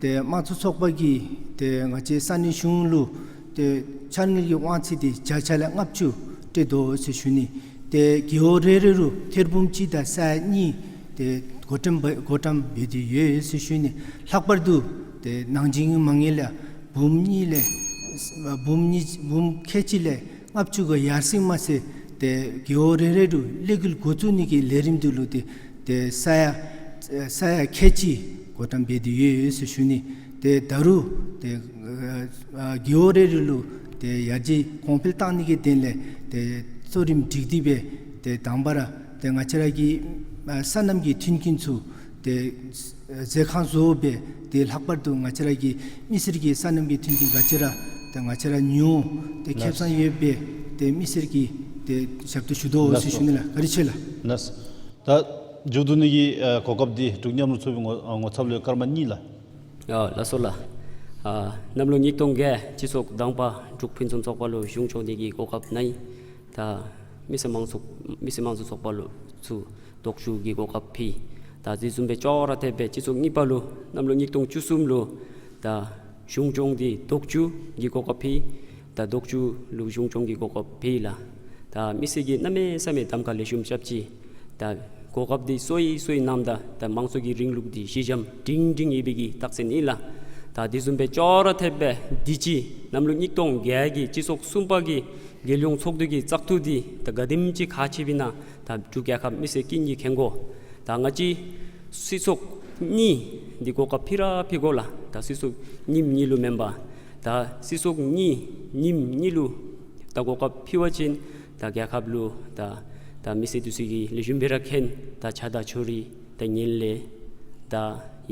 ཏེ་དམངས་གཙོ་ཚོགས་པ་གིས་ཏེ་ང་བཅས་ས་གནས་གཞུང་ལུ་ཏེ་འཆར་དངུལ་གྱི་དབང་ཚད་འདི་བརྒྱ་ཆ་ལས་ལྔ་བཅུ་སྤྲོད་དོ་ཟེར་ཞུ་ནི། ཏེ་རྒེད་འོག་རེ་རེ་ལུ་ཐེར་འབུམ་གཅིག་དང་ས་ཡ་གཉིས་ཏེ་བགོ་བཀྲམ་བགོ་བཀྲམ་འབད་དེ་ཡོད་ཟེར་ཞུ་ནི། ལྷག་པར་དུ་ཏེ་ནང་ཆེན་མ་དངུལ་ལས་འབུམ་གཉིས་ལས་འབུམ་གཉིས་འབུམ་ཁལ་གཅིག་ལས་ལྔ་བཅུ་གི་ཡར་སེང་མ་ཚད་ཏེ་རྒེད་འོག་རེ་རེ་ལུ་གློག་འོད་འགོ་བཙུགས་ནི་གི་ལས་རིམ་འདི་ལུ་ཏེ་ཏེ་ས་ཡ་ས་ཡ་ཁལ་གཅིག་བགོ་བཀྲམ་འབད་དེ་ཡོད་ཟེར་ཞུ་ནི། ཏེ་ད་རུང་ཏེ་ཨ་རྒེད་འོག་རེ་རེ་ལུ་ཏེ་ཡར་རྒྱས་གོང་འཕེལ་བཏང་ནི་གི་དོན་ལས་ཏེ་གཙོ་རིམ་སྒྲིག་སྟེ་སྦེ་ཏེ་དང་པ་ར་ཏེ་ང་བཅས་ར་གི་ཨ་སོ་ནམ་གྱི་མཐུན་རྐྱེན་ཚུ་ཏེ་ཨ་མཛོད་ཁང་བཟོ་སྦེ་ཏེ་ལྷག་པར་དུ་ང་བཅས་ར་གི་མི་སེར་གྱི་སོ་ནམ་གྱི་མཐུན་རྐྱེན་ག་ཅི་ར་ཏེ་ང་བཅས་ར་ཉོ་སྟེ་ཁེ་བཟང་ཡོད་པའི་ཏེ་མི་སེར་གྱིས་ཏེ་ཞབས་ཏོག་ཞུ་དོ་ཟེར་ཞུ་ནི་ལགས། བཀའ་དྲིན་ཆེ་ལགས། ལགས། ད་མཇུག་བསྡུ་ནི་གི་ཨ་གོ་སྐབས་འདི་འབྲུག་མཉམ་རུབ་ཚོགས་པའི་ངོ་ཨ་ངོ་ཚབ་ལུ་སྐར་མ་གཉིས་ལགས། ཨ་ལགས་སོ་ལགས། ཨ་གནམ་ལོ་ཉིས་སྟོང་བརྒྱད་སྤྱི་ཚོགས་དང་པ་འབྲུག་ཕུན་སུམ་ཚོགས་པ་ལུ་གཞུང་སྐྱོང་ནི་གི་གོ་སྐབས་གནང་ཡི། ད་མི་སེར་དམངས་གཙོ་མི་སེར་དམངས་གཙོ་ཚོགས་པ་ལུ་ཚུ་དོགས་ཞུ་གི་གོ་སྐབས་ཕུལ། ད་དེ་བཟུམ་སྦེ་ཅོག་ར་འཐདཔ་སྦེ་སྤྱི་ཚོགས་གཉིས་པ་ལུ་གནམ་ལོ་ཉིས་སྟོང་བཅུ་གསུམ་ལུ་ད་གཞུང་སྐྱོང་འདི་དོགས་ཞུ་གི་གོ་སྐབས་ཕུལ། ད་དོགས་ཞུ་ལུ་གཞུང་སྐྱོང་གི་གོ་སྐབས་ཕུལ་ལགས། ད་མི་སེར་གྱིས་གནམ་མེད་ས་མེད་གདམ་ཁ་ལེགས་ཤོམ་རྐྱབ་ཅི། ད་གོ་སྐབས་འདི་སོར་སོར་གནངམ་ད་ད་དམངས་གཙོ་གི་རིང་ལུགས་འདི་གཞི་འགྱམ་སྒྲིང་སྒྲིང་ཡོད་པའི་གི་རྟགས་མཚན་ཨིན་ལགས། ད་དེ་བཟུམ་སྦེ་ཅོག་ར་འཐདཔ་སྦེ་དུས་ཅི་གནམ་ལོ་ཉིས་སྟོང་བརྒྱད་ཀྱི་སྤྱི་ཚོགས་གསུམ་པ་གི་རྒྱལ་ཡོངས་ཚོགས་འདུ་གི་བཙག་འཐུ་འདི་ད་ག་དེམ་ཅིག་ཁག་ཆེ་བའི་ནང་ད་འབྲུག་རྒྱལ་ཁབ་མི་སེར་ཀུན་གྱིས་མཁྱེན་གོ། ད་ང་བཅས་སྲིད་ཚོགས་གཉིས་འདི་གོ་སྐབས་ཕུལ་ར་ཕུལ་དགོ་ལགས། ད་སྲིད་ཚོགས་གཉིས་གཉིས་ལུ་མེན་པར་ད་སྲིད་ཚོགས་གཉིས་གཉིས་གཉིས་ལུ་ད་གོ་སྐབས་ཕུལ་བ་ཅིན་ད་རྒྱལ་ཁབ་ལུ་ད་ད་མི་སེར་འདི་ཚུ་གིས་ལེགས་ཤོམ་སྦེ་ར་མཁྱེན། ད་ཆ་ད་ཆོ་རི་ད་ངན་ལྷད་ད་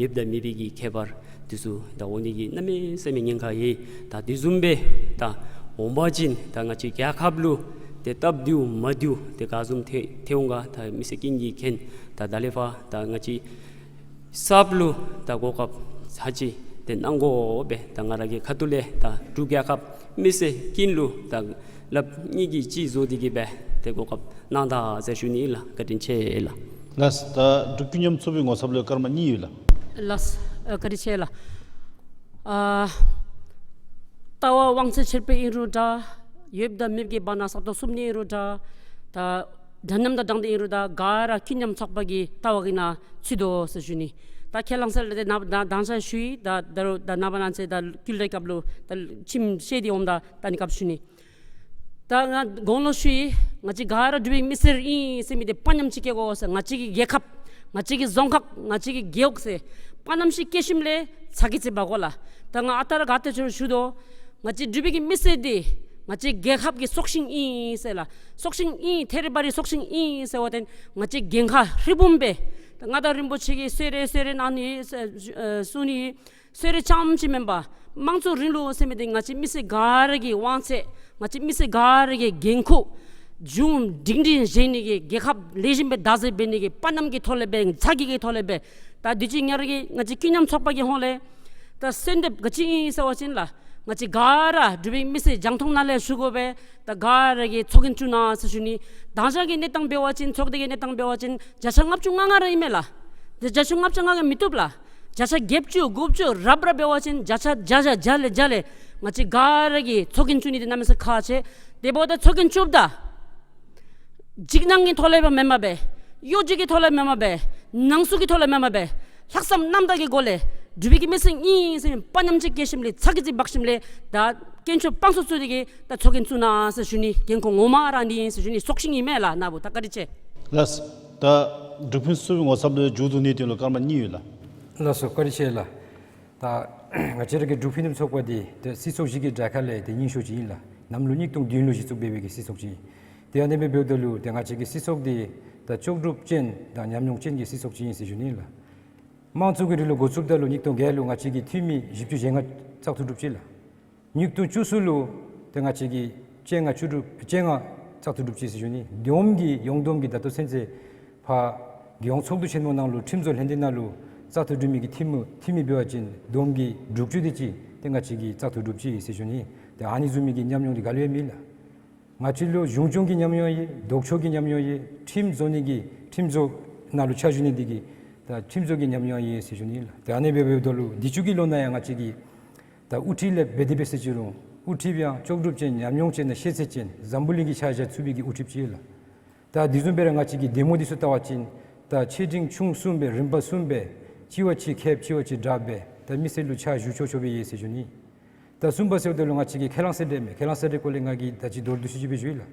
ཡོདཔ་དང་མེད་པའི་གི་ཁྱད་པར་འདི་ཚུ་ད་འོང་ནི་གི་གནམ་མེད་ས་མེད་ཉེན་ཁ་ཡོད། ད་དེ་བཟུམ་སྦེ་ད་འོང་པ་ཅིན་ད་ང་བཅས་རྒྱལ་ཁབ་ལུ་ཏེ་སྟབས་བདེཝ་མ་བདེཝ་ཏེ་ག་བཟུམ་ཐལ་ཐལ་འོང་ག་ད་མི་སེར་ཀུན་གྱིས་མཁྱེན། ད་ད་ལས་ཕར་ད་ང་བཅས་གསརཔ་ལུ་ད་གོ་སྐབས་ཚར་གཅིག་ཏེ་གནང་དགོ་པས། ད་ང་ར་གི་ཁ་ཐུག་ལས་ད་འབྲུག་རྒྱལ་ཁབ་མི་སེར་ཀུན་ལུ་ད་ལགཔ་གཉིས་ཀྱིས་གཅིག་བཟོ་སྟེ་གི་སྦེ་ཏེ་གོ་སྐབས་གནང་ད་ཟེར་ཞུ་ནི་ལགས། བཀའ་དྲིན་ཆེ་ལགས། ལགས། ད་འབྲུག་ཀུན་མཉམ་ཚོགས་པའི་ངོ་ཚབ་ལུ་སྐར་མ་གཉིས་ཡོད་ལགས། ལགས། ཨ་བཀའ་དྲིན་ཆེ་ལགས། ཨ་ལྟ་བ་དབང་ཚད་ཕྱེ་བའི་ཨིན་རུང་འདྲ། ཡོདཔ་དང་མེདཔ་གི་བར་ན་ས་སྟོང་བསུབ་ནི་ཨིན་རུང་འདྲ། ད་འདྲ་མཉམ་དང་དྲང་བདེན་ཨིན་རུང་ད་ག་ར་ཀུན་མཉམ་ཚོགས་པ་གི་ལྟ་བ་གི་ནང་ཚུད་དོ་ཟེར་ཞུ་ནི། ད་ཁས་བླངས་ཟེར་ཏེ་ན་ད་དང་ཤ་ཞུ་ཡི། ད་ད་རུང་ད་ནངས་པ་གནངས་ཚེ་ད་བསྐུལ་རེ་སྐབས་ལུ་ད་ཁྲིམས་བཤད་དེ་འོངམ་ད་ད་ནི་སྐབས་ཞུ་ནི། ད་ང་གོང་ལུ་ཞུ་ཡི། ང་བཅས་ག་ར་འབྲུག་པའི་མི་སེར་ཨིན་ཟེར་མི་འདི་དཔའ་ཉམས་ཅིག་བསྐྱེད་དགོ་ཟེར། ང་བཅས་ཀྱི་རྒྱལ་ཁབ་ང་བཅས་ཀྱི་རྫོང་ཁག་ང་བཅས་ཀྱི་རྒེད་འོག་ཟེར་དཔའ་ཉམས་ཅིག་བསྐྱེད་ཞིནམ་ལས་ཚ་གྱང་ཅིག་འབག་དགོ་ལགས། ད་ང་ཨ་རྟག་ར་ག་ཏེ་ཚུ་ཞུ་དོ། ང་བཅས་འབྲུག་པའི་གི་མི་སེར་འདི་ང་བཅས་རྒྱལ་ཁབ་ཀྱི་སྲོག་ཤིང་ཨིན་ཟེར་ལགས། སྲོག་ཤིང་ཨིན། ཐད་རི་བ་རི་སྲོག་ཤིང་ཨིན་ཟེར་བ་ཅིན་ང་བཅས་འགན་ཁག་ཧྲིལ་བུམ་སྦེ་ད་མངའ་བདག་རིན་པོ་ཆེ་གིས་གསོལ་རས་གསོལ་རས་གནང་ནི་ཨ་གསུང་ནི་གསོལ་རས་རྐྱངམ་ཅིག་མེན་པར་དམངས་གཙོའི་རིང་ལུགས་ཟེར་མི་འདི་ང་བཅས་མི་སེར་ག་ར་གི་དབང་ཚད་ང་བཅས་མི་སེར་ག་ར་གི་འགན་ཁུར་སྒྲིང་སྒྲིང་བཞེས་ནི་གི་རྒྱལ་ཁབ་ལེགས་ཤོམ་སྦེ་བདག་འཛིན་འབད་ནི་གི་དཔའ་ཉམས་ཀྱི་ཐོག་ལས་སྦེ་ཚ་གྱང་གི་ཐོག་ལས་སྦེ་ད་དུས་ཅི་ང་ར་གིས་ང་བཅས་ཀུན་མཉམ་ཚོགས་པ་གི་ཧོངས་ལས་ད་གསོལ་འདེབས་ག་ཅི་ཨིན་ཟེར་བ་ཅིན་ལགས། ང་བཅས་ག་ར་འབྲུག་པའི་མི་སེར་རྒྱང་མཐོང་ནང་ལས་ཞུ་དགོ་པས། ད་ག་ར་གིས་ཚོགས་རྒྱན་བཙུགས་གནང་ཟེར་ཞུ་ནི། དང་ཞག་གི་གནས་སྟངས་འབད་བ་ཅིན་ཚོགས་སྡེ་གི་གནས་སྟངས་འབད་བ་ཅིན་བརྒྱ་ཆ་ལྔ་བཅུ་ང་ལྔ་ར་ཨིན་མས་ལགས། བརྒྱ་ཆ་ལྔ་བཅུ་ང་ལྔ་མི་བཏུབ་ལགས། བརྒྱ་ཆ་བརྒྱད་ཅུ་དགུ་བཅུ་རབ་ར་འབད་བ་ཅིན་བརྒྱ་ཆ་བརྒྱ་བརྒྱ་བརྒྱ་ལས་བརྒྱ་ལས་ང་བཅས་ག་ར་གིས་ཚོགས་རྒྱན་བཙུགས་ནི་འདི་གནམ་མེད་ས་མེད་ཁག་ཆེ། དེ་འབདཝ་ད་ཚོགས་རྒྱན་བཙུགསཔ་ད་འཇིགས་སྣང་གི་ཐོག་ལས་སྦེ་མེན་པར་སྦེ་གཡོ་སྒྱུ་གི་ཐོག་ལས་མེན་པར་སྦེ་ནང་གསུག་གི་ཐོག་ལས་མེན་པར་སྦེ་ལྷག་བསམ་རྣམ་དག་གི་སྒོ་ལས་འབྲུག་པའི་གི་མི་སེར་ཨིན་ཟེར་དཔའ་ཉམས་ཅིག་བསྐྱེད་ཞིནམ་ལས་ཚ་གྱང་ཅིག་འབག་ཞིནམ་ལས་ད་དཀོན་མཆོག་དཔང་བཙུགས་ཚུ་འདི་གིས་ད་ཚོགས་རྒྱན་བཙུགས་གནང་ཟེར་ཞུ་ནི། འགན་ཁུར་ངོ་མ་ར་འདི་ཨིན་ཟེར་ཞུ་ནི། ཚོགས་ཞིང་ཨིན་མས་ལགས། ན་བུ་ད་བཀའ་དྲིན་ཆེ། ལགས། ད་འབྲུག་ཕུན་སུམ་ཚོགས་པའི་ངོ་ཚབ་ལུ་མཇུག་བསྡུ་ནིའི་དོན་ལུ་སྐར་མ་གཉིས་ཡོད་ལགས། ལགས་སོ། བཀའ་དྲིན་ཆེ་ལགས། ད་ང་བཅས་ར་གི་འབྲུག་ཕུན་སུམ་ཚོགས་པ་འདི་ཏེ་སྲིད་ཚོགས་བཞི་གི་གྲལ་ཁ་ལས་ཏེ་རྙིང་ཤོས་ཅིག་ཨིན་ལགས། གནམ་ལོ་གཉིས་སྟོང་བདུན་ལུ་གཞི་བཙུགས་འབད་བའི་གི་སྲིད་ཚོགས་ཅིག་ཨིན། ཏེ་ཨ་ནི་སྦེ་འབདཝ་ད་ལུ་ཏེ་ང་བཅས་ཀྱི་སྲིད་ཚོགས་འདི་ད་ལྕོགས་གྲུབ་ཅན་དང་ཉམས་མྱོང་ཅན་གྱི་སྲིད་ཚོགས་ཅིག་ཨིན་ཟེར་ཞུ་ནི་ལགས། དམངས་གཙོ་གི་རིང་ལུགས་འགོ་བཙུགསཔ་ད་ལུ་གཉིས་སྟོང་བརྒྱད་ལུ་ང་བཅས་ཀྱིས་འཐུས་མི་བཞི་བཅུ་ཞེ་ལྔ་བཙག་འཐུ་གྲུབ་ཅི་ལགས། གཉིས་སྟོང་བཅུ་གསུམ་ལུ་ཏེ་ང་བཅས་ཀྱིས་བཅོ་ལྔ་བཅུ་དྲུག་བཅོ་ལྔ་བཙག་འཐུ་གྲུབ་ཅི་ཟེར་ཞུ་ནི། བསྡོམས་ཀྱིས་ཡོངས་བསྡོམས་ཀྱིས་ད་ལྟོ་ཚུན་ཚོད་ཕར་རྒྱལ་ཡོངས་ཚོགས་འདུ་ཆེན་མོ་ནང་ལུ་ཁྲིམས་བཟོ་ལྷན་སྡེ་ནང་ལུ་བཙག་འཐུ་གྲུབ་མི་གི་འཐུས་མི་འཐུས་མི་འབད་བ་ཅིན་བསྡོམས་ཀྱིས་དྲུག་ཅུ་དེ་ཅིག་ཏེ་ང་བཅས་ཀྱིས་བཙག་འཐུ་གྲུབ་ཅི་ཟེར་ཞུ་ནི། ཏེ་ཨ་ནི་བཟུམ་མའི་གི་ཉམས་མྱོང་འདི་ག་ལུ་ཡང་མེད་ལགས། ང་བཅས་ལུ་གཞུང་སྐྱོང་གི་ཉམས་མྱོང་ཡོད། ལྡོག་ཕྱོགས་ཀྱི་ཉམས་མྱོང་ཡོད། ཁྲིམས་བཟོ་ནི་གི་ཁྲིམས་བཟོ་ནང་ལུ་ཕྱག་ཞུ་ནི་འདི་གི་ད་ཁྲིམས་བཟོ་གི་ཉམས་མྱོང་ཡོད་ཟེར་ཞུ་ནི་ལགས། ཏེ་ཨ་ནི་སྦེ་འབདཝ་ད་ལུ་འདི་ཚུ་གི་ལོ་ནང་ཡང་ང་བཅས་ཀྱིས་ད་དབུ་ཁྲིད་ལས་འབད་དེ་འབད་ཟེར་ཅི་རུང་དབུ་ཁྲིད་ཡང་ལྕོགས་གྲུབ་ཅན་ཉམས་མྱོང་ཅན་དང་ཤེས་ཚད་ཅན་འཛམ་བུ་གླིང་གི་ཆ་བཞག་ཚུགས་པའི་གི་དབུ་ཁྲིད་ཅིག་ལགས། ད་དེ་བཟུམ་སྦེ་ར་ང་བཅས་ཀྱི་འདེམས་ངོ་འདི་ཚུ་བལྟ་བ་ཅིན་ད་ཆེ་འབྲིང་ཆུང་གསུམ་སྦེ་རིམ་པ་གསུམ་སྦེ་གཅིག་བ་གཅིག་ཁེབ་གཅིག་བ་གཅིག་དྲག་སྦེ་ད་མི་སེར་ལུ་ཕྱག་ཞུ་ཆོག་ཆོག་སྦེ་ཡོད་ཟེར་ཞུ་ནི། ད་གསུམ་པ་ཟེརཝ་ད་ལུ་ང་བཅས་ཀྱི་ཁས་བླངས་གསལ་བསྒྲགས་མས། ཁས་བླངས་གསལ་བསྒྲགས་སྐོར་ལས་ང་གིས་ད་ཅི་མདོར་བསྡུས་ཅིག་སྦེ་ཞུ་ཡི་ལགས།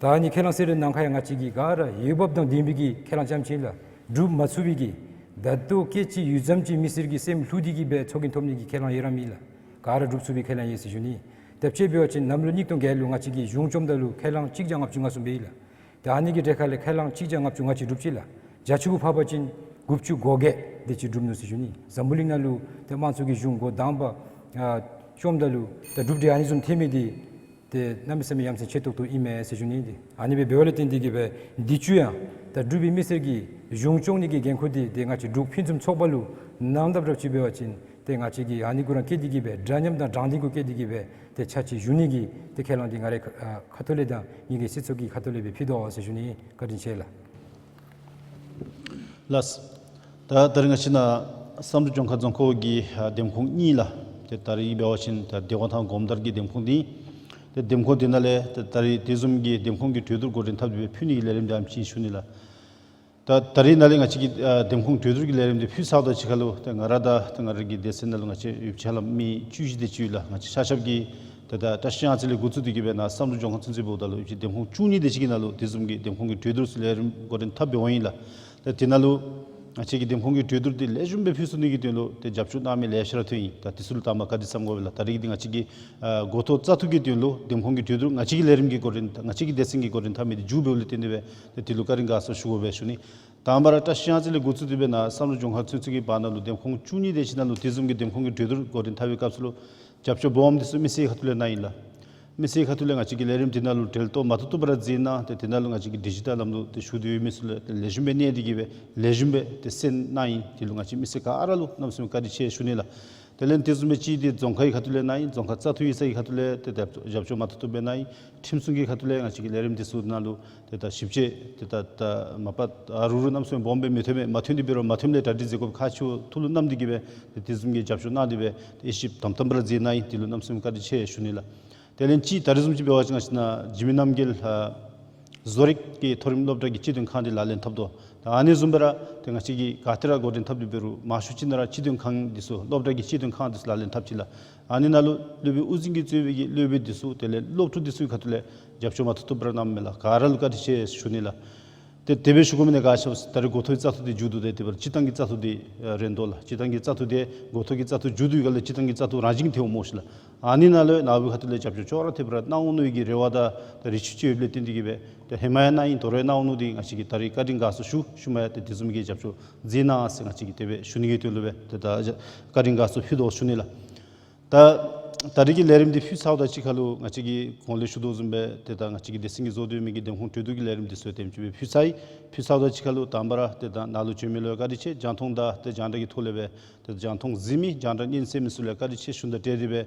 ད་ཨ་ནི་ཁས་བླངས་གསལ་བསྒྲགས་ནང་ཁར་ཡང་ང་བཅས་ཀྱིས་ག་ར་འོས་འབབ་དང་ལྡན་པའི་གི་ཁས་བླངས་རྐྱངམ་ཅིག་ལགས། གྲུབ་མ་ཚུགས་པའི་གི་ད་ལྟོ་སྐད་ཅིག་ཡུད་ཙམ་ཅིག་མི་སེར་གྱི་སེམས་བསླུ་སྟེ་གིས་སྦེ་ཚོགས་རྒྱན་ཐོབ་ནི་གི་ཁས་བླངས་ཡོད་ར་མེད་ལགས། ག་ར་གྲུབ་ཚུགས་པའི་ཁས་བླངས་ཡོད་ཟེར་ཞུ་ནི། ད་དཔྱེ་འབད་བ་ཅིན་གནམ་ལོ་གཉིས་སྟོང་བརྒྱད་ལུ་ང་བཅས་ཀྱིས་གཞུང་བཅོམ་ད་ལུ་ཁས་བླངས་གཅིག་བརྒྱ་ལྔ་བཅུ་ང་གསུམ་འབད་ཡི་ལགས། ད་ཨ་ནི་གི་གྲལ་ཁ་ལས་ཁས་བླངས་གཅིག་བརྒྱ་ལྔ་བཅུ་ང་གཅིག་གྲུབ་ཅི་ལགས། བརྒྱ་ཆ་དགུ་ཕབ་པ་ཅིན་དགུ་བཅུ་གོ་བརྒྱད་དེ་ཅིག་གྲུབ་ནུག་ཟེར་ཞུ་ནི། འཛམ་བུ་གླིང་ནང་ལུ་ཏེ་དམངས་གཙོ་གི་གཞུང་འགོ་དང་པ་ཨ་བཅོམ་ད་ལུ་ད་གྲུབ་འབྲས་ཨ་ནི་བཟུམ་ཐོན་མི་འདི་ཏེ་གནམ་མེད་ས་མེད་ཡ་མཚན་ཆེ་ཏོག་ཏོ་ཨིན་མས་ཟེར་ཞུ་ནི། ཏེ་ཨ་ནི་སྦེ་འབདཝ་ལས་བརྟེན་ཏེ་གིས་སྦེ་འདི་ཚུ་ཡང་ད་འབྲུག་པའི་མི་སེར་གྱིས་གཞུང་སྐྱོང་ནི་གི་འགན་ཁུར་འདི་ཏེ་ང་བཅས་འབྲུག་ཕུན་སུམ་ཚོགས་པ་ལུ་གནང་དཔ་ར་ཅིག་འབད་བ་ཅིན་ཏེ་ང་བཅས་ཀྱིས་ཨ་ནི་གུ་ར་བཀལ་ཏེ་གིས་སྦེ་འདྲ་མཉམ་དང་དྲང་བདེན་གུ་བཀལ་ཏེ་གིས་སྦེ་ཏེ་ཕྱག་ཕྱིད་ཞུ་ནི་གི་ཏེ་ཁས་བླངས་འདི་ང་རའི་ཁ་ཨ་ཁ་ཐུག་ལས་དང་ངེ་གི་སྲིད་ཚོགས་ཀྱི་ཁ་ཐུག་ལས་སྦེ་ཕུལ་དོ་ཟེར་ཞུ་ནི། བཀའ་དྲིན་ཆེ་ལགས། ལགས། ད་ད་རིས་ང་བཅས་ནཱ་བསམ་གྲུབ་ལྗོངས་མཁར་རྫོང་ཁག་གི་ཨ་འདེམས་ཁོངས་གཉིས་ལགས། ཏེ་ད་རིས་འབད་བ་ཅིན་ད་བདེ་སྒོ་དང་གོམ་དར་གྱི་འདེམས་ཁོངས་འདི་ཨིན། ཏེ་འདེམས་ཁོངས་འདི་ནང་ལས་ཏེ་ད་རིས་དེ་བཟུམ་གྱི་འདེམས་ཁོངས་ཀྱི་གྲོས་བསྡུར་འགོ་འདྲེན་འཐབ་སྟེ་སྦེ་ཕུལ་ནི་གི་ལས་རིམ་འདི་ཨ་ནེམ་ཅིག་ཨིན་ཞུ་ནི་ལགས། ད་ད་རིས་ནཱ་ལས་ང་བཅས་ཀྱིས་ཨ་འདེམས་ཁོངས་གྲོས་བསྡུར་གྱི་ལས་རིམ་འདི་ཕུལ་ཚརཝ་ད་གཅིག་ཁར་ལུ་ཏེ་ང་ར་དང་ཏེ་ང་ར་གི་སྡེ་ཚན་ནང་ལུ་ང་བཅས་ཡོདཔ་ཅིག་ཁར་ལུ་མི་བཅུ་བཞི་དེ་ཅིག་ཡོད་ལགས། ང་བཅས་ཆ་ཁྱབ་ཀྱིས་ཏེ་ད་བཀྲིས་གཡང་རྩེ་ལས་འགོ་བཙུགས་ཏེ་གིས་སྦེ་ནཱ་བསམ་གྲུབ་ལྗོངས་མཁར་ཚུན་ཚོད་འབདཝ་ད་ལུ་ཡོདཔ་ཅིག་འདེམས་ཁོངས་བཅུ་གཉིས་དེ་ཅིག་གི་ནང་ལུ་དེ་བཟུམ་གྱི་འདེམས་ཁོངས་ཀྱི་གྲོས་བསྡུར་ཚུ་ལས་རིམ་འགོ་འདྲེན་འཐབ་འབདཝ་ཨིན་ལགས། ད་དེ་ནང་ལུ་ང་བཅས་ཀྱི་འདེམས་ཁོངས་ཀྱི་གྲོས་བསྡུར་འདི་ལེགས་ཤོམ་སྦེ་ཕུལ་ཚུགས་ནི་གི་དོན་ལུ་ཏེ་རྒྱབ་སྐྱོར་གནང་མི་ལེ་ཤ་ར་ཐོན་ཡི། ད་དེ་ཚུ་ལུ་དང་པ་བཀའ་དྲིན་བསམ་དགོ་པས་ལགས། ད་རིས་ཀྱི་འདི་ང་བཅས་ཀྱི་ཨ་འགོ་ཐོག་བཙག་འཐུ་གི་དོན་ལུ་འདེམས་ཁོངས་ཀྱི་གྲོས་བསྡུར་ང་བཅས་ཀྱི་ལས་རིམ་གྱི་འགོ་འདྲེན་ང་བཅས་ཀྱི་སྡེ་ཚན་གྱི་འགོ་འདྲེན་འཐབ་མི་འདི་མཇུག་འབདཝ་ལས་བརྟེན་ཏེ་སྦེ་ཏེ་དེ་ལུ་བཀའ་དྲིན་དགའ་ཚོར་ཞུ་དགོ་པས་ཞུ་ནི། དང་པ་ར་བཀྲིས་གཡང་རྩེ་ལས་འགོ་བཙུགས་ཏེ་སྦེ་ནཱ་བསམ་གྲུབ་ལྗོངས་མཁར་ཚུན་ཚོད་ཀྱི་བར་ན་ལུ་འདེམས་ཁོངས་བཅུ་གཉིས་དེ་ཅིག་ནང་ལུ་དེ་བཟུམ་གྱི་འདེམས་ཁོངས་ཀྱི་གྲོས་བསྡུར་འགོ་འདྲེན་འཐབ་པའི་སྐབས་སུ་ལུ་རྒྱབ་སྐྱོར་སྦོམ་འདི་ཚུ་མི་སེར་ཁ་ཐུག་ལས་གནང་ཡི་ལགས། མི་སེར་ཁ་ཐུག་ལས་ང་བཅས་ཀྱི་ལས་རིམ་འདི་ནང་ལུ་འབྲེལ་གཏོགས་མ་ཐུབ་ཐུབ་པ་ར་མཛད་གནང་། ཏེ་དེ་ནང་ལུ་ང་བཅས་ཀྱི་ཌི་ཇི་ཊལ་ལམ་ལུགས་འདི་ཞུ་སྟེ་ཡོད་མི་ཚུ་ལུ་ཏེ་ལེགས་ཤོམ་སྦེ་གནང་སྟེ་གིས་སྦེ་ལེགས་ཤོམ་སྦེ་ཏེ་གསན་གནང་ཡི། དེ་ལུ་ང་བཅས་མི་སེར་ག་ར་ལུ་གནམ་མེད་ས་མེད་བཀའ་དྲིན་ཆེ་ཞུ་ནི་ལགས། དེ་ལས་དེ་བཟུམ་སྦེ་གཅིག་འདི་རྫོང་ཁག་གི་ཁ་ཐུག་ལས་གནང་ཡི། རྫོང་ཁག་བཙག་འཐུ་ཡིག་ཚང་གི་ཁ་ཐུག་ལས་ཏེ་ད་རྒྱབ་སྐྱོར་མ་ཐུབ་ཐུབ་སྦེ་གནང་ཡི། ཁྲིམས་སྲུང་གི་ཁ་ཐུག་ལས་ང་བཅས་ཀྱི་ལས་རིམ་འདི་ཚུ་ནང་ལུ་ཏེ་ད་ཞིབ་དཔྱད་ཏེ་ད་ད་མ་པ་ཨ་རུ་རུ་གནམ་མེད་ས་མེད་སྦོམ་སྦེ་མི་ཐོན་མས། མ་ཐོན་ཏེ་འབད་རུང་མ་ཐོནམ་ལས་གྲ་སྒྲིག་མཛད་དགོཔ་ཁག་ཆེཝ་ཐུགས་ལུ་བསྣམས་ཏེ་གིས་སྦེ་ཏེ་དེ་བཟུམ་གྱི་རྒྱབ་སྐྱོར་གནང་སྟེ་སྦེ་ཏེ་དབྱེ་ཞིབ་དམ་དམ་པར་མཛད་གནང་ཡི། དེ་ལུ་གནམ་མེད་ས་མེད་བཀའ་དྲིན་ཆེ་ཞུ་ནི་ལགས། དེ་ལས་གཅིག་ད་རིས་བཟུམ་ཅིག་འབད་བ་ཅིན་ང་བཅས་ནཱ་འཇིགས་མེད་རྣམ་རྒྱལ་ཨ་བཟོ་རིག་གི་མཐོ་རིམ་སློབ་གྲྭ་གི་སྤྱི་དོན་ཁང་འདི་ལག་ལེན་འཐབ་དོ། ད་ཨ་ནི་བཟུམ་སྦེ་ར་ཏེ་ང་བཅས་ཀྱིས་ག་ཏེ་ར་འགོ་འདྲེན་འཐབ་སྟེ་འབད་རུང་མང་ཤོས་ཅིག་ནང་ར་སྤྱི་དོན་ཁང་འདི་ཚུ་སློབ་གྲྭ་གི་སྤྱི་དོན་ཁང་འདི་ཚུ་ལག་ལེན་འཐབ་ཅི་ལགས། ཨ་ནི་ནང་ལུ་སློབ་དཔོན་དབུ་འཛིན་གྱིས་གཙོས་པའི་གི་སློབ་དཔོན་འདི་ཚུ་དེ་ལས་སློབ་ཕྲུག་འདི་ཚུ་གི་ཁ་ཐུག་ལས་རྒྱབ་སྐྱོར་མ་ཐུབ་ཐུབ་པར་གནངམ་མས་ལགས། ག་ར་ལུ་བཀའ་དྲིན་ཆེ་ཞུ་ནི་ལགས། ཏེ་དེ་སྦེ་ཞུ་དགོ་མི་ནི་ག་ཅི་སྨོ་ཟེར་ད་རིས་འགོ་ཐོག་བཙག་འཐུ་འདི་མཇུག་བསྡུ་སྟེ་དེ་སྦེ་སྤྱིར་བཏང་གི་བཙག་འཐུ་འདི་ཨ་རན་དོ་ལགས། སྤྱིར་བཏང་གི་བཙག་འཐུ་འདི་འགོ་ཐོག་གི་བཙག་འཐུ་མཇུག་བསྡུ་བའི་སྒང་ལས་སྤྱིར་བཏང་གི་བཙག་འཐུ་རང་བཞིན་ཐོན་འོང་སྨོ་ཤིག་ལགས། ཨ་ནི་ནང་ལུ་ནཱ་བུ་ཁ་ཐུག་ལས་རྒྱབ་སྐྱོར་ཅོག་ར་འཐདཔ་ར་གནང་འོང་མནོ་བའི་གི་རེ་བ་དང་ད་རེ་ཆེ་ཡོདཔ་ལས་བརྟེན་ཏེ་གིས་སྦེ་ད་ཧེ་མ་ཡང་གནང་ཡི། དོ་རུང་ཡང་གནང་འོང་མནོ་སྟེ་ང་བཅས་ཀྱིས་ད་རིས་བཀའ་དྲིན་དགའ་ཚོར་ཞུ། ཤུལ་མ་ཡང་ཏེ་དེ་བཟུམ་གྱི་རྒྱབ་སྐྱོར་མཛད་གནང་ཟེར་ང་བཅས་ཀྱིས་དེ་སྦེ་ཞུ་ནི་གི་དོན་ལུ་སྦེ་ཏེ་ད་བཀའ་དྲིན་དགའ་ཚོར་ཕུལ་དོ་ཞུ་ནི་ལགས། ད་ད་རིས་ཀྱི་ལས་རིམ་འདི་ཕུལ་ཚརཝ་ད་གཅིག་ཁར་ལུ་ང་བཅས་ཀྱིས་གོང་ལས་ཞུ་དོ་བཟུམ་སྦེ་ཏེ་ད་ང་བཅས་ཀྱི་སྡེ་ཚན་གྱིས་བཟོ་སྡོད་མི་གི་འདེམས་ཁོངས་གྲོས་བསྡུར་གྱི་ལས་རིམ་འདི་ཚུ་དེམ་ཅིག་སྦེ་ཕུལ་ཚར་ཡི། ཕུལ་ཚརཝ་ད་གཅིག་ཁར་ལུ་དང་པ་ར་ཏེ་ད་ནཱ་ལུ་བྱོན་མི་ལུ་བཀའ་དྲིན་ཆེ། རྒྱང་མཐོང་དང་ཏེ་རྒྱང་བསྒྲགས་ཀྱི་ཐོག་ལས་སྦེ་ཏེ་རྒྱང་མཐོང་གཟིགས་མི་རྒྱང་བསྒྲགས་སྙན་གསན་མི་ཚུ་ལུ་བཀའ་དྲིན་ཆེ་ཞུ་ནི་དང་འབྲེལ་ཏེ་སྦེ་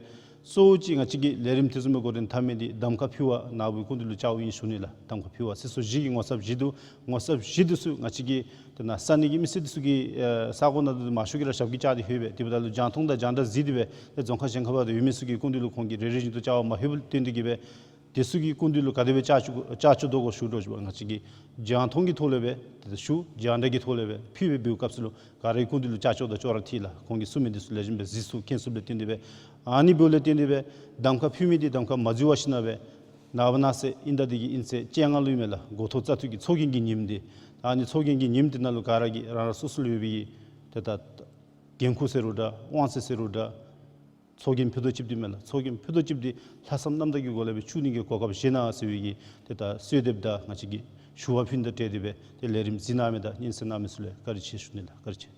གཙོ་བོ་ཅིག་ང་བཅས་ཀྱི་ལས་རིམ་དེ་བཟུམ་སྦེ་འགོ་འདྲེན་འཐབ་མི་འདི་གདམ་ཁ་ཕུལ་བར་ནཱ་བུའི་སྐུ་མདུན་ལུ་བཅརཝ་ཨིན་ཞུ་ནི་ལགས། གདམ་ཁ་ཕུལ་བར་སྲིད་ཚོགས་བཞི་གི་ངོ་ཚབ་བཞི་འདུག། ངོ་ཚབ་བཞི་འདི་ཚུ་ང་བཅས་ཀྱི་ཏེ་ནཱ་ས་གནས་ཀྱི་མི་སེར་འདི་ཚུ་གིས་ཨེ་ས་གོ་ནང་འདི་མང་ཤོས་ཀྱིས་ར་ཞབས་ཀྱིས་བཅགས་ཏེ་ཡོད་པས། དེ་འབདཝ་ད་ལུ་རྒྱང་མཐོང་དང་རྒྱང་བསྒྲགས་གཟིགས་ཏེ་སྦེ་ཏེ་རྫོང་ཁག་གཞན་ཁར་བར་དུ་ཡོད་མི་ཚུ་གི་སྐུ་མདུན་ལུ་ཁོང་གིས་རེ་རེ་བཞིན་དུ་བཅར་བར་མ་ལྷོད་པ་ལུ་བརྟེན་ཏེ་གིས་སྦེ་དེ་ཚུ་གི་སྐུ་མདུན་ལུ་ག་དེ་སྦེ་བཅར་བཅར་བཅར་དོ་གོ་ཞུ་དོ་ཞུ་བ་ང་བཅས་ཀྱིས་རྒྱང་མཐོང་གི་ཐོག་ལས་སྦེ་ཏེ་ཞུ། རྒྱང་བསྒྲགས་ཀྱི་ཐོག་ལས་སྦེ་ཕུལ་སྦེ་འབདཝ་སྐབས་སུ་ལུ་ག་ར་གི་སྐུ་མདུན་ལུ་བཅར་ཆོག་དང་ཅོག་ར་འཐད་ལགས། ཁོང་གིས་གསུང་མི་འདི་ཚུ་ལེགས་ཤོམ་སྦེ་གཟིགས་ཚུགས་མཁྱེན་ཚུགསཔ་ལས་བརྟེན་ཏེ་སྦེ་ཨ་ནི་འབདཝ་ལས་བརྟེན་ཏེ་སྦེ་གདམ་ཁ་ཕུལ་མི་འདི་གདམ་ཁ་མ་འཛོལ་བར་ཞིན་ན་སྦེ་ ནངས་པ་གནངས་ཚེ་ཨིན་ད་འདི་གི་ཨིན་ཚེས་བཅོ་ལྔ་ལུ་ཨིན་མས་ལགས། འགོ་ཐོག་བཙག་འཐུ་གི་ཚོགས་རྒྱན་གྱི་ཉིནམ་འདི། ད་ཨ་ནི་ཚོགས་རྒྱན་གྱི་ཉིནམ་འདི་ནང་ལུ་ག་ར་གིས་རང་རང་སོ་སོ་ལུ་ཡོད་པའི་གི་ཏེ་ད་འགན་ཁུར་ཟེར་རུང་འདྲ་དབང་ཚད་ཟེར་རུང་འདྲ་ཚོགས་རྒྱན་ཕུད་རྡོག་གཅིགཔོ་འདི་མས་ལགས། ཚོགས་རྒྱན་ཕུད་རྡོག་གཅིགཔོ་འདི་ལྷག་བསམ་རྣམ་དག་གི་སྒོ་ལས་སྦེ་ཕྱུག་ནི་གི་གོ་སྐབས་བཞེས་གནང་ཟེར་བའི་གི་ཏེ་ད་གསོལ་འདེབས་དང་ང་བཅས་ཀྱིས་ཞུ་བ་ཕུལ་ནི་དང་འབྲེལ་ཏེ་སྦེ་ཏེ་ལས་རིམ་གཟིགས་གནང་མི་དང་སྙན་གསན་གནང་མི་ཚུ་ལུ་བཀའ་དྲིན་ཆེ་ཞུ་ནི་ལགས། བཀའ་དྲིན་ཆེ།